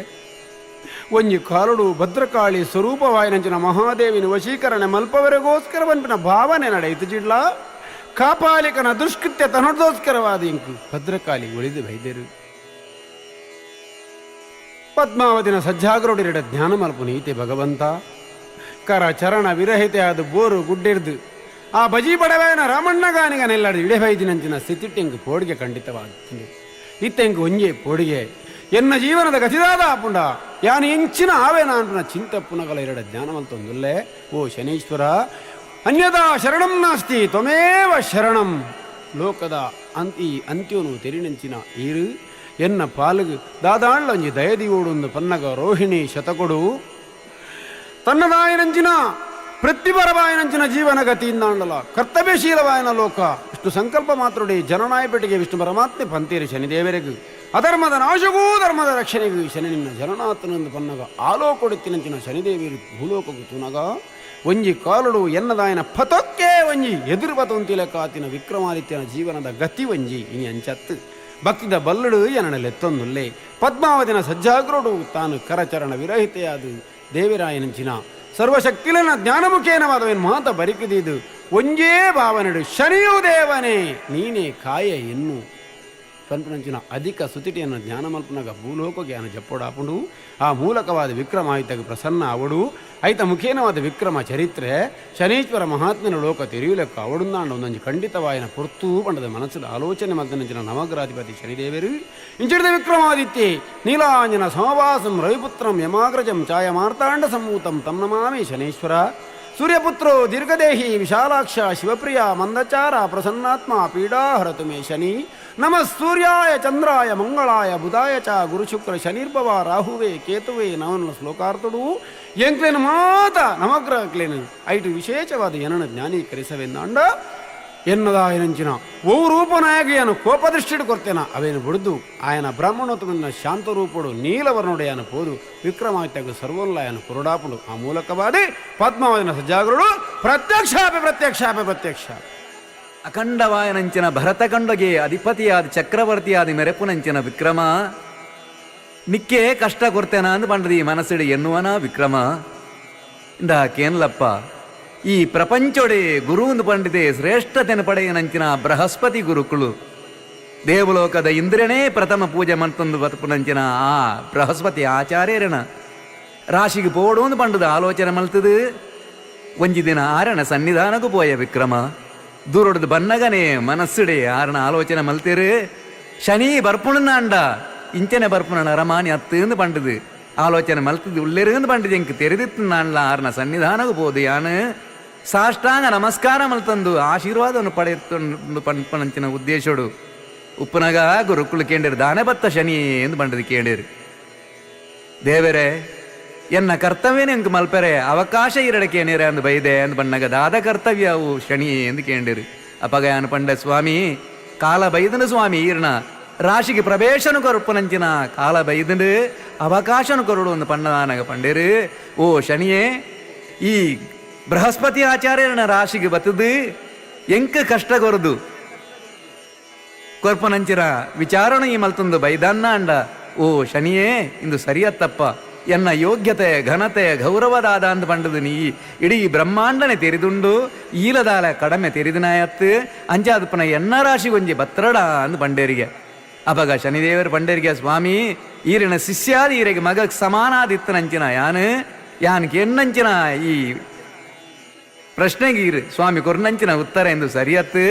ಒಂಜಿ ಕಾಲುಡು ಭದ್ರಕಾಳಿ ಸ್ವರೂಪವಾಯಿನಂಚಿನ ಮಹಾದೇವಿನ ವಶೀಕರಣ ಮಲ್ಪವರೆಗೋಸ್ಕರ ಬಂಪಿನ ಭಾವನೆ ನಡೆಯಿತು ಜಿಡ್ಲ ಕಾಪಾಲಿಕನ ದುಷ್ಕೃತ್ಯ ತನದೋಸ್ಕರವಾದ ಇಂಕು ಭದ್ರಕಾಳಿ ಒಳಿದು ಬೈದರು. ಪದ್ಮಾವತಿನ ಸಜ್ಜಾಗರೋಡಿರಡ ಜ್ಞಾನ ಮಲ್ಪು ನೀತೆ ಭಗವಂತ ಕರ ಚರಣ ವಿರಹಿತೆ ಆದ ಬೋರು ಗುಡ್ಡಿರ್ದು ಆ ಬಜಿ ಬಡವನ ರಾಮಣ್ಣಗಾನಿಗ ನೆಲ್ಲಾಡು ಇಡೆ ಬೈದಿನಂಚಿನ ಸ್ಥಿತಿಟ್ಟೆಂಗ್ ಪೋಡಿಗೆ ಖಂಡಿತವಾಗ್ತೀನಿ. ಇತ್ತೆಂಗ್ ಒಂಜೆ ಪೋಡಿಗೆ ಎನ್ನ ಜೀವನದ ಗತಿದಾದ ಆಪುಂಡ ಯಾನು ಎಂಚಿನ ಆವೇನ ಅಂಟುನ ಚಿಂತೆ ಪುನಗಲ ಎರಡ ಜ್ಞಾನವಂತೊಂದುಲ್ಲೆ. ಓ ಶನೀಶ್ವರ, ಅನ್ಯದಾ ಶರಣಂ ನಾಸ್ತಿ ತ್ವಮೇವ ಶರಣಂ. ಲೋಕದ ಅಂತಿ ಅಂತ್ಯೋನು ತೆರಿನಂಚಿನ ಈರು ಎನ್ನ ಪಾಲುಗು ದಾದಾಂಡ್ಲೊಂಜಿ ದಯದಿಯೋಡೊಂದು ಪನ್ನಗ ರೋಹಿಣಿ ಶತಕೊಡು ತನ್ನದಾಯನಂಚಿನ ಪ್ರತಿಪರವಾಯನಂಚಿನ ಜೀವನ ಗತಿಯಿಂದಾಂಡಲ ಕರ್ತವ್ಯಶೀಲವಾಯನ ಲೋಕ ವಿಷ್ಣು ಸಂಕಲ್ಪ ಮಾತ್ರುಡಿ ಜನನಾಯಪೆಟ್ಟಿಗೆ ವಿಷ್ಣು ಪರಮಾತ್ಮೆ ಪಂತೇರಿ ಶನಿದೇವರಿಗೂ ಅಧರ್ಮದ ನಾಶಗೂ ಧರ್ಮದ ರಕ್ಷಣೆಗೂ ಶನಿ ನಿನ್ನ ಜನನಾಥನಂದು ಪನ್ನಗ ಆಲೋಕೊಡುತ್ತಿನಂಚಿನ ಶನಿದೇವಿರು ಭೂಲೋಕಗೂ ತುನಗ ಒಂಜಿ ಕಾಲುಡು ಎನ್ನದಾಯನ ಪತೊಕ್ಕೆ ಒಂಜಿ ಎದುರು ಬತೊಂತಿಲ ಕಾತಿನ ವಿಕ್ರಮಾದಿತ್ಯನ ಜೀವನದ ಗತಿ ಒಂಜಿ ಇನಿ ಅಂಚತ್ತು ಭಕ್ತಿದ ಬಲ್ಲಡು ಎನ್ನಲೆತ್ತೊಂದುಲ್ಲೆ. ಪದ್ಮಾವತಿನ ಸಜ್ಜಾಗ್ರೋಡು ತಾನು ಕರಚರಣ ವಿರಹಿತೆಯಾದು ದೇವಿರಾಯನಂಚಿನ ಸರ್ವಶಕ್ತಿಲನ ಜ್ಞಾನಮುಖೇನವಾದವೇನು ಮಾತ ಬರಿಕಿದೀದು ಒಂಜೇ ಭಾವನೆಡು ಶನಿಯು ದೇವನೇ ನೀನೇ ಕಾಯ ಎನ್ನು ಪನ್ಪುನಂಚಿನ ಅಧಿಕ ಸುತಿಟಿಯನ್ನು ಜ್ಞಾನ ಮಲ್ಪನಗ ಭೂಲೋಕ ಜ್ಞಾನ ಜಪ್ಪೊಡಾಪುಂಡು. ಆ ಮೂಲಕವಾದ ವಿಕ್ರಮಾಯಿತಗ ಪ್ರಸನ್ನ ಅವಡು ಐತ ಮುಖೇನವಾದ ವಿಕ್ರಮ ಚರಿತ್ರೆ ಶನೀಶ್ವರ ಮಹಾತ್ಮನ ಲೋಕ ತೆರೆಯುಲೆಕ್ಕ ಅವಡುಂದಾಂಡ ಒಂದೊಂಜಿ ಖಂಡಿತವಾಯನ ಪೊರ್ತು ಪಂಡದ ಮನಸ್ಸು ಆಲೋಚನೆ ಮದ್ದನಂಚಿನ ನವಗ್ರಾಧಿಪತಿ ಶನಿದೇವರು ಇಂಚಿಡಿದ ವಿಕ್ರಮಾದಿತ್ಯೆ ನೀಲಾಂಜನ ಸಮವಾಸಂ ರವಿಪುತ್ರಂ ಯಮಾಗ್ರಜಂ ಛಾಯ ಮಾರ್ತಾಂಡ ಸಂಭೂತಂ ತಂ ನಮಾಮಿ ಶನೀಶ್ವರ. ಸೂರ್ಯಪುತ್ರೋ ದೀರ್ಘದೇಹಿ ವಿಶಾಲಾಕ್ಷ ಶಿವಪ್ರಿಯ ಮಂದಚಾರ ಪ್ರಸನ್ನಾತ್ಮ ಪೀಡಾಹರತು ಮೇ ಶನಿ. ನಮಃ ಸೂರ್ಯಾಯ ಚಂದ್ರಾಯ ಮಂಗಳಾಯ ಬುಧಾಯ ಚ ಗುರುಶುಕ್ರ ಶನಿರ್ಭವ ರಾಹುವೇ ಕೇತುವೇ ನವನ ಶ್ಲೋಕಾರ್ಥುಡು ಎಂಕ್ಲೇನು ಮಾತ ನವಗ್ರಹಕ್ಲೇನು ಐಟು ವಿಶೇಷವಾದ ಏನನ ಜ್ಞಾನೀಕರಿಸವೆಂದಾಂಡ ಎನ್ನದಾಯನಂಚಿನ ಓ ರೂಪನಾಯಕಿಯನು ಕೋಪದೃಷ್ಟಿಡು ಕೊರ್ತೇನ ಅವೇನು ಬುಡ್ದು ಆಯನ ಬ್ರಾಹ್ಮಣೋತ್ತಮನ ಶಾಂತರೂಪುಡು ನೀಲವರ್ಣುಡೆಯನು ಪೋದು ವಿಕ್ರಮಾದಿತ್ಯಗ ಸರ್ವೋಲ್ಲಾಯನ ಕುರುಡಾಪುಡು. ಆ ಮೂಲಕವಾದಿ ಪದ್ಮಾವತಿನ ಸಜ್ಜಾಗರುಡು ಪ್ರತ್ಯಕ್ಷಾಪಿ ಪ್ರತ್ಯಕ್ಷಾಪಿ ಪ್ರತ್ಯಕ್ಷ. ಅಖಂಡವಾಯನಂಚಿನ ಭರತಖಂಡಗೆ ಅಧಿಪತಿಯಾದ ಚಕ್ರವರ್ತಿಯಾದ ಮೆರೆಪುನಂಚಿನ ವಿಕ್ರಮ ನಿಕ್ಕೆ ಕಷ್ಟ ಕೊರ್ತೇನ ಅಂದ್ ಪಂಡದಿ ಮನಸ್ಸಿಡಿ ಎನ್ನುವನ ವಿಕ್ರಮ. ಇಂದಾಕೇನ್ಲಪ್ಪ, ಈ ಪ್ರಪಂಚೊಡೆ ಗುರುಂದು ಪಂಡಿತೆ ಶ್ರೇಷ್ಠತೆನ ಪಡೆಯನಂಚಿನ ಬೃಹಸ್ಪತಿ ಗುರುಕುಳು, ದೇವಲೋಕದ ಇಂದ್ರನೇ ಪ್ರಥಮ ಪೂಜೆ ಮಂತಂದು ಬತಪುನಂಚಿನ ಆ ಬೃಹಸ್ಪತಿ ಆಚಾರ್ಯರನ ರಾಶಿಗೆ ಪೋಡು ಪಂಡದ ಆಲೋಚನೆ ಮಲ್ತದು ಒಂಜಿ ದಿನ ಆರಣ ಸನ್ನಿಧಾನಕ್ಕೂ ಪೋಯ ವಿಕ್ರಮ. ದೂರೊಡ್ದು ಬನ್ನಗನೇ ಮನಸ್ಸುಡೆ ಆರಣ ಆಲೋಚನೆ ಮಲ್ತಿರು, ಶನಿ ಬರ್ಪುಣನಾಂಡ ಇಂಚನೆ ಬರ್ಪುಣ ಅರಮಾನಿ ಅತ್ತಂದು ಪಂಡದು ಆಲೋಚನೆ ಮಲ್ತದು ಉಳ್ಳೆರುಂದು ಪಂಡದು ಎಂಕ್ ತೆರೆದಿತ್ತು ನಾನ್ಲ ಆರನ ಸನ್ನಿಧಾನಕ್ಕೂ ಪೋದು ಯಾನು ಸಾಷ್ಟಾಂಗ ನಮಸ್ಕಾರ ಮಲ್ತಂದು ಆಶೀರ್ವಾದವನ್ನು ಪಡೆಯುತ್ತ ಪಂಪನಂಚಿನ ಉದ್ದೇಶೋಡು ಉಪ್ಪುನಗ ಗುರುಕುಲು ಕೇಂಡಿರು, ದಾನೆ ಬತ್ತ ಶನಿ ಎಂದು ಪಂಡದು ಕೇಂಡಿರು. ದೇವರೇ, ಎನ್ನ ಕರ್ತವ್ಯನ ಎಂಕ್ ಮಲ್ಪೆರೆ ಅವಕಾಶ ಇರಡಕ್ಕೆ ಏನೇರೆ ಅಂದ್ ಬೈದೆ ಅಂದ್ ಬಣ್ಣಗ ದಾದ ಕರ್ತವ್ಯ ಅವು ಶನಿ ಎಂದು ಕೇಂಡಿರು. ಅಪಗ ಯಾನು ಪಂಡ, ಸ್ವಾಮಿ ಕಾಲ ಬೈದನು ಸ್ವಾಮಿ, ಈರ್ಣ ರಾಶಿಗೆ ಪ್ರವೇಶನು ಕೊರಪುನಂಚಿನ ಕಾಲ ಬೈದನು, ಅವಕಾಶನು ಕೊರಡು ಒಂದು ಪಣ್ಣದಾನಗ ಪಂಡಿರು. ಓ ಶನಿಯೇ, ಈ ಬೃಹಸ್ಪತಿ ಆಚಾರ್ಯನ ರಾಶಿಗೆ ಬತ್ತದು ಎಂಕ ಕಷ್ಟ ಕೊರದು ಕೊರ್ಪನಂಚಿನ ವಿಚಾರಣೆ ಈ ಮಲ್ತಂದು ಬೈದನ್ನ ಅಂಡ, ಓ ಶನಿಯೇ ಇಂದು ಸರಿಯತ್ತಪ್ಪ, ಎನ್ನ ಯೋಗ್ಯತೆ ಘನತೆ ಗೌರವದಾದ ಅಂದ್ ಪಂಡದು ನೀ ಇಡೀ ಬ್ರಹ್ಮಾಂಡನೆ ತೆರಿದುಂಡು, ಈಲದಾಲ ಕಡಮೆ ತೆರಿದಿನಾಯತ್ತು ಅಂಚಾದಪ್ಪನ ಎನ್ನ ರಾಶಿ ಒಂಜಿ ಬತ್ರಡ ಅಂದ್ ಪಂಡೇರಿಗೆ. ಅಪಗ ಶನಿದೇವರು ಪಂಡೇರಿಗೆ, ಸ್ವಾಮಿ ಈರಿನ ಶಿಷ್ಯಾದಿ ಈರಿಗೆ ಮಗ ಸಮಾನಾದಿತ್ತನಂಚಿನ ಯಾನು ಯಾನ್ಗೆ ಎನ್ನಂಚಿನ ಈ ಪ್ರಶ್ನೆಗೆ ಇರು ಸ್ವಾಮಿ ಕೊರ್ನಂಚಿನ ಉತ್ತರ ಎಂದು ಸರಿಯತ್ತು,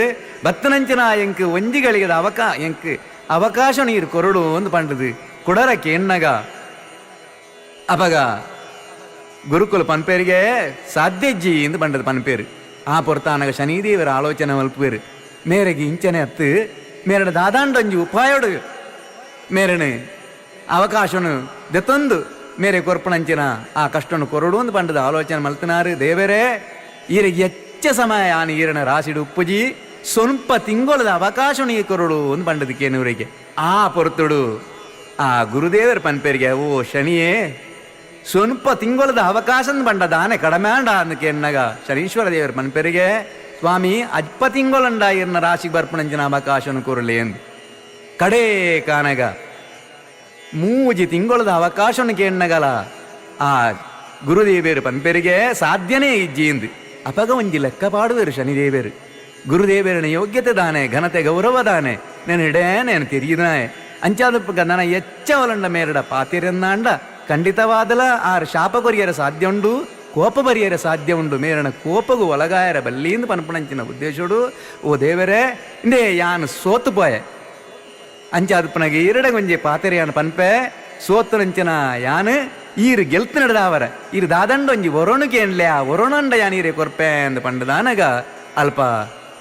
ಬತ್ತನಂಚಿನ ಎಂಕ್ ಒಂಜಿಗಳಿಗೆ ಎಂಕ್ ಅವಕಾಶ ನೀರು ಕೊರಡು ಒಂದು ಪಂಡದು ಕುಡರಕ್ಕೆ ಎನ್ನಗ. ಅಪಗ ಗುರುಕುಲ ಪನ್ಪೇರಿಗೆ ಸಾಧ್ಯಜ್ಜಿ ಎಂದು ಪಂಡದು ಪನ್ಪೇರು. ಆ ಪೊರ್ತಾನಗ ಶನಿದೇವರ ಆಲೋಚನೆ ಮಲ್ಪೇರು, ಮೇರೆಗೆ ಇಂಚನೆ ಅತ್ತು ಮೇರಡ ದಾದಾಂಡೊಂಜಿ ಉಪಾಯೋಡು ಮೇರನು ಅವಕಾಶನು ದೆತ್ತೊಂದು ಮೇರೆ ಕೊರ್ಪಣಂಚಿನ ಆ ಕಷ್ಟನು ಕೊರಡು ಒಂದು ಪಂಡದ ಆಲೋಚನೆ ಮಲ್ತನಾರು. ದೇವರೇ, ಈರಿಗೆ ಹೆಚ್ಚ ಸಮಯ ಆನ ಈರನ ರಾಶಿಡು ಉಪ್ಪುಜಿ, ಸ್ವಲ್ಪ ತಿಂಗೊಳದ ಅವಕಾಶ ನೀ ಕೊರಡು ಒಂದು ಪಂಡದ ಕೇನೂರಿಗೆ. ಆ ಪೊರ್ತುಡು ಆ ಗುರುದೇವರ ಪನ್ಪೇರಿಗೆ, ಓ ಶನಿಯೇ, ಸ್ವಲ್ಪ ತಿಂಗೊಳದ ಅವಕಾಶ ಬಂಡ ದಾನೆ ಕಡಮ್ಯಾಂಡ ಅಂದಕ್ಕೆ ಎನ್ನಗ ಶನೀಶ್ವರ ದೇವರ ಪನ್ಪೇರಿಗೆ, ಸ್ವಾಮಿ ಅಲ್ಪ ತಿಂಗೊಳಂಡ ಇರ್ನ ರಾಶಿಗೆ ಬರ್ಪಣಂಚಿನ ಅವಕಾಶನು ಕೊರಲಿ ಎಂದು. ಕಡೇ ಕಾನಗ ಮೂಜಿ ತಿಂಗೊಳದ ಅವಕಾಶನು ಕೇಣ್ಣಗಲ ಆ ಗುರುದೇವೇರು ಪನ್ಪೆರಿಗೆ ಸಾಧ್ಯನೇ ಇಜ್ಜಿ ಎಂದು. ಅಪಗ ಒಂಜಿ ಲೆಕ್ಕ ಪಾಡುವೆರು ಶನಿದೇವೇರು, ಗುರುದೇವರನ ಯೋಗ್ಯತೆ ದಾನೆ ಘನತೆ ಗೌರವ ದಾನೆ నేను ಇಡೇ నేను ತಿರಿಗಿದಾನೆ ಅಂಚಾದಪ್ಪ ನನ್ನ ಎಚ್ಚವಲಂಡ ಮೇರಡ ಪಾತಿರನ್ನಾಂಡ ಖಂಡಿತವಾದಲ ಆರ್ ಶಾಪ ಕೊರಿಯರ ಸಾಧ್ಯ ಉಂಡು, ಕೋಪ ಬರಿಯರ ಸಾಧ್ಯ ಉಂಡು, ಮೇರನ ಕೋಪಗು ಒಲಗಾಯರ ಬಲ್ಲಿಂದು ಪನ್ಪಣಂಚಿನ ಉದ್ದೇಶೋಡು, ಓ ದೇವರೇ ಇಂದೇ ಯಾನು ಸೋತು ಪೋಯೆ ಅಂಚಾದಪ್ಪನಗೆ ಈರಡ ಒಂಜಿ ಪಾತೆರೆಯಾನ ಪನ್ಪೆ, ಸೋತುನಂಚಿನ ಯಾನು ಈರು ಗೆಲ್ತು ನಡೆದಾವರ ಈರು ದಾದಂಡ ಒಂಜಿ ಒರೋಣುಗೆ ಏನ್ಲೆ ಆ ಒರೋಣಂಡ ಯಾನ್ ಈರೆ ಕೊರ್ಪೆ ಅಂದ್ ಪಂಡದಾನಗ ಅಲ್ಪ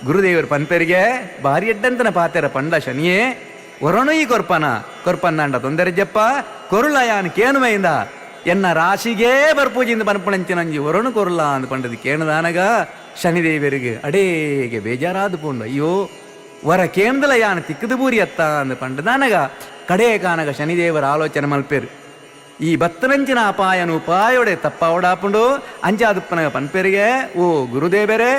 ಗುರುದೇವರು ಪನ್ಪೆರಿಗೆ ಬಾರಿ ಎಡ್ಡಂತನ ಪಾತೆರ ಪಂಡ ಶನಿಯೇ, ಒರೋಣು ಈ ಕೊರ್ಪನ ಕೊರ್ಪನ್ನಾಂಡ ತೊಂದರೆ ಜಪ್ಪ ಕೊರುಳ ಯಾನ್ ಕೇನುಮೆಯಿಂದ ಎನ್ನ ರಾಶಿಗೇ ಬರ್ಪೂಜಿಂದ ಪನ್ಪಣಂಚಿನಂಜಿ ಒರೋಣು ಕೊರುಳ ಅಂದ್ ಪಂಡದು ಕೇಣದಾನಗ ಶನಿದೇವರಿಗೆ ಅಡೇಗೆ ಬೇಜಾರಾದ ಪೋಂಡು, ಅಯ್ಯೋ ವರ ಕೇಂದ್ರಲ ಯಾನ ತಿಕ್ಕದು ಬೂರಿ ಅತ್ತ ಅಂದ್ ಪಂಡದಾನಗ ಕಡೇ ಕಾನಗ ಶನಿದೇವರ ಆಲೋಚನೆ ಮಲ್ಪೇರು, ಈ ಬತ್ತನಂಚಿನ ಅಪಾಯನು ಉಪಾಯೋಡೆ ತಪ್ಪಾವಡಾಪುಂಡು ಅಂಚಾದಪ್ಪನಗ ಪನ್ಪೆರಿಗೆ, ಓ ಗುರುದೇವರೇ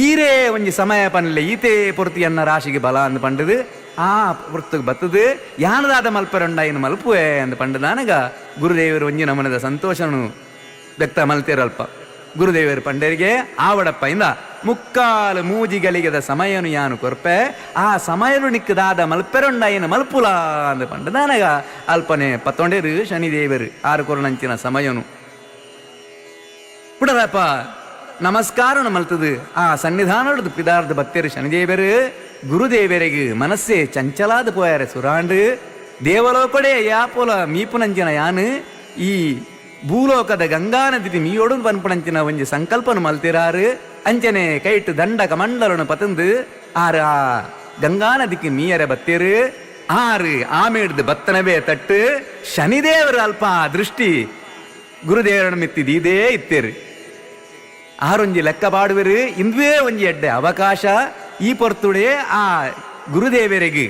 ಈರೇ ಒಂಜಿ ಸಮಯ ಪನ್ಲೆ ಈತೇ ಪೊರ್ತಿ ಎನ್ನ ರಾಶಿಗೆ ಬಲ ಅಂದ್ ಪಂಡದು ಆ ಪೊರ್ತುಗ್ ಬತ್ತದು ಯಾನದಾದ ಮಲ್ಪೆರಂಡ ಇನ್ನು ಮಲ್ಪುವೆ ಅಂದ್ ಪಂಡದಾನಗ ಗುರುದೇವರು ಒಂಜಿ ನಮನದ ಸಂತೋಷನು ವ್ಯಕ್ತ ಮಲ್ತೇರಲ್ಪ. ಗುರುದೇವರು ಪಂಡರಿಗೆ ಆವಡಪ್ಪ ಇಂದ ಮುಕ್ಕಾಲು ಮೂಜಿಗಳಿಗದ ಸಮಯನು ಯಾನು ಕೊರ್ಪೆ ಆ ಸಮಯನು ನಿಕ್ಕದಾದ ಮಲ್ಪೆರೊಂಡ ಏನು ಮಲ್ಪುಲ ಅಂದ್ ಪಂಡದಾನಗ ಅಲ್ಪನೆ ಪತ್ತೊಂಡೇರು ಶನಿದೇವರು ಆರು ಕೊರನಂಚಿನ ಸಮಯನು ಪುಡರಪ್ಪ ನಮಸ್ಕಾರ ಮಲ್ತದು ಆ ಸನ್ನಿಧಾನದ ಪಿದಾರ್ದ ಭಕ್ತರು ಶನಿದೇವರು ಗುರುದೇವರಿಗೆ ಮನಸ್ಸೇ ಚಂಚಲಾದ ಪೋಯಾರೆ ಸುರಾಂಡು ದೇವಲೋಕಡೆ ಯಾಪೋಲ ಮೀಪುನಂಚಿನ ಯಾನು ಈ ಭೂಲೋಕದ ಗಂಗಾ ನದಿ ಮೀಯೋಡು ಪನ್ಪುನಂಚಿನ ಒಂಜಿ ಸಂಕಲ್ಪನು ಮಲ್ತಿರಾರು ಅಂಚನೆ ಕೈಟ್ ದಂಡ ಕಮಂಡಲನು ಪತಂದು ಆರು ಆ ಗಂಗಾ ನದಿಗೆ ಮೀಯರೆ ಬತ್ತೀರು ಆರು ಆಮೇಡ್ದು ಬತ್ತನವೇ ತಟ್ಟು ಶನಿದೇವರು ಅಲ್ಪ ದೃಷ್ಟಿ ಗುರುದೇವರನ ಮಿತ್ತಿದೀದೇ ಇತ್ತೇರು ಆರೊಂಜಿ ಲೆಕ್ಕ ಪಾಡುವೆರು ಇಂದುವೇ ಒಂಜಿ ಎಡ್ಡೆ ಅವಕಾಶ ಈ ಪೊರ್ತುಡೆ ಆ ಗುರುದೇವರಿಗೆ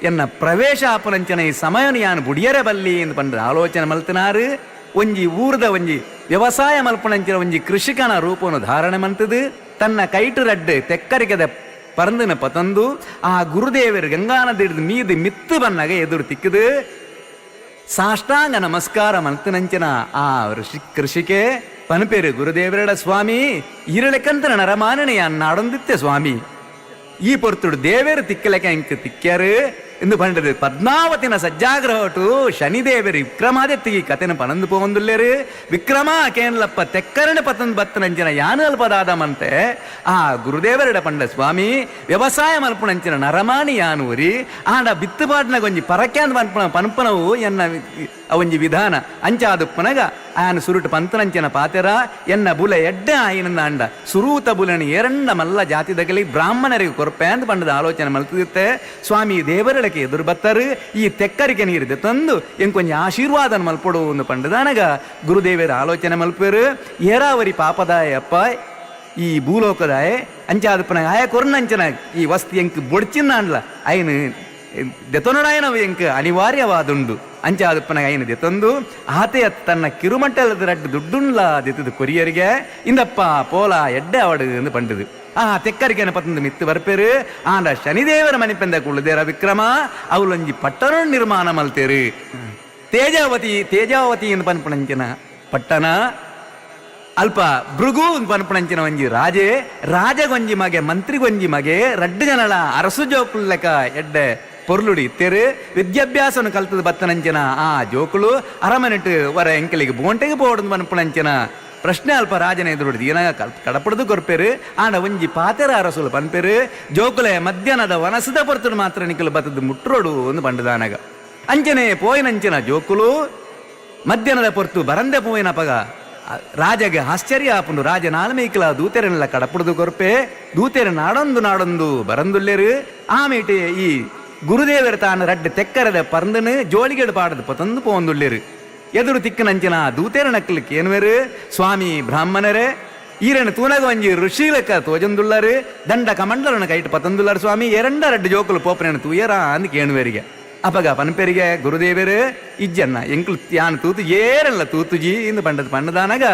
ಎನ್ನ ಪ್ರವೇಶ ಆಪನಂಚನ ಈ ಸಮಯನು ಯಾನು ಬುಡಿಯರೆ ಬಲ್ಲಿ ಎಂದು ಪಂಡ ಆಲೋಚನೆ ಮಲ್ತನಾರು ಒಂಜಿ ಊರ್ದ ಒಂಜಿ ವ್ಯವಸಾಯ ಮಲ್ಪನಂಚಿನ ಒಂಜಿ ಕೃಷಿಕನ ರೂಪವನ್ನು ಧಾರಣೆ ಮಂತದು ತನ್ನ ಕೈಟು ರಡ್ಡು ತೆಕ್ಕರಿಕದ ಪರಂದನ ಪತಂದು ಆ ಗುರುದೇವರು ಗಂಗಾನದಿಡ್ದು ಮೀದು ಮಿತ್ತು ಬನ್ನಗ ಎದುರು ತಿಕ್ಕದು ಸಾಷ್ಟಾಂಗ ನಮಸ್ಕಾರ ಮಲ್ತನಂಚನ ಆ ಋಷಿ ಕೃಷಿಕೆ ಪನಪೇರು ಗುರುದೇವರಡ ಸ್ವಾಮಿ ಇರಳೆಕಂತನ ನರಮಾನನೆಯ ನಾಡೊಂದಿತ್ತೆ ಸ್ವಾಮಿ. ಈ ಪೊರ್ತುಡು ದೇವೇರು ತಿಕ್ಕಲೆಕ ಇಂಕ್ ತಿಕ್ಕ್ಯಾರು ಎಂದು ಪಂಡದು ಪದ್ಮಾವತಿನ ಸಜ್ಜಾಗ್ರಹಟು ಶನಿದೇವರು ವಿಕ್ರಮಾದಿತ್ಯ ಈ ಕಥೆನ ಪನಂದು ಪೋಂದುಲ್ಲೇರು. ವಿಕ್ರಮ ಕೇನ್ಲಪ್ಪ ತೆಕ್ಕರಣ ಪತಂದ್ ಬತ್ತನಂಚಿನ ಯಾನು ಅಲ್ಪದಾದಮಂತೆ ಆ ಗುರುದೇವರಡ ಪಂಡ ಸ್ವಾಮಿ ವ್ಯವಸಾಯ ಮಲ್ಪುಣಂಚಿನ ನರಮಾಣಿ ಯಾನು ಉರಿ ಆಂಡ ಬಿತ್ತುಪಾಟ್ನ ಗೊಂಜಿ ಪರಕ್ಯಾಂದ್ ಪನ್ಪನ ಪನ್ಪನವು ಎನ್ನ ಒಂಜಿ ವಿಧಾನ ಅಂಚಾದುಪ್ಪನಗ ಆನ್ ಸುರುಟು ಪಂತನಂಚಿನ ಪಾತೆರ ಎನ್ನ ಬುಲೆ ಎಡ್ಡೆ ಆಯಿನ ಅಂಡ ಸುರೂತ ಬುಲನಿ ಎರಣ್ಣ ಮಲ್ಲ ಜಾತಿದಗಲಿ ಬ್ರಾಹ್ಮಣರಿಗೆ ಕೊರ್ಪೆ ಅಂತ ಪಂಡದ ಆಲೋಚನೆ ಮಲ್ತಿರುತ್ತೆ ಸ್ವಾಮಿ. ದೇವರಳಕ್ಕೆ ಎದುರು ಬತ್ತರು ಈ ತೆಕ್ಕರಿಕೆ ನೀರಿದೆ ತಂದು ಎಂಕೊಂಜ ಆಶೀರ್ವಾದನ ಮಲ್ಪೊಡು ಒಂದು ಪಂಡದಾನಗ ಗುರುದೇವರ ಆಲೋಚನೆ ಮಲ್ಪೇರು ಏರಾವರಿ ಪಾಪದಾಯ ಅಪ್ಪ ಈ ಭೂಲೋಕದಾಯ ಅಂಚಾದಪ್ಪನ ಆಯ ಕೊರ್ನಂಚನ ಈ ವಸ್ತು ಎಂಕ್ ಬೊಡ್ಚಿನ್ನ ಅಂಡ್ಲ ಐನು ದೆತೊನಡಾಯನವು ಎಂಕ್ ಅನಿವಾರ್ಯವಾದುಂಡು ಅಂಚಾದಪ್ಪನ ಐನು ದೆತೊಂದು ಆತೆಯ ತನ್ನ ಕಿರುಮಟ್ಟಲದ ರಡ್ಡು ದುಡ್ಡುಂಡ್ಲ ದೆತ್ತದು ಕೊರಿಯರಿಗೆ ಇಂದಪ್ಪ ಪೋಲ ಎಡ್ಡೆ ಅವಡು ಎಂದು ಪಂಡದು. ಆ ತೆಕ್ಕರಿಕೆನ ಪತ್ತಂದು ಮಿತ್ತು ಬರ್ಪೇರು. ಆಂಡ ಶನಿದೇವರ ಮನಿಪೆಂದ ಕುಳ್ಳುದೇರ ವಿಕ್ರಮ ಅವಲೊಂಜಿ ಪಟ್ಟಣ ನಿರ್ಮಾಣ ಮಲ್ತೇರು. ತೇಜಾವತಿ ತೇಜಾವತಿ ಎಂದು ಪನ್ಪುಣಂಚಿನ ಪಟ್ಟಣ. ಅಲ್ಪ ಭೃಗು ಪನ್ಪುಣಂಚಿನ ಒಂಜಿ ರಾಜೆ, ರಾಜಗೊಂಜಿ ಮಗೆ, ಮಂತ್ರಿಗೊಂಜಿ ಮಗೆ, ರಡ್ಡು ಜನಳ ಅರಸು ಜೋಕುಲ್ಲೆಕ ಎಡ್ಡೆ ಪೊರ್ಲುಡಿ ಇತ್ತೇರು. ವಿದ್ಯಾಭ್ಯಾಸವನ್ನು ಕಲ್ತದ ಬತ್ತನಂಚಿನ ಆ ಜೋಕುಳು ಅರಮನೆಟ್ಟು ವರ ಎಂಕಲಿಗೆ ಬೋಂಟೆಗೆ ಪೋಡುದು ಪನ್ಪುಣಂಚಿನ ಪ್ರಶ್ನೆ ಅಲ್ಪ ರಾಜನ ಎದುರುಡು ಏನ ಕಡಪಡ್ದು ಕೊರ್ಪೇರು. ಆಂಡ ಒಂಜಿ ಪಾತೆರ ಅರಸುಲು ಪನ್ಪೇರು, ಜೋಕುಲೆ ಮಧ್ಯಾಹ್ನದ ವನಸದ ಪೊರ್ತುಡು ಮಾತ್ರ ನಿಕಲು ಬತ್ತದ ಮುಟ್ರೋಡು ಒಂದು ಪಂಡದಾನಗ. ಅಂಚನೆ ಪೋಯಿನಂಚಿನ ಜೋಕುಲು ಮಧ್ಯಾಹ್ನದ ಪೊರ್ತು ಬರಂದೆ ಪೋಯಿನ ಪಗ ರಾಜಗೆ ಆಶ್ಚರ್ಯ ಆಪುಂಡು. ರಾಜ ನಾಲ್ಮೀಕಲ ದೂತೆರನೆಲ್ಲ ಕಡಪುಡ್ದು ಕೊರ್ಪೆ. ದೂತೆರ ನಾಡೊಂದು ನಾಡೊಂದು ಬರಂದುಲ್ಲೇರು. ಆಮೇಟೆ ಈ ಗುರುದೇವರ ತಾನು ರಡ್ಡು ತೆಕ್ಕರದ ಪರಂದನು ಜೋಳಿಗೆಡು ಪಾಡದು ಪತಂದು ಪೋಂದುಲ್ಲೇರು. ಎದುರು ತಿಕ್ಕನಂಚಿನ ದೂತೆರ ನಕ್ಕಲಿಕ್ಕೆ ಏನುವೆರು, ಸ್ವಾಮಿ ಬ್ರಾಹ್ಮಣರೇ, ಈರನ ತೂನಗ ಒಂಜಿ ಋಷಿಲಕ್ಕ ತೋಜಂದುಳ್ಳರು, ದಂಡ ಕಮಂಡಲನ ಕೈಟ್ ಪತಂದುಳ್ಳರು ಸ್ವಾಮಿ, ಎರണ്ട ರಡ್ಡು ಜೋಕುಲು ಪೋಪನೇನು ತೂಯರ ಅಂದ್ ಕೇಣುವೆರಿಗೆ. ಅಪಗ ಪನ್ಪೆರಿಗೆ ಗುರುದೇವರು, ಇಜ್ಜನ್ನ ಎಂಕುಲು ಯಾನ್ ತೂತು ಏರಲ್ಲ ತೂತುಜಿ ಇಂದು ಪಂಡದ ಪಂಡದಾನಗ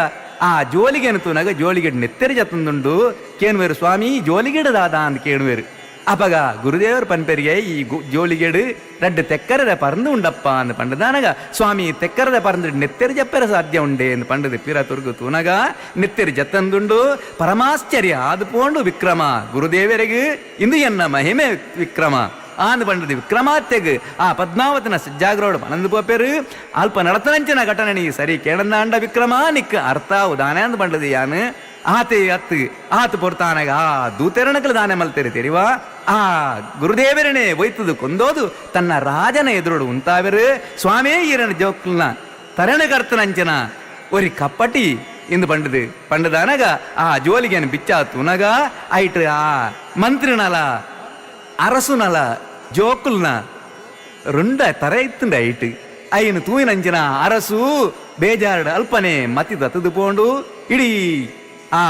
ಆ ಜೋಲಿಗೆನು ತೂನಗ ಜೋಳಿಗೆಡ್ ನೆತ್ತೆರಿ ಜತ್ತಂದುಂಡು. ಕೇಣುವೆರು, ಸ್ವಾಮಿ ಜೋಲಿಗೆಡದಾದ ಅಂದ್ ಕೇಣುವೆರು. ಅಪಗ ಗುರುದೇವರು ಪನ್ಪೆರಿಗೆ, ಈ ಜೋಳಿಗೆಡು ರಡ್ಡು ತೆಕ್ಕರದ ಪರಂದು ಉಂಡಪ್ಪ ಅಂದ್ ಪಂಡದಾನಗ, ಸ್ವಾಮಿ ತೆಕ್ಕರದ ಪರಂದು ನೆತ್ತೆರಿ ಜಪ್ಪೆರ ಸಾಧ್ಯ ಉಂಡೆ ಎಂದು ಪಂಡದ ಪಿರ ತುರ್ಗು ತೂನಗ ನೆತ್ತೆರಿ ಜತ್ತಂದುಂಡು. ಪರಮಾಶ್ಚರ್ಯ ಆದು ಪೋಂಡು ವಿಕ್ರಮ ಗುರುದೇವರಿಗೆ. ಇಂದು ಎನ್ನ ಮಹಿಮೆ ವಿಕ್ರಮ ಆಂದ್ ಪಂಡದು ವಿಕ್ರಮಾತ್ಯಗ್ ಆ ಪದ್ಮಾವತಿನ ಸಜ್ಜಾಗ್ರೋಡು ಪನಂದು ಪೋಪೇರು. ಅಲ್ಪ ನಡತನಂಚಿನ ಘಟನೆ ನೀ ಸರಿ ಕೇಳಂದಾಂಡ ವಿಕ್ರಮ ನಿಕ್ ಅರ್ಥ ಉದಾನೆ ಅಂದ್ ಪಂಡದು ಯಾನು ಆತೆ ಅತ್ತು ಆತು ಪೊರ್ತಾನಗ ಆ ದೂತೆರಣಕಲು ದಾನೆ ಮಲ್ತೇರಿ ತೆರಿವಾ. ಆ ಗುರುದೇವರನೇ ಒಯ್ತದು ಕೊಂದೋದು ತನ್ನ ರಾಜನ ಎದುರುಡು ಉಂತಾವೆರು. ಸ್ವಾಮಿ ಈರನ ಜೋಕ್ಲನ ತರಣಕರ್ತನಂಚನ ಒರಿ ಕಪ್ಪಟಿ ಇಂದು ಪಂಡದು ಪಂಡದಾನಗ ಆ ಜೋಲಿಗೆನ ಬಿಚ್ಚ ತುನಗ ಐಟ್ ಆ ಮಂತ್ರಿನಲ ಅರಸುನಲ ಜೋಕುಲ್ನ ರುಂಡ ತರ ಇತ್ತುಂಡ ಐಟ್. ಐನು ತೂಯಿನಂಚಿನ ಅರಸು ಬೇಜಾರ್ಡ್ ಅಲ್ಪನೆ ಮತಿ ದತ್ತದು ಪೋಂಡು. ಇಡೀ ಆ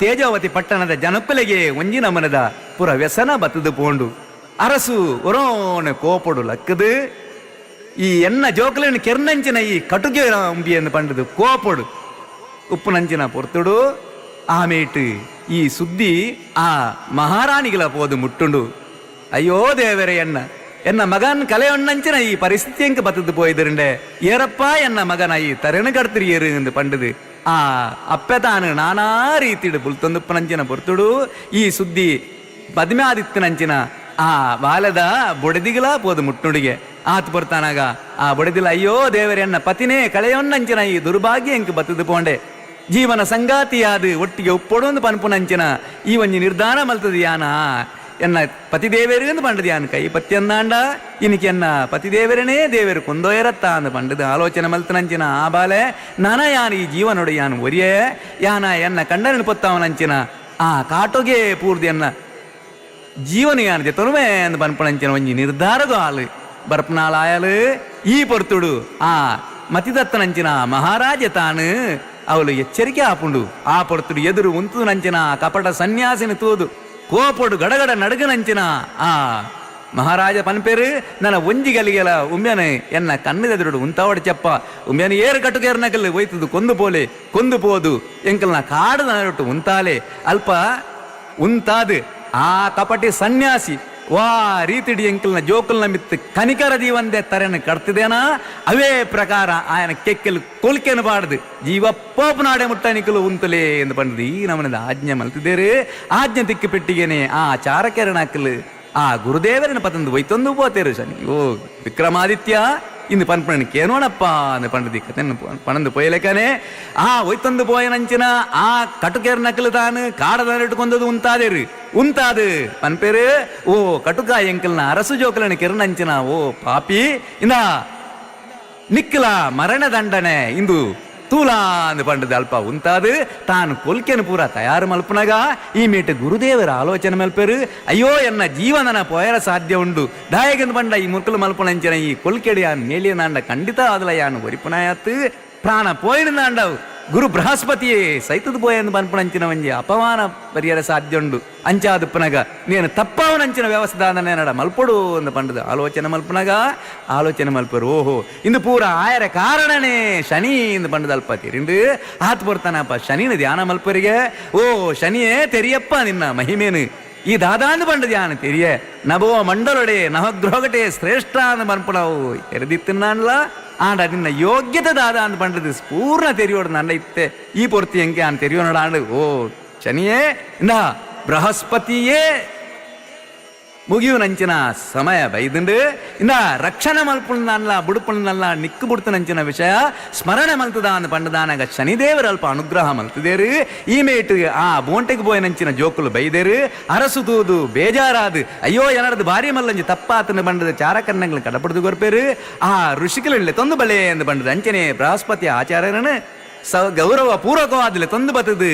ತೇಜಾವತಿ ಪಟ್ಟಣದ ಜನಕ್ಕುಲೆಗೆ ಒಂಜಿ ನಮನದ ಪುರ ವ್ಯಸನ ಬತ್ತದು ಪೋಂಡು. ಅರಸು ಒರೋಣ ಕೋಪೊಡು ಲಕ್ಕದು ಈ ಎನ್ನ ಜೋಕುಲೆನ ಕೆರ್ನಂಚಿನ ಈ ಕಟುಗೆ ಅಂಬಿಯನ್ನು ಪಂಡದು ಕೋಪೊಡು ಉಪ್ಪುನಂಚಿನ ಪೊರ್ತುಡು ಆಮೇಟು ಈ ಸುದ್ದಿ ಆ ಮಹಾರಾಣಿಗಳ ಪೋದು ಮುಟ್ಟುಂಡು. ಅಯ್ಯೋ ದೇವರೇ, ಎನ್ನ ಎನ್ನ ಮಗನ್ ಕಲೆಯೊಣ್ಣಂಚಿನ ಈ ಪರಿಸ್ಥಿತಿ ಎಂಕ ಬತ್ತದು ಪೋಯ್ದಿರಂಡೆ, ಏರಪ್ಪ ಎನ್ನ ಮಗನ ಈ ತರಣು ಕಡ್ತಿರಿ ಏರು ಎಂದು ಪಂಡದು ಆ ಅಪ್ಪೆ ತಾನು ನಾನಾ ರೀತಿಡು ಬುಲ್ತೊಂದುಪ್ಪನಂಚಿನ ಪೊರ್ತುಡು ಈ ಸುದ್ದಿ ಪದ್ಮಾದಿತ್ತನಂಚಿನ ಆ ಬಾಲದ ಬೊಡೆದಿಗಳ ಪೋದು ಮುಟ್ಟುಡಿಗೆ. ಆತ್ ಪೊರ್ತಾನಾಗ ಆ ಬೊಡೆದಿಲ, ಅಯ್ಯೋ ದೇವರೇ, ಎನ್ನ ಪತಿನೇ ಕಳೆಯೊನ್ನಂಚಿನ ಈ ದುರ್ಭಾಗ್ಯ ಎಂಕ್ ಬತ್ತದು ಪೋಂಡೆ, ಜೀವನ ಸಂಗಾತಿಯಾದ ಒಟ್ಟಿಗೆ ಒಪ್ಪೊಡೊಂದು ಪನ್ಪುನಂಚಿನ ಈ ಒಂಜಿ ನಿರ್ಧಾರ ಮಲ್ತದ ಯಾನ ಎನ್ನ ಪತಿದೇವರು ಎಂದು ಪಂಡದು ಯಾನ್ ಕೈ ಪತ್ಯಂದಾಂಡ ಇನಿಕೆ ಎನ್ನ ಪತಿದೇವರನೇ ದೇವರು ಕೊಂದೊಯರತ್ತ ಅಂದ್ ಪಂಡದು ಆಲೋಚನೆ ಮಲ್ತನಂಚಿನ ಆ ಬಾಲೆ ನಾನ ಯಾನ್ ಈ ಜೀವನೊಡು ಯಾನ್ ಒರಿಯೇ ಯಾನ ಎನ್ನ ಕಂಡನ ಪೊತ್ತಾವನಂಚಿನ ಆ ಕಾಟೊಗೆ ಪೂರ್ತಿ ಎನ್ನ ಜೀವನ ಯಾನ್ ಜೊತನುವೆ ಅಂದ್ ಪನ್ಪಣಂಚಿನ ಒಂಜಿ ನಿರ್ಧಾರಗು ಆಲು ಬರ್ಪನಾಳಾಯಲು. ಈ ಪೊರ್ತುಡು ಆ ಮತಿದತ್ತನಂಚಿನ ಮಹಾರಾಜ ತಾನು ಅವಳು ಎಚ್ಚರಿಕೆ ಆಪುಂಡು. ಆ ಪೊರ್ತುಡು ಎದುರು ಉಂತುನಂಚಿನ ಕಪಟ ಸನ್ಯಾಸಿನ ತೂದು ಕೋಪೊಡು ಗಡಗಡ ನಡುಗನಂಚಿನ ಆ ಮಹಾರಾಜ ಪನ್ಪೇರು, ನನ್ನ ಒಂಜಿ ಗಲಿಗೆಲ ಉಮ್ಯನೆ ಎನ್ನ ಕಣ್ಣದೆದುರುಡು ಉಂತಾವಡ ಚಪ್ಪ ಉಮ್ಯನ ಏರು ಕಟ್ಟುಕೇರ್ನಕಲ್ ಒಯ್ತದು ಕೊಂದು ಪೋಲೆ ಕೊಂದು ಪೋದು ಎಂಕಲ್ನ ಕಾಡು ನಡುಟು ಉಂತಾಲೆ ಅಲ್ಪ ಉಂತಾದು ಆ ಕಪಟಿ ಸನ್ಯಾಸಿ ವಾ ರೀತಿಡಿ ಎಂಕಲ್ನ ಜೋಕುಲ್ನ ಮಿತ್ತು ಕನಿಕರ ದೀವಂದೆ ತರೆನ ಕಡ್ತಿದೇನಾ ಅವೇ ಪ್ರಕಾರ ಆಯನ ಕೆಕ್ಕೆಲು ಕೊಲ್ಕೆನು ಬಾಡ್ದು ಜೀವ ಪೋಪನಾಡೆ ಮುಟ್ಟ ನಿಕಲು ಉಂತಲೇ ಎಂದು ಪಂಡದು ಈ ನಮನದ ಆಜ್ಞೆ ಮಲ್ತಿದ್ದೇರು. ಆಜ್ಞೆ ತಿಕ್ಕಿ ಪೆಟ್ಟಿಗೆನೆ ಆ ಚಾರಕೆರನಾಕಲು ಆ ಗುರುದೇವರನ ಪತಂದು ಒಯ್ತೊಂದು ಪೋತೇರು ಶನಿ ಓ ವಿಕ್ರಮಾದಿತ್ಯ ಇಂದು ಪನ್ಪಣಿ ಕೇನೋಣಪ್ಪ ಅಂದು ಪಂಡದಿ ಕತೆನ್ನು ಪಣಂದು ಪೋಯಲೇಕನೆ ಆ ಒಯ್ತೊಂದು ಪೋಯನಂಚಿನ ಆ ಕಟುಕೇರ್ ನಕಲು ತಾನು ಕಾಡದ ಇಟ್ಟುಕೊಂದದು ಉಂತಾದೇರು ಉಂತಾದು ಪನ್ಪೇರು ಓ ಕಟುಕ ಎಂಕಲ್ನ ಅರಸು ಜೋಕಲನ ಕೆರನಂಚಿನ ಓ ಪಾಪಿ ಇಂದ ನಿಕ್ಕಲ ಮರಣ ದಂಡನೆ ಇಂದು ತೂಲಾ ಅಂದು ಪಂಡದ ಅಲ್ಪ ಉಂತಾದು ತಾನು ಕೊಲ್ಕೆನು ಪೂರ ತಯಾರು ಮಲ್ಪನಗ ಈ ಮೀಟ್ ಗುರುದೇವರ ಆಲೋಚನೆ ಮಲ್ಪೇರು ಅಯ್ಯೋ ಎನ್ನ ಜೀವನನ ಪೋಯರ ಸಾಧ್ಯ ಉಂಡು ದಾಯಗನ್ ಬಂಡ ಈ ಮುರ್ಕಲು ಮಲ್ಪನಂಚಿನ ಈ ಕೊಲ್ಕೆಡಿ ಯಾನ್ ಮೇಲಿಯ ಖಂಡಿತ ಆದಲ ಯಾನು ಒರಿಪುನಾಯತ್ ಪ್ರಾಣ ಪೋಯಿನ ಗುರು ಬೃಹಸ್ಪತಿಯೇ ಸೈತದ ಪೋಯಂದು ಪನ್ಪುನಂಚಿನ ಒಂಜಿ ಅಪಮಾನ ಪರಿಹರ ಸಾಧ್ಯ ಉಂಡು ಅಂಚಾದುಪ್ಪನಗ ನೀನು ತಪ್ಪಾವನಂಚಿನ ವ್ಯವಸ್ಥೆ ನೆನಡ ಮಲ್ಪೊಡು ಅಂದು ಪಂಡದು ಆಲೋಚನೆ ಮಲ್ಪನಗ ಆಲೋಚನೆ ಮಲ್ಪರು ಓಹೋ ಇಂದು ಪೂರ ಆಯರ ಕಾರಣನೇ ಶನಿ ಇಂದು ಪಂಡದ ಅಲ್ಪ ತಿರಿಂಡು ಆತ್ ಬರ್ತಾನಪ್ಪ ಶನಿನ ಧ್ಯಾನ ಮಲ್ಪರಿಗೆ ಓ ಶನಿಯೇ ತೆರಿಯಪ್ಪ ನಿನ್ನ ಮಹಿಮೇನು ಈ ದಾದಾಂದು ಪಂಡ ಧ್ಯಾನ ತೆರಿಯ ನಭೋ ಮಂಡಲೊಡೆ ನವಗ್ರಹಗಟೆ ಶ್ರೇಷ್ಠ ಅಂದು ಪನ್ಪುಣವು ತೆರೆದಿತ್ತಿನ್ನಾನ್ಲ ಆಂಡ ನಿನ್ನ ಯೋಗ್ಯತೆ ದಾದ ಅಂದ್ ಪಂಡದು ಪೂರ್ಣ ತೆರಿಯೋಡು ನನ್ನ ಇತ್ತೆ ಈ ಪೊರ್ತಿ ಎಂಕೆ ಆನ್ ತೆರಿಯೋನಡ ಆಂಡ ಓ ಶನಿಯೇ ಇಂದ ಬೃಹಸ್ಪತಿಯೇ ಮುಗಿಯುನಂಚಿನ ಸಮಯ ಬೈದುಂಡು ಇಂದ ರಕ್ಷಣೆ ಮಲ್ಪುನಲ್ಲ ಬುಡುಪುನಲ್ಲ ನಿಕ್ಕು ಬುಡ್ತನಂಚಿನ ವಿಷಯ ಸ್ಮರಣೆ ಮಲ್ತದ ಅಂದ್ ಪಂಡದಾನಗ ಶನಿದೇವರ ಅಲ್ಪ ಅನುಗ್ರಹ ಮಲ್ತದೇರು. ಈ ಮೇಟು ಆ ಬೋಂಟೆಗೆ ಬೋಯನಂಚಿನ ಜೋಕುಲು ಬೈದೇರು. ಅರಸು ತೂದು ಬೇಜಾರಾದು ಅಯ್ಯೋ ಏನರದು ಭಾರಿ ಮಲ್ಲಂಜಿ ತಪ್ಪಾತನ ಬಂಡದ ಚಾರಕನ್ನಗಳು ಕಡಪಡ್ದು ಕೊರ್ಪೇರು. ಆ ಋಷಿಕಲಲ್ಲಿ ತೊಂದು ಬಲೆ ಎಂದು ಬಂಡದ ಅಂಚನೆ ಬೃಹಸ್ಪತಿ ಆಚಾರ್ಯರನ್ನು ಸ ಗೌರವ ಪೂರ್ವಕವಾದಲೆ ತಂದು ಬತ್ತದು.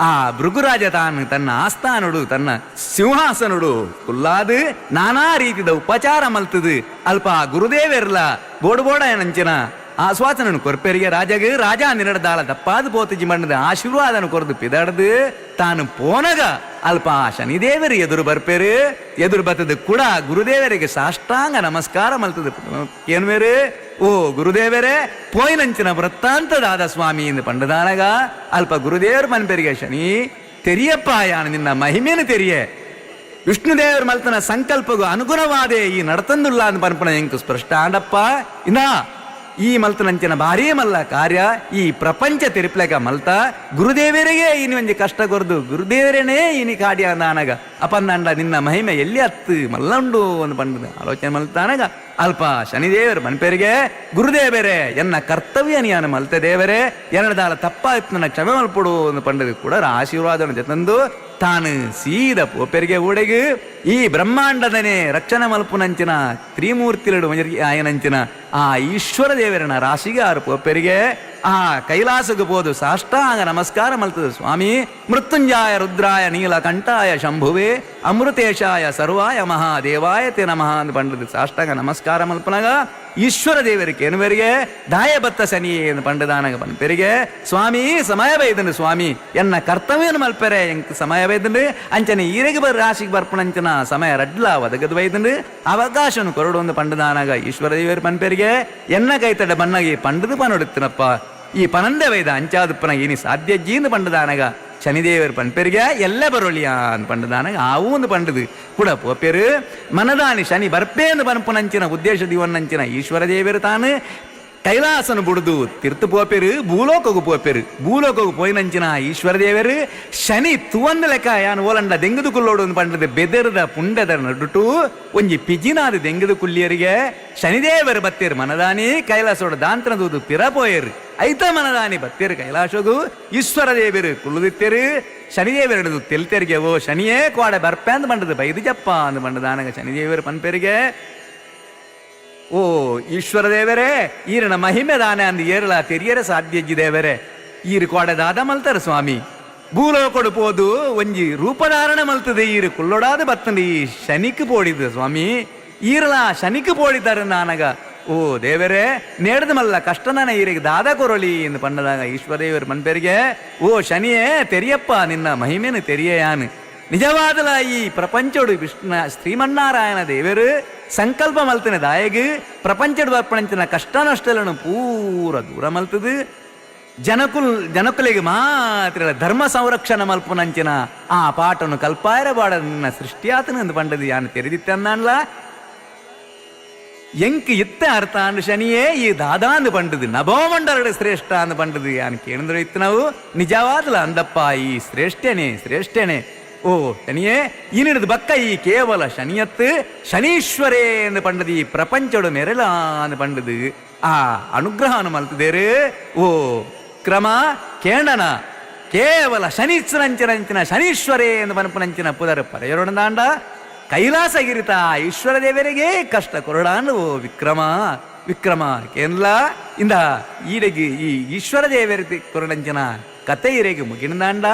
ಆ ಭೃಗುರಾಜ ತಾನು ತನ್ನ ಆಸ್ಥಾನುಡು ತನ್ನ ಸಿಂಹಾಸನುಡು ಕುಲ್ಲಾದು ನಾನಾ ರೀತಿದ ಉಪಚಾರ ಮಲ್ತದು. ಅಲ್ಪ ಗುರುದೇವೆರ್ಲ ಬೋಡು ಬೋಡ ನಂಚಿನ ಆಸ್ವಾಸನನು ಕೊರ್ಪೆರಿಗೆ ರಾಜಗ ರಾಜ ನಿನಡದಾಳ ತಪ್ಪಾದ ಪೋತಜಿ ಮಣ್ಣದ ಆಶೀರ್ವಾದನ ಕೊರದು ಪಿದಾಡ್ದು ತಾನು ಪೋನಗ ಅಲ್ಪ ಆ ಶನಿದೇವರು ಎದುರು ಬರ್ಪೇರು. ಎದುರು ಬತ್ತದು ಕೂಡ ಗುರುದೇವರಿಗೆ ಸಾಷ್ಟಾಂಗ ನಮಸ್ಕಾರ ಮಲ್ತದು. ಏನು ಬೇರೆ ಓ ಗುರುದೇವರೇ ಪೋಯಿನಂಚಿನ ವೃತ್ತಾಂತದಾದ ಸ್ವಾಮಿ ಎಂದು ಪಂಡದಾನಗ ಅಲ್ಪ ಗುರುದೇವರು ಮನ್ಪೆರಿಗೆ ಶನಿ ತೆರಿಯಪ್ಪ ಯಾನು ನಿನ್ನ ಮಹಿಮೇನು ತೆರಿಯೆ ವಿಷ್ಣುದೇವರ ಮಲ್ತನ ಸಂಕಲ್ಪಗೂ ಅನುಗುಣವಾದೆ ಈ ನಡತಂದುಲ್ಲ ಅಂತ ಪನ್ಪಣ ಎಂಕು ಸ್ಪಷ್ಟ ಆಂಡಪ್ಪ. ಇನ್ನ ಈ ಮಲ್ತನಂಚಿನ ಭಾರೀ ಮಲ್ಲ ಕಾರ್ಯ ಈ ಪ್ರಪಂಚ ತಿರುಪ್ಲೆಗ ಮಲ್ತ ಗುರುದೇವರಿಗೆ ಇನಿ ಒಂಜಿ ಕಷ್ಟ ಕೊರ್ದು ಗುರುದೇವರೇನೇ ಇನಿ ಕಾಡ್ಯ ನಾನಗ ಅಪನ್ನಂಡ ನಿನ್ನ ಮಹಿಮೆ ಎಲ್ಲಿ ಅತ್ತು ಮಲ್ಲುಂಡು ಅಂದ್ ಪಂಡದ ಆಲೋಚನೆ ಮಲ್ತಾನಗ ಅಲ್ಪ ಶನಿದೇವರು ಮನ್ಪೇರಿಗೆ ಗುರುದೇವರೇ ಎನ್ನ ಕರ್ತವ್ಯ ನೀನು ಮಲ್ತೆ ದೇವರೇ ಎರಡದಾಲ ತಪ್ಪಾಯ್ತು ನನ್ನ ಕ್ಷಮೆ ಮಲ್ಪಡು ಅಂದ್ ಪಂಡದು ಕೂಡ ಆಶೀರ್ವಾದನ ಜೊತಂದು ತಾನು ಸೀದ ಪೋಪೆರಿಗೆ ಊಡೆಗು ಈ ಬ್ರಹ್ಮಾಂಡದನೆ ರಕ್ಷಣೆ ಮಲ್ಪುನಂಚಿನ ತ್ರಿಮೂರ್ತಿಲಡು ಆಯನಂಚಿನ ಆ ಈಶ್ವರ ದೇವರನ ರಾಶಿಗೆ ಆರು ಪೋಪೆರಿಗೆ ಆ ಕೈಲಾಸకు పోదు ಸಾಷ್ಟಾಂಗ ನಮಸ್ಕಾರ ಮಲ್ತದು ಸ್ವಾಮಿ ಮೃತ್ಯುಂಜಾಯ ರುದ್ರಾಯ ನೀಲಕಂಠಾಯ ಶಂಭುವೆ ಅಮೃತೇಶಾಯ ಸರ್ವಾಯ ಮಹಾದೇವಾಯ ತೇ ನಮಃ ಅಂತ ಪಂಡದು ಸಾಷ್ಟಾಂಗ ನಮಸ್ಕಾರ ಮಲ್ಪನಾಗ ಈಶ್ವರ ದೇವರಿಗೆ ಏನುವರಿಗೆ ದಾಯ ಬತ್ತ ಶನಿ ಎಂದು ಪಂಡದಾನಗ ಪನ್ಪೆರಿಗೆ ಸ್ವಾಮಿ ಸಮಯ ಬೈದನು ಸ್ವಾಮಿ ಎನ್ನ ಕರ್ತವ್ಯನು ಮಲ್ಪೆರೆ ಎಂಕ್ ಸಮಯ ಬೈದಂಡು ಅಂಚನೆ ಈರೆಗೆ ಬರ್ ರಾಶಿಗೆ ಬರ್ಪಣಂಚನ ಸಮಯ ರಡ್ಲ ಒದಗದು ಬೈದಂಡು ಅವಕಾಶನು ಕೊರಡು ಒಂದು ಪಂಡದಾನಗ ಈಶ್ವರ ದೇವರು ಪನ್ಪೆರಿಗೆ ಎನ್ನ ಕೈತಡ ಬಣ್ಣಗೆ ಪಂಡದು ಪನೊಡುತ್ತಿನಪ್ಪ ಈ ಪನಂದೆ ವೈದ ಅಂಚಾದುಪ್ಪನ ಇನಿ ಸಾಧ್ಯ ಜೀಂದು ಪಂಡದಾನಗ ಶನಿದೇವರು ಪನ್ಪೆರಿಗೆ ಎಲ್ಲ ಬರೋಳಿಯ ಅಂತ ಪಂಡದಾನಗ ಆವು ಒಂದು ಪಂಡದು ಕೂಡ ಪೋಪೆರು ಮನದಾನಿ ಶನಿ ಬರ್ಪೇಂದು ಪನ್ಪುನಂಚಿನ ಉದ್ದೇಶ ದಿವನ್ನಂಚಿನ ಈಶ್ವರ ದೇವರು ತಾನು ಕೈಲಾಸನು ಬುಡುದು ತಿರ್ತು ಪೋಪೆರು ಭೂಲೋಕಗು ಪೋಪೆರು ಭೂಲೋಕಗು ಪೋಯಿನಂಚಿನ ಈಶ್ವರ ದೇವರು ಶನಿ ತುವಂದ ಲೆಕ್ಕ ಯಾನ್ ಓಲಂಡ ದೆಂಗದು ಕುಲ್ಲೋಡು ಒಂದು ಪಂಡದ ಬೆದರದ ಪುಂಡದ ನಡುಟು ಒಂಜಿ ಪಿಜಿನಾದ ದೆಂಗದು ಕುಲ್ಲಿಯರಿಗೆ ಶನಿದೇವರು ಬತ್ತೇರು ಮನದಾನಿ ಕೈಲಾಸೋಡ ದಾಂತನ ದೂದು ಪಿರ ಪೋಯರು ಐತ ಮನದಾನಿ ಬತ್ತೇರು ಕೈಲಾಸಗು ಈಶ್ವರ ದೇವರು ಕುಳ್ಳುದಿತ್ತೇರು ಶನಿದೇವರದು ತೆಲ್ತೆರಿಗೆ ಓ ಶನಿಯೇ ಕೋಡೆ ಬರ್ಪೆ ಅಂದ್ ಬಂಡದು ಬೈದು ಜಪ್ಪ ಅಂದ್ ಬಂಡದಾನಗ ಶನಿದೇವರು ಪನ್ಪೆರಿಗೆ ಓ ಈಶ್ವರ ದೇವರೇ ಈರನ ಮಹಿಮೆ ದಾನೆ ಅಂದ್ ಏರಳ ತೆರಿಯರ ಸಾಧ್ಯಜ್ಜಿ ದೇವರೇ ಈರು ಕೋಡೆ ದಾದ ಮಲ್ತಾರ ಸ್ವಾಮಿ ಭೂಲೋಕೊಡು ಪೋದು ಒಂಜಿ ರೂಪಧಾರಣ ಮಲ್ತದೆ ಈರು ಕುಳ್ಳೊಡಾದ ಬತ್ತಂದು ಈ ಶನಿಕ್ ಪೋಡಿದು ಸ್ವಾಮಿ ಈರಲ ಶನಿಕ್ ಪೋಡಿತಾರೆ ನಾನಗ ಓ ದೇವರೇ ನೇಡದ ಮಲ್ಲ ಕಷ್ಟನಾನ ಈರಿಗೆ ದಾದ ಕೊರೊಳಿ ಎಂದು ಪಂಡದಾಗ ಈಶ್ವರ ದೇವರು ಮನ್ಪೆರಿಗೆ ಓ ಶನಿಯೇ ತೆರಿಯಪ್ಪ ನಿನ್ನ ಮಹಿಮೇನು ತೆರಿಯ ಯಾನು ನಿಜವಾದಲ ಈ ಪ್ರಪಂಚೋಡು ವಿಷ್ಣು ಶ್ರೀಮನ್ನಾರಾಯಣ ದೇವರು ಸಂಕಲ್ಪ ಮಲ್ತನೆ ದಾಯಗ್ ಪ್ರಪಂಚಡ್ ಬರ್ಪಣಂಚಿನ ಕಷ್ಟ ನಷ್ಟలను ಪೂರ ದೂರ ಮಲ್ತದು. ಜನಕುಲ್ ಜನಕುಲೆಗೆ ಮಾತ್ರ ಧರ್ಮ ಸಂರಕ್ಷಣೆ ಮಲ್ಪುನಂಚಿನ ಆ ಪಾಠನು ಕಲ್ಪಾಯರ ಬಾಡ ನಿನ್ನ ಸೃಷ್ಟಿಯಾತನ ಎಂದು ಪಂಡದು ಯಾನು ತೆರೆದಿತ್ತನ್ನಾನ್ಲ ಎಂಕ್ ಇತ್ತ ಅರ್ಥ ಅಂಡು ಶನಿಯೇ ಈ ದಾದಾ ಅಂದು ಪಂಡದು ನಭೋಮಂಡಲದ ಶ್ರೇಷ್ಠ ಅಂದು ಪಂಡದು ಯಾನು ಕೇಳಿದ್ರು ಇತ್ತು ನಾವು ನಿಜವಾದಲ ಅಂದಪ್ಪ ಈ ಶ್ರೇಷ್ಠನೇ ಶ್ರೇಷ್ಠನೇ. ಓ ಶನಿಯೇ, ಇನಿಡ್ದು ಬಕ್ಕ ಈ ಕೇವಲ ಶನಿಯತ್ತು ಶನೀಶ್ವರೇ ಎಂದು ಪಂಡದು ಈ ಪ್ರಪಂಚಡು ಮೆರಲ ಅಂದು ಪಂಡದು ಆ ಅನುಗ್ರಹನು ಮಲ್ತದೇರು. ಓ ಕ್ರಮ ಕೇಂಡನ ಕೇವಲ ಶನೀಶ್ವರಂಚಿನಂಚಿನ ಶನೀಶ್ವರೇ ಎಂದು ಪನ್ಪುನಂಚಿನ ಪುದರ್ ಪರೆಯರೊಡಂದಾಂಡ ಕೈಲಾಸಗಿರಿತ ಈಶ್ವರ ದೇವರಿಗೆ ಕಷ್ಟ ಕೊರಡಾನು. ಓ ವಿಕ್ರಮ ವಿಕ್ರಮ ಕೇನ್ಲ ಇಂದ ಈಡೆಗೆ ಈ ಈಶ್ವರ ದೇವರಿಗೆ ಕೊರಡಂಚಿನ ಕತೆ ಇರೆಗೆ ಮುಗಿಣದಾಂಡ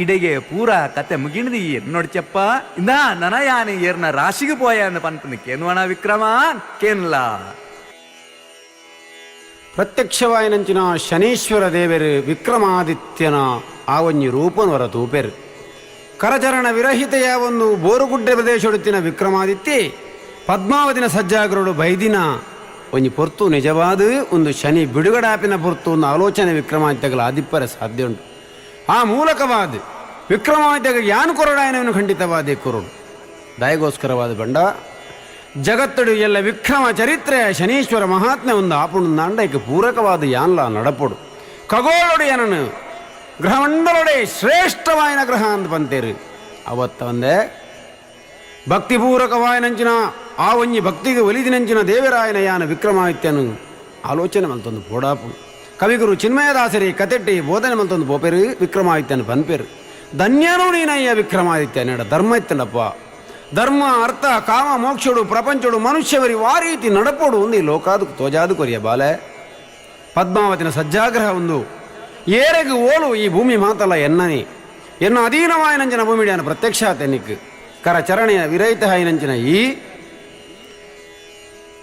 ಇಡೆಗೆ ಪೂರ ಕತೆ ಮುಗಿಣದಿ ಎನ್ನೊಡ್ಚಪ್ಪ ಇಂದ ನನಯಾನಿ ಏರ್ನ ರಾಶಿಗೆ ಪೋಯ ಅಂದ ಪನ್ಪುಂದು ಕೇನ್ವಣ ವಿಕ್ರಮ ಕೇನ್ಲ. ಪ್ರತ್ಯಕ್ಷವಾಯಿನಂಚಿನ ಶನೀಶ್ವರ ದೇವರು ವಿಕ್ರಮಾದಿತ್ಯನ ಆವೊಂಜಿ ರೂಪನವರ ತೂಪೆರು ಕರಚರಣ ವಿರಹಿತೆಯ ಒಂದು ಬೋರುಗುಡ್ಡೆ ಪ್ರದೇಶೊಡುತ್ತಿನ ವಿಕ್ರಮಾದಿತ್ಯ ಪದ್ಮಾವತಿನ ಸಜ್ಜಾಗರುಡು ಬೈದಿನ ಒಂಜಿ ಪೊರ್ತು ನಿಜವಾದ ಒಂದು ಶನಿ ಬಿಡುಗಡಾಪಿನ ಪೊರ್ತು ಒಂದು ಆಲೋಚನೆ ವಿಕ್ರಮಾದಿತ್ಯಗಳ ಆದಿಪ್ಪರೆ ಸಾಧ್ಯ ಉಂಟು. ಆ ಮೂಲಕವಾದ ವಿಕ್ರಮಾದಿತ್ಯಗ ಯಾನು ಕೊರಡಾಯನವನು ಖಂಡಿತವಾದ ಕೊರಡು ದಯಗೋಸ್ಕರವಾದ ಬಂಡ ಜಗತ್ತಡು ಎಲ್ಲ ವಿಕ್ರಮ ಚರಿತ್ರೆ ಶನೀಶ್ವರ ಮಹಾತ್ಮೆ ಒಂದು ಆಪುಣು ನಾಂಡೈಕ್ ಪೂರಕವಾದ ಯಾನ್ಲ ನಡಪೊಡು ಖಗೋಳೊಡು ಏನನು ಗ್ರಹಮಂಡಲೊಡೆ ಶ್ರೇಷ್ಠವಾಯನ ಗ್ರಹ ಅಂತ ಬಂತೇರು. ಅವತ್ತ ಒಂದೇ ಭಕ್ತಿಪೂರ್ವಕವಾಯನಂಚಿನ ಆ ಒಂಜಿ ಭಕ್ತಿಗೆ ಒಲಿದಿನಂಚಿನ ದೇವರಾಯನ ಯಾನ ವಿಕ್ರಮಾದಿತ್ಯನು ಆಲೋಚನೆ ಮಲ್ತೊಂದು ಪೋಡಾಪು. ಕವಿಗುರು ಚಿನ್ಮಯದಾಸರಿ ಕತೆಟ್ಟಿ ಬೋಧನೆ ಮಲ್ತೊಂದು ಪೋಪೆರು ವಿಕ್ರಮಾದಿತ್ಯನ ಪನ್ಪೆರು. ಧನ್ಯನು ನೀನಯ್ಯ ವಿಕ್ರಮಾದಿತ್ಯ, ನೆಡ ಧರ್ಮ ಇತ್ತನಪ್ಪ. ಧರ್ಮ ಅರ್ಥ ಕಾಮ ಮೋಕ್ಷಡು ಪ್ರಪಂಚಡು ಮನುಷ್ಯವರಿ ವಾರೀತಿ ನಡಪೋಡು ಒಂದು ಈ ಲೋಕಾದು ತೋಜಾದು ಕೊರಿಯ ಬಾಲೆ. ಪದ್ಮಾವತಿನ ಸಜ್ಜಾಗ್ರಹ ಒಂದು ಏರೆಗು ಓಲು ಈ ಭೂಮಿ ಮಾತಲ್ಲ ಎನ್ನನಿ ಎನ್ನ ಅಧೀನವಾಯನಂಚಿನ ಭೂಮಿಡಿಯನ ಪ್ರತ್ಯಕ್ಷ ತೆನಿಕ್ ಕರ ಚರಣೆಯ ವಿರಹಿತ ಹಾಯಿನಂಚಿನ ಈ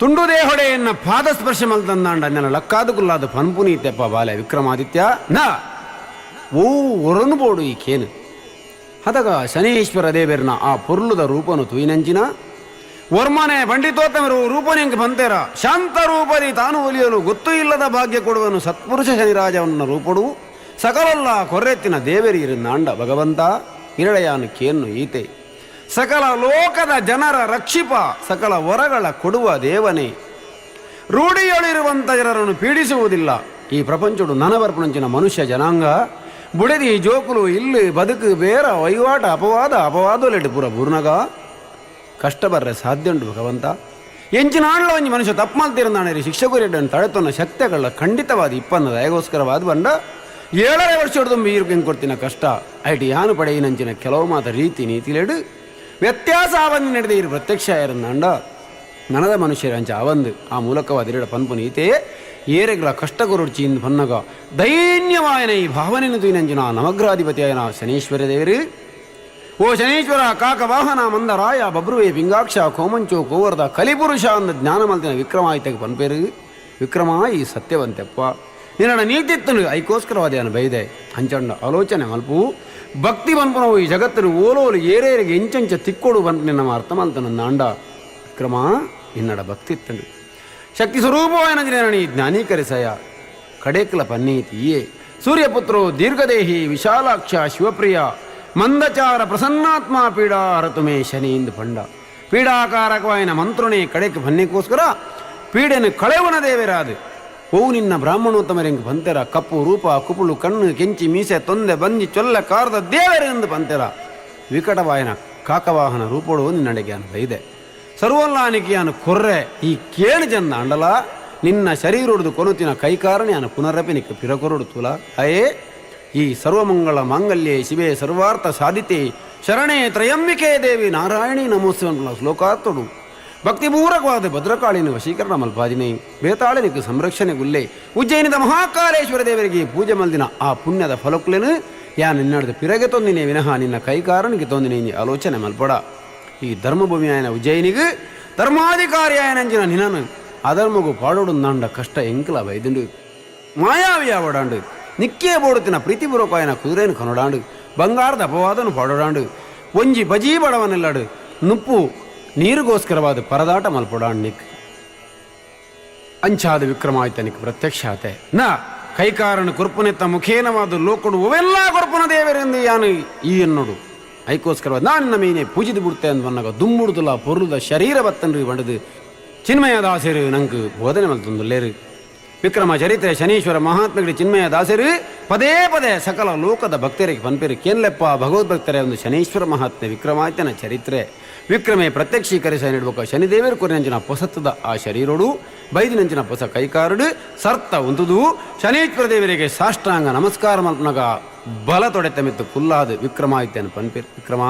ತುಂಡು ದೇಹೊಡೆ ಎನ್ನ ಪಾದಸ್ಪರ್ಶ ಮಲ್ತಂದಾಂಡ ನನ್ನ ಲಕ್ಕಾದು ಕುಲ್ಲಾದ ಪನ್ಪುನೀತೆಪ್ಪ ಬಾಲೆ ವಿಕ್ರಮಾದಿತ್ಯ ನ ಓ ಒರನು ಬೋಡು ಈ ಕೇನು. ಹದಗ ಶನೀಶ್ವರ ದೇವರ್ನ ಆ ಪೊರ್ಲುದ ರೂಪನು ತುಯಿನಂಚಿನ ವರ್ಮನೆ ಪಂಡಿತೋತ್ತಮರು ರೂಪನೆಂಗೆ ಬಂತೇರ ಶಾಂತ ರೂಪದಿ ತಾನು ಒಲಿಯಲು ಗೊತ್ತು ಇಲ್ಲದ ಭಾಗ್ಯ ಕೊಡುವನು ಸತ್ಪುರುಷ ಶನಿರಾಜವನ್ನ ರೂಪಡು ಸಕಲಲ್ಲ ಕೊರ್ರೆತ್ತಿನ ದೇವರಿ ನಾಂಡ ಭಗವಂತ ಇರಳೆಯಾನು ಕೇನ್ನು ಈತೆ ಸಕಲ ಲೋಕದ ಜನರ ರಕ್ಷಿಪ ಸಕಲ ವರಗಳ ಕೊಡುವ ದೇವನೇ ರೂಢಿಯೊಳಿರುವಂಥ ಜನರನ್ನು ಪೀಡಿಸುವುದಿಲ್ಲ. ಈ ಪ್ರಪಂಚಡು ನನಬರ್ಪಣಂಚಿನ ಮನುಷ್ಯ ಜನಾಂಗ ಬುಡೆದಿ ಜೋಕುಲು ಇಲ್ಲಿ ಬದುಕು ಬೇರ ವಹಿವಾಟ ಅಪವಾದ ಅಪವಾದಲೆಡು ಪೂರ ಬೂರ್ನಗ ಕಷ್ಟ ಬರ್ರೆ ಸಾಧ್ಯ ಉಂಟು ಭಗವಂತ. ಎಂಚಿನ ಆಂಡ್ಲ ಒಂಜಿ ಮನುಷ್ಯ ತಪ್ಪು ಮಲ್ತಿರಂದಾಣರಿ ಶಿಕ್ಷಕರು ತಡೆತೊನ್ನ ಶಕ್ತಿಗಳ ಖಂಡಿತವಾದ ಇಪ್ಪನ್ನ ದಯಗೋಸ್ಕರವಾದ ಬಂಡ 7.5 ವರ್ಷ ತುಂಬ ಈರು ಹೆಂಗೆ ಕೊಡ್ತಿನ ಕಷ್ಟ ಐಟಿ ಯಾನು ಪಡೆಯಿನಂಚಿನ ಕೆಲವು ಮಾತ ರೀತಿ ನೀತಿಲೇಡು ವ್ಯತ್ಯಾಸ ಆವಂದು ನಡೆದ ಇರು ಪ್ರತ್ಯಕ್ಷ ಇರಂದಾಂಡ ನನದ ಮನುಷ್ಯರ ಅಂಚ ಅವಂದು ಆ ಮೂಲಕವಾದ ಇರಡ ಪನ್ಪು ನೀತೆಯೇ ಏರೆಗಳ ಕಷ್ಟ ಕೊರೊಡ್ಚಿ ಇಂದು ಪನ್ನಗ ದೈನ್ಯವಾಯನ ಈ ಭಾವನೆಯನ್ನು ತೂಯಿನಂಚಿನ ನವಗ್ರಹಾಧಿಪತಿಯಾಯನ ಶನೀಶ್ವರ ದೇವರು. ಓ ಶನೀಶ್ವರ ಕಾಕ ವಾಹನ ಮಂದರಾಯ ಬಬ್ರುವೆ ಪಿಂಗಾಕ್ಷ ಕೋಮಂಚೋ ಕೋವರ್ದ ಕಲಿಪುರುಷ ಅಂದ ಜ್ಞಾನ ಮಲ್ತಿನ ವಿಕ್ರಮಾದಿತ್ಯಗೆ ಪನ್ಪೇರು. ವಿಕ್ರಮ ಈ ಸತ್ಯವಂತೆಪ್ಪ ನಿನ್ನ ನೀತಿತ್ತನು ಐಕೋಸ್ಕರವಾದ ಬೈದೆ ಅಂಚಂಡ ಆಲೋಚನೆ ಮಲ್ಪು ಭಕ್ತಿ ಪನ್ಪುನವು ಈ ಜಗತ್ತನು ಓಲೋಲು ಏರೇರಿಗೆ ಎಂಚಂಚ ತಿಕ್ಕೊಡು ಬಂತ ನಿನ್ನ ಅರ್ಥ ಮಲ್ತನ ನಾಂಡ ವಿಕ್ರಮ ನಿನ್ನಡ ಭಕ್ತಿ ಇತ್ತನು ಶಕ್ತಿ ಸ್ವರೂಪವಾಯನ ನೀ ಜ್ಞಾನೀಕರಿಸಯ ಕಡೇಕ್ಲ ಪನ್ನೀತಿ ಈಯೇ ಸೂರ್ಯಪುತ್ರೋ ದೀರ್ಘದೇಹಿ ವಿಶಾಲಾಕ್ಷ ಶಿವಪ್ರಿಯ ಮಂದಚಾರ ಪ್ರಸನ್ನಾತ್ಮ ಪೀಡಾ ಹರತುಮೇ ಶನಿ ಇಂದು ಪಂಡ ಪೀಡಾಕಾರಕವಾಯಿನ ಮಂತ್ರುಣೆ ಕಡೆಕ್ ಬನ್ನಿಕೋಸ್ಕರ ಪೀಡೆನು ಕಳೆವನ ದೇವರಾದು ಓ ನಿನ್ನ ಬ್ರಾಹ್ಮಣೋತ್ತಮರೆಂಗ್ ಬಂತೆರ ಕಪ್ಪು ರೂಪ ಕುಪುಳು ಕಣ್ಣು ಕೆಂಚಿ ಮೀಸೆ ತೊಂದೆ ಬಂಜಿ ಚೊಲ್ಲ ಕಾರದ ದೇವರೆಂದು ಬಂತೆರ ವಿಕಟವಾಯನ ಕಾಕವಾಹನ ರೂಪೋಡು ನಿನ್ನಡೆಗೆ ಬೈದೆ ಸರ್ವಲ್ಲಾನಿಕಿಯಾನು ಕೊರ್ರೆ ಈ ಕೇಳು ಜನ ಅಂಡಲ ನಿನ್ನ ಶರೀರೊಡ್ದು ಕೊನುತಿನ ಕೈಕಾರಣಿಯಾನ ಪುನರಪಿ ನಿಕ್ಕ ಪಿರಕೊರಡು ತುಲ ಅಯೇ ಈ ಸರ್ವಮಂಗಳ ಮಾಂಗಲ್ಯೆ ಶಿವೆ ಸರ್ವಾರ್ಥ ಸಾಧಿತೆ ಶರಣೇ ತ್ರಯಂಬಿಕೆ ದೇವಿ ನಾರಾಯಣಿ ನಮೋಸ್ತುವ ಶ್ಲೋಕಾರ್ತುಡು ಭಕ್ತಿಪೂರ್ವಕವಾದ ಭದ್ರಕಾಳಿನ ವಶೀಕರಣ ಮಲ್ಪಾದಿನಿ ಬೇತಾಳನಿಗೆ ಸಂರಕ್ಷಣೆ ಗುಲ್ಲೆ ಉಜ್ಜಯಿನಿದ ಮಹಾಕಾಲೇಶ್ವರ ದೇವರಿಗೆ ಪೂಜೆ ಮಲ್ದಿನ ಆ ಪುಣ್ಯದ ಫಲಕ್ಲೇನು ಯಾ ನಿನ್ನಡ್ದ ಪಿರಗೆ ತೊಂದಿನೇ ವಿನಃ ನಿನ್ನ ಕೈಕಾರನಿಗೆ ತೊಂದಿನೇ ನೀ ಆಲೋಚನೆ ಮಲ್ಪಡ. ಈ ಧರ್ಮಭೂಮಿಯಾಯನ ಉಜ್ಜಯಿನಿಗೆ ಧರ್ಮಾಧಿಕಾರಿಯಾಯನಂಚಿನ ನಿನನು ಅಧರ್ಮಗು ಪಾಡೋಡು ನಾಂಡ ಕಷ್ಟ ಎಂಕಲ ಬೈದುಂಡು ಮಾಯಾವಿಯಾವಡಾಂಡು ನಿಕ್ಕೇ ಬೋಡುತ್ತಿನ ಪ್ರೀತಿಪೂರ್ವಕಾಯನ ಕುದುರೆನು ಕನೊಡಾಂಡು ಬಂಗಾರದ ಅಪವಾದನು ಪಾಡೋಡಾಂಡು ಒಂಜಿ ಬಜೀ ಬಡವನೆಲ್ಲಾಡು ನುಪ್ಪು ನೀರುಗೋಸ್ಕರವಾದ ಪರದಾಟ ಮಲ್ಪೊಡಾಂಡ್ ನಿಕ್ ಅಂಚಾದ ವಿಕ್ರಮಾಯ್ತನಿಕ್ ಪ್ರತ್ಯಕ್ಷ ಆತೆ ನ ಕೈಕಾರನ ಕುರ್ಪುನೆತ್ತ ಮುಖೇನವಾದ ಲೋಕಡು ಅವೆಲ್ಲ ಕೊರ್ಪುನ ದೇವರೆಂದು ಯಾನು ಈ ಎನ್ನೋಡು ಐಕೋಸ್ಕರ ನಾನು ಮೀನೆ ಪೂಜಿದು ಬಿಡ್ತೆ ಅಂದ್ ದುಮ್ಮುಡುದುಲ ಪೊರುದ ಶರೀರ ಬತ್ತನ್ರಿ ಬಂಡದು ಚಿನ್ಮಯ ದಾಸರು ನಂಗೆ ಬೋಧನೆ ಮಲ್ತೊಂದುಲ್ಲೇರು. ವಿಕ್ರಮ ಚರಿತ್ರೆ ಶನೀಶ್ವರ ಮಹಾತ್ಮಗಡಿ ಚಿನ್ಮಯ ದಾಸರು ಪದೇ ಪದೇ ಸಕಲ ಲೋಕದ ಭಕ್ತರಿಗೆ ಪನ್ಪೇರು ಕೇನ್ಲೆಪ್ಪ ಭಗವದ್ಭಕ್ತರೇ ಒಂದು ಶನೀಶ್ವರ ಮಹಾತ್ಮೆ ವಿಕ್ರಮಾದಿತ್ಯನ ಚರಿತ್ರೆ ವಿಕ್ರಮೆ ಪ್ರತ್ಯಕ್ಷೀಕರಿಸ ನೀಡಬೇಕು ಶನಿದೇವರು ಕೊರಿನಂಚಿನ ಪೊಸತ್ತದ ಆ ಶರೀರೋಡು ಬೈದಿನಂಚಿನ ಪೊಸ ಕೈಕಾರುಡು ಸರ್ತ ಉಂತುದು ಶನೀಶ್ವರ ದೇವರಿಗೆ ಸಾಷ್ಟಾಂಗ ನಮಸ್ಕಾರ ಮಲ್ಪನಗ ಬಲ ತೊಡೆತ ಮಿತ್ತು ಕುಲ್ಲಾದು ವಿಕ್ರಮಾದಿತ್ಯನ ಪನ್ಪೇರು. ವಿಕ್ರಮ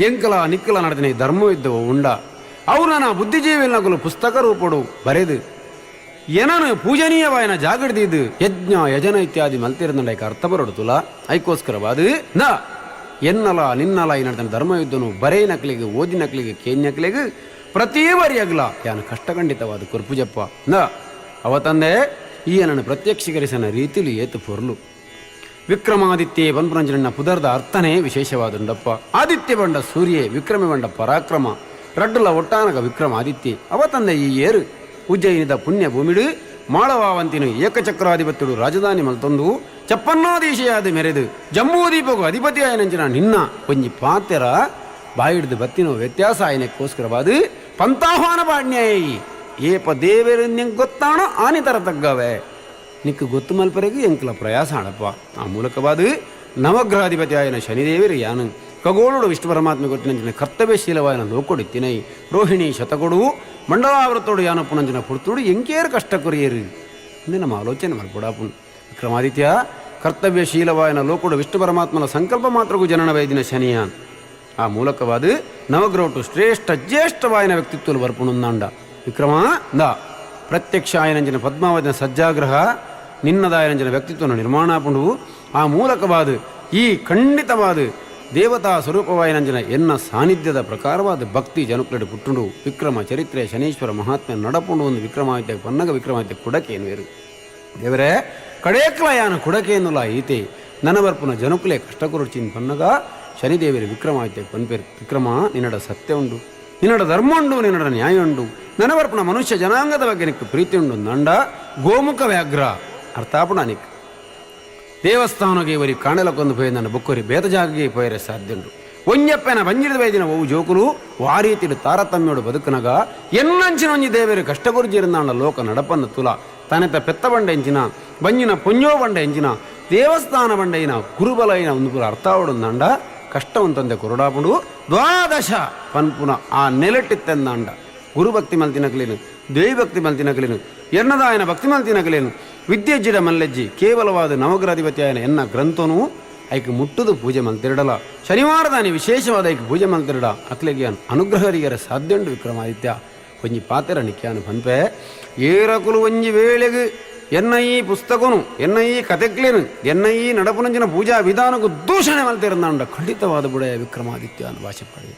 ಎಂಕಲ ನಿಕ್ಕಲ ನಡೆದಿನ ಧರ್ಮ ಇದ್ದವು ಉಂಡ ಅವು ನನ್ನ ಬುದ್ಧಿಜೀವಿನಗುಲು ಪುಸ್ತಕ ರೂಪಡು ಬರೆದು ಏನನು ಪೂಜನೀಯವಾಯನ ಜಾಗೃತಿದು ಯಜ್ಞ ಯಜನ ಇತ್ಯಾದಿ ಮಲ್ತಿರಂದೈಕ ಅರ್ಥ ಬರಡುತ್ತಲ್ಲ ಐಕೋಸ್ಕರವಾದ ನ ಎನ್ನಲ ನಿನ್ನಲ ಈ ನಡ್ತಾನೆ ಧರ್ಮ ಯುದ್ಧನು ಬರೇ ನಕ್ಲಿಗೆ ಓದಿ ನಕ್ಲಿಗೆ ಕೇನ್ಯಕ್ಲಿಗೆ ಪ್ರತಿ ವರಿಯಗ್ಲ ಯಾನು ಕಷ್ಟಖಂಡಿತವಾದ ಕುರ್ಪುಜಪ್ಪ ನ ಅವ ತಂದೆ ಈ ನನ್ನ ಪ್ರತ್ಯಕ್ಷೀಕರಿಸನ ರೀತಿಲಿ ಏತು ಪೊರ್ಲು. ವಿಕ್ರಮಾದಿತ್ಯೆ ಬನ್ಪುರಂಜನ ಪುದರ್ದ ಅರ್ಥನೇ ವಿಶೇಷವಾದುಂಡಪ್ಪ. ಆದಿತ್ಯ ಬಂಡ ಸೂರ್ಯೆ ವಿಕ್ರಮ ಬಂಡ ಪರಾಕ್ರಮ ರಡ್ಡುಲ ಒಟ್ಟಾನಗ ವಿಕ್ರಮಾದಿತ್ಯೆ ಅವ ತಂದೆ ಈ ಏರು ಉಜ್ಜಯಿನಿದ ಪುಣ್ಯ ಭೂಮಿಡು ಮಾಳವಾವಂತಿನು ಏಕಚಕ್ರಾಧಿಪತ್ಯುಡು ರಾಜಧಾನಿ ಮಲ್ತೊಂದು ಚಪ್ಪನ್ನಾದೀಶೆಯಾದ ಮೆರೆದು ಜಂಬೂದೀಪಗು ಅಧಿಪತಿ ಆಯನಂಚಿನ ನಿನ್ನ ಒಂಜಿ ಪಾತೆರ ಬಾಯಿಡ್ದು ಬತ್ತಿನೋ ವ್ಯತ್ಯಾಸ ಆಯನಕ್ಕೋಸ್ಕರವಾದ ಪಂತಾಹ್ವಾನ ಪಾಣ್ಯಾಯಿ ಏಪ ದೇವೇರು ನಿಂಗೆ ಗೊತ್ತಾಣೋ ಆನಿ ತರ ತಗ್ಗವೆ ನಿಕ್ಕು ಗೊತ್ತು ಮಲ್ಪರೆಗೂ ಎಂಕಲ ಪ್ರಯಾಸ ಆಡಪ್ಪ. ಆ ಮೂಲಕವಾದ ನವಗ್ರಹಾಧಿಪತಿ ಆಯನ ಶನಿದೇವರು ಯಾನು ಖಗೋಳುಡು ವಿಷ್ಣು ಪರಮಾತ್ಮ ಗೊತ್ತಿನಂಚಿನ ಕರ್ತವ್ಯಶೀಲವಾಯನ ಲೋಕೊಡಿತ್ತಿನೈ ರೋಹಿಣಿ ಶತಕೊಡು ಮಂಡಲಾವೃತ್ತೋಡು ಯಾನಪ್ಪನಂಚಿನ ಪುರ್ತುಡು ಎಂಕೇರು ಕಷ್ಟ ಕೊರಿಯರು ಅಂದೆ ನಮ್ಮ ಆಲೋಚನೆ ಮಲ್ಪೊಡಾಪುನ್. ವಿಕ್ರಮಾದಿತ್ಯ ಕರ್ತವ್ಯಶೀಲವಾಯನ ಲೋಕೊಡು ವಿಷ್ಣು ಪರಮಾತ್ಮನ ಸಂಕಲ್ಪ ಮಾತ್ರಗೂ ಜನನ ವೈದಿನ ಶನಿಯಾನ್ ಆ ಮೂಲಕವಾದ ನವಗ್ರಹಟು ಶ್ರೇಷ್ಠ ಜ್ಯೇಷ್ಠವಾಯನ ವ್ಯಕ್ತಿತ್ವలు ಬರ್ಪುಣುಂದಾಂಡ. ವಿಕ್ರಮ the ಪ್ರತ್ಯಕ್ಷ ಆಯನಂಚಿನ ಪದ್ಮಾವತಿನ ಸಜ್ಜಾಗ್ರಹ ನಿನ್ನದಾಯನಂಚಿನ ವ್ಯಕ್ತಿತ್ವನ ನಿರ್ಮಾಣ ಆ ಮೂಲಕವಾದ ಈ ಖಂಡಿತವಾದ ದೇವತಾ ಸ್ವರೂಪವಾಯನಂಜನ ಎನ್ನ ಸಾನ್ನಿಧ್ಯದ ಪ್ರಕಾರವಾದ ಭಕ್ತಿ ಜನುಕ್ಲೆಡು ಪುಟ್ಟುಂಡು ವಿಕ್ರಮ ಚರಿತ್ರೆ ಶನೀಶ್ವರ ಮಹಾತ್ಮೆ ನಡಪುಂಡು ಒಂದು ವಿಕ್ರಮಾದಿತ್ಯ ಪನ್ನಗ ವಿಕ್ರಮಾದಿತ್ಯ ಕುಡಕೇನು ಬೇರು ದೇವರೇ ಕಡೇಕ್ಲ ಯಾನು ಕುಡಕೇನುಲ ಈತೆ ನನಬರ್ಪುನ ಜನುಕುಲೆ ಕಷ್ಟ ಕೊರುಚಿನ್ ಪನ್ನಗ ಶನಿದೇವರು ವಿಕ್ರಮಾದಿತ್ಯ ಪನ್ಪೇರು. ವಿಕ್ರಮ ನಿನ್ನಡ ಸತ್ಯ ಉಂಡು, ನಿನ್ನಡ ಧರ್ಮ ಉಂಡು, ನಿನ್ನಡ ನ್ಯಾಯ ಉಂಡು, ನನಬರ್ಪುನ ಮನುಷ್ಯ ಜನಾಂಗದ ಬಗ್ಗೆ ನಿಕ್ಕು ಪ್ರೀತಿ ಉಂಡು ನಂಡ ಗೋಮುಖ ವ್ಯಾಘ್ರ ಅರ್ಥಾಪುಣ ನಿಕ್ ದೇವಸ್ಥಾನಗೆ ಇವರಿ ಕಾಣಲಕ್ಕೊಂದು ಪೋಯಿ ನನ್ನ ಬೊಕ್ಕೊರಿ ಬೇತ ಜಾಗಗೆ ಪೋಯರೆ ಸಾಧ್ಯ ಉಂಡು. ಒಂಜಪ್ಪನ ಬಂಜಿರದ ವೈದಿನ ಓವು ಜೋಕುಲು ವಾರೀತಿಡು ತಾರತಮ್ಯೋಡು ಬದುಕನಗ ಎನ್ನಂಚಿನ ಒಂಜಿ ದೇವರು ಕಷ್ಟ ಗುರುಜಿರುಂದಾಂಡ ಲೋಕ ನಡಪನ್ನ ತುಲ ತನೆತ ಪೆತ್ತ ಬಂಡ ಎಂಚಿನ ಬಂಜಿನ ಪೊಂಜೋ ಬಂಡ ಎಂಚಿನ ದೇವಸ್ಥಾನ ಬಂಡೈನ ಗುರುಬಲೈನ ಒಂದು ಪುರ ಅರ್ಥಾವಡುಂದಾಂಡ ಕಷ್ಟ ಉಂತಂದೆ ಕೊರಡಾಪುಂಡು ದ್ವಾದಶ ಪನ್ಪುನ ಆ ನೆಲೆಟ್ಟಿತ್ತೆಂದಾಂಡ ಗುರುಭಕ್ತಿ ಮಲ್ತಿನಕ್ಲೇನು ದೇವಿಭಕ್ತಿ ಮಲ್ತಿನಕ್ಲೇನು ಎನ್ನದಾಯನ ಭಕ್ತಿ ಮಲ್ತಿನಕ್ಲೇನು ವಿದ್ಯೆಜ್ಜಿಡ ಮಲ್ಲೆಜ್ಜಿ ಕೇವಲವಾದ ನವಗ್ರಹಾಧಿಪತಿ ಆಯನ ಎನ್ನ ಗ್ರಂಥನು ಐಕ್ ಮುಟ್ಟುದು ಪೂಜೆ ಮಲ್ತಿರಡಲ ಶನಿವಾರದಾನಿ ವಿಶೇಷವಾದ ಐಕ್ ಪೂಜೆ ಮಲ್ತಿರಡ ಅಕ್ಲೆಗೆ ಅನುಗ್ರಹರಿಗರ ಸಾಧ್ಯ ಉಂಡು. ವಿಕ್ರಮಾದಿತ್ಯ ಒಂಜಿ ಪಾತೆರ ನಿಕ್ಯಾನು ಪನ್ಪೆ ಏರಕುಲು ಒಂಜಿ ವೇಳೆಗು ಎನ್ನ ಈ ಪುಸ್ತಕನು ಎನ್ನ ಈ ಕತೆಕ್ಲೇನು ಎನ್ನ ಈ ನಡಪುನಂಚಿನ ಪೂಜಾ ವಿಧಾನಕ್ಕೂ ದೂಷಣೆ ಮಲ್ತಿರಂದಾಂಡ ಖಂಡಿತವಾದ ಬುಡ ವಿಕ್ರಮಾದಿತ್ಯ ಅನ್ನು ಭಾಷೆ ಪಾಡಿ.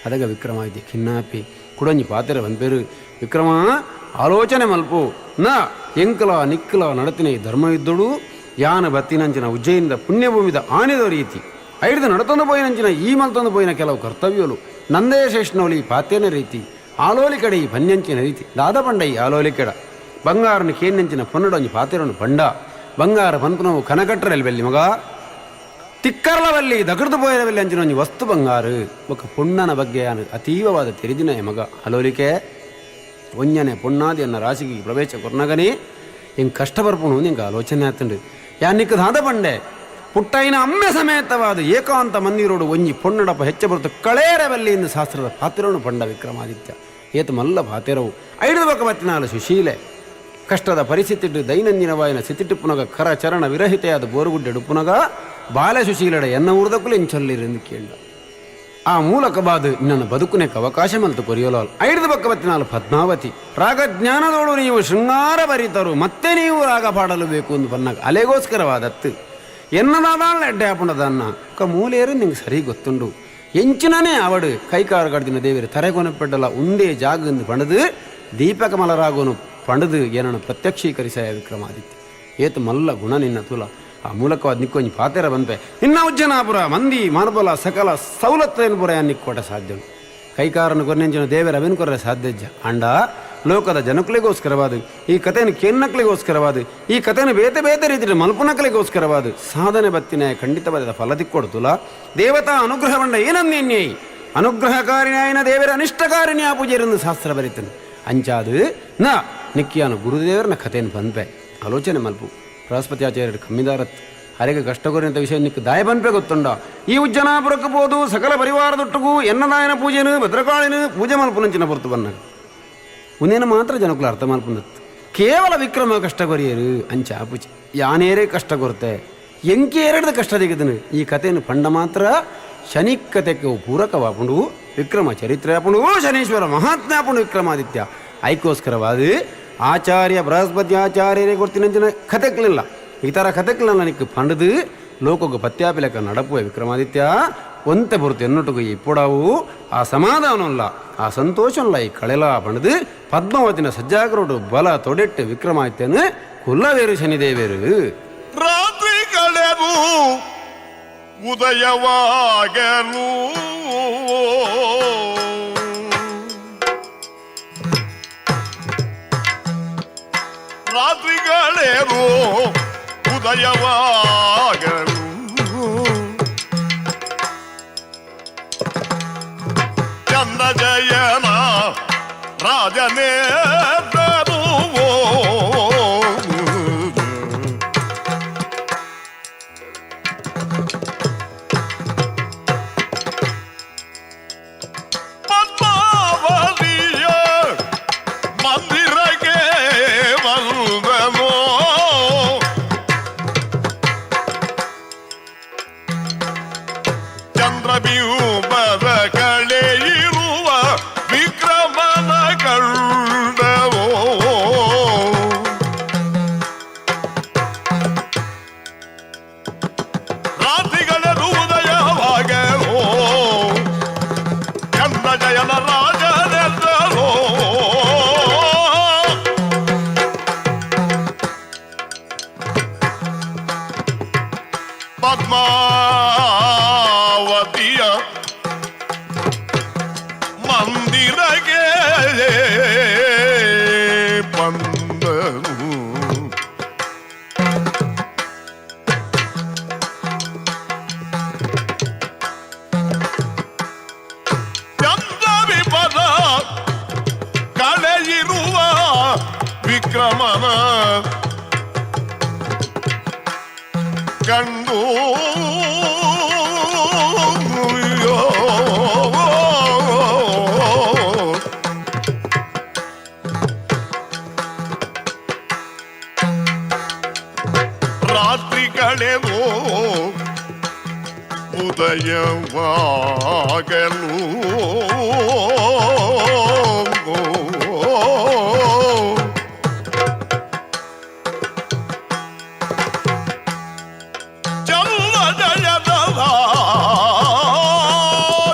ಅದಗ ವಿಕ್ರಮಾದಿತ್ಯ ಖಿನ್ನಾಪಿ ಕುಡಂಜಿ ಪಾತೆರ ಪನ್ಪೇರು. ವಿಕ್ರಮ ಆಲೋಚನೆ ಮಲ್ಪು ನ ಎಂಕಲ ನಿಕ್ಕಲ ನಡತಿನ ಈ ಧರ್ಮ ಇದ್ದಡು ಯಾನ ಬತ್ತಿನಂಚಿನ ಉಜ್ಜಯಿನಿದ ಪುಣ್ಯಭೂಮಿದ ಆನೆದ ರೀತಿ ಐಡ್ದು ನಡತೊಂದು ಪೋಯಿನಂಚಿನ ಈ ಮಲ್ತೊಂದು ಪೋಯಿನ ಕೆಲವು ಕರ್ತವ್ಯಲು ನಂದೇ ಶೇಷ್ಣೋಲಿ ಪಾತೇನ ರೀತಿ ಆಲೋಲಿ ಕಡೆ ಈ ಪನ್ಯಂಚಿನ ರೀತಿ ದಾದ ಪಂಡ ಈ ಆಲೋಲಿ ಕಡ ಬಂಗಾರನ ಕೇಂದಂಚಿನ ಪೊನ್ನಡೊಂಜಿ ಪಾತೆರನು ಪಂಡ ಬಂಗಾರ ಪನ್ಪುನವು ಕನಕಟ್ಟರಲ್ಲಿ ಬೆಲ್ಲಿ ಮಗ ತಿಕ್ಕರ್ಲವಲ್ಲಿ ದಗರ್ದು ಪೋಯರವಲ್ಲಿ ಅಂಚಿನ ಒಂಜಿ ವಸ್ತು ಬಂಗಾರು ಬೊಕ ಪೊಣ್ಣನ ಬಗ್ಗೆ ಯಾನು ಅತೀವವಾದ ತೆರಿದಿನ ಮಗ ಅಲೋಲಿಕೆ ಒಂಜನೆ ಪೊಣ್ಣಾದಿ ಅನ್ನ ರಾಶಿಗೆ ಪ್ರವೇಶ ಕೊರ್ನಗನೇ ಎಂಗ್ ಕಷ್ಟ ಬರ್ಪುಣು ನಿಂಗೆ ಆಲೋಚನೆ ಆತಂಡು ಯಾನಿಕ್ ದಾದ ಪಂಡೆ ಪುಟ್ಟೈನ ಅಮ್ಮೆ ಸಮೇತವಾದ ಏಕಾಂತ ಮಂದಿರೋಡು ಒಂಜಿ ಪೊಣ್ಣಡಪ ಹೆಚ್ಚ ಬರುತ್ತ ಕಳೇರವಲ್ಲಿ ಎಂದು ಶಾಸ್ತ್ರದ ಪಾತಿರವನು ಪಂಡ ವಿಕ್ರಮಾದಿತ್ಯ ಏತು ಮಲ್ಲ ಪಾತಿರವು ಐದು ಬಕ ಬತ್ತಿನಾಲು ಸುಶೀಲೆ ಕಷ್ಟದ ಪರಿಸ್ಥಿತಿ ದೈನಂದಿನವಾಯಿನ ಸಿತಿಟ್ಟು ಕರ ಚರಣ ವಿರಹಿತೆಯಾದ ಬೋರುಗುಡ್ಡೆಡು ಪುನಗ ಬಾಲೆ ಸುಶೀಲಡ ಎನ್ನ ಊರ್ದಕ್ಕೂ ಇಂಚೊಲ್ಲಿರೆಂದು ಕೇಳ್ದ ಆ ಮೂಲಕ ಬಾದು ನಿನ್ನ ಬದುಕುನೆಕ್ ಅವಕಾಶ ಮಲ್ತು ಕೊರಿಯೋಲಾಲ್ ಐದು ಬಕ್ಕ ಬತ್ತಿನಾಲು ಪದ್ಮಾವತಿ ರಾಗಜ್ಞಾನದೋಳು ನೀವು ಶೃಂಗಾರ ಬರಿತರು ಮತ್ತೆ ನೀವು ರಾಗ ಪಾಡಲು ಬೇಕು ಎಂದು ಬನ್ನಾಗ ಅಲೆಗೋಸ್ಕರವಾದತ್ತು ಎನ್ನದಾದಾಳ ಎಡ್ಡೆ ಆಪುಣದನ್ನ ఒక ಮೂಲೇರು ನಿಂಗೆ ಸರಿ ಗೊತ್ತುಂಡು ಎಂಚಿನನೇ ಅವಡು ಕೈಕಾರು ಕಡ್ದಿನ ದೇವರು ತರೆಗೊನಪೆಡ್ಡಲ ಉಂದೇ ಜಾಗಂದು ಪಣದು ದೀಪಕಮಲರಾಗೋನು ಪಣದು ಏನನ್ನು ಪ್ರತ್ಯಕ್ಷೀಕರಿಸ ವಿಕ್ರಮಾದಿತ್ಯ ಏತು ಮಲ್ಲ ಗುಣ ನಿನ್ನ ತುಲ ಆ ಮೂಲಕವಾದ ನಿಕ್ಕೊಂಜಿ ಪಾತೆರ ಬಂಪೆ ನಿನ್ನ ಉಜ್ಜನಾಪುರ ಮಂದಿ ಮಾರ್ಬಲ ಸಕಲ ಸವಲತ್ತೇನು ಪುರ ನಿಕ್ಕೋಟ ಸಾಧ್ಯ ಕೈಕಾರನು ಕೊರ್ನೆಂಚಿನ ದೇವರ ಅವೆನ್ ಕೊರ್ರೆ ಸಾಧ್ಯಜ್ಜ ಅಂಡ ಲೋಕದ ಜನಕುಲೆಗೋಸ್ಕರವಾದ, ಈ ಕಥೆಯನ್ನು ಕೇನ್ನಕ್ಲಿಗೋಸ್ಕರವಾದ, ಈ ಕಥೆಯನ್ನು ಬೇತೆ ಬೇತೆ ರೀತಿಯಲ್ಲಿ ಮಲ್ಪುನಕಲಿಗೋಸ್ಕರವಾದ ಸಾಧನೆ ಬತ್ತಿನ ಖಂಡಿತವಾದ ಫಲ ದಿಕ್ಕೊಡ್ತುಲ. ದೇವತಾ ಅನುಗ್ರಹವಂಡ ಏನನ್ಯನ್ಯೈ ಅನುಗ್ರಹಕಾರಿಣಿ ದೇವರ ಅನಿಷ್ಟಕಾರಿಣಿ ಆ ಪೂಜೆಯರನ್ನು ಶಾಸ್ತ್ರ ಬರೀತಾನೆ. ಅಂಚಾದು ನ ನಿಕ್ಕಿಯಾನು ಗುರುದೇವರನ ಕಥೆಯನ್ನು ಬಂದ್ಪೆ ಆಲೋಚನೆ ಮಲ್ಪು. ಬೃಹಸ್ಪತಿ ಆಚಾರ್ಯರು ಕಮ್ಮಿದಾರತ್ ಹರಿಗೆ ಕಷ್ಟಕೋರಿನಂತ ವಿಷಯ ನಿಕ್ಕು ದಾಯ ಬನ್ಪೆ ಗೊತ್ತುಂಡ. ಈ ಉಜ್ಜನಾಪುರಕ್ಕೆ ಹೋದು ಸಕಲ ಪರಿವಾರದೊಟ್ಟಿಗೂ ಎನ್ನದಾಯನ ಪೂಜೆನು ಭದ್ರಕಾಳಿನ ಪೂಜೆ ಮಲ್ಪುನಂಚಿನ ಹೊರತು ಬನ್ನಾಗ ಉನ್ನೇನು ಮಾತ್ರ ಜನಕುಲ ಅರ್ಥ ಮಲ್ಪುಂದತ್ತು. ಕೇವಲ ವಿಕ್ರಮ ಕಷ್ಟ ಕೊರಿಯರು ಅಂಚ ಪೂಜೆ ಯಾನೇರೇ ಕಷ್ಟ ಕೊರತೆ ಎಂಕಿ ಎರಡದ ಕಷ್ಟ ತೆಗೆದನು. ಈ ಕಥೆಯನ್ನು ಪಂಡ ಮಾತ್ರ ಶನಿ ಕಥೆಗೆ ಪೂರಕವಾಪುಂಡು ವಿಕ್ರಮ ಚರಿತ್ರೆ ಆಪುಂಡು ಶನೀಶ್ವರ ಮಹಾತ್ಮ್ಯಾಪುಂಡು ವಿಕ್ರಮಾದಿತ್ಯ. ಐಕೋಸ್ಕರವಾದ ಆಚಾರ್ಯ ಬೃಹಸ್ಪತಿ ಆಚಾರ್ಯರೇ ಕೊಡ್ತೀನಂಚಿನ ಕಥೆಗಳಿಲ್ಲ, ಇತರ ಕಥೆಗಳನ್ನ ನನಗೆ ಪಂಡದು ಲೋಕಕ್ಕೆ ಪತ್ಯಾಪಿಲಕ ನಡಪುವೆ ವಿಕ್ರಮಾದಿತ್ಯ ಒಂತೆ பொறுத்து ಎನ್ನುಟುಗು ಇಪ್ಪುಡಾವು ಆ ಸಮಾಧಾನಲ್ಲ ಆ ಸಂತೋಷಲ್ಲ ಈ ಕಳೆಲ ಪಂಡದು ಪದ್ಮಾವತಿನ ಸಜ್ಜಾಗರೋಡು ಬಲ ತೊಡೆಟ್ಟು ವಿಕ್ರಮಾದಿತ್ಯನು ಕುಲ್ಲವೇರು ಶನಿದೇವೇರು. ರಾತ್ರಿ ಕಳೆದು ಉದಯವಾಗಲು ರಾತ್ರಿಗಳೇನು ಉದಯವಾಗಲು ಚಂದ್ರಜಯನ ರಾಜನೇ ಪದ್ಮಾವತಿಯ ಮಂದಿರಕ್ಕೆ ಬಂದನು. ಚಂದ್ರಬಿಂಬದ ಕಳೆಯಿರುವ ವಿಕ್ರಮನ ಕಂಡವೋ. ರಾತ್ರಿಗಳು ಉದಯವಾಗಲೋ ಚಂದ್ರಜಯನ ರಾಜನೆದ್ದರೋ. ಪದ್ಮಾವತಿಯ ಮಂದಿರಗೆ ಬಂದನು. ಚಂದ್ರವಿಪದ ಕಳೆಯಿರುವ ವಿಕ್ರಮನ ಕಂಡು ರಾತ್ರಿ ಕಳೆದು ಉದಯವಾಗಲು ಚಲ್ಲ ಜಯದ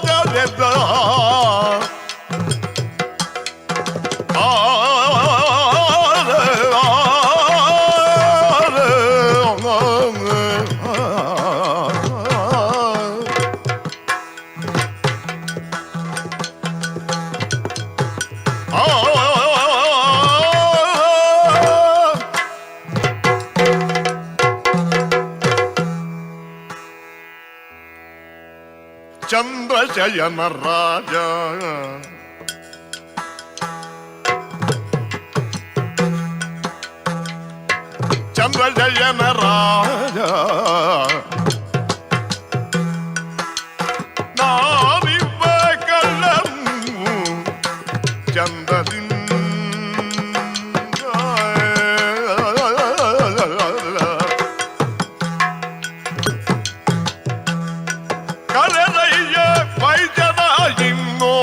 ರಾಜನೆದ್ದ. ಆ ಚಂದ್ರಶಯನ ರಾಜ ಚಂದ್ರಶಯನ ರಾಜ ನಾವಿಬ್ಬ ಕಳ್ಳನು ಚಂದದಿಂದ ಕರೆದಯ್ಯ ವೈದ್ಯನ ಇನ್ನೋ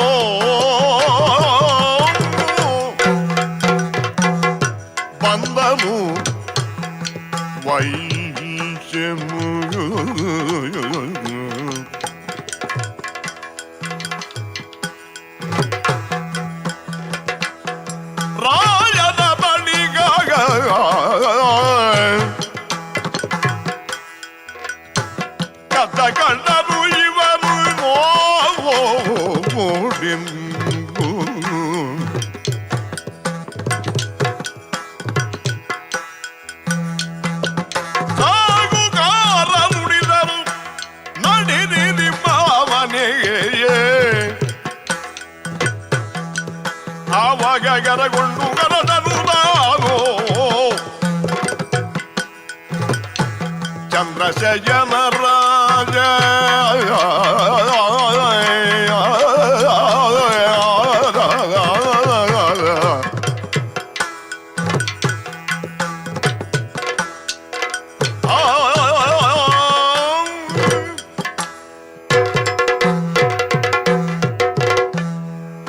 ಬಂದನು ವೈಶ್ಯನು. ರಾಯನ ಬಳಿಗಾಗ ಕದ್ದ ಕಳ್ಳರು ಇವರು ನೋಡಿಂದು. ಗರಗೊಂಡು ಗರದನು ನಾನು ಚಂದ್ರಶಯನ ರಾಜ.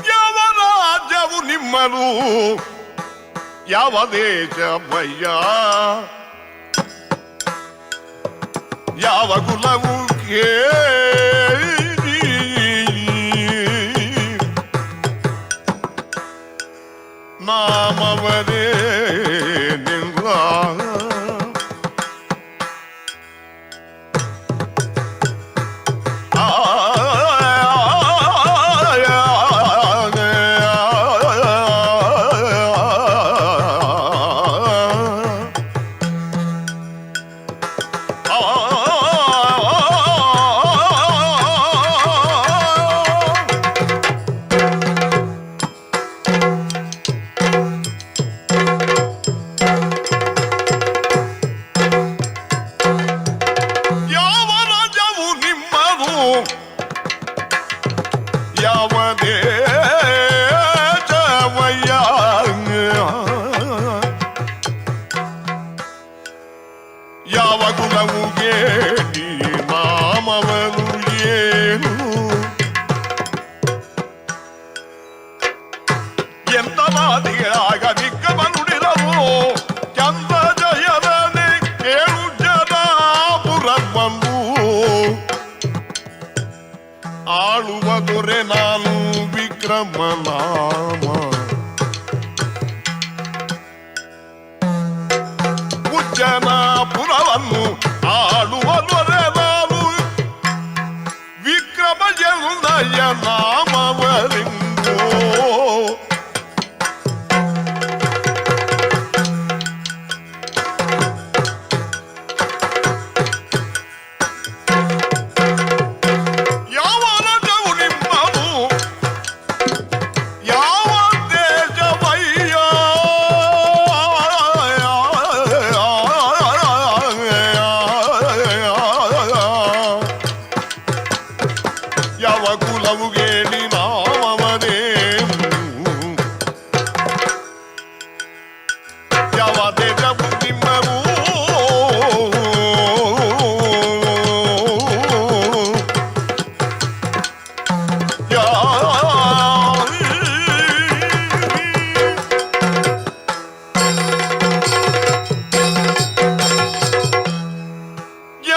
ಯಾವ ರಾಜ್ಯವು ನಿಮ್ಮದು, ಯಾವ ದೇಶವಯ್ಯ, ಯಾವ ಕುಲವು ಕೇಳಿ ನಾಮವರೇ ನಿಲ್ಲ. ಯಾವ ರಾಜ್ಯವು ನಿಮ್ಮದು, ಯಾವ ದೇಶವಯ್ಯ, ಯಾವ ಕುಲವು ಕೇಳಿ ನಾಮವರು ಏನು ಎಂದ ಮಾತಿಗೆ ಆಗ ವಿಕ್ರಮನುಡಿದವು ಚಂದ್ರ ಜಯದನೆ ಕೇಳು ಜನಾಪುರವನ್ನು ಆಳುವ ದೊರೆ ನಾನು ವಿಕ್ರಮನಾಮ. ಉಜ್ಜನಾಪುರವನ್ನು ಆಳುವ ದೊರೆ ನಾನು ವಿಕ್ರಮ ಜಯ ನಾಮವರಿಂದು. ಯಾವ ರಾಜ್ಯವು ನಿಮ್ಮದು, ಯಾವ ದೇಶವಯ್ಯ, ಯಾವ ಕುಲವು ಕೇಳಿ ನಾಮವನೇ, ಯಾವ ದೇಶವು ನಿಮ್ಮವು.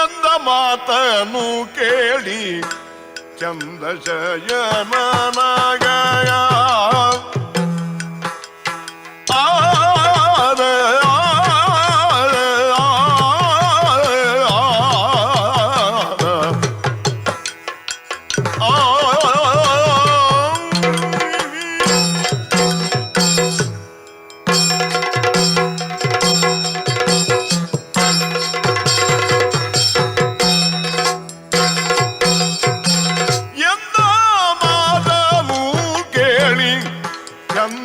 ಎಂದ ಮಾತನು ಕೇಳಿ ಚಂದ್ರಶಯನನಾಗ ಆರ ಎಂದ ಮಾತನು ಕೇಳಿ ಚಂದ್ರಜಯನಾಗ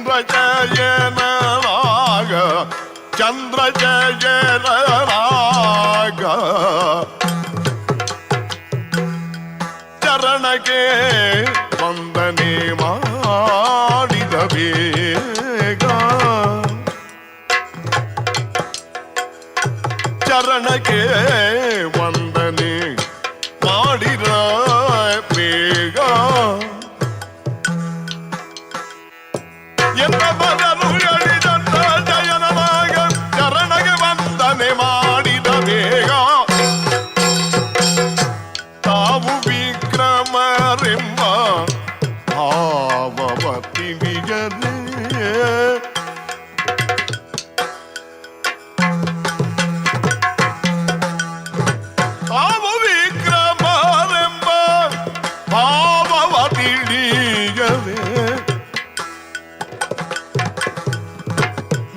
ಚಂದ್ರಜಯನಾಗ ಚರಣಕ್ಕೆ ವಂದನೆ ಮಾಡಿದ ಬೇಗ, ಚರಣಕ್ಕೆ ವಂದನೆ ಮಾಡಿದ ಬೇಗ ಎಂದ ಬದಲು ಹೇಳಿದಂತ ಜಯನನಾಗ ಚರಣಗೆ ವಂದನೆ ಮಾಡಿದ ಬೇಗ ತಾವು ವಿಕ್ರಮರೆಂಬ ಭಾವವ ತಿಳಿಯದೆ, ತಾವು ವಿಕ್ರಮರೆಂಬ ಭಾವವ ತಿಳಿಯದೆ,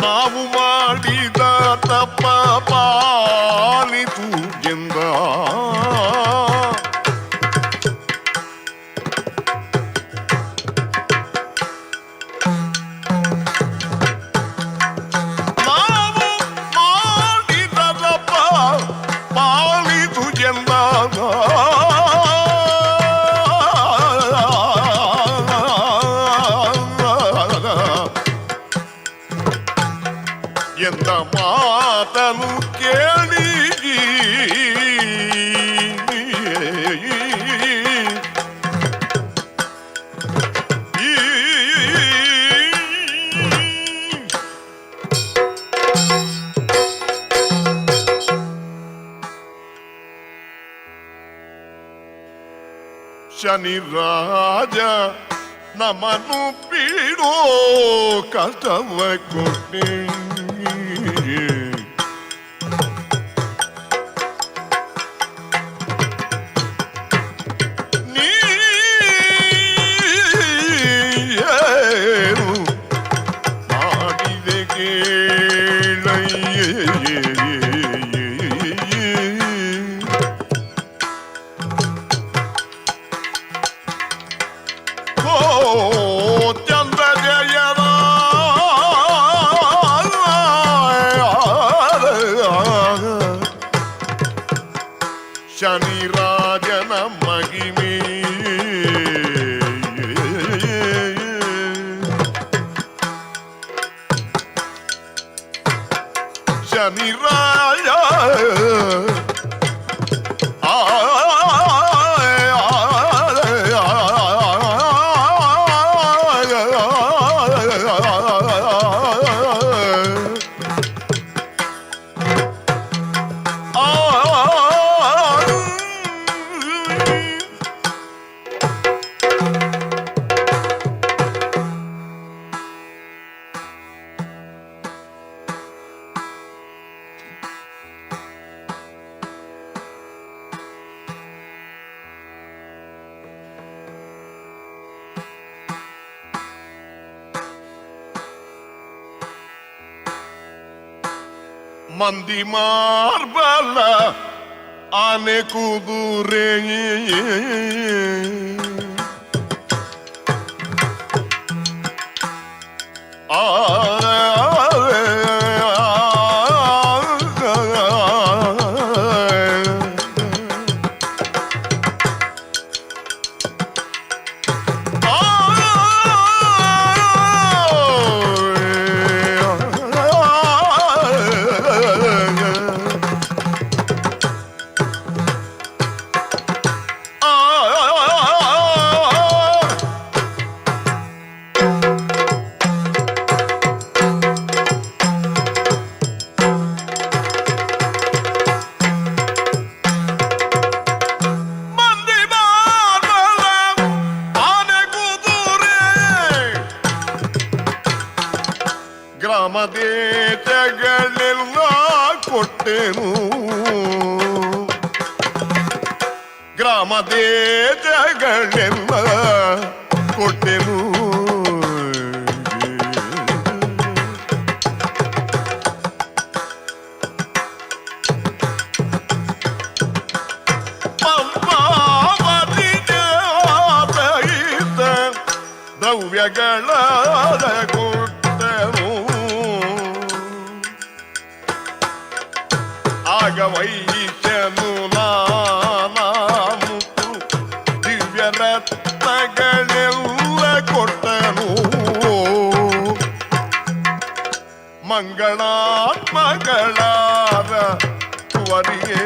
ನಾವು ಮಾಡಿದ ತಪ್ಪ ಪಾಲಿತು ಎಂದ. ಮಾತನು ಕೇಳಿ ಶನಿ ರಾಜ ನಮನು ಪೀಡೋ ಕಷ್ಟವ ಕೊಟ್ಟೆ. ನೀನು ಮಾಡಿದೆ ಕೇಳಯ್ಯೇ. ಓ ಚಂದ್ರ ಜಯನ ಶನಿ ರಾಜನ ಮಹಿಮೆ. ಶನಿ ರಾಯ ಮಂದಿ ಮಾರ್ಬಲ ಆನೆ ಕುದುರೆ ಆ ಮಂದಿ ಮಾರ್ಬಲ ಆನೆ ಕುದುರೆ ಗ್ರಾಮ ದೇಶಗಳೆಲ್ಲ ಕೊಟ್ಟೆನು, ಗ್ರಾಮ ದೇಶಗಳೆಲ್ಲ ಕೊಟ್ಟೆನು. ಪಂಪಾವತಿ ಜಾತಯಿತ ದ್ರವ್ಯಗಳ ಕೊಟ್ಟನು. ಆಗ ವೈಶ್ಯನು ನಾನಾಮುತು ದಿವ್ಯ ರತ್ನಗಳೆಲ್ಲ ಕೊಟ್ಟನು. ಮಂಗಳಾತ್ಮಗಳಾದ ವರಿಗೆ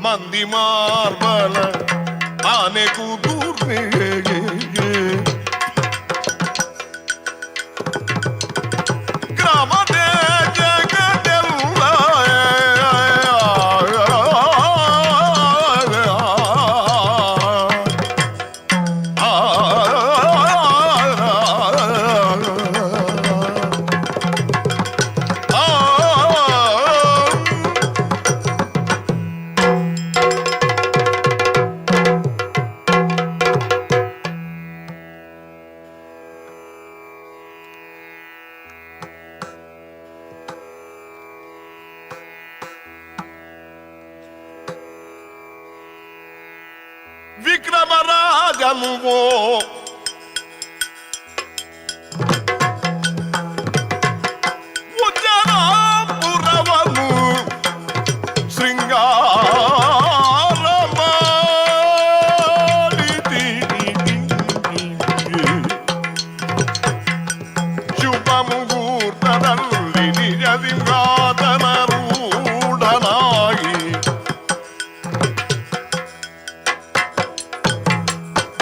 ಮಂದಿ ಮಾರ್ಬಲ ಆನೆ ಕುದುರೆ ಗ್ರಾಮ ಜಗದೆಲ್ಲ. ವಿಕ್ರಮರಾಜನುವೋ ಉಜ್ಜನಾಪುರವನು ಶೃಂಗಾರ ಮಾಡಿ ಸಿಂಹಾಸನರೂಢನಾಗಿ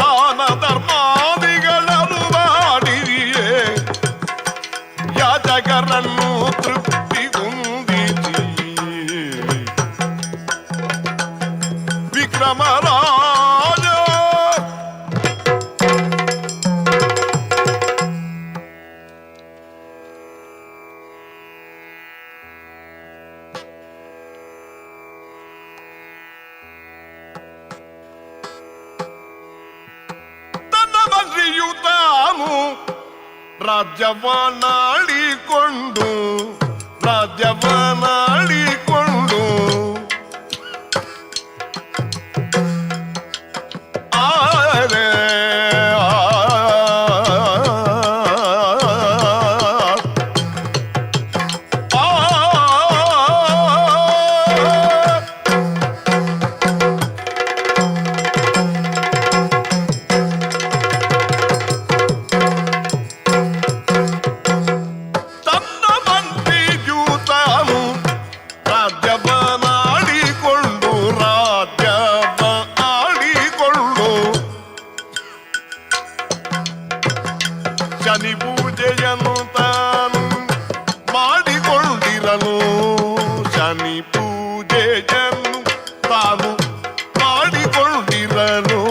ದಾನ ಧರ್ಮಾದಿಗಳನ್ನು ಮಾಡಿಯೇ ಯಾಜಕರನ್ನು ತೃಪ್ತಿಗೊಂದಿಸಿ ವಿಕ್ರಮರಾಜ. ತನ್ನ ಮಂತ್ರಿಯು ತಾನು ರಾಜ್ಯವನ್ನಾಳಿಕೊಂಡು ರಾಜ್ಯವನ್ನಾಳಿಕೊಂಡು ಆರೆ ಆ ಆ ತನ್ನ ಮಂತ್ರಿಯು ತಾನು ರಾಜ್ಯವನ್ನಾಳಿಕೊಂಡು ರಾಜ್ಯವ ಆಳಿಕೊಂಡು ಶನಿ ಪೂಜೆಯನ್ನು ತಾನು ಮಾಡಿಕೊಂಡಿರಲು, ಶನಿ ಪೂಜೆಯನ್ನು ತಾನು ಮಾಡಿಕೊಂಡಿರಲು,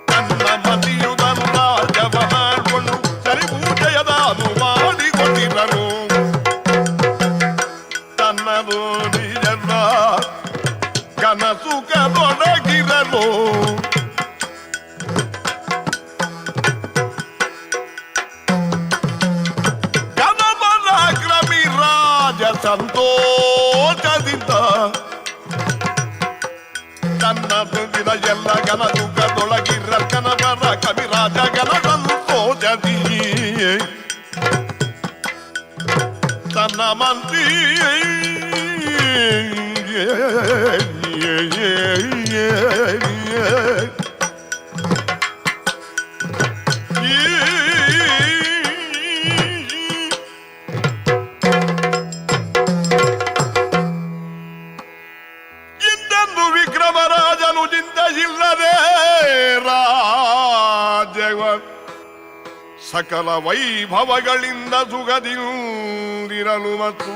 ತನ್ನ ಮತಿಯುದನು ರಾಜವನಾಡ್ಕೊಂಡು ಶನಿ ಪೂಜೆಯ ತಾನು ಮಾಡಿಕೊಂಡಿರಲು, ತನ್ನದು ನಿಜದ ಕನಸುಕದೊಡಗಿರಲು, ಘನಪರಾಕ್ರಮಿ ರಾಜ ಸಂತೋಷದಿಂದ ತನ್ನ ತುಂಬಿದ ಎಲ್ಲ ಘನ ಸುಖದೊಳಗಿರ ಕನವರ ಕವಿರಾಜ ಘನ ಸಂತೋಷದಿ ತನ್ನ ಮಂತ್ರಿ ಇಂದೆಂದು ವಿಕ್ರಮರಾಜನು ಚಿಂತೆಯಿಲ್ಲದೆ ರಾಜವ ಸಕಲ ವೈಭವಗಳಿಂದ ಸುಖದಿಂದಿರಲು ಮತ್ತು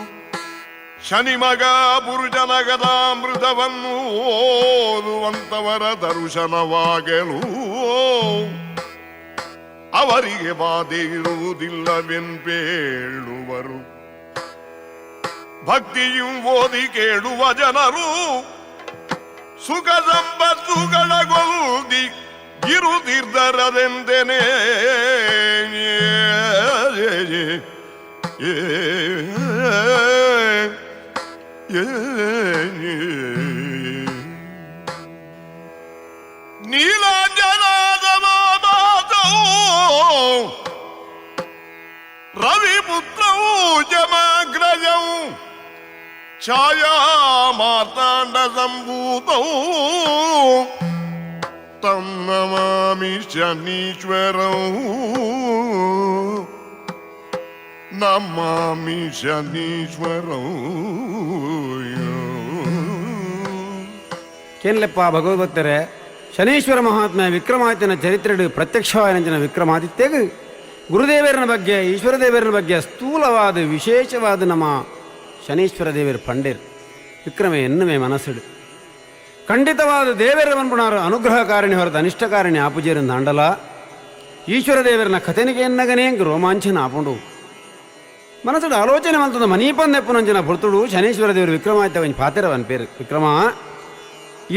ಶನಿಮಗ ಪುರುಷನಗದಾಮೃತವನ್ನು ಓದುವಂತವರ ದರ್ಶನವಾಗಲು ಅವರಿಗೆ ಬಾಧೆ ಇರುವುದಿಲ್ಲವೆಂಪೇಳುವರು. ಭಕ್ತಿಯು ಓದಿ ಕೇಳುವ ಜನರು ಸುಖ ಸಂಪತ್ತುಗಳಗೊಲ್ದಿ ಇರುತ್ತಿದ್ದರದೆಂದೇನೆ. ನೀಲಾಂಜನಾದ ರವಿಪುತ್ರವು ಜಮಾಗ್ರಜವು ಛಾಯಾ ಮಾರ್ತಾಂಡ ಸಂಭೂತವು ತಂ ನಮಾಮಿ ಶನೀಶ್ವರೌ, ನಮಾಮಿ ಶನೀಶ್ವರೌ. ಕೇನ್ಲೆಪ್ಪ ಭಗವದ್ಭಕ್ತರೇ, ಶನೀಶ್ವರ ಮಹಾತ್ಮ ವಿಕ್ರಮಾದಿತ್ಯನ ಚರಿತ್ರೆಡು ಪ್ರತ್ಯಕ್ಷವಾದ ವಿಕ್ರಮಾದಿತ್ಯಗ ಗುರುದೇವರನ ಬಗ್ಗೆ, ಈಶ್ವರ ದೇವರನ ಬಗ್ಗೆ ಸ್ಥೂಲವಾದ ವಿಶೇಷವಾದ ನಮ್ಮ ಶನೀಶ್ವರ ದೇವರು ಪಂಡೇರ್ ವಿಕ್ರಮ ಎನ್ನುವೆ ಮನಸ್ಸುಡು ಖಂಡಿತವಾದ ದೇವರ ಮನ್ಪುಣಾರು ಅನುಗ್ರಹಕಾರಿಣಿ ಹೊರತು ಅನಿಷ್ಟಕಾರಿಣಿ ಆಪುಜೇರನ್ ದಾಂಡಲ. ಈಶ್ವರ ದೇವರನ ಕಥೆನಿಗೆ ಎನ್ನಗನೇ ರೋಮಾಂಚನ ಆಪುಂಡು. ಮನಸ್ಸುಡು ಆಲೋಚನೆ ಮಂತದ ಮನೀಪಂದೆಪ್ಪುನಂಚಿನ ಪುರ್ತುಡು ಶನೀಶ್ವರ ದೇವರು ವಿಕ್ರಮಾದಿತ್ಯ ಒಂಜಿ ಪಾತೆರವನ್ ಪೇರು. ವಿಕ್ರಮ,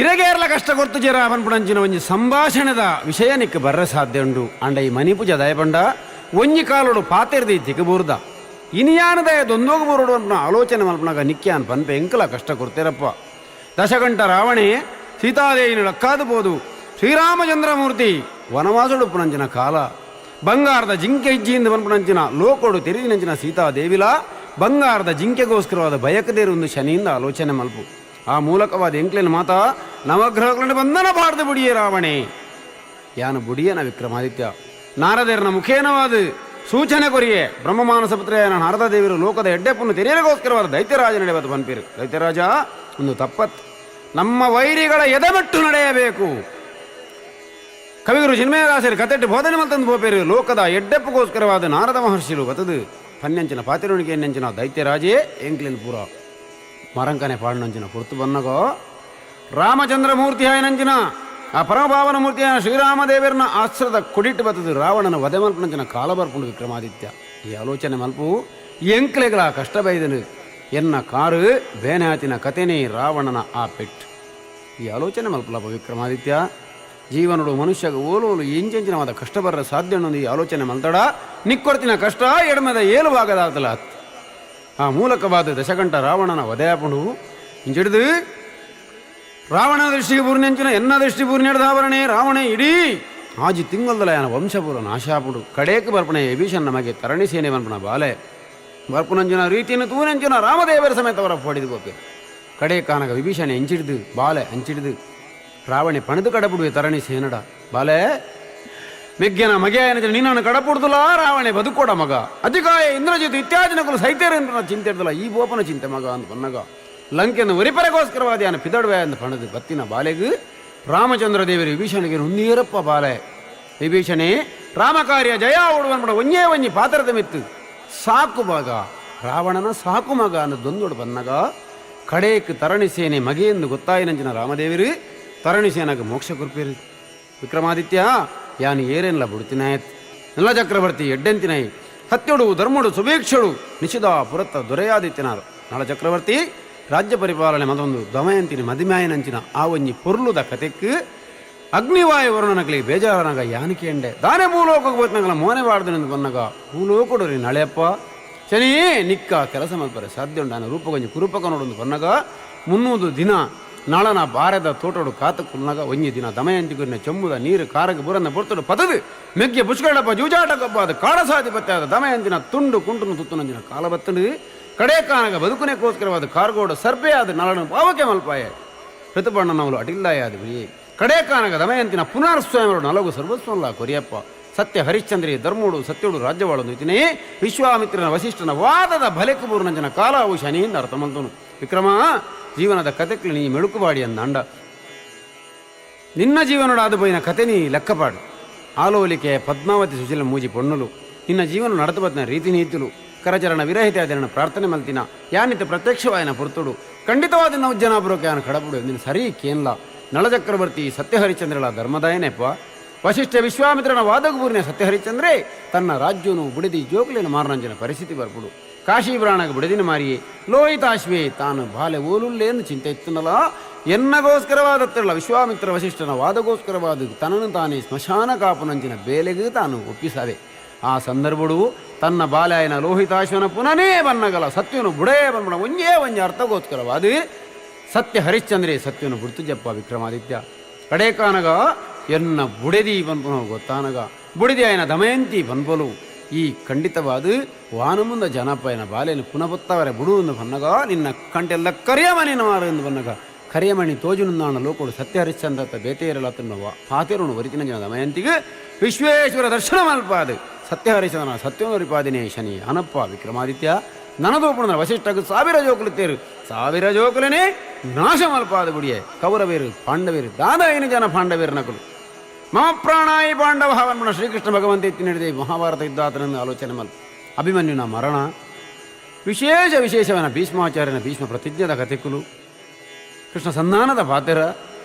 ಇರಗೇರ್ಲ ಕಷ್ಟ ಕೊರ್ತು ಜರ ಪನ್ಪುಣಂಚಿನ ಒಂಜಿ ಸಂಭಾಷಣೆದ ವಿಷಯ ನಿಕ್ ಬರ್ರೆ ಸಾಧ್ಯ ಉಂಡು. ಅಂಡ ಈ ಮನಿಪುಜ ದಯಪಂಡ ಒಂಜಿ ಕಾಲೋಡು ಪಾತೆರ್ದಿ ತಿಕ್ಕಬೂರ್ದ ಇನಿಯಾನದಯ ದೊಂದೋಗು ಬೂರುಡು ಅನ್ಪುನ ಆಲೋಚನೆ ಮಲ್ಪನಾಗ ನಿಕ್ಯಾನ್ ಪನ್ಪೆ ಎಂಕಲ ಕಷ್ಟ ಕೊರ್ತಿರಪ್ಪ. ದಶಗಂಟ ರಾವಣೆ ಸೀತಾದೇವಿನ ಲಕ್ಕಾದು ಬೋದು ಶ್ರೀರಾಮಚಂದ್ರಮೂರ್ತಿ ವನವಾಸುಡು ಪುನಂಚಿನ ಕಾಲ, ಬಂಗಾರದ ಜಿಂಕೆ ಇಜ್ಜಿಯಿಂದ ಪನ್ಪುನಂಚಿನ ಲೋಕೋಡು ತೆರಿದಿನಂಚಿನ ಸೀತಾದೇವಿಲ ಬಂಗಾರದ ಜಿಂಕೆಗೋಸ್ಕರವಾದ ಬಯಕದೇರು ಒಂದು ಶನಿಯಿಂದ ಆಲೋಚನೆ ಮಲ್ಪು. ಆ ಮೂಲಕವಾದ ಎಂಕ್ಲೇನ ಮಾತಾ ನವಗ್ರಹಗಳನ್ನು ಬಂಧನ ಬಾರ್ದು ಬುಡಿಯೇ ರಾವಣೆ ಯಾನು ಬುಡಿಯನ ವಿಕ್ರಮಾದಿತ್ಯ. ನಾರದೇರನ ಮುಖೇನವಾದ ಸೂಚನೆ ಕೊರಿಯೆ ಬ್ರಹ್ಮಮಾನಸ ಪುತ್ರೆಯನ ನಾರದ ದೇವರು ಲೋಕದ ಎಡ್ಡೆಪ್ಪನ್ನು ತೆರೆಯಲಿಗೋಸ್ಕರವಾದ ದೈತ್ಯರಾಜ ನಡೆಯಬತ್ತು ಪನ್ಪೀರು. ದೈತ್ಯರಾಜ ಒಂದು ತಪ್ಪತ್, ನಮ್ಮ ವೈರಿಗಳ ಎದೆಮಟ್ಟು ನಡೆಯಬೇಕು. ಕವಿಗುರು ಚಿನ್ಮಯದಾಸರು ಕತೆಟ್ಟು ಬೋಧನೆ ಮಲ್ತಂದು ಬೋಪೇರು ಲೋಕದ ಎಡ್ಡೆಪ್ಪಗೋಸ್ಕರವಾದ ನಾರದ ಮಹರ್ಷಿಲು ಬತದು ಪನ್ನೆಂಚಿನ ಪಾತಿರುಣಿಕೆ ಎನ್ನೆಂಚಿನ ದೈತ್ಯರಾಜೇ ಎಂಕ್ಲಿನ್ ಪೂರ ಮರಂಕನೆ ಪಾಡಿನಂಚಿನ ಪುರ್ತು ಬನ್ನಗೋ ರಾಮಚಂದ್ರ ಮೂರ್ತಿ ಆಯನಂಚಿನ ಆ ಪರಮಭಾವನ ಮೂರ್ತಿಯ ಶ್ರೀರಾಮದೇವರನ ಆಶ್ರದ ಕೊಡಿಟ್ಟು ಬತ್ತದು ರಾವಣನ ವಧೆ ಮಲ್ಪನಂಚಿನ ಕಾಲ ಬರ್ಪುಂಡು ವಿಕ್ರಮಾದಿತ್ಯ. ಈ ಆಲೋಚನೆ ಮಲ್ಪು ಎಂಕ್ಲೆಗಳ ಕಷ್ಟ ಬೈದನು ಎನ್ನ ಕಾರು ಬೇನಾತಿನ ಕತೆನೇ ರಾವಣನ ಆ ಪೆಟ್ಟು. ಈ ಆಲೋಚನೆ ಮಲ್ಪಲಪ್ಪ ವಿಕ್ರಮಾದಿತ್ಯ. ಜೀವನಡು ಮನುಷ್ಯಗ ಓಲೋಲು ಎಂಚೆಂಚಿನವಾದ ಕಷ್ಟ ಬರ್ರ ಸಾಧ್ಯ ಈ ಆಲೋಚನೆ ಮಲ್ತಡ ನಿಕ್ಕೊರ್ತಿನ ಕಷ್ಟ ಎಡಮದ ಏಳು ಭಾಗದಾತಲ ಆ ಮೂಲಕವಾದ ದಶಕಂಠ ರಾವಣನ ವಧೆಯಾಪುಂಡು ಇಂಚಿಡಿದು ರಾವಣ ದೃಷ್ಟಿಗೆ ಪೂರ್ಣಂಚಿನ ಎನ್ನ ದೃಷ್ಟಿ ಪೂರ್ಣದಾವರಣೆ ರಾವಣ ಇಡೀ ಆಜಿ ತಿಂಗಳದಲಯನ ವಂಶಪೂರ ನಾಶಾಪುಡು ಕಡೇಕು ಬರ್ಪಣೆ ವಿಭೀಷಣ ನಮಗೆ ತರಣಿ ಸೇನೆ ಬರ್ಪಣ ಬಾಲೆ ಬರ್ಪುನಂಚಿನ ರೀತಿಯನ್ನು ತೂನಂಚಿನ ರಾಮದೇವರ ಸಮೇತವರ ಪಡಿದು ಗೋಪೆ ಕಡೆ ಕಾನಗ ವಿಭೀಷಣೆ ಎಂಚಿಡಿದು ಬಾಲೆ ಅಂಚಿಡಿದು ರಾವಣೆ ಪಣದು ಕಡಪುಡುವೆ ತರಣಿ ಸೇನಡ ಬಾಲೆ ಮೆಗ್ಗನ ಮಗೆಯನ ನಿನ್ನನ್ನು ಕಡಪುಡ್ದುಲ ರಾವಣೆ ಬದುಕೋಡ ಮಗ ಅಧಿಕಾಯ ಇಂದ್ರಜಿತ್ ಇತ್ಯಾದಿನಕುಲು ಸೈತೇರು ಚಿಂತೆ ಇಡ್ದಲ್ಲ ಈ ಬೋಪನ ಚಿಂತೆ ಮಗ ಅಂತ ಬನ್ನಗ ಲಂಕೆಯನ್ನು ಒರಿಪರೆಗೋಸ್ಕರವಾದ ಪಿದಡುವೆ ಅಂತ ಪಣದು ಬತ್ತಿನ ಬಾಲೆಗು ರಾಮಚಂದ್ರ ದೇವರು ವಿಭೀಷಣಿಗೆ ಒಂದೇರಪ್ಪ ಬಾಲೆ ವಿಭೀಷಣೆ ರಾಮಕಾರ್ಯ ಜಯ ಓಡುವನ್ಬಿಡ ಒಂಜೇ ಒಂಜಿ ಪಾತ್ರದ ಮಿತ್ತು ಸಾಕು ಮಗ ರಾವಣನ ಸಾಕು ಮಗ ಅನ್ನೋ ದೊಂದೊಡು ಬನ್ನಗ ಕಡೇಕ್ ತರಣಿ ಸೇನೆ ಮಗೆಯೆಂದು ಗೊತ್ತಾಯಿನಂಚಿನ ರಾಮದೇವರು ತರಣಿ ಸೇನಾಗ ಮೋಕ್ಷ ಕುರ್ಪೇರು. ವಿಕ್ರಮಾದಿತ್ಯ ಯಾನು ಏರೇನ್ಲ ಬುಡ್ತಿನಾಯತ್ ನಲ್ಲ ಚಕ್ರವರ್ತಿ ಎಡ್ಡೆಂತಿನೈ ಸತ್ಯುಡು ಧರ್ಮುಡು ಸುಭೀಕ್ಷುಡು ನಿಶಿದ ಪುರತ್ತ ದೊರೆಯಾದಿತ್ಯನಾರು ನಳ ಚಕ್ರವರ್ತಿ ರಾಜ್ಯ ಪರಿಪಾಲನೆ ಮತ್ತೊಂದು ದಮಯಂತಿನ ಮದಿಮಾಯನಂಚಿನ ಆ ಒಂಜಿ ಪೊರ್ಲುದ ಕತೆಕ್ ಅಗ್ನಿವಾಯು ವರುಣನಗಲಿ ಬೇಜಾರನಾಗ ಯಾನಿಕೆ ಎಂಡೆ ದಾನೆ ಭೂಲೋಕಕ್ಕೆ ಬೋತ್ನಗಲ ಮೋನೆ ಬಾಡ್ದನೆಂದು ಬನ್ನಗ ಭೂಲೋಕಡು ರೀ ನಳೆಯಪ್ಪ ಶನಿ ನಿಕ್ಕ ಕೆಲಸ ಮಲ್ಪರೆ ಸಾಧ್ಯ ಉಂಡಾನ ರೂಪಗೊಂಜಿ ಕುರುಪಕ ನೋಡೊಂದು ಬನ್ನಗ 300 ದಿನ ನಳನ ಬಾರದ ತೋಟೋಡು ಕಾತ ಕುಲ್ನಗ ಒಂಜಿ ದಿನ ದಮಯಂತಿ ಗುರಿನ ಚೆಂಬುದ ನೀರು ಕಾರಗ ಬುರನ್ನ ಪೊರ್ತಡು ಪದದು ಮೆಗ್ಗೆ ಪುಷ್ಕರಡಪ್ಪ ಜೂಜಾಟಕಪ್ಪ ಅದು ಕಾಡಸಾಧಿಪತ್ಯ ಆದ ದಮಯಂತಿನ ತುಂಡು ಕುಂಟುನು ತುತ್ತುನಂಜಿನ ಕಾಲ ಬತ್ತಡು ಕಡೆ ಕಾನಗ ಬದುಕುನೆಗೋಸ್ಕರವಾದ ಕಾರ್ಗೋಡ ಸರ್ಪೆ ಆದ ನಳನ ಪಾವಕೆ ಮಲ್ಪಾಯ ಋತುಪಣ್ಣನವಳು ಅಟಿಲ್ಲಾಯ ಅದು ಬಿಡಿ ಕಡೆ ಕಾನಗ ದಮಯಂತಿನ ಪುನರ್ಸ್ವಯಂವರು ನಲಗು ಸರ್ವಸ್ವಲ್ಲ ಕೊರಿಯಪ್ಪ ಸತ್ಯ ಹರಿಶ್ಚಂದ್ರಿ ಧರ್ಮೋಡು ಸತ್ಯೋಡು ರಾಜ್ಯವಾಳು ಇತಿನೇ ವಿಶ್ವಾಮಿತ್ರನ ವಸಿಷ್ಠನ ವಾದದ ಬಲೆಕು ಬೂರ್ನಂಜನ ಕಾಲ ಅವು ಶನಿಯಿಂದ ಅರ್ಥಮಲ್ತನು. ವಿಕ್ರಮ ಜೀವನದ ಕತೆಕ್ಲು ನೀ ಮೆಳುಕುಬಾಡಿ ಅಂದಾಂಡ ನಿನ್ನ ಜೀವನಡಾದ ಪೋಯಿನ ಕತೆ ನೀ ಲೆಕ್ಕಪಾಡು ಆಲೋಲಿಕೆ ಪದ್ಮಾವತಿ ಸುಶೀಲ ಮೂಜಿ ಪೊಣ್ಣುಲು ನಿನ್ನ ಜೀವನ ನಡತು ರೀತಿ ನೀತಿಲು ಕರಚರಣ ವಿರಹಿತ ಅದನ್ನು ಪ್ರಾರ್ಥನೆ ಮಲ್ತಿನ ಯಾನಿತ ಪ್ರತ್ಯಕ್ಷವಾಯನ ಪುರ್ತುಡು ಖಂಡಿತವಾದ ನೌಜ್ಜನಾಪುರಕ್ಕೆ ಯಾನು ಕಡಪುಡು ನಿನ್ನ ಸರಿ ಕೇನ್ಲ ನಳಚಕ್ರವರ್ತಿ ಸತ್ಯಹರಿಚಂದ್ರಳ ಧರ್ಮದಾಯನೆಪ್ಪ ವಶಿಷ್ಠ ವಿಶ್ವಾಮಿತ್ರನ ವಾದಗಪೂರ್ಣ ಸತ್ಯಹರಿಚಂದ್ರೆ ತನ್ನ ರಾಜ್ಯನು ಬುಡಿದಿ ಜೋಗುಲಿನ ಮಾರನಂಜನ ಪರಿಸ್ಥಿತಿ ಬರ್ಪುಡು ಕಾಶೀಬ್ರಾಣಗ ಬುಡದಿನ ಮಾರಿಯೇ ಲೋಹಿತಾಶ್ವೇ ತಾನು ಬಾಲೆ ಓಲುಲ್ಲೇನು ಚಿಂತೆ ಇತ್ತನಲ್ಲ ಎನ್ನಗೋಸ್ಕರವಾದತ್ತಿರಲ್ಲ ವಿಶ್ವಾಮಿತ್ರ ವಶಿಷ್ಠನ ವಾದಗೋಸ್ಕರವಾದ ತನ್ನನ್ನು ತಾನೇ ಸ್ಮಶಾನ ಕಾಪುನಂಚಿನ ಬೇಲೆಗೂ ತಾನು ಒಪ್ಪಿಸಾವೆ. ಆ ಸಂದರ್ಭಡು ತನ್ನ ಬಾಲ್ಯಾಯನ ಲೋಹಿತಾಶ್ವನ ಪುನನೇ ಬನ್ನಗಲ ಸತ್ಯನು ಬುಡೇ ಬಂದ್ಬಿಡ ಒಂಜೇ ಒಂಜೆ ಅರ್ಥಗೋಸ್ಕರವಾದ ಸತ್ಯ ಹರಿಶ್ಚಂದ್ರೇ ಸತ್ಯನು ಬುಡ್ತು ಜಪ್ಪ ವಿಕ್ರಮಾದಿತ್ಯ ಕಡೇಕಾನಗ ಎನ್ನ ಬುಡೆದಿ ಬನ್ಪುನ ಗೊತ್ತಾನಗ ಬುಡಿದಿ ಆಯನ ದಮಯಂತಿ ಬನ್ಪಲು ಈ ಖಂಡಿತವಾದ ವಾನಮುಂದ ಜನಪಯನ ಬಾಲೆಯನ್ನು ಪುನಃ ಬುಡು ಎಂದು ಬನ್ನಗ ನಿನ್ನ ಕಂಟೆಲ್ಲ ಕರಿಯಮಣಿನ ಮಾರು ಎಂದು ಬನ್ನಗ ಕರಿಯಮಣಿ ತೋಜುನುಂದಾಣ ಲೋಕೋಡು ಸತ್ಯ ಹರಿಶ್ಚಂದ್ರ ಬೇತೆಯರಲ್ಲ ತಿನ್ನುವ ಪಾತೆರುಣು ವರಿತಿನ ಜನ ದಮಯಂತಿಗೆ ವಿಶ್ವೇಶ್ವರ ದರ್ಶನ ಮಲ್ಪಾದು ಸತ್ಯ ಹರಿಶ್ಚಂದ್ರನ ಸತ್ಯೋರಿಪಾದಿನೇ ಶನಿ ಅನಪ್ಪ ವಿಕ್ರಮಾದಿತ್ಯ ನನದೋಪುಣ ವಸಿಷ್ಠకు ಸಾವಿರ ಜೋಕುಲು ತೇರು ಸಾವಿರ ಜೋಕುಲನೇ ನಾಶ ಮಲ್ಪಾದ ಬುಡಿಯೆ ಕೌರವೇರು ಪಾಂಡವೇರು ದಾದ ಐನು ಜನ ಪಾಂಡವೇರು ನಕಲು ಮಮ ಪ್ರಾಣಾಯಿ ಪಾಂಡವ ಅನ್ಮಣ ಶ್ರೀಕೃಷ್ಣ ಭಗವಂತ ಎತ್ತಿ ನಡೆದೆ ಮಹಾಭಾರತ ಯುದ್ಧಾತನನ್ನು ಆಲೋಚನೆ ಮಲ್ ಅಭಿಮನ್ಯುನ ಮರಣ ವಿಶೇಷ ವಿಶೇಷವನ ಭೀಷ್ಮಾಚಾರ್ಯನ ಭೀಷ್ಮ ಪ್ರತಿಜ್ಞದ ಕಥೆಕುಲು ಕೃಷ್ಣ ಸಂಧಾನದ ಪಾತ್ರ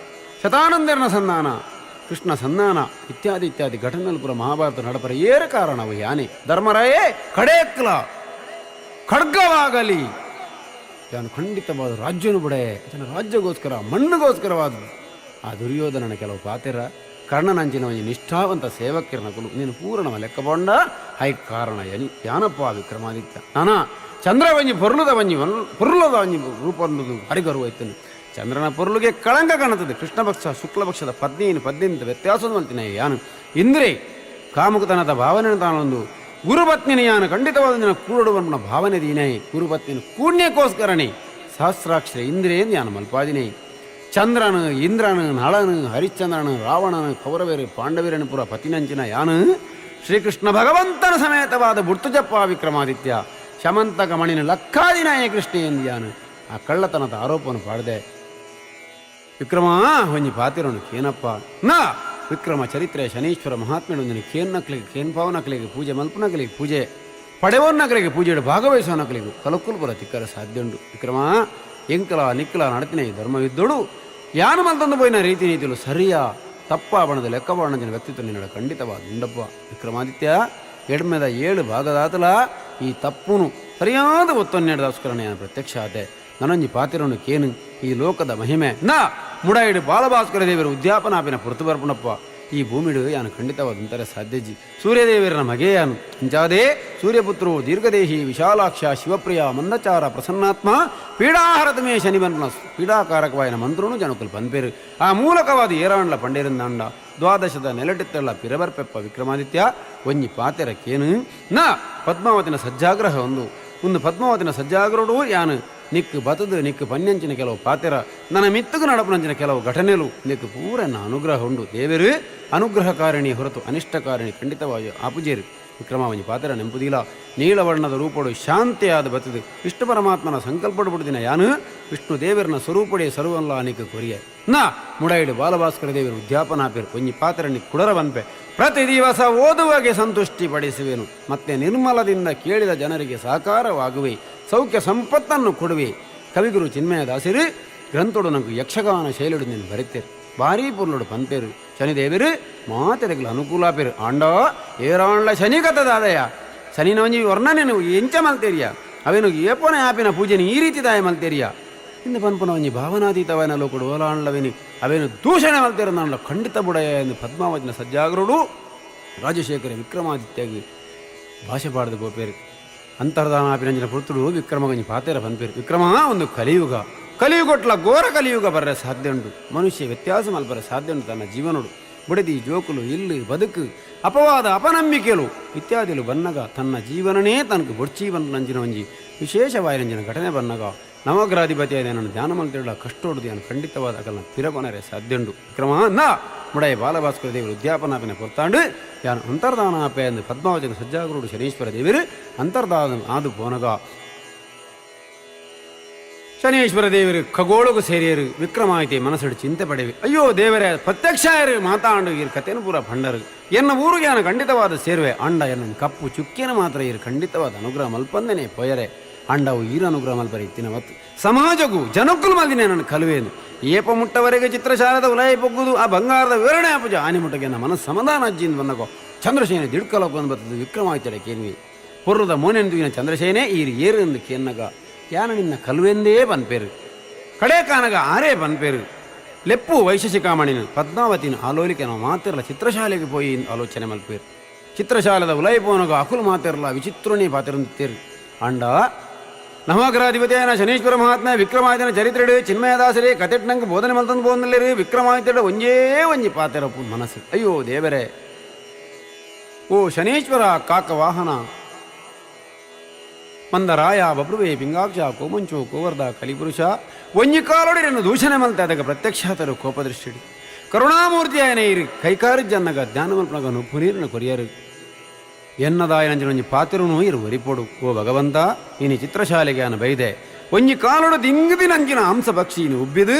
ಶತಾನಂದರನ ಸಂಧಾನ ಕೃಷ್ಣ ಸಂಧಾನ ಇತ್ಯಾದಿ ಇತ್ಯಾದಿ ಘಟನೆಗಳು ಮಹಾಭಾರತ ನಡಪರ ಏರು ಕಾರಣವು ಯಾನೆ ಧರ್ಮರಾಯೇ ಕಡೇಕ್ಲ ಖಡ್ಗವಾಗಲಿ ಯಾನು ಖಂಡಿತವಾದ ರಾಜ್ಯನು ಬಿಡೆ ಆತನ ರಾಜ್ಯಗೋಸ್ಕರ ಮಣ್ಣುಗೋಸ್ಕರವಾದ ಆ ದುರ್ಯೋಧನನ ಕೆಲವು ಪಾತಿರ ಕರ್ಣನಂಚಿನ ಒಂಜಿ ನಿಷ್ಠಾವಂತ ಸೇವಕಿರನ ಕುಲು ನೀನು ಪೂರ್ಣವ ಲೆಕ್ಕಬೊಂಡ ಹೈ ಕಾರಣ ಯನಿ ಯಾನಪ್ಪ ವಿಕ್ರಮಾದಿತ್ಯ ನಾನಾ ಚಂದ್ರ ಒಂಜಿ ಪೊರ್ಲುದ ಒಂಜಿ ಪೊರ್ಲುದ ಒಂಜಿ ರೂಪೊಂದು ಹರಿಗರು ಹೋಯ್ತನು ಚಂದ್ರನ ಪೊರ್ಲುಗೆ ಕಳಂಕ ಕಾಣುತ್ತದೆ ಕೃಷ್ಣ ಪಕ್ಷ ಶುಕ್ಲ ಪಕ್ಷದ ಪತ್ನಿಯನ್ನು ಪತ್ನಿಯಿಂದ ವ್ಯತ್ಯಾಸ ಮಲ್ತಿನ ಯಾನು ಇಂದ್ರೆ ಕಾಮುಕತನದ ಭಾವನೆ ತಾನೊಂದು ಗುರುಪತ್ನಿನ ಯಾನು ಖಂಡಿತವಾದ ನಿನ್ನ ಕೂಡುವ ಭಾವನೆ ದೀನೇ ಗುರುಪತ್ನಿನ ಕೂಡ್ಯಕ್ಕೋಸ್ಕರನೇ ಸಹಸ್ರಾಕ್ಷರ ಇಂದ್ರೇ ಯಾನು ಮಲ್ಪಾದಿನೇ ಚಂದ್ರನು ಇಂದ್ರನು ನಳನು ಹರಿಶ್ಚಂದ್ರನು ರಾವಣನು ಕೌರವೇರು ಪಾಂಡವೀರನು ಪುರ ಪತಿನಂಚಿನ ಯಾನು Shrikrishna ಭಗವಂತನ ಸಮೇತವಾದ ಬುರ್ತುಜಪ್ಪ ವಿಕ್ರಮಾದಿತ್ಯ ಶಮಂತಕ ಮಣಿನ ಲಕ್ಕಾದಿನಾಯ ಕೃಷ್ಣ ಎಂದಿಯಾನು ಆ ಕಳ್ಳತನದ ಆರೋಪವನ್ನು ಪಾಡದೆ. ವಿಕ್ರಮ ಒಂಜಿ ಪಾತಿರೋನು ಕೇನಪ್ಪ ನಾ ವಿಕ್ರಮ ಚರಿತ್ರೆ ಶನೀಶ್ವರ ಮಹಾತ್ಮೆಡೊಂದಿನ ಕೇನ್ನಕ್ಲಿಗೆ ಕೇನ್ ಪಾವನಕ್ಲಿಗೆ ಪೂಜೆ ಮಲ್ಪನಕ್ಲಿಗೆ ಪೂಜೆ ಪಡೆವನ್ನಕ್ಲಿಗೆ ಪೂಜೆಡು ಭಾಗವಹಿಸುವನಕ್ಲಿಗೆ ಕಲಕುಲ್ ಬರ ತಿಕ್ಕರ ಸಾಧ್ಯ ಉಂಡು. ವಿಕ್ರಮ ಎಂಕಲ ನಿಕ್ಕಲ ನಡತಿನ ಈ ಧರ್ಮವಿದ್ದೋಡು ಯಾನು ಮಲ್ತಂದು ಪೋಯಿನ ರೀತಿ ನೀತಿಲು ಸರಿಯಾ ತಪ್ಪ ಬಣದ ಲೆಕ್ಕಬಾಣಂಜಿನ ವ್ಯಕ್ತಿತ್ವ ನಿನ್ನಡ ಖಂಡಿತವಾದ ಉಂಡಪ್ಪ. ವಿಕ್ರಮಾದಿತ್ಯ ಎಡ್ಮೆದ 7 ಭಾಗದಾತಲ ಈ ತಪ್ಪುನು ಸರಿಯಾದ ಒತ್ತೊನ್ನೆಡದಾಸ್ಕರಣ ಪ್ರತ್ಯಕ್ಷ ಆತೆ ನನೊಂಜಿ ಪಾತಿರನು ಕೇನು ಈ ಲೋಕದ ಮಹಿಮೆ ನಾ ಮುಡಾಯಿಡು ಬಾಲಭಾಸ್ಕರ ದೇವರು ಉದ್ಯಾಪನಾಪಿನ ಪುರತು ಬರ್ಪುಣಪ್ಪ ಈ ಭೂಮಿಡು ಯಾನು ಖಂಡಿತವಾದಂತಾರೆ ಸಾಧ್ಯಜಿ ಸೂರ್ಯದೇವರನ ಮಗೆಯಾನು ಇಂಚಾದೇ ಸೂರ್ಯಪುತ್ರು ದೀರ್ಘದೇಹಿ ವಿಶಾಲಾಕ್ಷ ಶಿವಪ್ರಿಯ ಮಂದಚಾರ ಪ್ರಸನ್ನಾತ್ಮ ಪೀಡಾಹರತಮೇ ಶನಿಬನ್ಪುಣ ಪೀಡಾಕಾರಕವಾಯಿನ ಮಂತ್ರನು ಜನಕುಲು ಪನ್ಪೇರು ಆ ಮೂಲಕವಾದ ಏರಾಂಡ್ಲ ಪಂಡೇರಿಂದಾಂಡ ದ್ವಾದಶದ ನೆಲಟಿತ್ತೆಲ್ಲ ಪಿರಬರ್ಪೆಪ್ಪ ವಿಕ್ರಮಾದಿತ್ಯ ಒಂಜಿ ಪಾತೆರ ಕೇನು ನಾ ಪದ್ಮಾವತಿನ ಸಜ್ಜಾಗ್ರಹ ಒಂದು ಒಂದು ಪದ್ಮಾವತಿನ ಸಜ್ಜಾಗ್ರಹಡು ಯಾನು ನಿಕ್ಕು ಬತದು ನಿಕ್ಕು ಪನ್ಯಂಚಿನ ಕೆಲವು ಪಾತೆರ ನನ್ನ ಮಿತ್ತುಗು ನಡಪನಂಚಿನ ಕೆಲವು ಘಟನೆಲು ನಿಕ್ಕು ಪೂರನ್ನ ಅನುಗ್ರಹ ಉಂಡು. ದೇವರು ಅನುಗ್ರಹಕಾರಿಣಿ ಹೊರತು ಅನಿಷ್ಟಕಾರಿಣಿ ಖಂಡಿತವಾಗಿ ಆಪುಜೇರು. ವಿಕ್ರಮಾವನಿ ಪಾತೆರ ನೆಂಪುದಿಲ್ಲ ನೀಲವರ್ಣದ ರೂಪಡು ಶಾಂತಿಯಾದ ಬತದು ವಿಷ್ಣು ಪರಮಾತ್ಮನ ಸಂಕಲ್ಪಡು ಯಾನು ವಿಷ್ಣು ದೇವರನ ಸ್ವರೂಪಡೆ ಸರ್ವಲ್ಲ ನಿಕ್ಕು ಕೊರಿಯ ನಾ ಮುಡಾಯಿಡು ಬಾಲಭಾಸ್ಕರ ದೇವರು ಉದ್ಯಾಪನಾಪೇರು ಒಂಜಿ ಪಾತೆರ ನಿಕ್ಕು ಕುಡರ ಬನ್ಪೆ ಪ್ರತಿ ದಿವಸ ಓದುವಾಗೆ ಸಂತುಷ್ಟಿ ಪಡಿಸುವೆನು ಮತ್ತೆ ನಿರ್ಮಲದಿಂದ ಕೇಳಿದ ಜನರಿಗೆ ಸಹಕಾರವಾಗುವೆ ಸೌಖ್ಯ ಸಂಪತ್ತನ್ನು ಕೊಡುವೆ. ಕವಿಗುರು ಚಿನ್ಮಯ ದಾಸರು ಗ್ರಂಥೋಡು ನಂಗೆ ಯಕ್ಷಗಾನ ಶೈಲಿಡು ನೀನು ಬರಿತೇರು ಭಾರೀ ಪುರ್ಲುಡು ಪಂಪೇರು ಶನಿದೇವರು ಮಾತೆರೆಗ್ಲ ಅನುಕೂಲ ಪೇರು ಆಂಡ ಏರಾಂಡ್ಲ ಶನಿ ಕಥದಾದಯ ಶನಿನ ಒಂಜಿ ವರ್ಣನೆ ಎಂಚ ಮಲ್ತೇರಿಯ ಅವೇನು ಏಪೋನ ಆಪಿನ ಪೂಜೆನ ಈ ರೀತಿ ದಾಯ ಮಲ್ತೇರಿಯ ಇನ್ನು ಪನ್ಪುನ ಒಂಜಿ ಭಾವನಾತೀತವಾಯನ ಲೋಕಡು ಓಲಾಂಡ್ಲವೇನಿ ಅವೇನು ದೂಷಣೆ ಮಲ್ತೇರು ಖಂಡಿತ ಬುಡಯ ಎಂದು ಪದ್ಮಾವತಿನ ಸಜ್ಜಾಗರುಡು ರಾಜಶೇಖರ ವಿಕ್ರಮಾದಿತ್ಯಾಗಿ ಭಾಷೆ ಪಾಡದ ಗೋಪೇರು ಅಂತರ್ಧಾನಾಪಿನಂಜಿನ ಪುರ್ತುಡು ವಿಕ್ರಮಗಂಜಿ ಪಾತೇರ ಪನ್ಪೇರು. ವಿಕ್ರಮ ಒಂದು ಕಲಿಯುಗ ಕಲಿಯುಗೊಟ್ಲ ಘೋರ ಕಲಿಯುಗ ಬರ್ರೆ ಸಾಧ್ಯ ಉಂಟು ಮನುಷ್ಯ ವ್ಯತ್ಯಾಸ ಮಲ್ಪರೆ ಸಾಧ್ಯ ಉಂಟು ತನ್ನ ಜೀವನೋಡು ಬುಡದಿ ಜೋಕುಲು ಇಲ್ಲು ಬದುಕು ಅಪವಾದ ಅಪನಂಬಿಕೆಲು ಇತ್ಯಾದಿಲು ಬನ್ನಗ ತನ್ನ ಜೀವನನೇ ತನకు ಬೊಡ್ಚಿ ಬಂದು ಒಂಜಿ ವಿಶೇಷವಾಯಿನಂಜಿನ ಘಟನೆ ಬನ್ನಗ ನವಗ್ರಹಾಧಿಪತಿಯಾದ ನನ್ನ ಧ್ಯಾನ ಮಲ್ತಿರಡ ಕಷ್ಟೋಡುದು ಯಾನು ಖಂಡಿತವಾದ ಅಗಲನ ಪಿರಗೊನರೆ ಸಾಧ್ಯ ಉಂಡು. ವಿಕ್ರಮ ನಾ ಮುಡಾಯ ಬಾಲಭಾಸ್ಕರ ದೇವರು ಉದ್ಯಾಪನಾಪಿನ ಪೊರ್ತಾಂಡು ಯಾನು ಅಂತರ್ಧಾನಾಪೆ ಎಂದು ಪದ್ಮಾವತಿನ ಸಜ್ಜಾಗುರುಡು ಶನೀಶ್ವರ ದೇವರು ಅಂತರ್ಧಾನ ಆದು ಪೋನಗ ಶನೀಶ್ವರ ದೇವರು ಖಗೋಳಗು ಸೇರಿಯರು ವಿಕ್ರಮಾಯಿತಿ ಮನಸ್ಸು ಚಿಂತೆ ಪಡೆವಿ ಅಯ್ಯೋ ದೇವರೇ ಪ್ರತ್ಯಕ್ಷ ಮಾತಾಂಡು ಇರ್ ಕಥೆನು ಪೂರ ಭಂಡರು ಎನ್ನ ಊರಿಗೆ ಯಾನು ಖಂಡಿತವಾದ ಸೇರುವೆ ಅಂಡ ಎನ್ನ ಕಪ್ಪು ಚುಕ್ಕಿನ ಮಾತ್ರ ಇರು ಖಂಡಿತವಾದ ಅನುಗ್ರಹ ಮಲ್ಪಂದನೆ ಪೊಯರೆ ಅಂಡವು ಈರ ಅನುಗ್ರಹ ಮಲ್ಪರೆ ಇತ್ತಿನ ಮತ್ತು ಸಮಾಜಗೂ ಜನಕ್ಕೂ ಮಲ್ದಿನ ನನ್ನ ಕಲುವೇನು ಏಪ ಮುಟ್ಟವರೆಗೆ ಚಿತ್ರಶಾಲದ ಉಲಯ ಪೊಗ್ಗುದು ಆ ಬಂಗಾರದ ವಿವರಣೆ ಪೂಜೆ ಆನೆ ಮುಟ್ಟಗೆ ನನ್ನ ಮನಸ್ಸು ಸಮಾಧಾನ ಅಜ್ಜಿಯಿಂದ ಬಂದಕೋ ಚಂದ್ರಶೇನೆ ದಿಡ್ಕಲೋಕು ಬರ್ತದೆ ವಿಕ್ರಮಾಯ್ತಡೆ ಕೇನ್ವಿ ಪುರ್ರದ ಮೋನೆಂದುಗಿನ ಚಂದ್ರಶೇನೆ ಈರು ಏರು ಎಂದು ಕೇನ್ನಗ ಯಾನ ನಿನ್ನ ಕಲುವೆಂದೇ ಬನ್ಪೇರು ಕಡೆ ಕಾನಗ ಆರೇ ಬನ್ಪೇರು ಲೆಪ್ಪು ವೈಶೇಷಿಕಾಮಣಿನ ಪದ್ಮಾವತಿನ ಆಲೋಲಿಕೆ ನಾವು ಮಾತಿರಲ ಚಿತ್ರಶಾಲೆಗೆ ಪೋಯಿ ಆಲೋಚನೆ ಮಲ್ಪೇರು ಚಿತ್ರಶಾಲದ ಉಲೈ ಪೋನಗ ಅಕುಲು ಮಾತಿರಲ ವಿಚಿತ್ರನೇ ಪಾತಿರಂತೇರು ಅಂಡ ನವಗ್ರಹಾಧಿಪತಿಯಾನ ಶನೀಶ್ವರ ಮಹಾತ್ಮ ವಿಕ್ರಮಾದಿನ ಚರಿತ್ರೆಡು ಚಿನ್ಮಯದಾಸರೇ ಕತೆಟ್ನಂಗೆ ಬೋಧನೆ ಮಲ್ತಂದು ಬೋಂದಲ್ಲೇರು ವಿಕ್ರಮಾದಿತ್ಯಡು ಒಂಜೇ ಒಂಜಿ ಪಾತೆರಪ್ಪು ಮನಸ್ಸು ಅಯ್ಯೋ ದೇವರೇ ಓ ಶನೀಶ್ವರ ಕಾಕ ವಾಹನ ಮಂದರಾಯ ಬಬ್ರುವೆ ಪಿಂಗಾಕ್ಷ ಕೋಮಂಚು ಕೋವರ್ಧ ಕಲಿಪುರುಷ ಒಂಜಿ ಕಾಲೊಡಿರನ್ನು ದೂಷಣೆ ಮಲ್ತೆ ಅದಕ್ಕೆ ಪ್ರತ್ಯಕ್ಷಾತರು ಕೋಪದೃಷ್ಟಿಡಿ ಕರುಣಾಮೂರ್ತಿಯಾಯನ ಇರು ಕೈಕಾರಿಜ್ಜನ್ನಗ ಜ್ಞಾನಮಲ್ಪನಗ ನುಪ್ಪು ನೀರನ್ನು ಕೊರಿಯರು ಎನ್ನದಾಯನಂಜಿನ ಒಂಜಿ ಪಾತಿರುನು ಇರು ಒರಿಪೊಡು ಓ ಭಗವಂತ ಇನಿ ಚಿತ್ರಶಾಲೆಗೆ ಆನ ಬೈದೆ ಒಂಜಿ ಕಾಲೊಡು ದಿಂಗುದಿನಂಜಿನ ಹಂಸ ಪಕ್ಷಿ ಇನಿ ಉಬ್ಬಿದು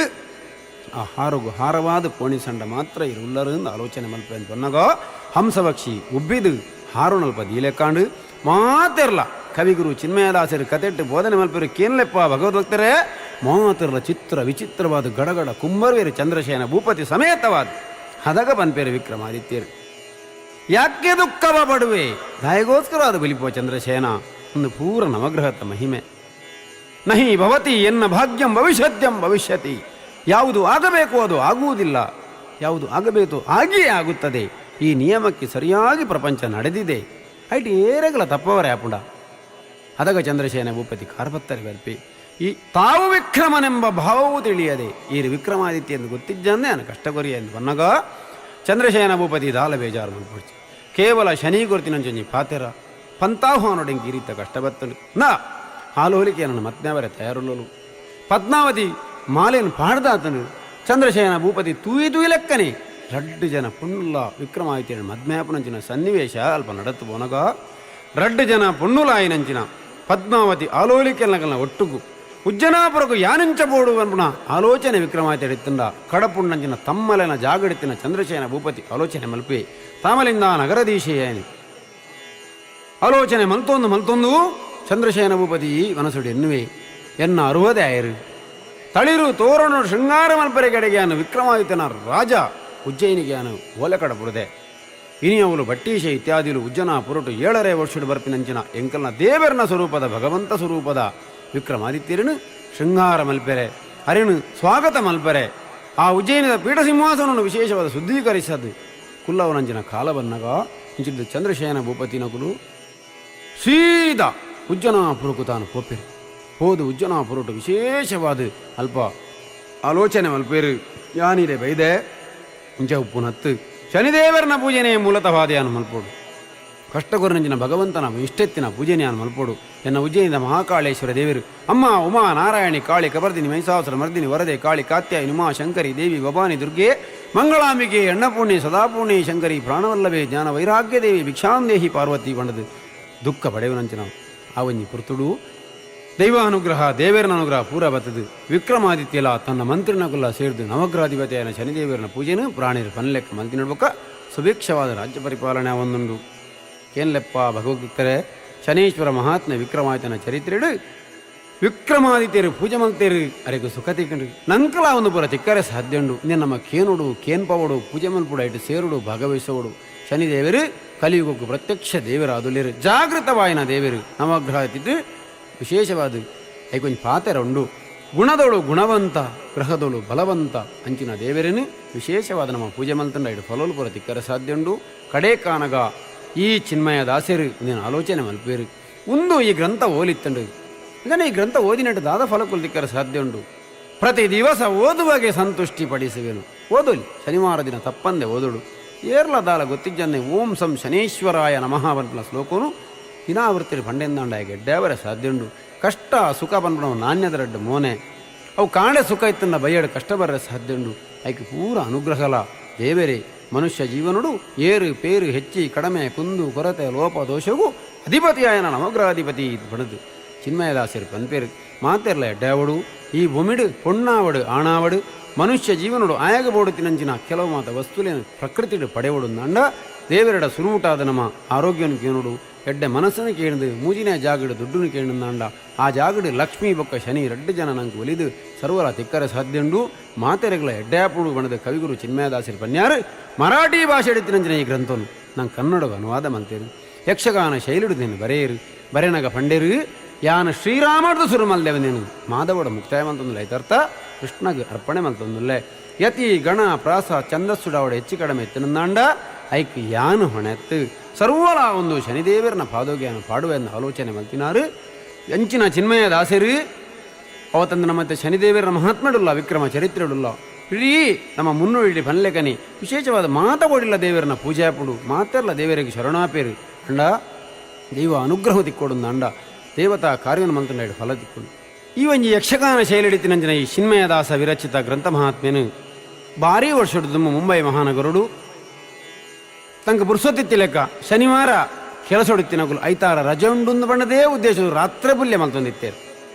ಆ ಹಾರುಗು ಹಾರವಾದ ಪೋಣಿ ಸಂಡ ಮಾತ್ರ ಇರು ಉಲ್ಲರು ಆಲೋಚನೆ ಮಲ್ಪೆ ಅಂತ ಬನ್ನಗ ಹಂಸಪಕ್ಷಿ ಉಬ್ಬಿದು ಹಾರು ನಲ್ಪ ದೀಲೆಕಾಂಡು ಮಾತಿರ್ಲ ಕವಿಗುರು ಚಿನ್ಮಯದಾಸರು ಕತೆಟ್ಟು ಬೋಧನೆ ಮಲ್ಪರು ಕೇನ್ಲೆಪ್ಪ ಭಗವದ್ಭಕ್ತರೇ ಮಾತಿರ್ಲ ಚಿತ್ರ ವಿಚಿತ್ರವಾದ ಗಡಗಡ ಕುಂಬರ್ವೇರು ಚಂದ್ರಶೇನ ಭೂಪತಿ ಸಮೇತವಾದ ಹದಗ ಬನ್ಪೇರು ವಿಕ್ರಮಾದಿತ್ಯರು ಯಾಕೆ ದುಃಖವ ಪಡುವೆ ದಾಯಗೋಸ್ಕರ ಅದು ಬಲಿಪೋ ಚಂದ್ರಶೇನ ಒಂದು ಪೂರ ನವಗ್ರಹದ ಮಹಿಮೆ ನಹಿ ಭವತಿ ಎನ್ನ ಭಾಗ್ಯಂ ಭವಿಷ್ಯತ್ಯಂ ಭವಿಷ್ಯತಿ ಯಾವುದು ಆಗಬೇಕು ಅದು ಆಗುವುದಿಲ್ಲ, ಯಾವುದು ಆಗಬೇಕು ಆಗಿಯೇ ಆಗುತ್ತದೆ. ಈ ನಿಯಮಕ್ಕೆ ಸರಿಯಾಗಿ ಪ್ರಪಂಚ ನಡೆದಿದೆ. ಐಟ್ ಏರಗಲ ತಪ್ಪವರೇ ಆಪುಂಡ ಅದಗ ಚಂದ್ರಶೇನ ಭೂಪತಿ ಕಾರ್ಪತ್ತರಿ ಬರ್ಪಿ ಈ ತಾವು ವಿಕ್ರಮನೆಂಬ ಭಾವವೂ ತಿಳಿಯದೆ ಈ ವಿಕ್ರಮಾದಿತ್ಯ ಎಂದು ಗೊತ್ತಿದ್ದಂದೇ ನಾನು ಕಷ್ಟಕೊರಿಯ ಎಂದು ಬನ್ನಗ ಚಂದ್ರಶೇನ ಭೂಪತಿ ದಾಲ ಬೇಜಾರು ಮಲ್ಪೊಡ್ಚಿ ಕೇವಲ ಶನಿ ಗುರುತಿನಂಚೊಂಜಿ ಪಾತೆರ ಪಂತಾಹು ಈ ರೀತ ಕಷ್ಟ ಬತ್ತಲು ನಾ ಹಾಲು ಹೋಲಿಕೆ ನನ್ನ ಮತ್ನಾವರೆ ತಯಾರುಲ್ಲಲು ಪದ್ಮಾವತಿ ಮಾಲೇನು ಪಾಡ್ದಾತನು ಚಂದ್ರಶೇನ ಭೂಪತಿ ತೂಯಿ ತೂಯಿ ಲೆಕ್ಕನೆ ರಡ್ಡು ಜನ ಪುಣ್ಣುಲ್ಲ ವಿಕ್ರಮಾದಿತ್ಯನ ಮದ್ಮ್ಯಾಪನಂಚಿನ ಸನ್ನಿವೇಶ ಅಲ್ಪ ನಡತು ಪೋನಗ ರಡ್ಡು ಜನ ಪೊಣ್ಣುಲಾಯಿನಂಚಿನ ಪದ್ಮಾವತಿ ಆಲೋಲಿಕೆಲ್ನಗಲ್ನ ಒಟ್ಟುಗು ಉಜ್ಜನಾಪುರಕು ಯಾನಿಂಚ ಬೋಡು ಅನ್ಪುಣ ಆಲೋಚನೆ ವಿಕ್ರಮಾದಿತ್ಯ ಇತ್ತಂಡ ಕಡಪುಣ್ಣಂಚಿನ ತಮ್ಮಲೆನ ಜಾಗಡಿತ್ತಿನ ಚಂದ್ರಶೇನ ಭೂಪತಿ ಆಲೋಚನೆ ಮಲ್ಪಿ ತಾಮಲಿಂದ ನಗರದೀಶೆಯಾನಿ ಆಲೋಚನೆ ಮಲ್ತೊಂದು ಮಲ್ತೊಂದು ಚಂದ್ರಶೇನ ಭೂಪತಿ ಮನಸುಡು ಎನ್ನುವೆ ಎನ್ನ ಅರುವದೇ ಆಯರು ತಳಿರು ತೋರಣ ಶೃಂಗಾರ ಮಲ್ಪರೆಗೆಡೆಗೆ ವಿಕ್ರಮಾದಿತ್ಯನ ರಾಜ ಉಜ್ಜಯಿನಿಗೆ ಓಲೆ ಕಡಪುರದೆ ಇನಿಯವಲು ಬಟ್ಟೀಶ ಇತ್ಯಾದಿಲು ಉಜ್ಜನ ಪುರಟು ಏಳರೆ ವರ್ಷಡು ಬರ್ಪಿನಂಚಿನ ಎಂಕಲ್ನ ದೇವರನ ಸ್ವರೂಪದ ಭಗವಂತ ಸ್ವರೂಪದ ವಿಕ್ರಮಾದಿತ್ಯರನು ಶೃಂಗಾರ ಮಲ್ಪೆರೆ ಹರಿಣು ಸ್ವಾಗತ ಮಲ್ಪೆರೆ ಆ ಉಜ್ಜಯಿನದ ಪೀಠ ಸಿಂಹಾಸನವನ್ನು ವಿಶೇಷವಾದ ಶುದ್ಧೀಕರಿಸದು ಕುಲ್ಲವನಂಚಿನ ಕಾಲವನ್ನಗ ಇಂಚಿದ್ದು ಚಂದ್ರಶಯನ ಭೂಪತಿನಕುಲು ಸೀದಾ ಉಜ್ಜನಾಪುರಕ್ಕೂ ತಾನು ಪೋಪೆರು ಹೋದು ಉಜ್ಜನಾಪುರಟು ವಿಶೇಷವಾದ ಅಲ್ಪ ಆಲೋಚನೆ ಮಲ್ಪೇರು ಯಾನಿರೆ ಬೈದೆ ಇಂಚ ಉಪ್ಪು ನತ್ತು ಶನಿದೇವರನ ಪೂಜೆನೇ ಮೂಲತಃ ಮಲ್ಪೋಡು. ಕಷ್ಟಗುರುನಂಜಿನ ಭಗವಂತನ ಇಷ್ಟೆತ್ತಿನ ಪೂಜೆನೆಯನ್ನು ಮಲ್ಪೋಡು. ಎನ್ನ ಉಜ್ಜಯಿನಿದ ಮಹಾಕಾಳೇಶ್ವರ ದೇವರು ಅಮ್ಮ ಉಮಾ ನಾರಾಯಣಿ ಕಾಳಿ ಕಬರ್ದಿನಿ ಮಹಿಷಾಸುರ ಮರ್ದಿನಿ ವರದೆ ಕಾಳಿ ಕಾತ್ಯಾಯಿನಿ ಉಮಾ ಶಂಕರಿ ದೇವಿ ಭವಾನಿ ದುರ್ಗೆ ಮಂಗಳಾಂಬಿಕೆ ಅಣ್ಣಪೂರ್ಣಿ ಸದಾಪೂರ್ಣಿ ಶಂಕರಿ ಪ್ರಾಣವಲ್ಲಭೆ ಜ್ಞಾನ ವೈರಾಗ್ಯ ದೇವಿ ಭಿಕ್ಷಾಂದೇಹಿ ಪಾರ್ವತಿ ಬಂಡದು ದುಃಖ ಪಡೆಯುವನಂಚಿನ ಆವಂಜಿ ಪುರ್ತುಡು ದೈವಾನುಗ್ರಹ ದೇವರನ ಅನುಗ್ರಹ ಪೂರ ಬತ್ತದು. ವಿಕ್ರಮಾದಿತ್ಯಲ ತನ್ನ ಮಂತ್ರಿನಗುಲ್ಲ ಸೇರಿದು ನವಗ್ರಹಾಧಿಪತಿಯಾದ ಶನಿದೇವರನ ಪೂಜೆನು ಪ್ರಾಣಿರ ಪನ್ಲೆಕ್ಕ ಮಂತ್ರಿ ಸುಭಿಕ್ಷವಾದ ರಾಜ್ಯ ಪರಿಪಾಲನೆ ಒಂದುಂಡು. ಕೇನ್ಲೆಪ್ಪ ಭಗವದ್ಗೀತರೆ ಶನೀಶ್ವರ ಮಹಾತ್ಮೆ ವಿಕ್ರಮಾದಿತ್ಯನ ಚರಿತ್ರೆಡು ವಿಕ್ರಮಾದಿತ್ಯರು ಪೂಜೆ ಮಲ್ತೇರು ಅರೆಗು ಸುಖ ತಿಕ್ಕಂಡು ನಂಕಲ ಒಂದು ಪೂರ ತಿಕ್ಕರೆ ಸಾಧ್ಯ ಉಂಡು. ಇನ್ನೆ ನಮ್ಮ ಕೇನುಡು ಕೇನ್ಪವಡು ಪೂಜೆ ಮಲ್ಪುಡು ಐಟು ಸೇರುಡು ಭಾಗವಹಿಸೋಡು. ಶನಿದೇವರು ಕಲಿಯುಗಕ್ಕೂ ಪ್ರತ್ಯಕ್ಷ ದೇವರಾದುಲೇರು ಜಾಗೃತವಾಯಿನ ದೇವರು ನವಗ್ರಹ ತಿದ್ದು ವಿಶೇಷವಾದ ಐಕೊಂಚ ಪಾತೆರ ಉಂಡು. ಗುಣದೋಳು ಗುಣವಂತ ಗ್ರಹದೋಳು ಬಲವಂತ ಅಂಚಿನ ದೇವರನ್ನು ವಿಶೇಷವಾದ ನಮ್ಮ ಪೂಜೆ ಮಲ್ತಂಡ ಐಡು ಫಲೋಲು ಪೂರ ತಿಕ್ಕರೆ ಸಾಧ್ಯ ಉಂಡು. ಕಡೆ ಕಾನಗ ಈ ಚಿನ್ಮಯ ದಾಸರು ನೀನು ಆಲೋಚನೆ ಮಲ್ಪೇರು ಉಂದು ಈ ಗ್ರಂಥ ಓಲಿತ್ತಂಡು ಇದನ್ನು ಈ ಗ್ರಂಥ ಓದಿನಟ್ಟು ದಾದ ಫಲಕುಲ್ ತಿಕ್ಕರೆ ಸಾಧ್ಯ ಉಂಡು. ಪ್ರತಿ ದಿವಸ ಓದುವಾಗೆ ಸಂತುಷ್ಟಿ ಪಡಿಸುವೆನು. ಓದೋಲಿ ಶನಿವಾರ ದಿನ ತಪ್ಪಂದೆ ಓದೋಡು. ಏರ್ಲ ದಾಲ ಗೊತ್ತಿಜ್ಜನ್ನೆ ಓಂ ಸಂ ಶನೇಶ್ವರಾಯ ನಮಃ ಪನ್ಪಿನ ಶ್ಲೋಕನು ದಿನಾವೃತ್ತಿ ಪಂಡೆಂದಾಂಡ ಗೆಡ್ಡಾವರೆ ಸಾಧ್ಯ ಉಂಡು. ಕಷ್ಟ ಸುಖ ಪನ್ಪುನವು ನಾಣ್ಯದ ರಡ್ಡು ಮೋನೆ ಅವು ಕಾಣೆ ಸುಖ ಇತ್ತನ್ನ ಬಯ್ಯಡು ಕಷ್ಟ ಬರ್ರೆ ಸಾಧ್ಯ ಉಂಡು. ಐಕೆ ಪೂರ ಅನುಗ್ರಹಲ ದೇವರೇ ಮನುಷ್ಯ ಜೀವನುಡು ಏರು ಪೇರು ಹೆಚ್ಚಿ ಕಡಮೆ ಕುಂದು ಕೊರತೆ ಲೋಪ ದೋಷಗೂ ಅಧಿಪತಿಯಾಯನ ನವಗ್ರಹಾಧಿಪತಿ ಬಣದು ಚಿನ್ಮಯದಾಸರು ಪನ್ಪೇರು ಮಾತೆರ್ಲ ಎಡ್ಡಾವಡು ಈ ಭೂಮಿಡು ಪೊಣ್ಣಾವಡು ಆಣಾವಡು ಮನುಷ್ಯ ಜೀವನುಡು ಆಯಾಗ ಬೋಡು ತಿನಂಚಿನ ಕೆಲವು ಮಾತ ವಸ್ತುಲೇನು ಪ್ರಕೃತಿಡು ಪಡೆವಡು ಅಂಡ ದೇವರಡ ಸುರುವುಟಾದ ನಮ್ಮ ಆರೋಗ್ಯನು ಕೇನುಡು ಎಡ್ಡೆ ಮನಸ್ಸನ್ನು ಕೇಳಿದು ಮೂಜಿನ ಜಾಗಡು ದುಡ್ಡುನು ಕೇಳಿದಂಡ ಆ ಜಾಗಡು ಲಕ್ಷ್ಮೀ ಬೊಕ್ಕ ಶನಿ ರಡ್ಡು ಜನ ನಂಗೆ ಒಲಿದು ಸರ್ವರ ತಿಕ್ಕರೆ ಸಾಧ್ಯುಂಡು. ಮಾತೆರೆಗಳ ಎಡ್ಡ್ಯಾಪುಡು ಬಣದ ಕವಿಗುರು ಚಿನ್ಮಯದಾಸರು ಪನ್ಯಾರು ಮರಾಠಿ ಭಾಷೆ ಎಡಿತಿನಂಚಿನ ಈ ಗ್ರಂಥನು ನಂಗೆ ಕನ್ನಡ ಅನುವಾದ ಮಂತೇರು ಯಕ್ಷಗಾನ ಶೈಲಿಡು ನೀನು ಬರೆಯರು ಬರೆನಗ ಪಂಡೇರು ಯಾನ ಶ್ರೀರಾಮರ್ದು ಸುರು ಮಲ್ದೇವ ನೀನು ಮಾಧವಡ ಮುಕ್ತಾಯ ಮಂತೊಂದುಲ್ಲ ಐತರ್ಥ ಕೃಷ್ಣಗೆ ಅರ್ಪಣೆ ಮಂತೊಂದುಲ್ಲೆ ಯತಿ ಗಣ ಪ್ರಾಸ ಛಂದಸ್ಸುಡಾವಡ ಹೆಚ್ಚು ಕಡಿಮೆ ಎತ್ತಿನಂದಾಂಡ ಐಕ್ ಯಾನು ಹೊಣೆತ್ತು ಸರ್ವಲ ಒಂದು ಶನಿದೇವರನ ಪಾದೋಗ್ಯಾನ ಪಾಡುವ ಎಂದು ಆಲೋಚನೆ ಮಲ್ತಿನಾರು ಎಂಚಿನ ಚಿನ್ಮಯ ದಾಸರು ಅವತ್ತಂದು ನಮ್ಮ ಶನಿದೇವರ ಮಹಾತ್ಮಡುಲ್ಲ ವಿಕ್ರಮ ಚರಿತ್ರೆಡುಲ್ಲ ಇಡೀ ನಮ್ಮ ಮುನ್ನುಡಿ ಪನ್ಲೆಕನಿ ವಿಶೇಷವಾದ ಮಾತ ಕೊಡಿಲ್ಲ ದೇವರನ ಪೂಜಾಪುಡು ಮಾತೆಲ್ಲ ದೇವರಿಗೆ ಶರಣಾಪೇರು ಅಂಡ ದೈವ ಅನುಗ್ರಹ ತಿಕ್ಕೊಡು ಅಂಡ ದೇವತಾ ಕಾರ್ಯವನ್ನು ಮಂತ್ರ ಫಲ ತಿಕ್ಕೊಡು. ಈ ಒಂಜಿ ಯಕ್ಷಗಾನ ಶೈಲಿಡಿತಿನಂಚಿನ ಈ ಚಿನ್ಮಯದಾಸ ವಿರಚಿತ ಗ್ರಂಥ ಮಹಾತ್ಮೆನು ಭಾರೀ ವರ್ಷಡು ಮುಂಬೈ ಮಹಾನಗರುಡು ತಂಕ ಪುರ್ಸೊತ್ತಿತ್ತಿ ಲೆಕ್ಕ ಶನಿವಾರ ಕೆಲಸೊಡುತ್ತಿನಕುಲು ಐತಾರ ರಜೆ ಉಂಡುಂದು ಬಣ್ಣದೇ ಉದ್ದೇಶ ರಾತ್ರಿ ಪುಲ್ಯ ಮಲ್ತೊಂದಿತ್ತೇರು.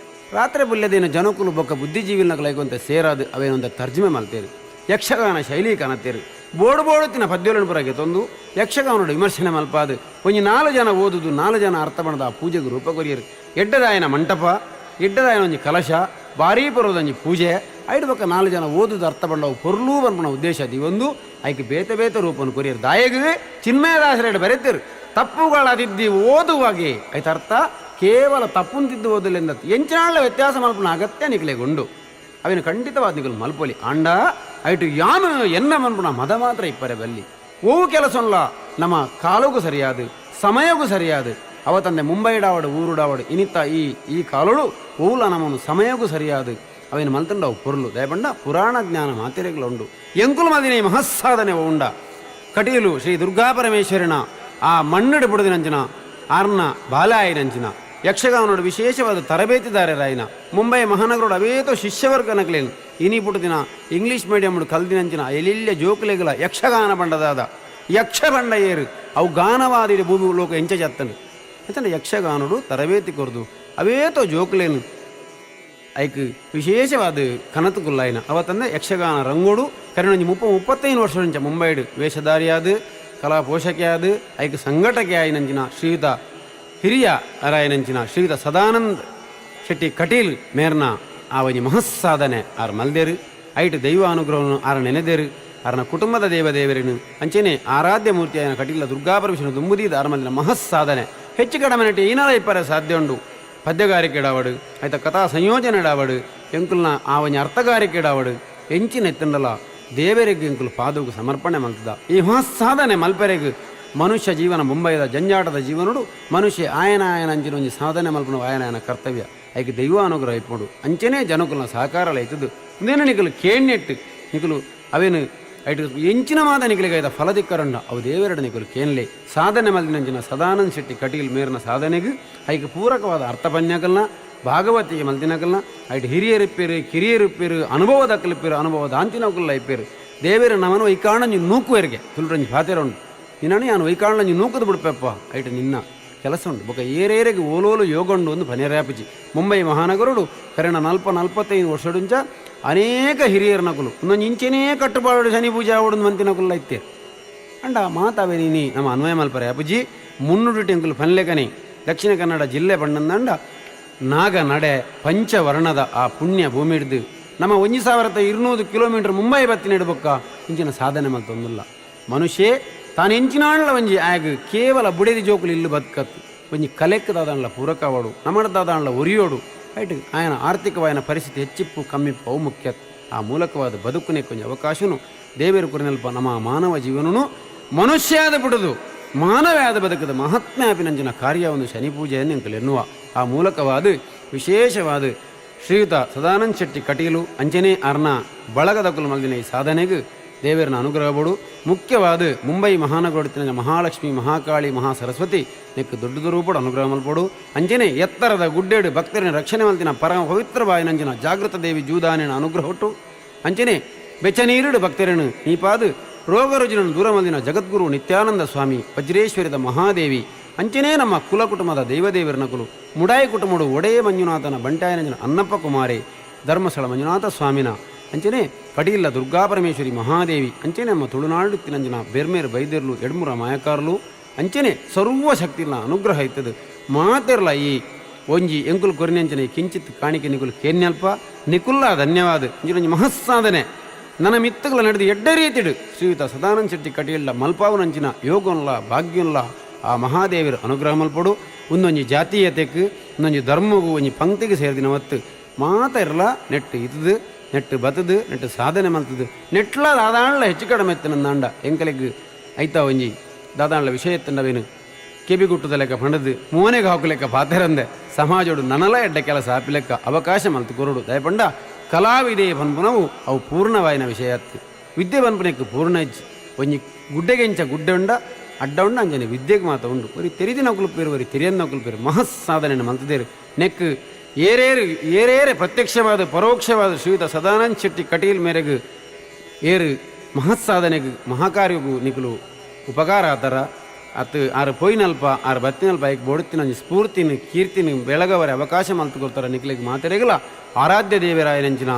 ರಾತ್ರಿ ಪುಲ್ಯದೇನ ಜನಕುಲು ಬೊಕ್ಕ ಬುದ್ಧಿಜೀವಿನಕುಲು ಐಕೊಂತ ಸೇರಾದು ಅವೇನೊಂದ ತರ್ಜುಮೆ ಮಲ್ತೇರು ಯಕ್ಷಗಾನ ಶೈಲಿ ಕನತೇರು ಬೋಡು ಬೋಡುತ್ತಿನ ಪದ್ಯೋಲನ ಪುರಗೆ ತಂದು ಯಕ್ಷಗಾನೋಡು ವಿಮರ್ಶನೆ ಮಲ್ಪಾದು ಒಂಜಿ ನಾಲು ಜನ ಓದುದು ನಾಲು ಜನ ಅರ್ಥ ಬಣ್ಣದ ಆ ಪೂಜೆಗೆ ರೂಪ ಕೊರಿಯರು. ಎಡ್ಡದಾಯನ ಮಂಟಪ ಎಡ್ಡದಾಯನ ಒಂಜಿ ಕಲಶ ಭಾರೀ ಪರ್ವದೊಂಜಿ ಪೂಜೆ ಐಡು ಬೊಕ್ಕ ನಾಲು ಜನ ಓದುದು ಅರ್ಥ ಬಂಡವು ಪೊರ್ಲೂ ಪನ್ಪುನ ಉದ್ದೇಶ ಒಂದು ಐಕ್ ಬೇತೆ ಬೇತೆ ರೂಪನು ಕೊರಿಯರು. ದಾಯಗ ಚಿನ್ಮಯದಾಸರೇಡು ಬರೆತಿರು ತಪ್ಪುಗಳ ತಿದ್ದಿ ಓದುವಾಗೆ ಐತರ್ಥ ಕೇವಲ ತಪ್ಪುನ್ ತಿದ್ದು ಓದಲೆಂದ ಎಂಚಿನಾಳ ವ್ಯತ್ಯಾಸ ಮಲ್ಪುನ ಅಗತ್ಯ ನಿಕ್ಲೆಗುಂಡು ಅವಿನ ಖಂಡಿತವಾದ ನಿಕಲು ಮಲ್ಪೊಲಿ ಆಂಡ ಐಟು ಯಾನು ಎನ್ನ ಮನ್ಪುನ ಮದ ಮಾತ್ರ ಇಪ್ಪರೆ ಬಲ್ಲಿ ಓವು ಕೆಲಸಲ್ಲ ನಮ್ಮ ಕಾಲಗೂ ಸರಿಯಾದ ಸಮಯಗೂ ಸರಿಯಾದ ಅವತಂದೆ ಮುಂಬೈಡಾವಡು ಊರುಡಾವಡು ಇನಿತ ಈ ಈ ಕಾಲೋಡು ಓವುಲ ನಮ್ಮನು ಸಮಯಗೂ ಸರಿಯಾದ ಅವಿನ ಮಲ್ತಂಡವು ಪೊರ್ಲು ದಯಪಂಡ ಪುರಾಣ ಜ್ಞಾನ ಮಾತಿರೆಗಳುಂಡು ಎಂಕುಲು ಮದಿನ ಈ ಮಹಸ್ಸಾಧನೆ ಉಂಡ ಕಟೀಲು ಶ್ರೀ ದುರ್ಗಾ ಪರಮೇಶ್ವರನ ಆ ಮಣ್ಣಡು ಬುಡದಿನಂಚಿನ ಆರ್ನ ಬಾಲಾಯಿನಂಚಿನ ಯಕ್ಷಗಾನೋಡು ವಿಶೇಷವಾದ ತರಬೇತಿದಾರರಾಯಿನ ಮುಂಬೈ ಮಹಾನಗರೋಡು ಅವೇತೋ ಶಿಷ್ಯವರ್ಗನಕ್ಲೇನು ಇನಿ ಪುಟ್ಟದಿನ ಇಂಗ್ಲೀಷ್ ಮೀಡಿಯಂ ಕಲ್ದಿನಂಚಿನ ಎಲಿಲ್ಯ ಜೋಕುಲೆಗಲ ಯಕ್ಷಗಾನ ಬಂಡದಾದ ಯಕ್ಷ ಬಂಡ ಏರು ಅವು ಗಾನವಾದಿಡಿ ಭೂಮಿ ಲೋಕ ಎಂಚ ಜತ್ತನು ಅಂಚನೆ ಯಕ್ಷಗಾನೋಡು ತರಬೇತಿ ಕೊರ್ದು ಅವೇತೋ ಜೋಕುಲೇನು ಐಕ್ ವಿಶೇಷವಾದ ಕನತುಕುಲ್ಲಾಯಿನ ಅವತ್ತಂದೆ ಯಕ್ಷಗಾನ ರಂಗೋಡು ಕರಿಣಂಜಿ 35 ವರ್ಷ ಮುಂಬೈಡು ವೇಷಧಾರಿಯಾದ ಕಲಾ ಪೋಷಕೆಯಾದ ಐಕ್ ಸಂಘಟಕೆ ಆಯಿನಂಚಿನ ಶ್ರೀಯುತ ಹಿರಿಯ ಅರಾಯನಂಚಿನ ಶ್ರೀಯುತ ಸದಾನಂದ್ ಶೆಟ್ಟಿ ಕಟೀಲ್ ಮೇರ್ನ ಆ ಒಂಜಿ ಮಹತ್ಸಾಧನೆ ಆರ್ ಮಲ್ದೇರು. ಐಟ್ ದೈವ ಅನುಗ್ರಹವನ್ನು ಆರ ನೆನೆದೇರು. ಆರನ ಕುಟುಂಬದ ದೇವದೇವರೇನು ಅಂಚೆನೆ ಆರಾಧ್ಯ ಮೂರ್ತಿಯಾಯನ ಕಟೀಲ ದುರ್ಗಾಪರಮೇಶ್ವರನ ದುಂಬುದೀದ ಆರ ಮಲ್ದಿನ ಮಹತ್ಸಾಧನೆ ಹೆಚ್ಚು ಕಡಿಮೆ ನೆಟ್ಟಿ ಈನಾಲ ಇಪ್ಪರೆ ಸಾಧ್ಯ ಉಂಡು. ಪದ್ಯಗಾರಿಕೆ ಇಡಾವಡು, ಆಯ್ತ ಕಥಾ ಸಂಯೋಜನೆ ಇಡಾವಡು, ಎಂಕುಲ್ನ ಆ ಒಂಜಿ ಅರ್ಥಗಾರಿಕೆ ಇಡಾವಡು, ಎಂಚಿನ ಎತ್ತಂಡಲ ದೇವರಿಗೆ ಎಂಕುಲು ಪಾದವು ಸಮರ್ಪಣೆ ಮಲ್ತದ. ಈ ಮಹತ್ಸಾಧನೆ ಮಲ್ಪೆರೆಗ್ ಮನುಷ್ಯ ಜೀವನ ಮುಂಬೈದ ಜಂಜಾಟದ ಜೀವನಡು ಮನುಷ್ಯ ಆಯನ ಆಯನ ಅಂಚಿನ ಒಂಜಿ ಸಾಧನೆ ಮಲ್ಪನ ಆಯನ ಆಯನ ಕರ್ತವ್ಯ. ಐಕ್ ದೈವ ಅನುಗ್ರಹ ಇಪ್ಪುಂಡು. ಅಂಚೆನೇ ಜನಕುಲ್ನ ಸಹಕಾರ ಐತದು. ಉಂದೇನ ನಿಕಲು ಕೇಣ್ನೆಟ್ಟು ನಿಕಲು ಅವೇನು ಐಟ್ ಎಂಚಿನ ಮಾತ ನಿಕಲಿಗೆ ಐತ ಫಲದಿಕ್ಕರಂಡ ಅವು ದೇವರಡ ನಿಕಲು ಕೇನ್ಲೆ ಸಾಧನೆ ಮಲ್ದಿನಂಚಿನ ಸದಾನಂದ ಶೆಟ್ಟಿ ಕಟೀಲ್ ಮೇರ್ನ ಸಾಧನೆಗೆ ಐಕ್ ಪೂರಕವಾದ ಅರ್ಥಪನ್ಯಕಲ್ನ ಭಾಗವತಿಗೆ ಮಲ್ದಿನಕಲ್ನ ಐಟ್ ಹಿರಿಯರಿಪ್ಪೇರು ಕಿರಿಯರಿಪ್ಪೇರು ಅನುಭವದಕ್ಕಲಿಪ್ಪೇರು ಅನುಭವ ದಾಂತಿನಕುಲ್ಲ ಇಪ್ಪೇರು ದೇವೇರು ನಮನು ಐಕಾಣಂಜಿ ನೂಕುವೆರಿಗೆ ತುಳುರಂಜಿ ಪಾತೆರ ಉಂಡು. ನಿನ್ನನು ಯಾನು ವೈಕಾಣಂಜಿ ನೂಕದು ಬಿಡ್ಪೆಪ್ಪ ಐಟ್ ನಿನ್ನ ಕೆಲಸ ಉಂಡು. ಬೊಕ ಏರೇರೆಗೆ ಓಲೋಲು ಯೋಗಂಡು ಒಂದು ಪನೇರಾಪುಜಿ. ಮುಂಬೈ ಮಹಾನಗರುಡು ಕರೆಣ 40-45 ವರ್ಷಡುಂಚ ಅನೇಕ ಹಿರಿಯರ ನಕುಲು ಒಂದೊಂದು ಇಂಚೆನೇ ಕಟ್ಟುಪಾಡು ಶನಿ ಪೂಜೆ ಆವಡು ಮಂತಿನಕುಲ್ಲ ಐತೆ ಅಂಡ ಮಾತಾವೆ ನೀನಿ ನಮ್ಮ ಅನ್ವಯ ಮಲ್ಪರೆ ಅಪುಜಿ. ಮುನ್ನುಡಿ ಟೆಂಕುಲು ಪನ್ಲೆಕನಿ ದಕ್ಷಿಣ ಕನ್ನಡ ಜಿಲ್ಲೆ ಪಣ್ಣಂದಂಡ ನಾಗ ನಡೆ ಪಂಚವರ್ಣದ ಆ ಪುಣ್ಯ ಭೂಮಿ ಹಿಡ್ದು ನಮ್ಮ 1200 ಕಿಲೋಮೀಟರ್ ಮುಂಬೈ ಬತ್ತಿನ ಇಡ್ಬೊಕ್ಕ ಇಂಚಿನ ಸಾಧನೆ ಮಲ್ತೊಂದಿಲ್ಲ. ಮನುಷ್ಯೇ ತಾನು ಎಂಚಿನಾಣ್ಲ ಒಂಜಿ ಆಗ ಕೇವಲ ಬುಡೆದಿ ಜೋಕುಲು ಇಲ್ಲು ಬದುಕತ್ತು ಒಂಜಿ ಕಲೆಕ್ ದಾದಾಣ್ಲ ಪೂರಕವಾಡು ನಮಡ ದಾದಾಣ್ಲ ಒರಿಯೋಡು ರೈಟ್ ఆయన ಆರ್ಥಿಕವಾಯನ ಪರಿಸ್ಥಿತಿ ಹೆಚ್ಚಿಪ್ಪು ಕಮ್ಮಿಪ್ಪು ಅವು ಮುಖ್ಯ. ಆ ಮೂಲಕವಾದ ಬದುಕುನೆ ಕೊಂಚ ಅವಕಾಶನು ದೇವೇರು ಕುರಿನಲ್ಪ ನಮ್ಮ ಮಾನವ ಜೀವನನು ಮನುಷ್ಯಾದ ಬಿಡುದು ಮಾನವ್ಯಾದ ಬದುಕದ ಮಹಾತ್ಮ್ಯಾಪಿನಂಚಿನ ಕಾರ್ಯ ಒಂದು ಶನಿ ಪೂಜೆಯನ್ನು ಎಂಕಲು ಎನ್ನುವ ಆ ಮೂಲಕವಾದ ವಿಶೇಷವಾದ ಶ್ರೀಯುತ ಸದಾನಂದ ಶೆಟ್ಟಿ ಕಟೀಲು ಅಂಚನೆ ಅರ್ನ ಬಳಗದಕುಲು ಮಲ್ದಿನ ಈ ಸಾಧನೆಗೆ ದೇವರನ ಅನುಗ್ರಹ ಬಡು. ಮುಖ್ಯವಾದ ಮುಂಬೈ ಮಹಾನಗರತ್ತಿನ ಮಹಾಲಕ್ಷ್ಮಿ ಮಹಾಕಾಳಿ ಮಹಾ ಸರಸ್ವತಿ ನೆಕ್ಕು ದೊಡ್ಡದ ರೂಪಡು ಅನುಗ್ರಹ ಮಲ್ಪಡು. ಅಂಚನೆ ಎತ್ತರದ ಗುಡ್ಡೇಡು ಭಕ್ತರಿನ ರಕ್ಷಣೆ ಮಲ್ತಿನ ಪರಮ ಪವಿತ್ರ ಬಾಯಿನಂಚಿನ ಜಾಗೃತ ದೇವಿ ಜೂದಾನಿನ ಅನುಗ್ರಹ ಹೊಟ್ಟು. ಅಂಚನೆ ಬೆಚ್ಚನೀರುಡು ಭಕ್ತರನ್ನು ನೀಪಾದು ರೋಗ ರುಜಿನನ್ನು ದೂರ ಮಲ್ದಿನ ಜಗದ್ಗುರು ನಿತ್ಯಾನಂದ ಸ್ವಾಮಿ ವಜ್ರೇಶ್ವರಿದ ಮಹಾದೇವಿ ಅಂಚನೆ ನಮ್ಮ ಕುಲ ಕುಟುಂಬದ ದೈವದೇವರನಕುಲು ಮುಡಾಯಿ ಕುಟುಂಬಡು ಒಡೆಯ ಮಂಜುನಾಥನ ಬಂಟಾಯನಂಜನ ಅನ್ನಪ್ಪ ಕುಮಾರಿ ಧರ್ಮಸ್ಥಳ ಮಂಜುನಾಥ ಸ್ವಾಮಿನ ಅಂಚನೆ ಕಟೀಲ ದುರ್ಗಾಪರಮೇಶ್ವರಿ ಮಹಾದೇವಿ ಅಂಚನೆ ನಮ್ಮ ತುಳುನಾಡು ತಿನಂಜನ ಬೆರ್ಮೇರು ಬೈದೆರ್ಲು ಎಡ್ಮುರ ಮಾಯಕಾರ್ಲು ಅಂಚನೆ ಸರ್ವ ಶಕ್ತಿಲ ಅನುಗ್ರಹ ಇತ್ತದು. ಮಾತೆರ್ಲ ಈ ಒಂಜಿ ಎಂಕುಲು ಕೊರಿನಂಚನೆ ಕಿಂಚಿತ್ ಕಾಣಿಕೆ ನಿಕುಲು ಕೇನ್ಯಲ್ಪ ನಿಕುಲ್ಲ ಧನ್ಯವಾದ. ಇಂಚಿನೊಂಜಿ ಮಹತ್ಸಾಧನೆ ನನ್ನ ಮಿತ್ತುಗಳ ನಡೆದು ಎಡ್ಡ ರೀತಿಡು ಶ್ರೀಯುತ ಸದಾನಂದ ಶೆಟ್ಟಿ ಕಟೀಲ ಮಲ್ಪಾವನಂಚಿನ ಯೋಗನ್ಲ ಭಾಗ್ಯನ್ಲ ಆ ಮಹಾದೇವಿರ ಅನುಗ್ರಹ ಮಲ್ಪಡು. ಒಂದೊಂಜಿ ಜಾತೀಯತೆಕ್ ಒಂದೊಂಜಿ ಧರ್ಮಗೂ ಒಂಜಿ ಪಂಕ್ತಿಗೆ ಸೇರಿದಿನ ಹೊತ್ತು ಮಾತ ಇರಲ ನೆಟ್ಟು ಇತದು ನೆಟ್ಟು ಬತ್ತದು ನೆಟ್ಟು ಸಾಧನೆ ಮಲ್ತದು ನೆಟ್ಲ ದಾದಾಣ್ಲ ಹೆಚ್ಚು ಕಡಿಮೆ ಎತ್ತಿನಂದಾಂಡ ಎಂಕಲಿಗ್ ಐತಾ ಒಂಜಿ ದಾದಾಣ್ಲ ವಿಷಯ ಎತ್ತಂಡವೇನು ಕೆಬಿಗುಟ್ಟದ ಲೆಕ್ಕ ಪಂಡದು ಮೋನೆಗೆ ಹಾಕು ಲೆಕ್ಕ ಪಾತೆರಂದೆ ಸಮಾಜೋಡು ನನಲ ಎಡ್ಡ ಕೆಲಸ ಆಪಿ ಲೆಕ್ಕ ಅವಕಾಶ ಮಲ್ತು ಕೊರಡು. ದಯಪಂಡ ಕಲಾವಿದೆ ಪನ್ಪುನವು ಅವು ಪೂರ್ಣವಾಯಿನ ವಿಷಯ ಅತ್ತು. ವಿದ್ಯೆ ಪನ್ಪುನೆಕ್ ಪೂರ್ಣ ಇಜ್ಜಿ ಒಂಜಿ ಗುಡ್ಡೆಗೆಂಚ ಗುಡ್ಡೆ ಉಂಡ ಅಡ್ಡ ಉಂಡ ಅಂಜನೆ ವಿದ್ಯೆಗೆ ಮಾತ ಉಂಡು. ಒರಿ ತೆರಿದಿನ ಕುಲ್ಪೇರು ಒರಿ ತೆರಿಯನ್ನ ಕುಲ್ಪೇರು ಮಹತ್ ಸಾಧನೆಯನ್ನು ಮಲ್ತದೇರು. ನೆಕ್ ಏರೇರು ಏರೇರೆ ಪ್ರತ್ಯಕ್ಷವಾದ ಪರೋಕ್ಷವಾದ ಶ್ರೀಯುತ ಸದಾನಂದ ಶೆಟ್ಟಿ ಕಟೀಲ್ ಮೇರೆಗೆ ಏರು ಮಹತ್ ಸಾಧನೆಗೆ ಮಹಾಕಾರ್ಯಗೂ ನಿಕುಲು ಉಪಕಾರ ಆತರ ಅತ್ತು ಆರು ಪೋಯಿನಲ್ಪ ಆರು ಬತ್ತಿನಲ್ಪ ಐಕ್ ಬೋಡುತ್ತಿನ ಸ್ಫೂರ್ತಿನ ಕೀರ್ತಿನ ಬೆಳಗವರೆ ಅವಕಾಶ ಮಲ್ತು ಕೊಡ್ತಾರ ನಿಕ್ಲಿಗೆ ಮಾತೆರೆಗಲ ಆರಾಧ್ಯ ದೇವರಾಯನಂಚಿನ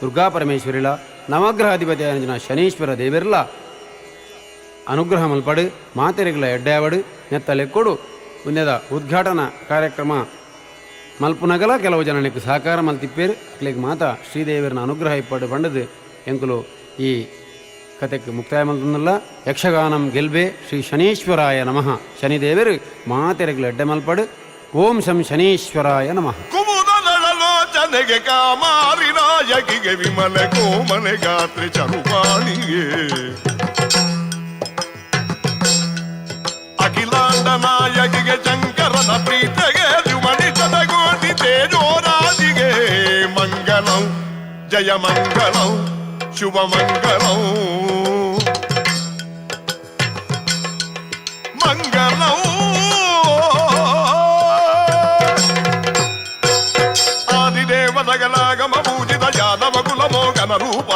ದುರ್ಗಾ ಪರಮೇಶ್ವರಿಲ ನವಗ್ರಹಾಧಿಪತಿ ಆಯನಂಚಿನ ಶನೀಶ್ವರ ದೇವರ್ಲ ಅನುಗ್ರಹ ಮಲ್ಪಡು ಮಾತೆರೆಗಲ ಎಡ್ಡಾವಡು ನೆತ್ತ ಲೆಕ್ಕೊಡು. ಉಂದೆದ ಉದ್ಘಾಟನಾ ಕಾರ್ಯಕ್ರಮ ಮಲ್ಪುನಗಲ ಕೆಲವು ಜನಕ್ಕೆ ಸಹಕಾರ ಮಲ್ತಿಪ್ಪೇರು ಅಕ್ಲೆಗ್ ಮಾತಾ ಶ್ರೀದೇವರನ ಅನುಗ್ರಹ ಇಪ್ಪಡು ಬಂಡದು ಎಂಕುಲು ಈ ಕತೆಕ್ ಮುಕ್ತಾಯ ಮಲ್ತಂದಲ್ಲ. ಯಕ್ಷಗಾನಂ ಗೆಲ್ಬೆ ಶ್ರೀ ಶನೀಶ್ವರಾಯ ನಮಃ. ಶನಿದೇವರು ಮಾತೆರೆಗಲ ಎಡ್ಡೆ ಮಲ್ಪಡು. ಓಂ ಶಂ ಶನೀಶ್ವರಾಯ ನಮಃ. ಕುಮುದಲೋಚನೆಗೆ ಕಾಮಾರಿ ನಾಯಕಿಗೆ ವಿಮಲ ಕೋಮಲೆ ಗಾತ್ರಿ ಚರುಪಾಣಿಗೆ ಅಖಿಲಾಂಡ ನಾಯಕಿಗೆ ಶಂಕರನ ಪ್ರೀತೆಗೆ ದ್ಯುಮಣಿ ಶತಕೋಟಿ ತೇಜೋರಾಜಿಗೆ ಮಂಗಲಂ ಜಯ ಮಂಗಲಂ ಶುಭ ಮಂಗಲಂ ಮಂಗಲಂ. ಸಕಲಾಗಮ ಪೂಜಿತ ಯಾದವ ಕುಲ ಮೋಗನ ರೂಪ.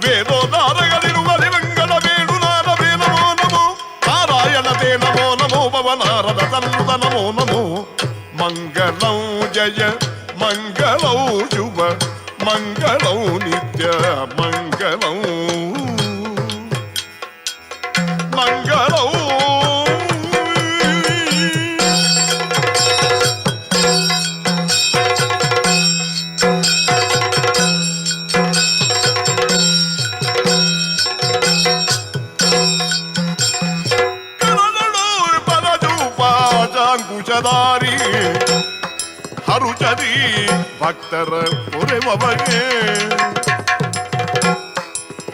ವೇದೋದಾರಗಳಿರುವಲಿ ಮಂಗಳ ವೇಣು ನಾರವೇ ನಮೋ ನಮೋ. ನಾರಾಯಣ ತೇ ನಮೋ ನಮೋ, ಭವನಾರದ ತನ್ನುತ ನಮೋ ನಮೋ. ಮಂಗಳಂ ಜಯ ಮಂಗಳಂ, ಶುಭ ಮಂಗಳಂ, ನಿತ್ಯ ಮಂಗಳಂ ಮಂಗಳಂ. ಪರಜೂಪಾಂಕುಶಧಾರಿ ಹರುಚರಿ ಭಕ್ತರ ಪೊರೆವಗೆ,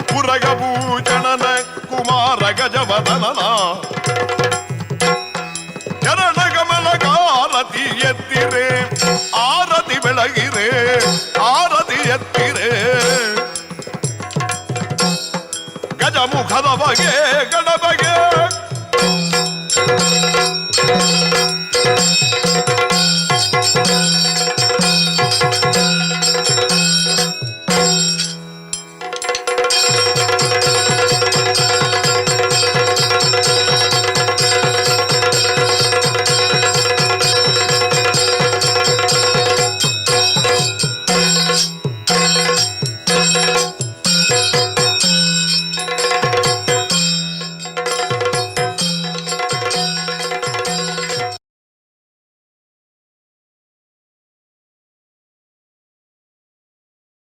ಪುರಗಭೂಷಣನ ಕುಮಾರ ಗಜವದನನ.